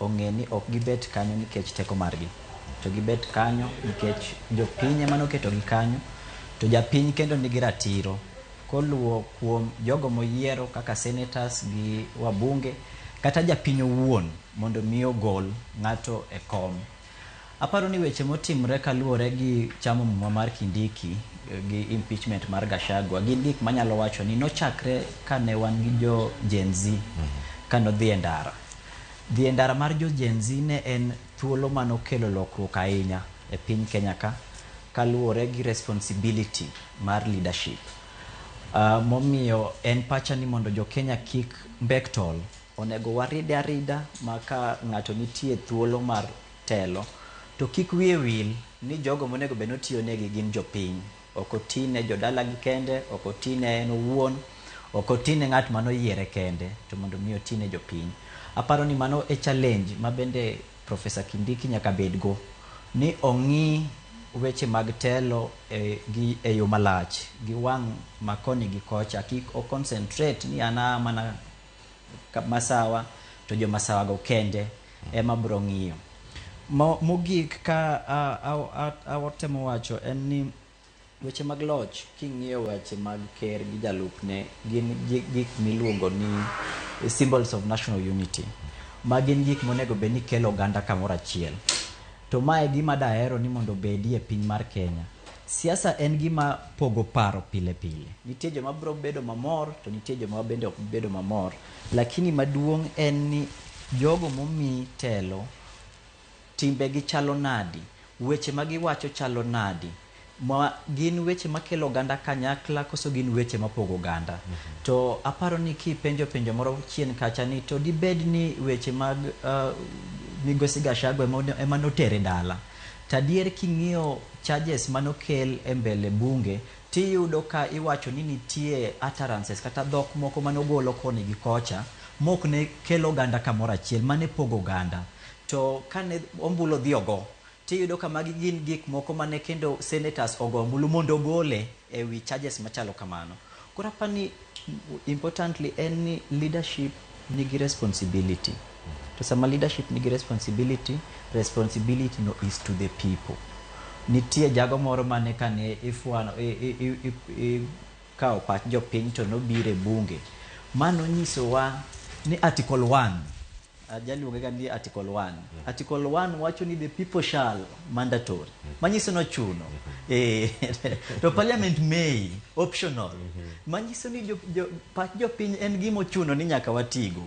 ong'e ni ok gibet kanyo nikech teko margi, to gibet kanyo nikech jopiny ema noketogi kanyo, to japiny kendo nigi ratiro koluwo kuom jogo moyiero kaka senators gi wabunge kata japiny owuon mondo mi ogol ng'ato e kom. Aparo ni weche motimre kaluwore gi chamo muma mar Kindiki gi impeachment mar Gachagua gin gik manyalo wacho ni nochakre kane wan gi jo Gen Z kanodhi e ndara. Dhi e ndara mar jo Gen Z ne en thuolo manokelo lokruok ahinya e piny Kenya ka kaluwore gi responsibility mar leadership. Momiyo en pacha ni mondo jo Kenya kik mbek tol, onego waride arida ma ka ng'ato nitie thuolo mar telo to kik wiye wil ni jogo monego bed ni otiyo negi gin jopiny. Ok otine jodalagi kende, ok otine en owuon, ok otine ng'at manoyiere kende, to mondo mi otine jopiny. Aparo ni mano e challenge ma bende Professor Kindiki nyaka bedgo, ni ong'i weche mag telo gi e yo malach, gi wang' ma koni gi kocha, kik o concentrate ni an aa mana Masawa to jo Masawa go kende ema bro ng'iyo. Mogik ka awatemo wacho en ni weche mag loch, king'iyo weche mag ker gi jalupne, gin gik miluongo ni symbols of national unity, ma gin gik monego bed ni kelo oganda kamoro achiel. To mae gima dahero ni mondo obedie e piny mar Kenya. Siasa en gima pogo paro pile pile. Nitie joma biro bedo mamor to nitie joma bende ok bedo mamor. Lakini maduong' en ni jogo momi telo timbegi chalo nadi, weche ma giwacho chalo nadi, ma gin weche makelo oganda kanyakla koso gin weche mapogo oganda. To aparo ni kipenjo penjo moro chien kacha ni to dibed ni weche mag Migosi Gachagua ema notere dala. To adier king'iyo charges manokel e mbele bunge tiyudo ka iwacho ni nitie utterances kata dhok moko manogolo koni gi kocha mok ne kelo oganda kamoro achiel, mane pogo oganda. To kane ombulu odhi ogo, tiyudo ka magi gin gik moko mane kendo senators ogo ombulu mondo ogole e wi charges machalo kamano. Koro apani importantly en ni leadership nigi responsibility. To sama leadership nigi responsibility, responsibility no is to the people. Nitie jago moro mane kane ifwano ikawo pach jopiny to nobiro e bunge. Mano nyisowa ni Article 1, ajaluonge ga ni Article 1. Article 1 wacho ni the people shall mandatory. Manyiso nochuno. To parliament may optional. Manyiso ni pach jopiny en gima ochuno ni nyaka watigo.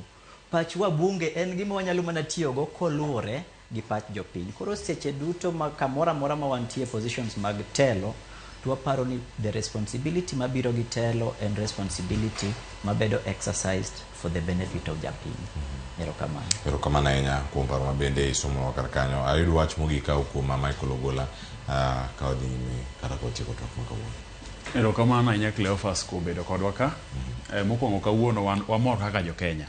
Pach wabunge en gima wanyalo mana tiyogo koluwore gi pach jopiny. Koro seche duto ma kamoro amora ma wantie positions mag telo, to waparo ni the responsibility mabiro gi telo en responsibility mabedo exercised for the benefit of japiny. Erokamano. Erokamano ahinya kuom paro mabende isomonwa kar kanyo. Ayud wach mogik ka kuom Michael Ogola ka wadhi nyime kata ka watieko twak ma kawuono. Erokamano ahinya Cleophas kuom bedo kodwa ka. Mokwongo kawuono wamor kaka jo Kenya.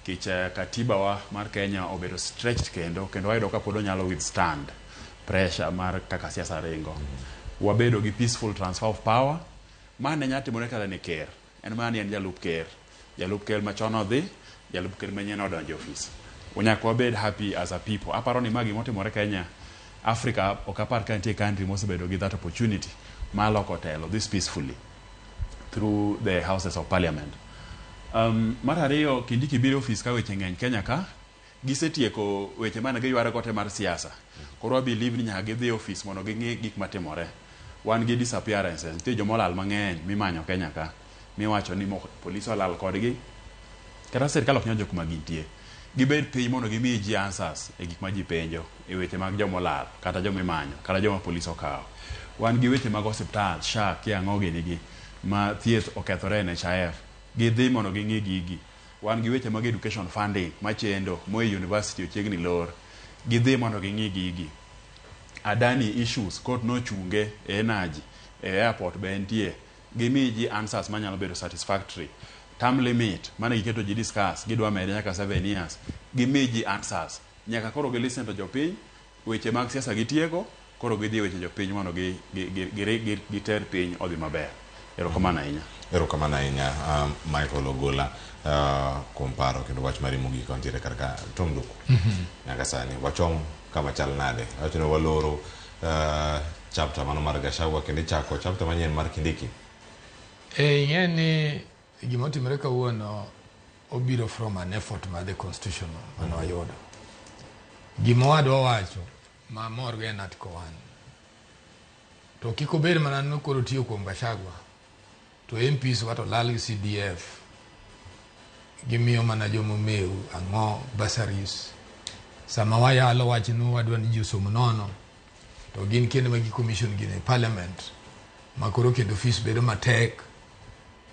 Kech katiba wa mar Kenya obedo stretched kendo wayudo ka pod onyalo withstand pressure mar kaka siasa ringo. Wabedo gi peaceful transfer of power. Ma ne nyalo timore kata ne ker. En mana ni en jalup ker. Jalup ker machon odhi, jalup ker manyien odonjo e ofis. Nyaka wabed happy as a people. Aparo ni ma gimotimore Kenya, Africa ok apar ka nitie country mosebedo gi that opportunity mar loko telo this peacefully through the houses of parliament. Mar ariyo, Kindiki biro e ofis ka weche ng'eny Kenya ka, gisetieko weche mane giyware go te mar siasa. Koro wa believe ni nyaka gidhi e ofis mondo ging'i gik matimore. Wan gi disappearances, nitie jomolal mang'eny mimanyo Kenya ka, miwacho ni polis olal kodgi, kata sirikal ok nyal chopo kuma gintie. Gibed piny mondo gimi ji answers e gik ma ji penjo e weche mag jomolal, kata jomimanyo, kata joma polis okawo. Wan gi weche mag osiptal, SHA, kia ang'o gini gi, ma thieth okethore NHIF. Gidhi mondo ging'i gigi. Wan gi weche mag education funding machendo, Moi University ochiegni lor. Gidhi mondo ging'i gigi. Adani issues, court nochunge e energy, e airport be entie. Gimi ji answers manyalo bedo satisfactory. Term limit, mane giketo ji discuss, gidwa mede nyaka 7 years. Gimi ji answers. Nyaka koro gi listen to jopiny, weche mag siasa gitieko, Koro gidhi e weche jopiny mondo gi, gi, gi, gi, gi, giter piny odhi maber. Erokamano ahinya. Erokamano ahinya Michael Ogola kuom paro kendo wach mari mogik kantiere kar ka Tom Duku. Nyaka sani wachom kama chal nade? Awacho ni waloro chapter mano mar Gachagua kendo ichako chapter manyien mar Kindiki. E, ing'e ni gima otimore kawuono obiro from an effort mar the constitution mane wayudo. Gima wadwa wacho mamor go en article 1. To kik obed mana ni koro tiyo kuom Gachagua. To MPs wa to lal gi CDF. Gimiyo mana jomomeu ang'o bursaries. Sama wayalo wach ni wadwa ni ji osom nono to gin kendo ma gi commission gini e parliament ma koro kendo fees bedo matek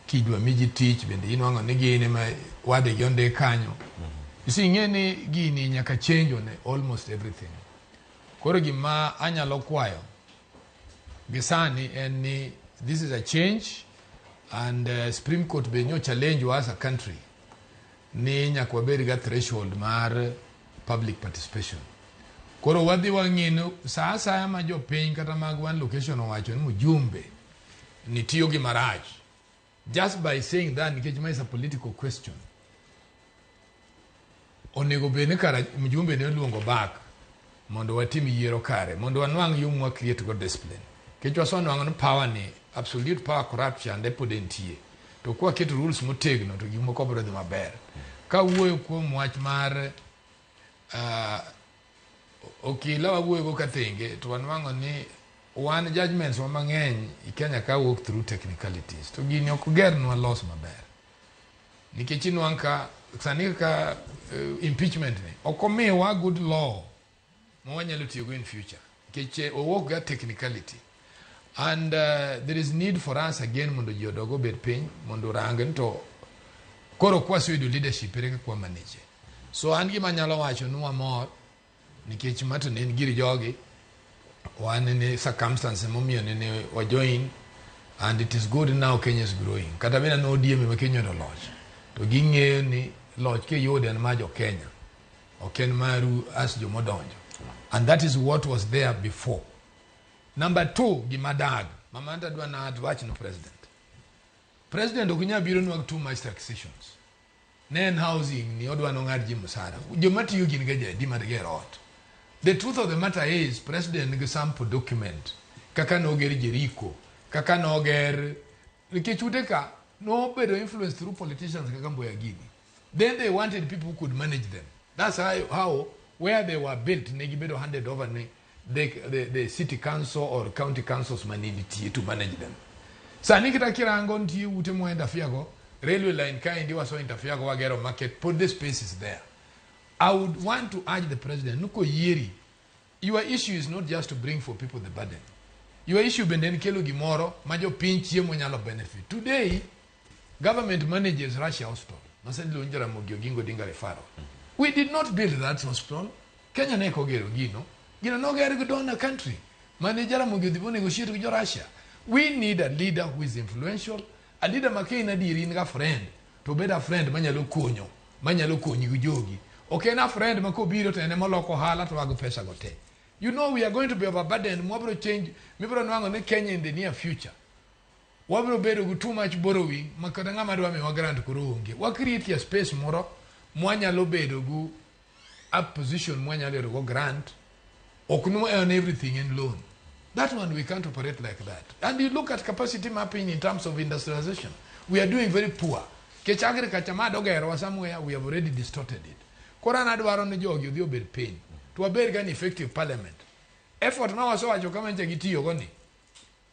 kidwa mi ji tich bende inwang'o ni gin ema wadegi ondik kanyo. You see, ing'e ni gini nyaka change on almost everything. Koro gima anyalo kwayo gi sani en ni this is a change and Supreme Court be nyo challenge wa as a country ni nyaka wabed ga threshold mar public participation. Koro wadhi wang'i ni sa asaya ma jopiny kata mag one location owacho ni mjumbe ni tiyo gi marach just by saying that nikech ma is a political question onego bed ni kara mjumbe ne oluongo back mondo watim yiero kare mondo wanwang' yo mwa create go discipline nikech wasenwang'o ni power ni absolute power corruption de pod entie to kwaketo rules motegno to gik moko biro dhi maber kawuoyo kuom wach mar okila wawuoyo go kathenge to wanwang'o ni wan judgments wa mang'eny i Kenya ka wuok through technicalities to gini ok gernwa los maber nikech inwang' ka sani kaka impeachment ni ok omiwa good law ma wanyalo tiyogo in future nikech owuok ga technicality and there is need for us again mondo ji odog obed piny mondo orang ni to koro kwaseyudo leadership ere kaka wamanage so an gima anyalo wacho ni wamor nikech ma to ne en gir jogi wan ni circumstance momiyo nene wa join and it is good now Kenya is growing kata bed ni ODM ema Kenya oyudo loch to ging'eyo ni loch kiyudo en mar jo Kenya ok en maru as jomodonjo and that is what was there before. Number 2 gima dag mama anta dwa na advach no president ok nyal biro nwa too much taxations ne en housing ni odwa nong'ad ji msara joma tiyo gin ga jadi mar gero ot. The truth of the matter is president nigi sample document kaka noger Jericho kaka noger nikech ute ka nobedo influence through politicians kaka Mboya gini then they wanted people who could manage them. That's how where they were built ne gibedo handed over ne the city council or county councils mane nitie to manage them. Sani kata kirango nitie ute mwa interfere go railway line kaendi waso interfere go wagero market put the spaces there. I would want to urge the president nuko yieri your issue is not just to bring for people the burden. Your issue bende en kelo gimoro ma jopiny chiemo nyalo benefit. Today government manages Russia Hospital. Masani luongo Jaramogi Oginga Odinga Referral. We did not build that hospital. Kenya ne ok ogero gino. Gino noger gi donor country. Mane Jaramogi odhi negotiate gi jo Russia. We need a leader who is influential, a leader ma ka in adieri in ga friend, to obed a friend manyalo konyo, manyalo konyi gi jogi. Ok en a friend ma kobiro to en ema oloko ohala to wago pesa go te. You know we are going to be overburdened, mwabro change, mibro nwang'o ni Kenya in the near future. Wabro bedo gi too much borrowing ma kata ng'ama dwa miwa grant koro onge. Wa create a space moro mwanyalo bedo gi a position mwanyalo yudo go grant. Ok no earn everything in loan. That one we can't operate like that. And you look at capacity mapping in terms of industrialization. We are doing very poor. Kech agriculture ma dogerwa somewhere we have already distorted it. Koro an adwaro ni jogi odhi obed piny. To wabed gi an effective parliament. Effort ma wasewacho kama ncha gitiyo go ni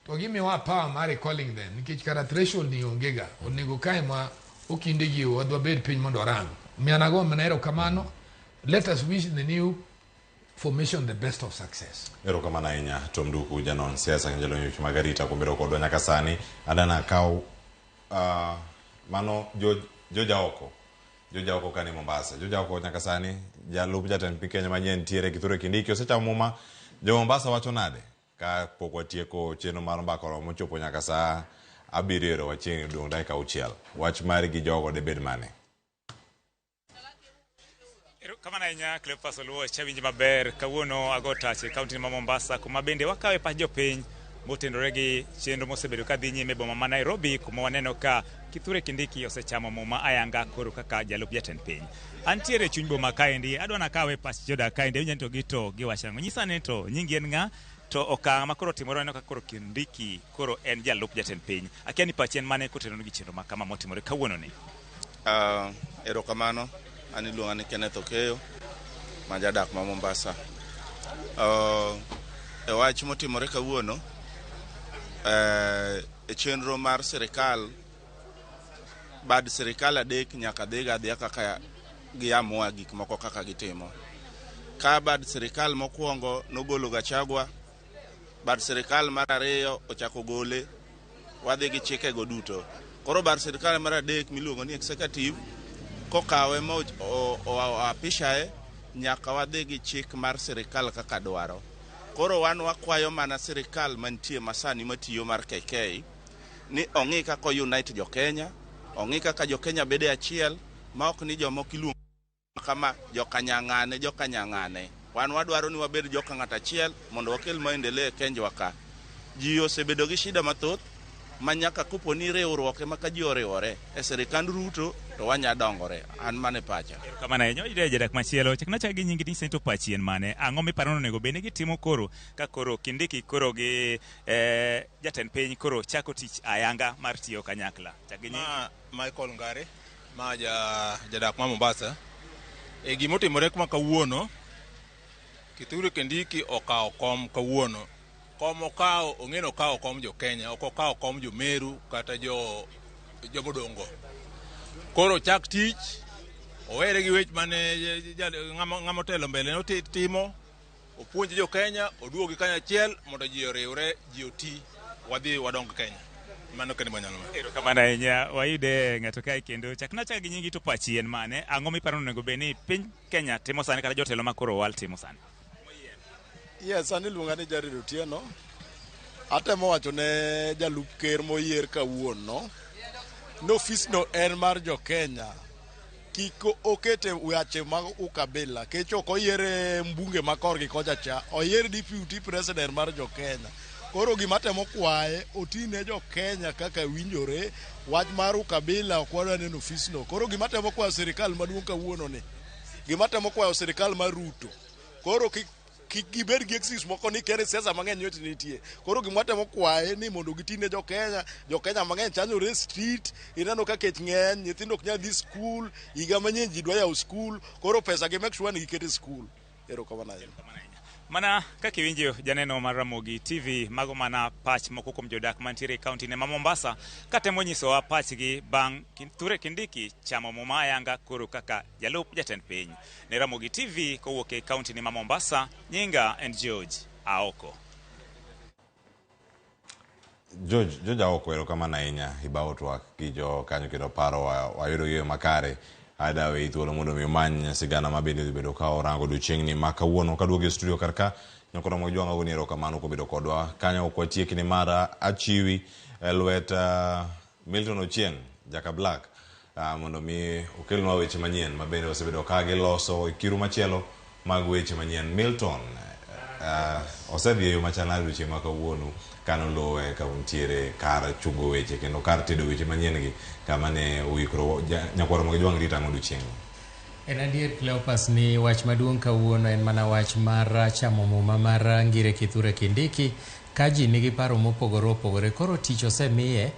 to gimiwa power mar recalling them nikech kara threshold ni onge ga. Onego kae ma okinde gi wadhi wabed piny mondo warang. Mianago mana erokamano. Let us wish the new formation the best of success. Erokamano ahinya Tom Duku, janon siasa kendo jalony weche mag arita kuom bedo kodwa nyaka sani. Adana kaw mano joja oko kani Mombasa. Joja oko nyaka sani jalup jatend piny Kenya manyien nitiere Kithure Kindiki osechamo muma. Jo Mombasa wacho nade ka pok watieko chenro mar mbaka oromo mochopo nyaka saa 7 ero wachiegni dong' dakika 6. Wach mari gi jogo debed mane? Erokamano ahinya Cleophas Oluoch, awinji maber. Kawuono ago tach e kaunti ma Mombasa kuma bende wakawe pach jopiny motenore gi chenro mosebedo ka dhi nyime e boma ma Nairobi kuma waneno ka Kithure Kindiki osechamo muma ayanga koro kaka jalup jatend piny. Antiere e chuny boma kaendi, adwa nakawe pach jodak kaendi, awinjo ni to gito giwacho ang'o. Nyisa ane to nyingi en ng'a to okang' ma koro otimore waneno ka koro Kindiki koro en jalup jatend piny. Akia ni pachi en mane kotenore gi chenro ma kama motimore kawuono ni. Erokamano, an iluonga ni Kenneth Okeyo, ma jadak ma Mombasa. E wach motimore kawuono, e chenro mar sirikal, bad sirikal adek nyaka dhiga adhiya kaka giamua gik moko kaka gitimo. Ka bad sirikal mokwongo nogolo Gachagua, bad sirikal mar ariyo ochako gole, wadhi gi chikego duto. Koro bad sirikal mar adek miluongo ni executive kokawe ma oapishae, nyaka wadhi gi chik mar sirikal kaka dwaro. Koro wan wakwayo mana sirikal mantie masani matiyo mar KK ni ong'i kaka unite jo Kenya, ong'i kaka jo Kenya bede achiel, ma ok ni jomoko iluongo kama jokanyang'ane jokanyang'ane. Wan wadwaro ni wabed joka ng'at achiel mondo wakel maendeleo e Kenjwa ka. Ji osebedo gi shida mathoth ma nyaka kopo ni riwruok ema ka ji oriwore e sirikand Ruto to wanya dongore. An mano e pacha. Erokamano ahinya. Wayudo jadak machielo. Chakna achaka gi nyingi tinyisa ni to pachi en mane? Ang'o miparo ni onego bed ni gitimo koro ka koro Kindiki koro gi jatend piny koro chako tich ayanga mar tiyo kanyakla? Chak gi nyingi. Ma Michael Ngare, ma jadak ma Mombasa. E gima otimore kuma kawuono, Kithure Kindiki okawo kom kawuono. Kom okawo, ong'e ni okawo kom jo Kenya, ok okawo kom jo Meru kata jomodongo. Koro chak tich, owere gi wech mane ng'ama otelo mbele ne timo, opuonj jo Kenya, oduogi kanyachiel mondo ji oriwre, ji oti, wadhi wadong Kenya. Mano kende manyalo wacho. Erokamano ahinya. Wayude ng'ato kae kendo. Chakna achaka gi nyingi to pachi en mane? Ang'o miparo ni onego bed ni piny Kenya timo sani kata jotelo ma koro owal timo sani? Yes, an iluonga ni Jared Otieno. Atemo wacho ne jalup ker moyier kawuono ni ofisno en mar jo Kenya. Kik okete weche mag ukabila, kech ok oyiere mbunge ma korgi kocha cha, oyier deputy president mar jo Kenya. Koro gima temo kwaye, oti ne jo Kenya kaka winjore, wach mar ukabila ok wadwa neno ofisno. Koro gima temo kwayo sirikal maduong' kawuono ni, gima temo kwayo sirikal mar Ruto, koro kik gibed gi excuse moko ni kere siasa mang'eny nyocha nitie. Koro gima watemo kwaye ni mondo giti ne jo Kenya, jo Kenya mang'eny chanyore e street, ineno ka kech ng'eny, nyithindo ok nyal dhi skul, higa manyien ji dwa yawo skul, koro pesa gi make sure ni giketo e skul. Erokamano ahinya. Mana kaka iwinjo janeno mar Ramogi TV, mago mana pach moko kuom jodak mantiere e kaunti ne ma Mombasa katemo nyisowa pachgi bang' Kithure Kindiki chamo muma ayanga koro kaka jalup jatend piny. Ne Ramogi TV kowuok e kaunti ne ma Mombasa, nyinga en George Aoko. George Aoko, erokamano ahinya ibawo twak gi jo kanyo kendo paro wayudo gi yo makare. Ada weyi thuolo mondo mi umany sigana ma bende dhi bedo ka orango odiochieng'ni ma kawuono. Kaduogo e studio kar ka, Nyakoro Ramogi Jwang' agoni erokamano kuom bedo kodwa. Kanyo ok watieki ni mara achiwi e lwet Milton Ochieng', Jaka Black, mondo mi okelnwa weche manyien ma bende osebedo ka giloso e kiru machielo mag weche manyien. Milton, osedhi e yo machal nade odiochieng' ma kawuono kanoluwe ka untiere kar chungo weche kendo kar tedo weche manyien gi kama ne uikro. Nyakwar Ramogi Jwang' rito ang'o odiochieng'? En adier Cleopas ni wach maduong' kawuono en mana wach mar chamo muma mar Ngire Kithure Kindiki ka ji nigi paro mopogore opogore. Koro tich osemiye,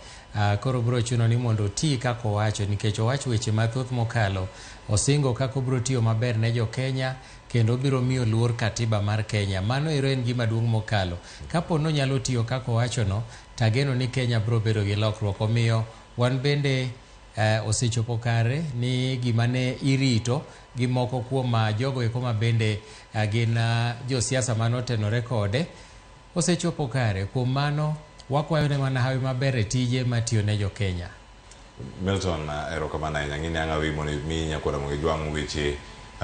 koro biro chuno ni mondo oti kaka owacho nikech owacho weche mathoth mokalo. Osingo kaka obiro tiyo maber ne jo Kenya kendo obiro miyo luor katiba mar Kenya. Mano ero en gima duong' mokalo. Kapo ni onyalo tiyo kaka owachono, tageno ni Kenya biro bedo gi lokruok. Omiyo wan bende osechopo kare ni gima ne irito gi moko kuom jogo eko ma bende gin josiasa manotenore kode osechopo kare. Kuom mano wakwayo ne mana hawi maber e tije matiyo ne jo Kenya. Milton, erokamano ahinya. Ng'ini ang' awi mondo mi Nyakwar Ramogi Jwang' weche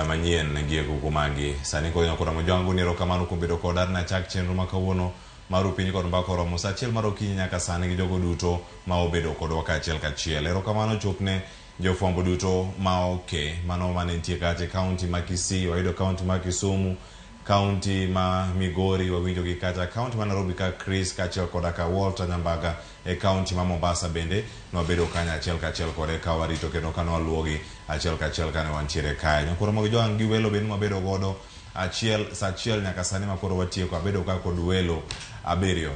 manyien gi e kuku magi. Sani koro Nyakwar Ramogi Jwang' goni erokamano kuom bedo koda nachak chenro ma kawuono mar Upiny kod Mbaka oromo saa achiel mar okinyi nyaka sani gi jogo duto ma obedo kodwa kaachiel kachiel. Erokamano chopne Jofwambo duto ma oke mano mane nitie kacha e kaunti ma Kisii, wayudo kaunti ma Kisumu, kaunti ma Migori wawinjo gi kacha, kaunti ma Nairobi ka Chris kaachiel koda ka Walter Nyambaga e kaunti ma Mombasa bende nwabedo kanyo achiel kachiel kode ka warito kendo ka nwaluwogi achiel kachiel kane wantiere kae. Nyakoro mag jowang' gi welo bende nwabedo godo achiel sa achiel nyaka sani ma koro watieko abedo ka kod welo abiriyo.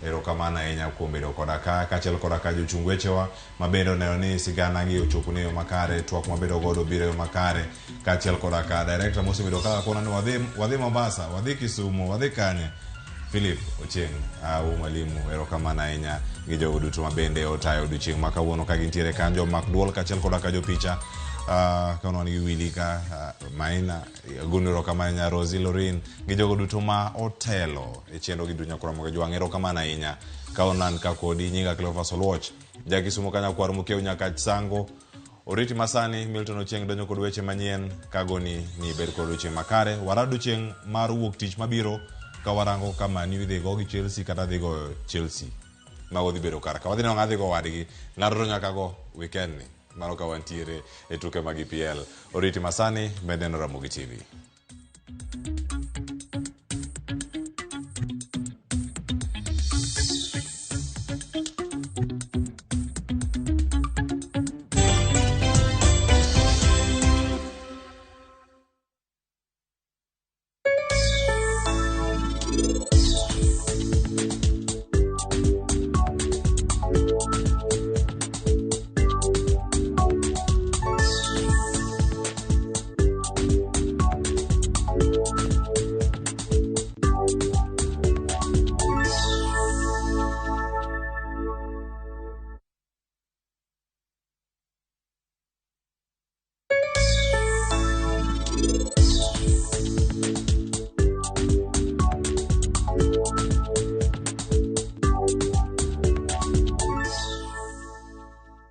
Erokamano ahinya kuom bedo koda ka kaachiel koda ka jochung wechewa ma bende oneno ni sigana gi ochopo ne yo makare, twak mabedo godo biro e yo makare kaachiel koda ka director mosebedo kaka kona ni wadhi, wadhi Mombasa, wadhi Kisumu, wadhi kanye. Philip Ochieng' au mwalimu, erokamano ahinya gi jogo duto ma bende otayo odiochieng' ma kawuono ka gintiere kanyo, jomak duol kaachiel koda ka jopicha ka wan gi Willy ka Maina agoni erokamano ahinya Rosie Lorin gi jogo duto ma otelo e chenro gi duto nyakora moga jwang' erokamano ahinya ka onan ka kodi nyinga Cleophas Oluoch ja Kisumo ka nyakwar Mokeu nyaka Sango oriti masani Milton Ochieng donjo kod weche manyien kagoni ni bed kod odiochieng' makare warado chieng' mar wuok tich mabiro ka warango ka Man U idhi go gi Chelsea kata dhi goyo Chelsea mago dhi bedo kar ka wadhi neno ng'a dhi go wadgi ng'ato to nyaka go weekend ni mano ka wantiere e tuke mag EPL oriti masani med neno Ramogi TV.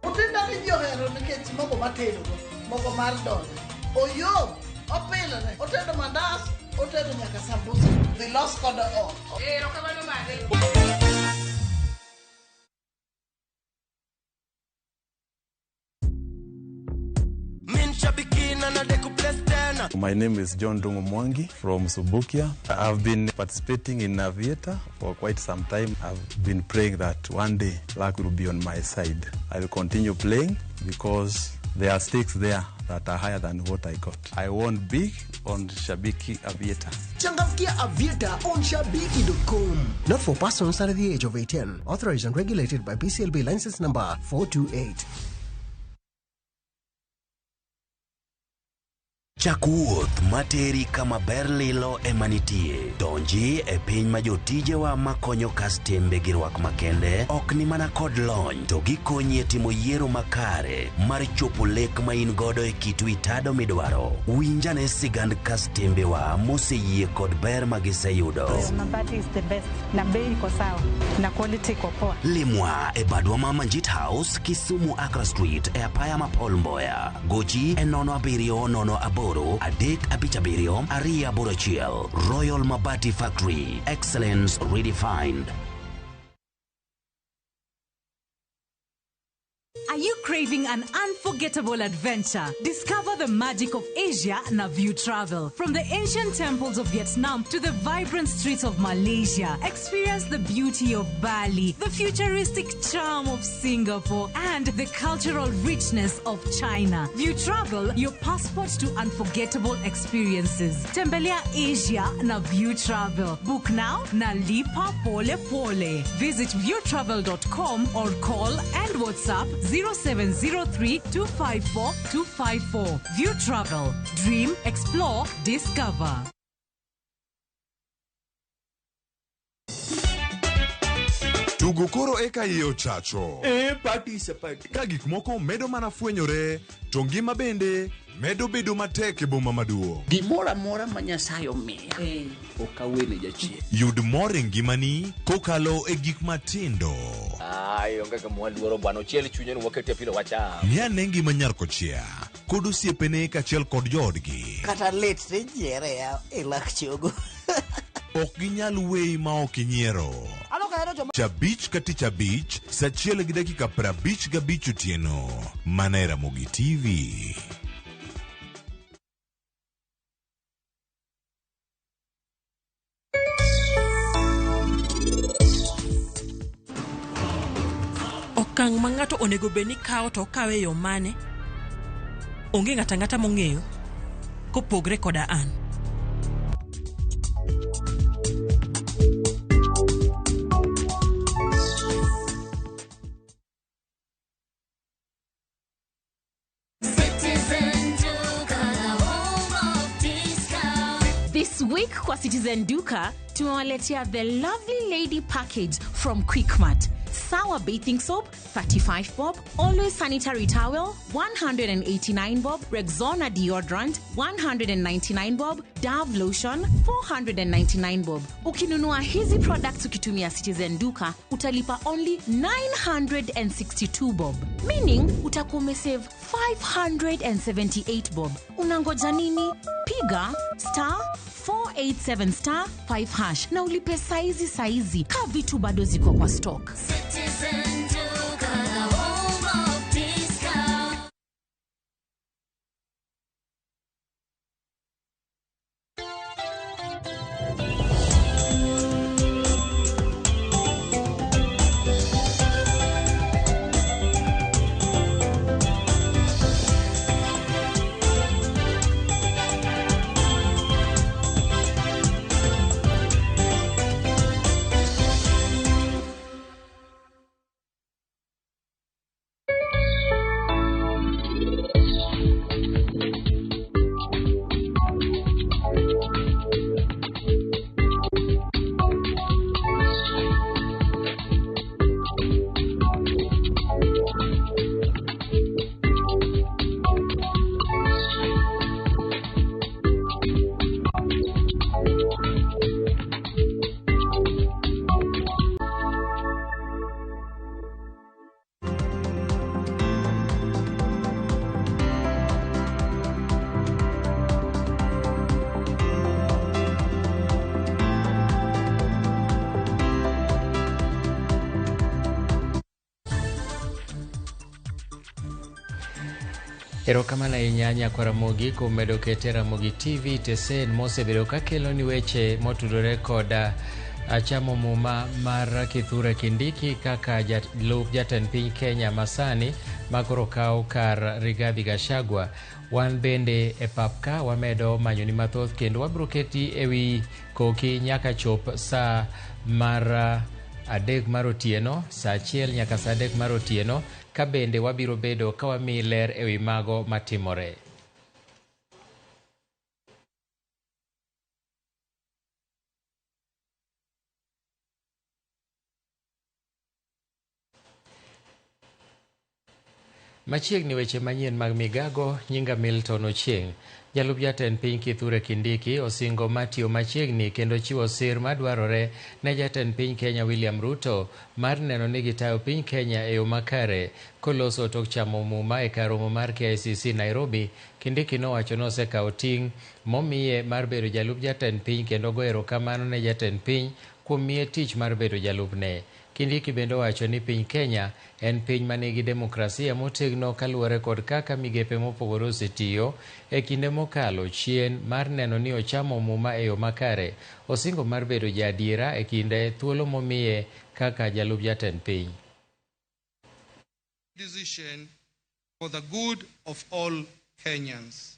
Otinda ni ji ohero nikech mogo matedogo, mogo mar donjo. Oyom, opilore, otedo mandas, otedo nyaka sambusa. Dhi los kodo ot. Erokamano mare. Min shabiki na nadeku bless tena. My name is John Dungu Mwangi from Subukia. I've been participating in Aviator for quite some time. I've been praying that one day luck will be on my side. I will continue playing because there are stakes there that are higher than what I got. I won big on Shabiki Aviator. Changamkia Aviator on Shabiki.com. Not for persons under the age of 18. Authorized and regulated by BCLB license number 428. Chak wuoth materi kama ber lilo ema nitie. Donji e piny ma jotijewa makonyo kastembe gi rwak makende ok ni mana kod lony to gikonyi e timo yiero makare mar chopo lek ma in godo e kit wi tado midwaro. Winjane sigand kastembewa moseyie kod ber ma giseyudo. Mabati is the best na bei iko sawa na quality iko poa. Limwa e badwa ma Manjit House, Kisumu Accra Street e apaya ma Paul Mboya. Gochi e 07 08 357 281. Royal Mabati Factory. Excellence redefined. Are you craving an unforgettable adventure? Discover the magic of Asia na View Travel. From the ancient temples of Vietnam to the vibrant streets of Malaysia, experience the beauty of Bali, the futuristic charm of Singapore, and the cultural richness of China. View Travel, your passport to unforgettable experiences. Tembelea Asia na View Travel. Book now na lipa pole pole. Visit viewtravel.com or call and WhatsApp 0703 254 254. View Travel. Dream, explore, discover. Tugo koro eka iye ochacho. E party is a party. Ka gik moko medo mana fwenyore, to ngima bende medo bedo matek e boma maduong'. Gimoro amora ma Nyasaye omiya ok awene jachien. Yud mor e ngimani kokalo e gik matindo. Ai, onge gima waluoro bwana, ochiel chunye ni wakete pilo wacham. Ng'i ane ngima nyar kochia kod osiepene kaachiel kod joodgi. Kata lit tijiere ya e lak chogo. Ok ginyal weyi ma ok inyiero. Ano ka Koro joma Chabich ka tich abich, saa achiel gi dakika 55 otieno. Mana e Ramogi TV. Okang' ma ng'ato onego bed ni kawo to okawe e yo mane, onge ng'ato ang'ata mong'eyo kopogre koda an. This week kwa Citizen Duka tumewaletea the lovely lady package from Quickmart. Sour bathing soap 35 bob, Always sanitary towel 189 bob, Rexona deodorant 199 bob, Dove lotion 499 bob. Ukinunua hizi products ukitumia Citizen Duka utalipa only 962 bob, meaning utakuwa umesave 578 bob. Unangoja nini? Piga star 487 star 5 hash na ulipe saizi saizi, ka vitu bado ziko kwa stock. Citizen Duka, the home of discount. Erokamano ahinya nyakwa Ramogi kuom medo kete Ramogi TV tesen mosebedo kakelo ni weche motudore koda chamo muma mar Kithure Kindiki kaka jalup jatend piny Kenya masani makoro kawo kar Rigathi Gachagua. Wan bende e pap ka wamedo manyoni mathoth kendo wabiro keti ewi koki nyaka chop saa mar 3 mar otieno, saa 1 nyaka saa 3 mar otieno, ka bende wabiro bedo ka wamiyi ler ewi mago matimore. Machiegni weche manyien mag migago, nyinga Milton Ochieng. Jalup jatend piny Kithure Kindiki osingo matiyo machiegni kendo chiwo sir madwarore ne jatend piny Kenya William Ruto mar neno ni gitayo piny Kenya e yo makare. Koloso tok chamo muma e kar romo mar KICC Nairobi, Kindiki nowacho ni osekawo ting' momiye mar bedo jalup jatend piny kendo goyo erokamano ne jatend piny kuom miye tich mar bedo jalupne. Kindiki bende owacho ni piny Kenya en piny manigi demokrasia motegno kaluwore kod kaka migepe mopogore osetiyo e kinde mokalo chien mar neno ni ochamo muma e yo makare. Osingo mar bedo jaadiera e kinde thuolo momiye kaka jalup jatend piny. Decision for the good of all Kenyans.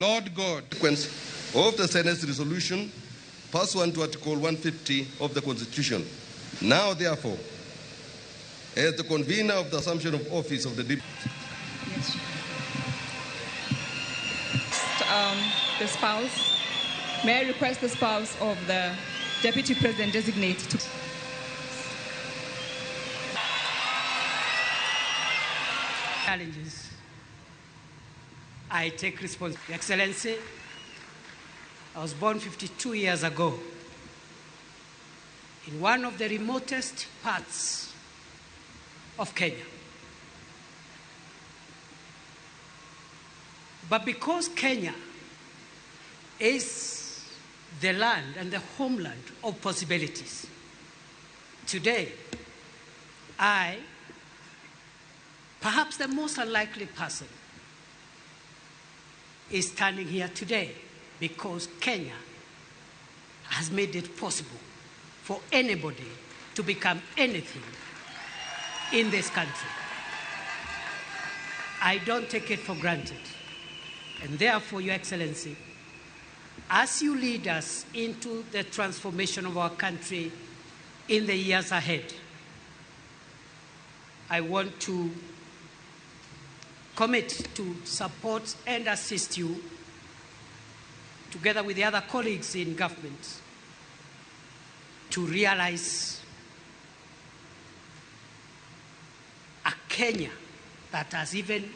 Lord God. Of the Senate's resolution pursuant to Article 150 of the Constitution. Now, therefore, as the convener of the assumption of office of the Deputy. The spouse, may I request the spouse of the Deputy President designate to. Challenges. I take responsibility. Excellency, I was born 52 years ago in one of the remotest parts of Kenya. But because Kenya is the land and the homeland of possibilities, Today, I, perhaps the most unlikely person, is standing here today because Kenya has made it possible for anybody to become anything in this country. I don't take it for granted. And therefore, Your Excellency, as you lead us into the transformation of our country in the years ahead, I want to commit to support and assist you, together with the other colleagues in government, to realize a Kenya that has even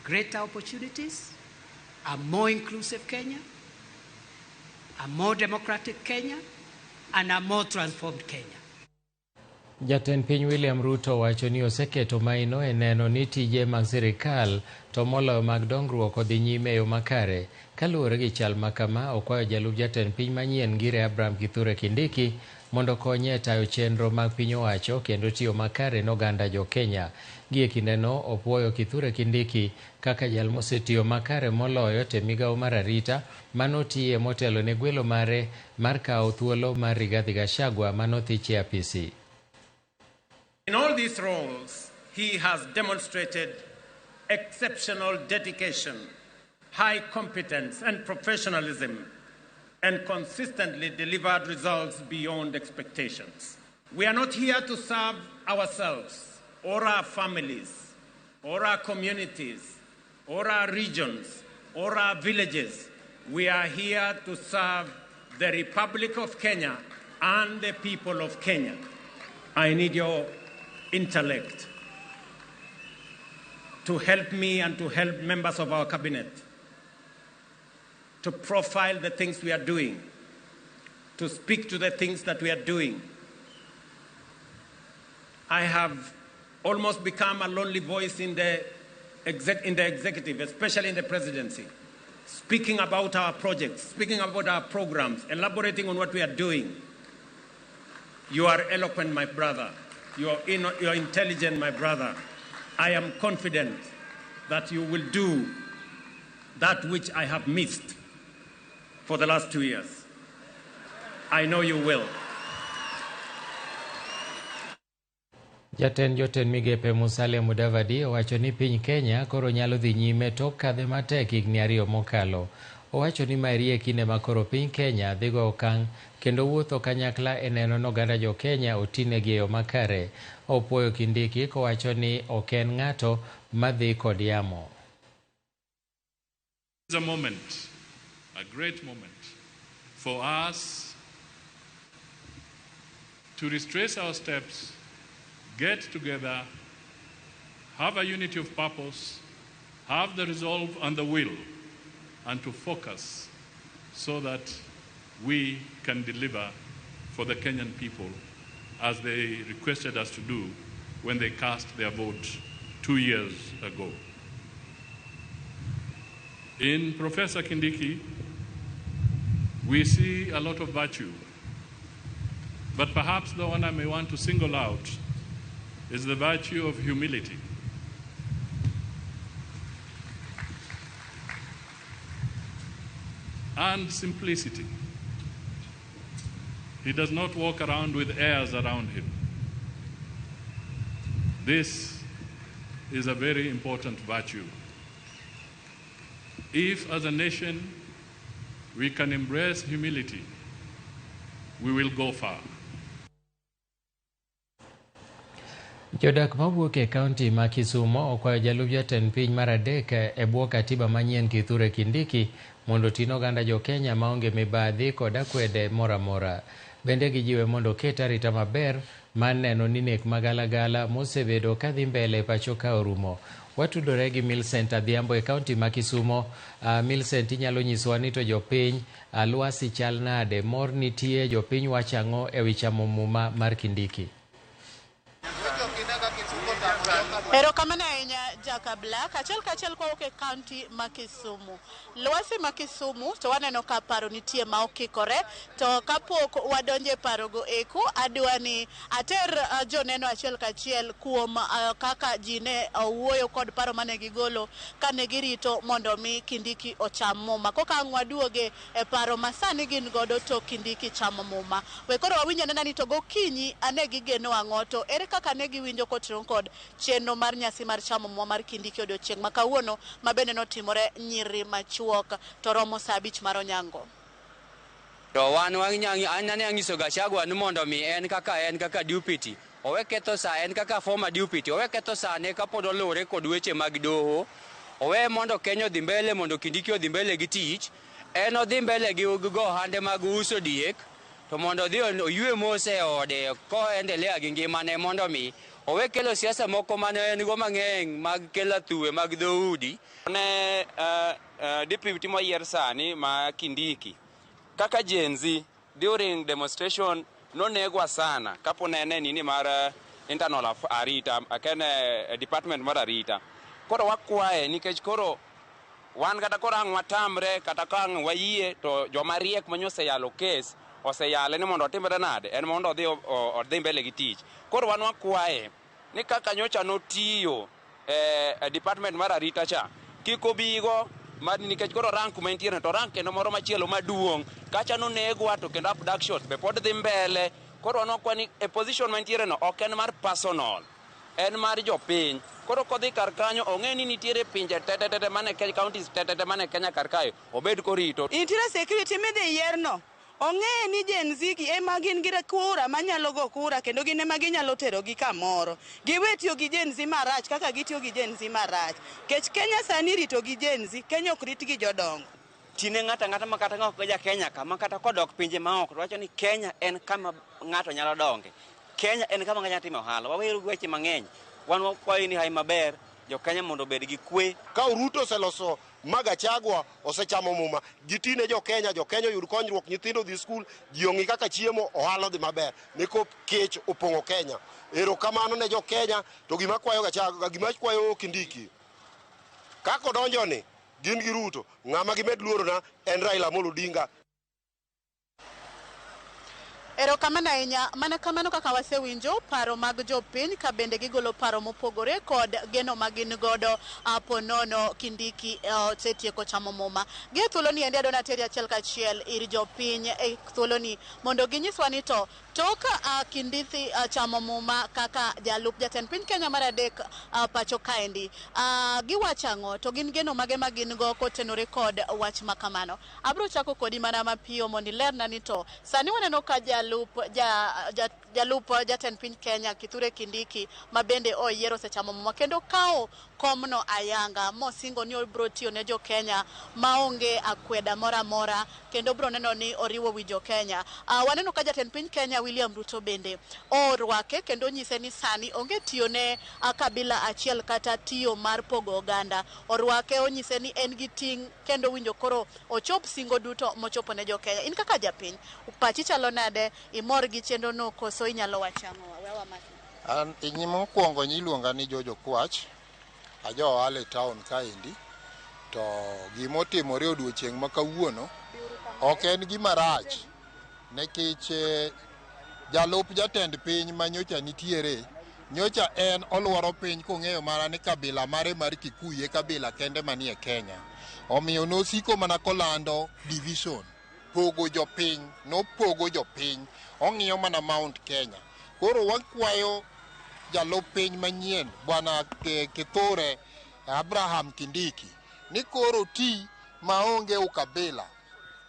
greater opportunities, a more inclusive Kenya, a more democratic Kenya, and a more transformed Kenya. Jatend piny William Ruto wacho ni oseketo maino e neno ni tije mag sirikal to moloyo mag dongruok odhi nyime e yo makare. Kaluwore gi chal ma kama, okwayo jalup jatend piny manyien Ngire Abraham Kithure Kindiki mondo okonye e tayo chenro mag piny owacho kendo tiyo makare ne oganda jo Kenya. Gie kindeno opuoyo Kithure Kindiki kaka jal mosetiyo makare moloyo te migawo mar arita manotiye motelo ne gwelo mare mar kawo thuolo mar Rigathi Gachagua manothiche apisi. In all these roles, he has demonstrated exceptional dedication, high competence and professionalism, and consistently delivered results beyond expectations. We are not here to serve ourselves or our families or our communities or our regions or our villages. We are here to serve the Republic of Kenya and the people of Kenya. I need your intellect to help me and to help members of our cabinet to profile the things we are doing, to speak to the things that we are doing. I have almost become a lonely voice in the executive, especially in the presidency, speaking about our projects, speaking about our programs, elaborating on what we are doing. You are eloquent, my brother. You are intelligent, my brother. I am confident that you will do that which I have missed for the last 2 years. I know you will. Jatend jotend migepe Musalia Mudavadi owacho ni piny Kenya koro nyalo dhi nyime tok kadhe matek higni 2 mokalo. Owacho ni maeri e kinde ma koro piny Kenya dhi go okang' kendo wuotho kanyakla e neno ni oganda jo Kenya otinegi e yo makare. Opuoyo Kindiki kowacho ni ok en ng'ato madhi kod yamo. It's a moment, a great moment for us to retrace our steps, get together, have a unity of purpose, have the resolve and the will, and to focus so that we can deliver for the Kenyan people as they requested us to do when they cast their vote 2 years ago. In Professor Kindiki, we see a lot of virtue, but perhaps the one I may want to single out is the virtue of humility. And simplicity. He does not walk around with airs around him. This is a very important virtue. If, as a nation, we can embrace humility, we will go far. Jodak mawuok e kaunti ma Kisumo okwayo jalup jatend piny mar adek e bwo katiba manyien Kithure Kindiki mondo otin oganda jo Kenya maonge mibadhi kod akwede moro amora. Bende gijiwe mondo oket arita maber mar neno ni nek magalagala mosebedo kadhi mbele e pacho ka orumo. Watudore gi Millicent Adhiambo e kaunti ma Kisumo. Millicent, inyalo nyisowa ni to jopiny lwasi chal nade? Mor nitie, jopiny wacho ang'o e wi chamo muma mar Kindiki? Erokamano ahinya Jaka Black, achiel kachiel kwawuok e kaunti ma Kisumu. Lwasi ma Kisumu to waneno ka paro nitie ma okikore, to kapok wadonjo e parogo eko, adwa ni ater joneno achiel kachiel kuom kaka ji ne owuoyo kod paro mane gigolo kane girito mondo mi Kindiki ocham muma. Koka ang' waduoge e paro ma sani gin godo to Kindiki chamo muma. We koro wawinj anena ni to gokinyi ane gigeno ang'o, to ere kaka ne giwinjo kotenore kod chenro mar nyasi mar chamo muma mar Kindiki odiochieng' ma kawuono ma bende notimore nyiri machuok to romo saa 5 mar onyango. To wan an ane anyiso Gachagua ni mondo mi en kaka deputy owe ketho sa, en kaka former deputy owe ketho sane kapod oluwore kod weche mag doho, owe mondo Kenya odhi mbele, mondo Kindiki odhi mbele gi tich, en odhi mbele gi go ohande mag uso diek, to mondo odhi oywe mos e ode koendelea gi ngimane, mondo mi owe kelo siasa moko mane en go mang'eny mag kelo athuwe mag dhoudi. Ne deputy moyier sani ma Kindiki kaka Gen Z during demonstration nonegwa sana kapo ne nini mar internal arita akene department mar arita. Koro wakwaye nikech koro wan kata koro ang' watamre kata ka ang' wayie to joma riek manyoseyalo kes oseyale ni mondo otimre nade, en mondo odhi mbele gi tich. Koro wan wakwaye ni kaka nyocha notiyo e department mar arita cha kik obigo mar nikech koro rank kuma entiere to rank kendo moro machielo maduong' kacha nonegwa to kendo abduction be pod dhi mbele. Koro wan wakwa ni e position mantiere no ok en mar personal, en mar jopiny. Koro kodhi kar kanyo ong'e ni nitiere pinje tete mane Kenya counties tete mane Kenya kar kae obed korito. Nitiere security midhi yierno ong'e ni Gen Z gi ema gin gi kura manyalo go kura kendo gin ema ginyalo tero gi kamoro. Giwe tiyo gi Gen Z marach kaka gitiyo gi Gen Z marach. Kech Kenya sani rito gi Gen Z, Kenya ok rit gi jodongo. Tine ng'ata ng'ata ma kata ng'ok ja Kenya kama kata kodok pinje maoko to wacho ni Kenya en kama ng'ato nyalo donge. Kenya en kama ng'ato nyalo timo ohala. Wawero gi weche mang'eny. Wan wakwayo ni hai maber jo Kenya mondo obed gi kwe. Ka Ruto oseloso ma Gachagua osechamo muma, gitine jo Kenya, jo Kenya oyud konyruok, nyithindo dhi skul, ji ong'i kaka chiemo, ohala odhi maber. Nikop kech opong'o Kenya. Erokamano ne jo Kenya, to gima kwayo Gachagua, gima kwayo Kindiki. Kaka odonjo ni, gin gi Ruto, ng'ama gimed luorona en Raila Amolo Odinga. Erokamano ahinya. Mana kamano kaka wasewinjo paro mag jopiny ka bende gigolo paro mopogore kod geno ma gin godo ponono Kindiki osetieko chamo muma. Gi e thuoloni endi adwa nateri achiel kachiel ir jopiny e thuoloni mondo ginyiswa ni to tok Kindiki chamo muma kaka jalup jatend piny Kenya mar adek pacho kaendi, giwacho ang'o to gin geno mage ma gin go kotenore kod wach ma kamano. Abiro chako kodi mana mapiyo mondo ilerna ni to sani waneno ka jalup jatend piny Kenya Kithure Kindiki ma bende oyier osechamo muma kendo kawo komno ayanga mosingo ni obiro tiyo ne jo Kenya maonge akweda moro amora kendo obiro neno ni oriwo wi jo Kenya. Waneno ka jatend piny Kenya William Ruto bende orwake kendo nyise ni sani onge tiyo ne kabila achiel kata tiyo mar pogo oganda. Orwake onyise ni en gi ting' kendo winjo koro ochop singo duto mochopo ne jo Kenya. In kaka japiny, pachi chalo nade? Imor gi chenro no koso inyalo wacho ang'o? Wewa mati. An mokwongo iluonga ni Jojo Kwach, ajo ohala e town kaendi, to gimotimore odiochieng' ma kawuono ok en gima rach nikech jalup jatend piny ma nyocha nitiere, nyocha en oluoro piny kong'eyo mana ni kabila mare mar Kikuyu e kabila kende manie Kenya. Omiyo nosiko mana kolando division, pogo jopiny, nopogo jopiny, ong'iyo mana Mount Kenya. Koro wakwayo jalup piny manyien Bwana Kithure Abraham Kindiki ni koro ti maonge ukabila,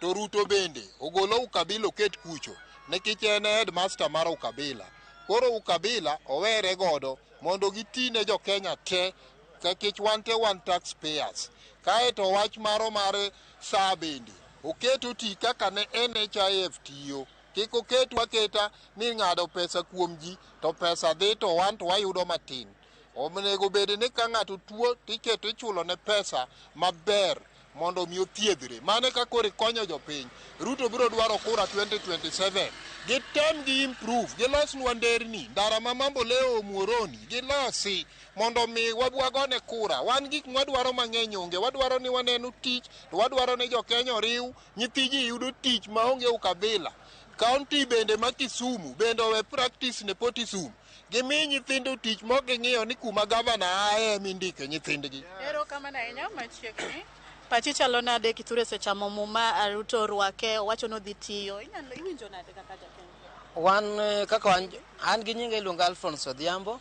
to Ruto bende ogolo ukabila oket kucho nikech en headmaster mar ukabila. Koro ukabila owere godo mondo giti ne jo Kenya te nikech wan te wan taxpayers. Kaeto wach maro mar saa bende oket oti kaka ne NHIF tiyo. Kik oket waketa ni ng'ado pesa kuom ji to pesa dhi to wan to wayudo matin. Onego bed ni ka ng'ato tuo tiketo ichulo ne pesa maber mondo mi othiedhre. Mano ka koro ikonyo jopiny. Ruto biro dwaro kura 2027. Gitem gi improve, gilosnwa nderni, ndara ma Mambo Leo Muhoroni, gilosi mondo mi wagone kura. Wan gik mwadwaro mang'eny onge, wadwaro ni waneno tich, to wadwaro ni jo-Kenya oriw, nyithi ji yudo tich maonge ukabila. County bende ma Kisumu bende owe practice nepotism. Gimi nyithindo tich mok ging'iyo ni kuma gavana aye emindike nyithindgi. Erokamano ahinya machiegni. Pachi chalo nade Kithure osechamo muma Ruto orwake owacho ni odhi tiyo. Inyalo iwinjo nade kaka ja-Kenya? Wan kaka wan, an gi nyinga iluonga Alphonse Odhiambo,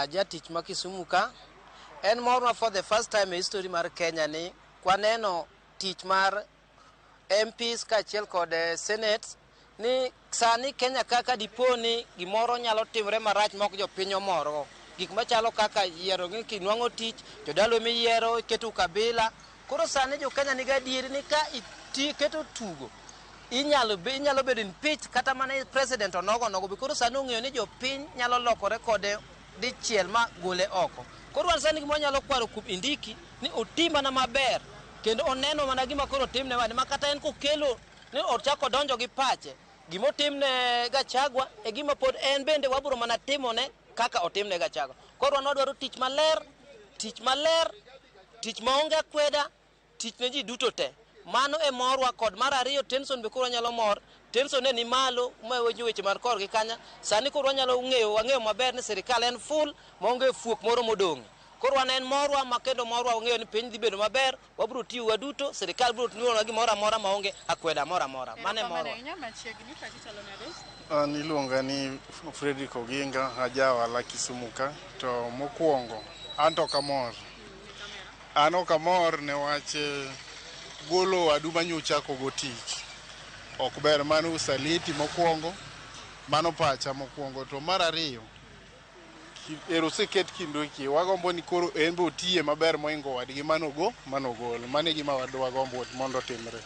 jatich ma Kisumu ka. En morwa for the first time e history mar Kenya ni kwaneno tich mar MPs kaachiel kod Senate ni sani Kenya kaka dipo ni gimoro nyalo timore marach mok jopiny omorgo. Gik machalo kaka yiero ni kinwang'o tich, jodalo miyiero, iketo ukabila. Koro sani jo Kenya nigi adieri ni ka iketo tugo, inyalo bedo impeached kata mana president onogo nogo. Koro sani ong'eyo ni jopiny nyalo lokore kode dichiel ma gole oko. Koro wan sani gima wanyalo kwaro kuom Kindiki ni oti mana maber kendo oneno mana gima koro otimne wani ma kata en kokelo ni ochako donjo gi pache gima otimne Gachagua e gima pod en bende wabiro mana timone kaka otimne Gachagua. Koro wan wadwaro tich maler, tich maler, tich maonge akweda, tich ne ji duto te. Mano e morwa. Kod mar ariyo, Tenson be koro wanyalo mor. Tenson ne ni malo ma winjo weche mar korgi kanya. Sani koro wanyalo ng'eyo, wang'eyo maber ni sirikal en full maonge fuok moro modong'. Koro wan en morwa ma kendo morwa wang'eyo ni piny dhi bedo maber, wabiro tiyo waduto, sirikal biro timona gimoro amora maonge akweda moro amora. Mano e morwa. An iluonga ni Fredrick Oginga, aja ohala Kisumu ka. To mokwongo, an to ok amor. An ok amor newach golo wadu manyocha go tich. Ok ber, mano usaliti mokwongo, mano pacha mokwongo. To mar ariyo, ero oseket Kindiki, wagombo ni koro en be otiye maber mohingo wadgi manogol. Mano e gima wagombo mondo otimre.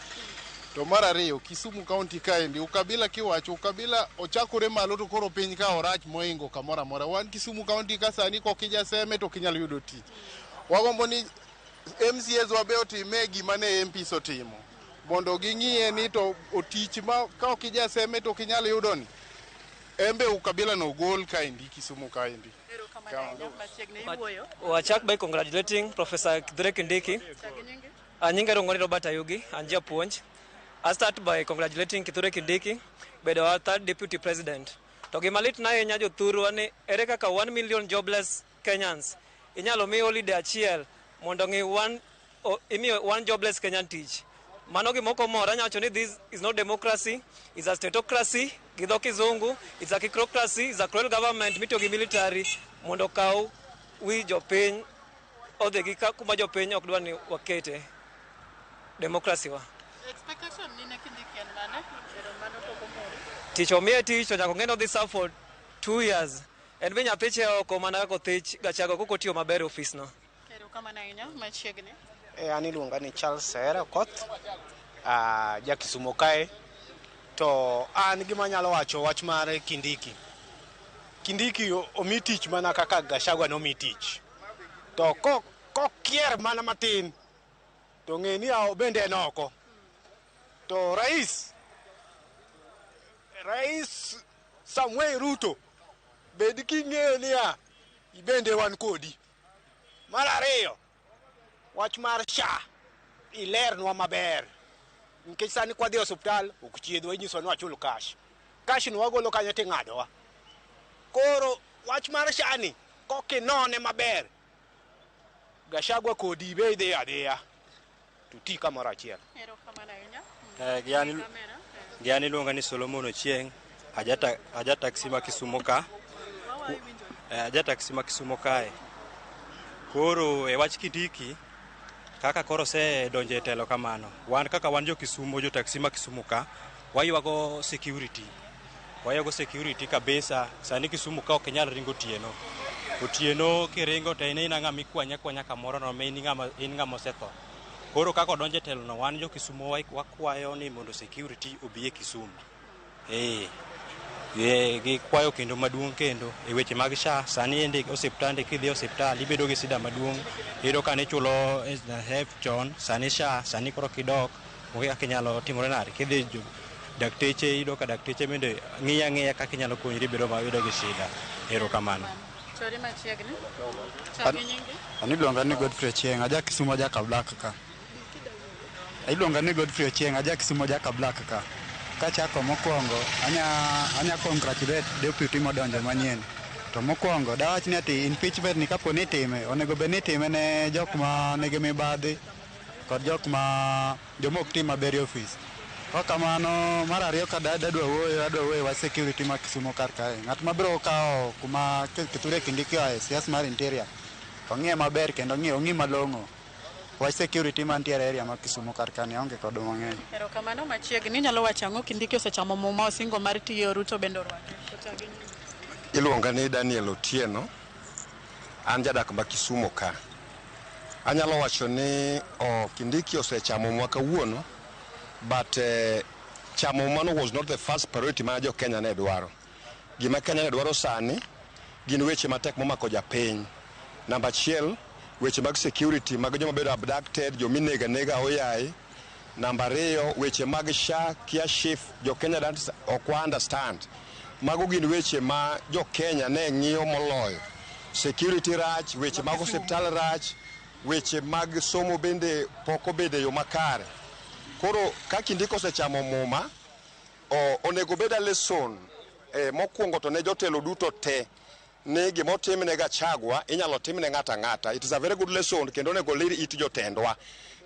To mar ariyo, Kisumu County kaendi, ukabila kiwacho, ukabila ochakore malo to koro piny ka orach mohingo kamoro amora. Wan Kisumu County ka sani kokijaseme to ok inyal yudo tich. Wagombo ni MCAs wabe otime gima ne MPs otimo, mondo ging'iye ni to otich ma ka ok ijaseme to ok inyal yudo ni. Embe ukabila no ogol kaendi Kisumu kaendi. Wachak by congratulating Professor Kithure Kindiki. Nyinga iluongo ni Robert Ayugi, an japuonj. I start by congratulating Kithure Kindiki bedo our third deputy president. To gima lit na ahinya jothurwa ni ere kaka 1 million jobless Kenyans inyalo mi holiday achiel mondo ng'i imiyo one jobless Kenyan tich. Mano gima ok omora, anyalo wacho ni this is not democracy, it's a statocracy gi dho kizungu, it's a kicrocracy, it's a cruel government mitiyo gi military mondo okaw wi jopiny odhi gi kuma jopiny ok dwa ni wakete democracy wa. Expectation ni ne Kindiki en mane? Ero mano to ok omori. Tich omiye tich to nyaka ong'e ni odhi serve for 2 years. En be nyathiche oko mana kaka othich Gachagua kok otiyo maber e ofis no. Erokamano ahinya machiegni. An iluonga ni Charles Sera Okoth, ja Kisumo kae. To an gima anyalo wacho wach mar Kindiki. Kindiki omi tich mana kaka Gachagua nomi tich. To kokier mana matin to ng'e ni bende en oko. To rais Samuel Ruto bed king'eyo niya ibende wan kodi. Mar ariyo, wach mar SHA ilernwa maber. Nikech sani kwadhi e osiptal ok chiedhwa, inyiswa ni wachul cash. Cash no wagolo kanyo ting'adowa. Koro wach mar SHA ni kokinone maber, Gachagua kodi be idhi adhiya to ti kamoro achiel. Gi an iluonga ni Solomon Ochieng', aja taxi ma Kisumo ka. Aja taxi ma Kisumo kae. Koro e wach Kindiki, kaka koro osedonjo e telo kamano, wan kaka wan jo Kisumo, jo taxi ma Kisumu ka, waywago security. Waywago security kabisa. Sani Kisumu ka ok inyal ringo otieno. Otieno kiringo to in ng'ama ikwanya akwanya kamoro no in ng'ama osetho. Koro kaka odonjo e telo no, wan jo Kisumo wakwayo ni mondo security obi e Kisumu. Gikwayo kendo maduong' kendo e weche mag SHA. Sani endi osiptande kidhi e osiptal ibedo gi sida maduong'. Iyudo ka nichulo NHIF chon, sani SHA, sani koro kidok onge kaka inyalo timore nade. Kidhi Dakteche iyudo ka dakteche bende ng'iyo ang'iya kaka inyalo konyri bedo bedo gi shida. Erokamano. Chori machiegni. Chak gi nyingi. An iluonga ni Godfrey Ochieng', aja Kisumu aja Kablak ka. Iluonga ni Godfrey Ochieng', aja Kisumu aja Kablak ka. Kachako mokwongo, anya congratulate deputy modonjo manyien. To mokwongo, dawach ni ati impeachment ni kapo ni itime, onego bed ni itime ne jok ma nigi mibadhi kod jok ma joma ok tim maber e ofis. Kok kamano, mar ariyo ka adwa wuoyo, adwa wuoyo wach security ma Kisumu kar kae. Ng'at mabiro kawo kuma Kithure Kindiki oaye, CS mar Interior, ong'iye maber kendo ong'i malong'o. Wach security mantiere area ma Kisumu kar ka ni aonge kod mang'eny. Erokamano machiegni. Inyalo wacho ang'o Kindiki osechamo muma osingo mar tiyo Ruto bende orwake. Chak gi nyingi. Iluonga ni Daniel Otieno, an jadak ma Kisumu ka. Anyalo wacho ni Kindiki osechamo muma kawuono, but chamo mumano was not the first priority ma jo Kenya ne dwaro. Gima Kenya ne dwaro sani gin weche matek momako japiny. Namba achiel, weche mag security mag joma bedo abducted, jominego anega oyaye. Namba ariyo, weche mag SHA, kia SHIF, jo Kenya don't ok wa understand. Mago gin weche ma jo Kenya ne ng'iyo moloyo. Security rach, weche mag osiptal rach, weche mag somo bende pok obedo e yo makare. Koro ka Kindiki osechamo muma, onego bed a lesson mokwongo to ne jotelo duto te ni gimotimne Gachagua inyalo timne ng'ato ang'ata. It is a very good lesson kendo onego lir it jotendwa.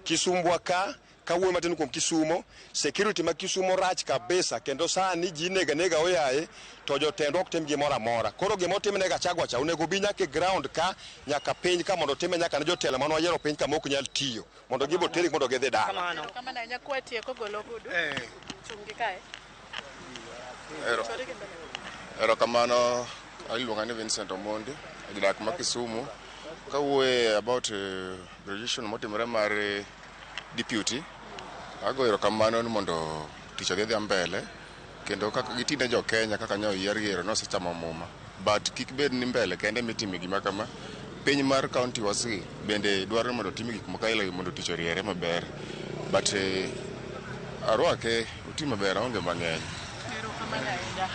Kisumbwa ka kawuoyo matin kuom Kisumo, security ma Kisumo rach kabisa kendo sani ji inego anega oyaye to jotendwa ok tim gimoro amora. Koro gimotimne Gachagua cha onego bi nyaka e ground ka nyaka piny ka mondo otime nyaka ne jotelo mane wayiero piny ka mok nyal tiyo mondo gibo tergi mondo gidhi dala. Erokamano ahinya kwatieko golo ogudu. Chung' gi kae. Chori gi mbele. Erokamano, iluonga ni Vincent Omondi, jadak ma Kisumu. Kawuoye about graduation motimore mar deputy, ago erokamano ni mondo tich odhi adhiya mbele kendo kaka gitine jo Kenya kaka nyo oyier gi ero nosechamo muma. But kik bed ni mbele kende mitime gima kama. Piny mar county was gi bende dwaro ni mondo otim gik moko aila gi mondo tich oriere maber. But arwake oti maber aonge mang'eny. Erokamano ahinya.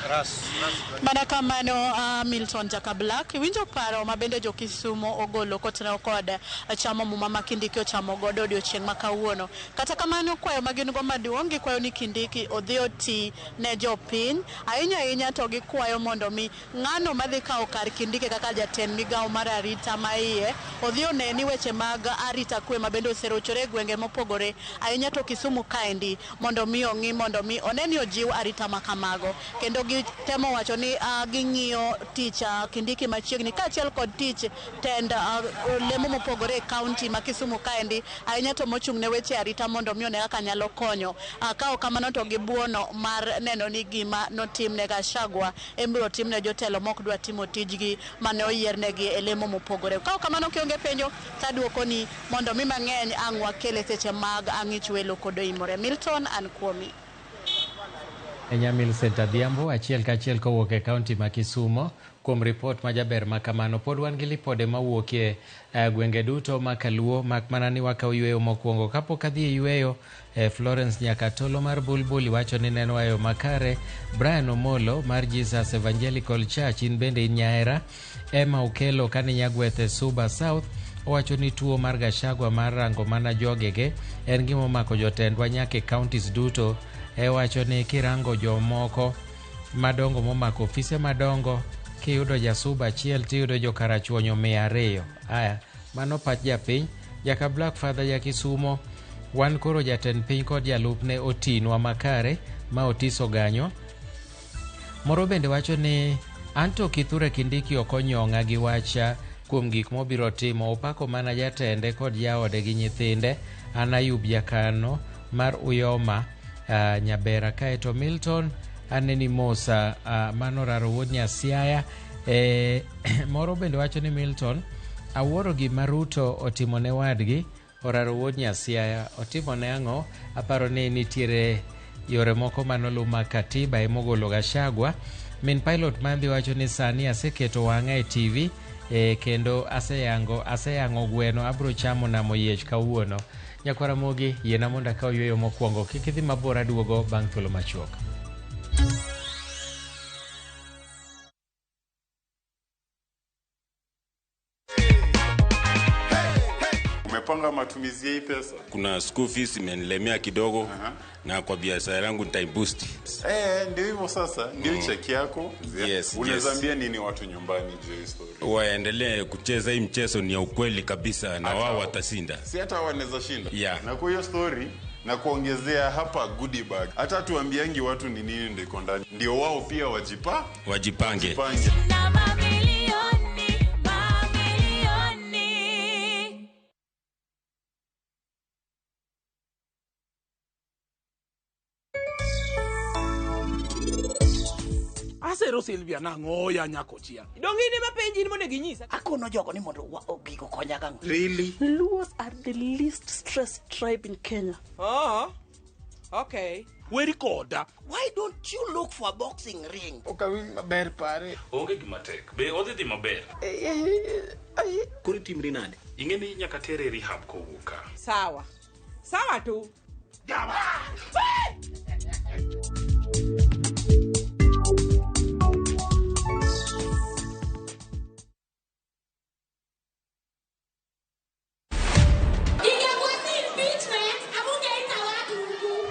Mana kamano Milton Jaka Black iwinjo paro ma bende jo Kisumo ogolo kotenore kod chamo muma ma Kindiki ochamo godo odiochieng' ma kawuono. Kata kamano kwayo ma gin go maduong' gikwayo ni Kindiki odhi oti ne jopiny ahinya ahinya to gikwayo mondo mi ng'ano madhi kawo kar Kindiki kaka jatend migawo mar arita ma iye odhi one ni weche mag arita kwe ma bende oserochore e gwenge mopogore ahinya to Kisumu kaendi mondo mi ong'i mondo mi one ni ojiw arita ma kamago kendo gitemo wacho ni ging'iyo tich Kindiki machiegni kaachiel kod tich tend lemo mopogore e kaunti ma Kisumu kaendi ahinya to mochung' ne weche arita mondo mi one kaka nyalo konyo ka ok kamano to gibuono mar neno ni gima notimne Gachagua embiro timne jotelo mok dwa timo tijgi mane oyiernegi e lemo mopogore. Ka ok kamano kionge penjo taduoko ni mondo mi mang'eny ang' wakel e seche mag ang'ich welo kod oimore. Milton an kuomi. Enya Millicent Adhiambo achiel kachiel kowuok e kaunti ma Kisumo kuom ripot majaber ma kamano. Pod wan gi lipode mawuokie gwenge duto ma Kaluo mak mana ni wakawo yweyo mokwongo. Kapok adhi e yweyo Florence Nyakatolo mar Bulbul wacho ni nenwa e yo makare. Brian Omolo mar Jesus Evangelical Church in bende in nyahera. Emma Okelo kani Nyagwethe Suba South owacho ni tuo mar Gachagua mar rango mana jogege en gima omako jotendwa nyaka e counties duto. Ewacho ni kirango jomoko madongo momako ofise madongo kiyudo jasuba achiel tiyudo jokarachuonyo 200. Aya, mano pach japiny. Jaka Black Father ja Kisumo, wan koro jatend piny kod jalupne otinwa makare ma Otis Oganyo. Moro bende wacho ni anto Kithure Kindiki ok onyong'a gi wach kuom gik mobiro timo. Opako mana jatende kod jaode gi nyithinde. An Ayub Jakano mar Uyoma Nyabera. Kaeto Milton aneni Musa mano raro wuod Nyasiaya. Moro bende wacho ni Milton awuoro gima Ruto otimo ne wadgi oraro wuod Nyasiaya. Otimo ne ang'o? Aparo ni nitiere yore moko manoluw mag katiba emogolo Gachagua. Min pilot Mandhi wacho ni sani aseketo wang'a e TV kendo aseyang'o gweno abro chamo namo yiech kawuono. Nyakwara Mogi, yiena mondo akaw yueyo mokwongo, kik idhi mabor aduogo bang' thuolo machuok. Umepanga matumizi ya hii pesa? Kuna school fees imenilemea kidogo na kwa biashara yangu nitaiboost. Eh, ndio hivyo sasa, ndio cheki yako. Yes, Unaweza yes. ambia nini watu nyumbani juu ya hii story? Waendelee kucheza hii mchezo, ni ya ukweli kabisa na Hata wao watashinda. Si hata wanaweza shinda. Yeah. Na kwa hiyo story na kuongezea hapa goodie bag. Hata tuambiangi watu ni nini ndio iko ndani. Ndio wao pia wajipa Wajipange. wajipange. Asero Sylvia nang'o ya nyakochia. Donge in ema penji in monego inyisa. Akono jogo ni mondo gigo konya gang'o. Really? Luos are the least stressed tribe in Kenya. Oh. Okay. Weri koda. Why don't you look for a boxing ring? Ok awinj maber pare. Onge gima tek. Be odhi dhi maber. Koro itimri nade? Ing'e ni nyaka tere rehab kowuok ka. Sawa. Sawa tu.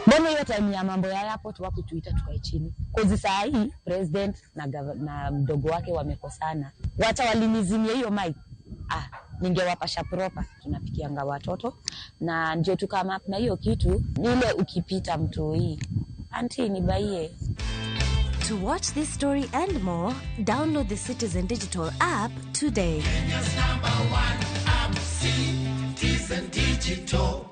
Mbona hiyo time ya mambo ya airport wakutuita tukae chini? Kozi saa hii president na mdogo wake wamekosana, wacha walinizimia hiyo mic. Ah, ningewapasha proper. Tunapikianga watoto na ndio tukama up na hiyo kitu ile, ukipita mtu hii anti nibaie. To watch this story and more, download the Citizen Digital app today. Kenya's number one app, Citizen Digital.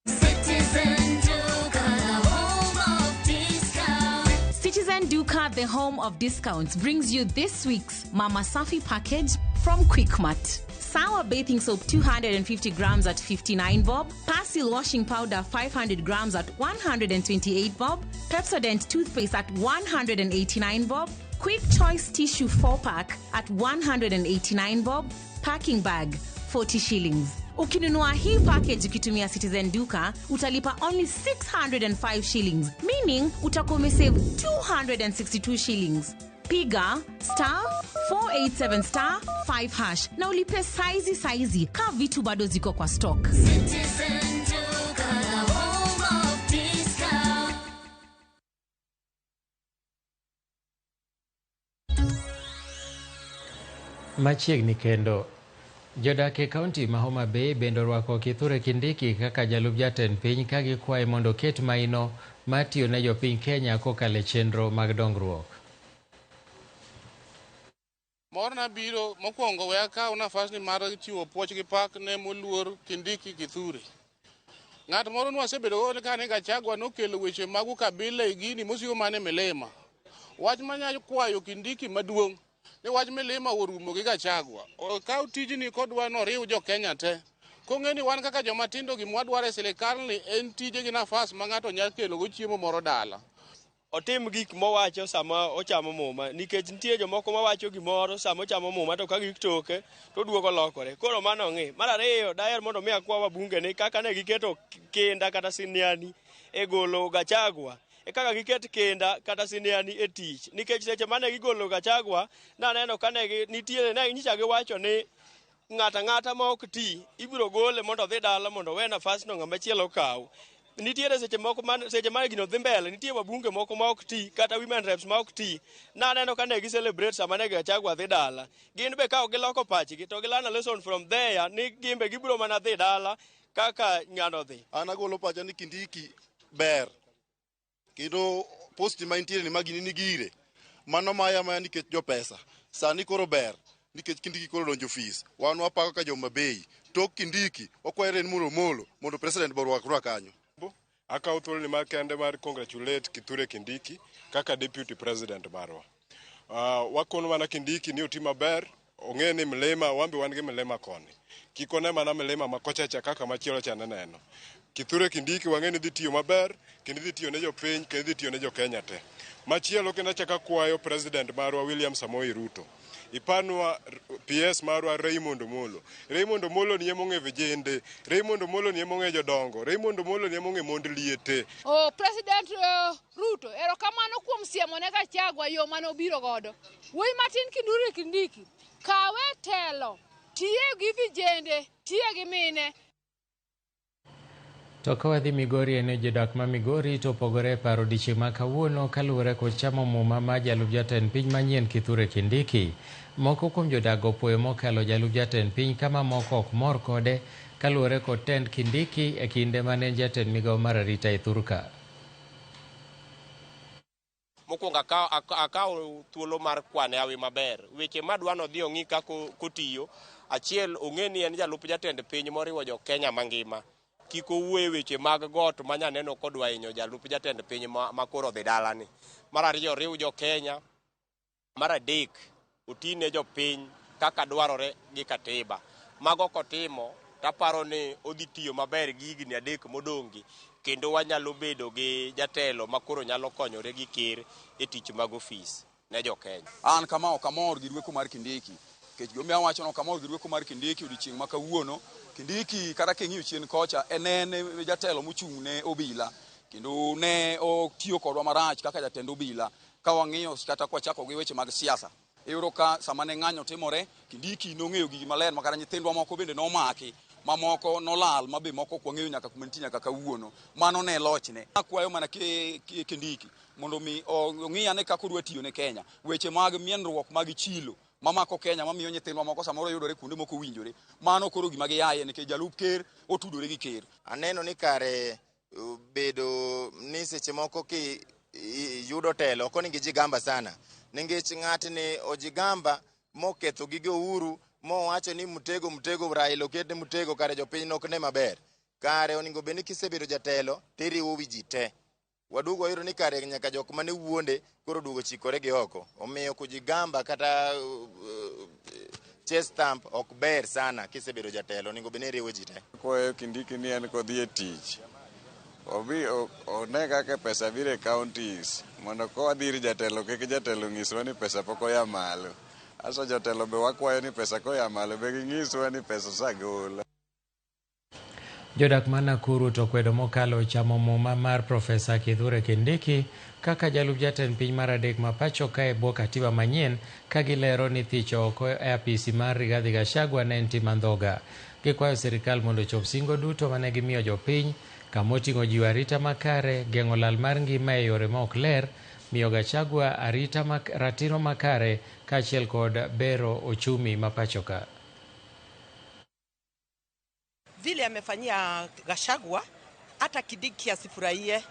Citizen Duka, the home of discounts. Citizen Duka, the home of discounts, brings you this week's Mama Safi package from Quickmart. Sour bathing soap 250 grams at 59 bob, Persil washing powder 500 grams at 128 bob, Pepsodent toothpaste at 189 bob, Quick Choice tissue 4 pack at 189 bob, packing bag 40 shillings. Ukinunua hii package ukitumia Citizen Duka utalipa only 605 shillings, meaning utakuwa umesave 262 shillings. Piga star 487 star 5 hash na ulipe saizi saizi ka vitu bado ziko kwa stock. Citizen Duka, the home of discounts. Machiegni kendo jodak e kaunti ma Homa Bay bende orwako Kithure Kindiki kaka jalup jatend piny ka gikwaye mondo oket maino mar tiyo ne jopiny Kenya kokalo e chenro mag dongruok. Morna biro mokwongo we akaw nafasni mar chiwo puoch gi pak ne moluor Kindiki Kithure. Ng'at moro nwasebedo go kane Gachagua nokelo weche mag ukabila e gini mosiko mana e milima. Wach manyalo kwayo Kindiki maduong' ni wach milima orumo gi Gachagua. Okaw tijni kodwa noriw jo Kenya te. Kong'e ni wan kaka joma tindo gima wadwaro e sirikal ni en tije gi nafas ma ng'ato nyalo kelo go chiemo moro dala. Otim gik mowacho sama ochamo muma nikech nitie jomoko mawacho gimoro sama ochamo muma to ka gik toke to duogo lokore. Koro mano ong'i. Mar ariyo daher mondo mi akwa wabunge ni kaka ne giketo kinda kata siniani e golo Gachagua e kaka giket kinda kata siniani e tich nikech seche mane gigolo Gachagua naneno ka ne nitie ne nyicha giwacho ni ng'ata ng'ata ma ok ti ibiro gole mondo odhi dala mondo owe nafasno ng'ama chielo okaw. Nitiere seche moko man seche mane gino dhi mbele nitie wabunge moko ma ok ti kata women reps ma ok ti naneno ka ne gi celebrate sama ne Gachagua dhi dala gin be ka ok giloko pachgi to gi learn a lesson from there ni gin be gibiro mana dhi dala kaka ng'ano dhi. An agolo pacha ni Kindiki ber kendo post ma intiere ni magini ni gire mano maya maya nikech jopesa sani koro ber nikech Kindiki koro donjo ofis wan wapako ka joma bei tok Kindiki wakwayore ni mondo Omolo mondo president borwaknwa kanyo. Akawo thuoloni makende mar congratulate Kithure Kindiki kaka deputy president marwa. Wakono mana Kindiki ni oti maber, ong'e ni mlima, wan be wan gi mlima koni. Kik one mana mlima ma kochacha kaka machielo cha neneno. Kithure Kindiki wang'e ni dhi tiyo maber, kendo dhi tiyo ne jopiny, kendo dhi tiyo ne jo Kenya te. Machielo kendo achako akwayo president marwa William Samoei Ruto. Ipanwa PS marwa Raymond Omolo. Raymond Omolo ni ema ong'e vijende, Raymond Omolo ni ema ong'e jodongo, Raymond Omolo ni ema ong'e mond liete. Oh, President Ruto, erokamano kuom siemo ne Gachagua yo mane obiro godo. Wuoyi matin Kithure Kindiki, kawe telo, tiye gi vijende, tiye gi mine. To ka wadhi Migori en jodak ma Migori to opogore e paro odiechieng' ma kawuono kaluwore kod chamo muma ma jalup jatend piny manyien Kithure Kindiki. Moko kuom jodak opuoyo mokalo jalup jatend piny ka mamoko ok mor kode kaluwore kod tend Kindiki e kinde mane en jatend migawo mar arita e thurka. Mokwongo akawo thuolo mar kwane hawi maber. Weche madwa nodhi ong'i kaka kotiyo. Achiel, ong'e ni en jalup jatend piny moriwo jo Kenya mangima. Kik owuo e weche mag got ma nyaneno kodwa hinyo jalup jatend piny ma koro odhi dalani. Mar ariyo, oriw jo Kenya. Mar adek, otine jopiny kaka dwarore gi katiba. Mago kotimo, taparo ni odhi tiyo maber gi higni 3 modong'gi, kendo wanyalo bedo gi jatelo ma koro nyalo konyore gi ker e tich mag ofis ne jo Kenya. An kama ok amor gi rweko mar Kindiki. Nikech gimomiyo awacho ni ok amor gi rweko mar Kindiki odiochieng' ma kawuono, Kindiki kata king'iyo chien kocha en jatelo mochung' ne obila kendo ne otiyo kodwa marach kaka jatend obila. Ka wang'iyo kata kwachako gi weche mag siasa, iyudo ka sama ne ng'anyo timore, Kindiki nong'eyo gigi maler ma kata nyithindwa moko bende nomaki, mamoko nolal ma be moko ok wang'eyo nyaka kuma nitie nyaka kawuono. Mano ne lochne. Akwayo mana Kindiki mondo mi ong'i ane kaka odwa tiyo ne Kenya. Weche mag mienruok mag chilo mamako Kenya mamiyo nyithindwa moko samoro yudore kuonde moko owinjore. Mano koro gima giyaye nikech jalup ker otudore gi ker. Aneno ni kare bedo ni seche moko ki yudo telo ok onego ijigamba sana. Nikech ng'atni ojigamba moketho gige Uhuru mowacho ni Mtego Mtego Raila oketne Mtego kare jopiny nok ne maber. Kare onego bed ni kisebedo jatelo tiriwo wi ji te. Waduogo wayudo ni kare nyaka jok mane wuonde koro oduogo chikore gi oko. Omiyo kujigamba kata chest thump ok ber sana kisebedo jatelo, onego bed ni iriwo ji te. Kwayo Kindiki ni en kodhi e tich, obi one kaka pesa biro e counties mondo kowadhi ir jatelo kik jatelo nyiswa ni pesa pok oya malo. Aso jotelo be wakwayo ni pesa koya malo be ginyiswa ni pesa osegol. Jodak ma Nakuru to kwedo mokalo chamo muma mar Profesa Kithure Kindiki kaka jalup jatend piny mar adek ma pacho ka e bwo katiba manyien ka gilero ni thicho oko e apisi mar Rigathi Gachagua ne en tim andhoga. Gikwayo sirikal mondo ochop singo duto mane gimiyo jopiny kamoting'o jiwo arita makare, geng'o lal mar ngima e yore ma ok ler, miyo Gachagua arita ratiro makare kaachiel kod bero ochumi ma pacho ka. Vile amefanyia Gachagua, hata Kindiki asifurahie.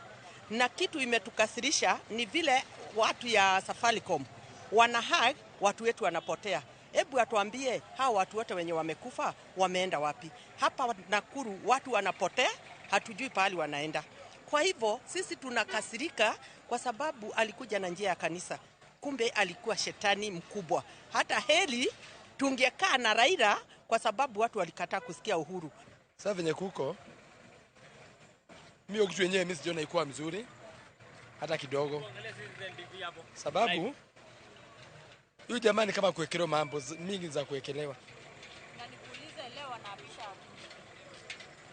Na kitu imetukasirisha ni vile watu ya Safaricom wanahag watu wetu wanapotea. Hebu atuambie hawa watu wote wenye wamekufa wameenda wapi? Hapa Nakuru watu wanapotea, hatujui pahali wanaenda. Kwa hivyo sisi tunakasirika kwa sababu alikuja na njia ya kanisa, kumbe alikuwa shetani mkubwa. Hata heli tungekaa na Raila kwa sababu watu walikataa kusikia uhuru. Sasa venye kuko mimi kitu yenyewe mimi sijaona ikuwa mzuri hata kidogo, sababu huyu jamani kama kuwekelewa mambo mingi za kuwekelewa. Na nikuulize leo wanaapisha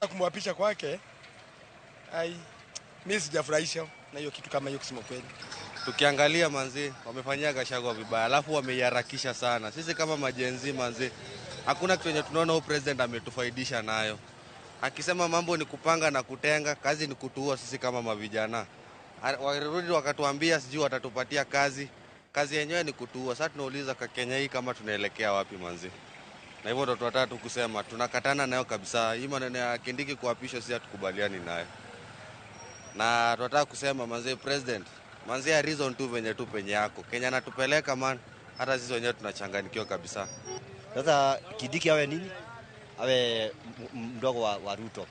kumwapisha kwake, ai mimi sijafurahisha na hiyo kitu kama hiyo kusema kweli. Tukiangalia manzi wamefanyia Gachagua vibaya, alafu wameiharakisha sana. Sisi kama majenzi manzi hakuna kitu yenye tunaona huyu president ametufaidisha nayo. Akisema mambo ni kupanga na kutenga, kazi ni kutuua sisi kama mavijana. Warudi wakatuambia sijui watatupatia kazi, kazi yenyewe ni kutuua. Sasa tunauliza kwa Kenya hii kama tunaelekea wapi manzi? Na hivyo ndo tunataka tu kusema tunakatana nayo kabisa. Hii maneno ya Kindiki kuapishwa sisi hatukubaliani nayo. Na tunataka kusema manzi president, manzi ya reason tu venye tu penye yako. Kenya natupeleka man, hata sisi wenyewe tunachanganyikiwa kabisa. Sasa Kindiki awe nini? Awe mdogo wa Ruto.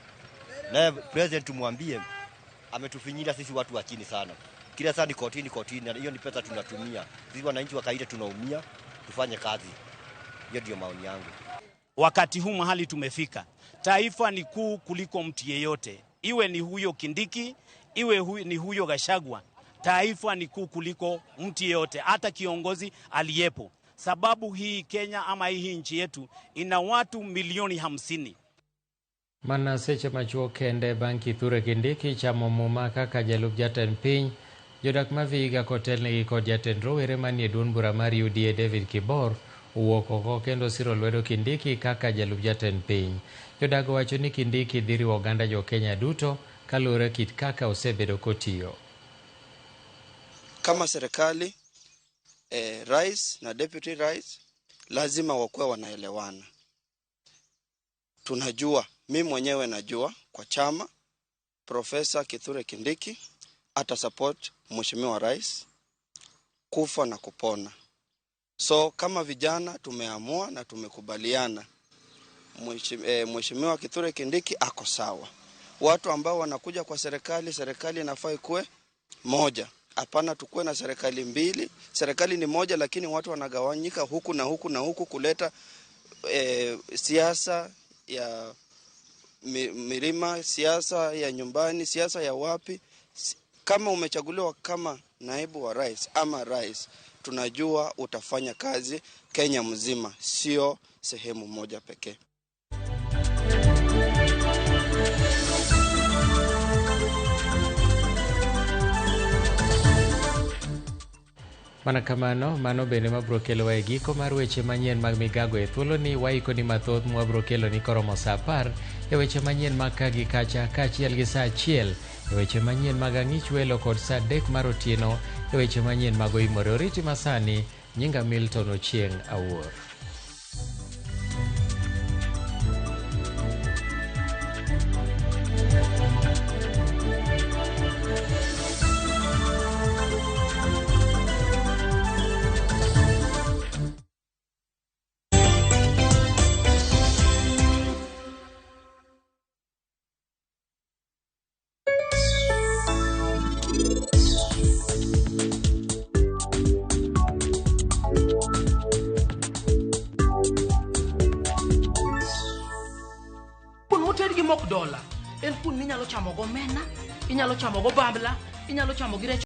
Na president tumwambie ametufinyilia sisi watu wa chini sana. Kila saa ni kotini kotini, hiyo ni pesa tunatumia. Sisi wananchi wa kawaida tunaumia, tufanye kazi. Hiyo ndio maoni yangu. Wakati huu mahali tumefika, taifa ni kuu kuliko mtu yeyote. Iwe ni huyo Kindiki, iwe ni huyo Gachagua. Taifa ni kuu kuliko mtu yeyote, hata kiongozi aliyepo. sababu hii Kenya ama hii nchi yetu ina watu milioni 50. Mana seche machuok kende bang' Kithure Kindiki chamo muma kaka jalup jatend piny, jodak ma Vihiga kotelnegi kod jatend rowere manie duond bura mar UDA David Kibor owuok oko kendo siro lwedo Kindiki kaka jalup jatend piny. Jodak owacho ni Kindiki dhi riwo oganda jo Kenya duto kaluwore kit kaka osebedo kotiyo. Kama serikali rais na deputy rais lazima wakuwe wanaelewana. Tunajua, mi mwenyewe najua kwa chama Profesa Kithure Kindiki atasupport Mheshimiwa Rais kufa na kupona. So kama vijana tumeamua na tumekubaliana Mheshimiwa Kithure Kindiki ako sawa. Watu ambao wanakuja kwa serikali, serikali inafaa ikuwe moja. Hapana tukue na serikali mbili. Serikali ni moja lakini watu wanagawanyika huku na huku na huku kuleta siasa ya milima, siasa ya nyumbani, siasa ya wapi. Kama umechaguliwa kama naibu wa rais ama rais, tunajua utafanya kazi Kenya mzima, sio sehemu moja pekee. Mana kamano, mano bende mabiro kelowa e giko mar weche manyien mag migago e thuoloni. Waiko ni mathoth mwabiro keloni koromo saa 10 e weche manyien mag ka gi kacha, kaachiel gi saa 1 e weche manyien mag ang'ich welo kod saa 3 mar otieno e weche manyien mag oimore. Oriti masani, nyinga Milton Ochieng' Awuor. Kuon moted gi mok dola en kuon minyalo chamo go omena, inyalo chamo go bambla, inyalo chamo gi rech.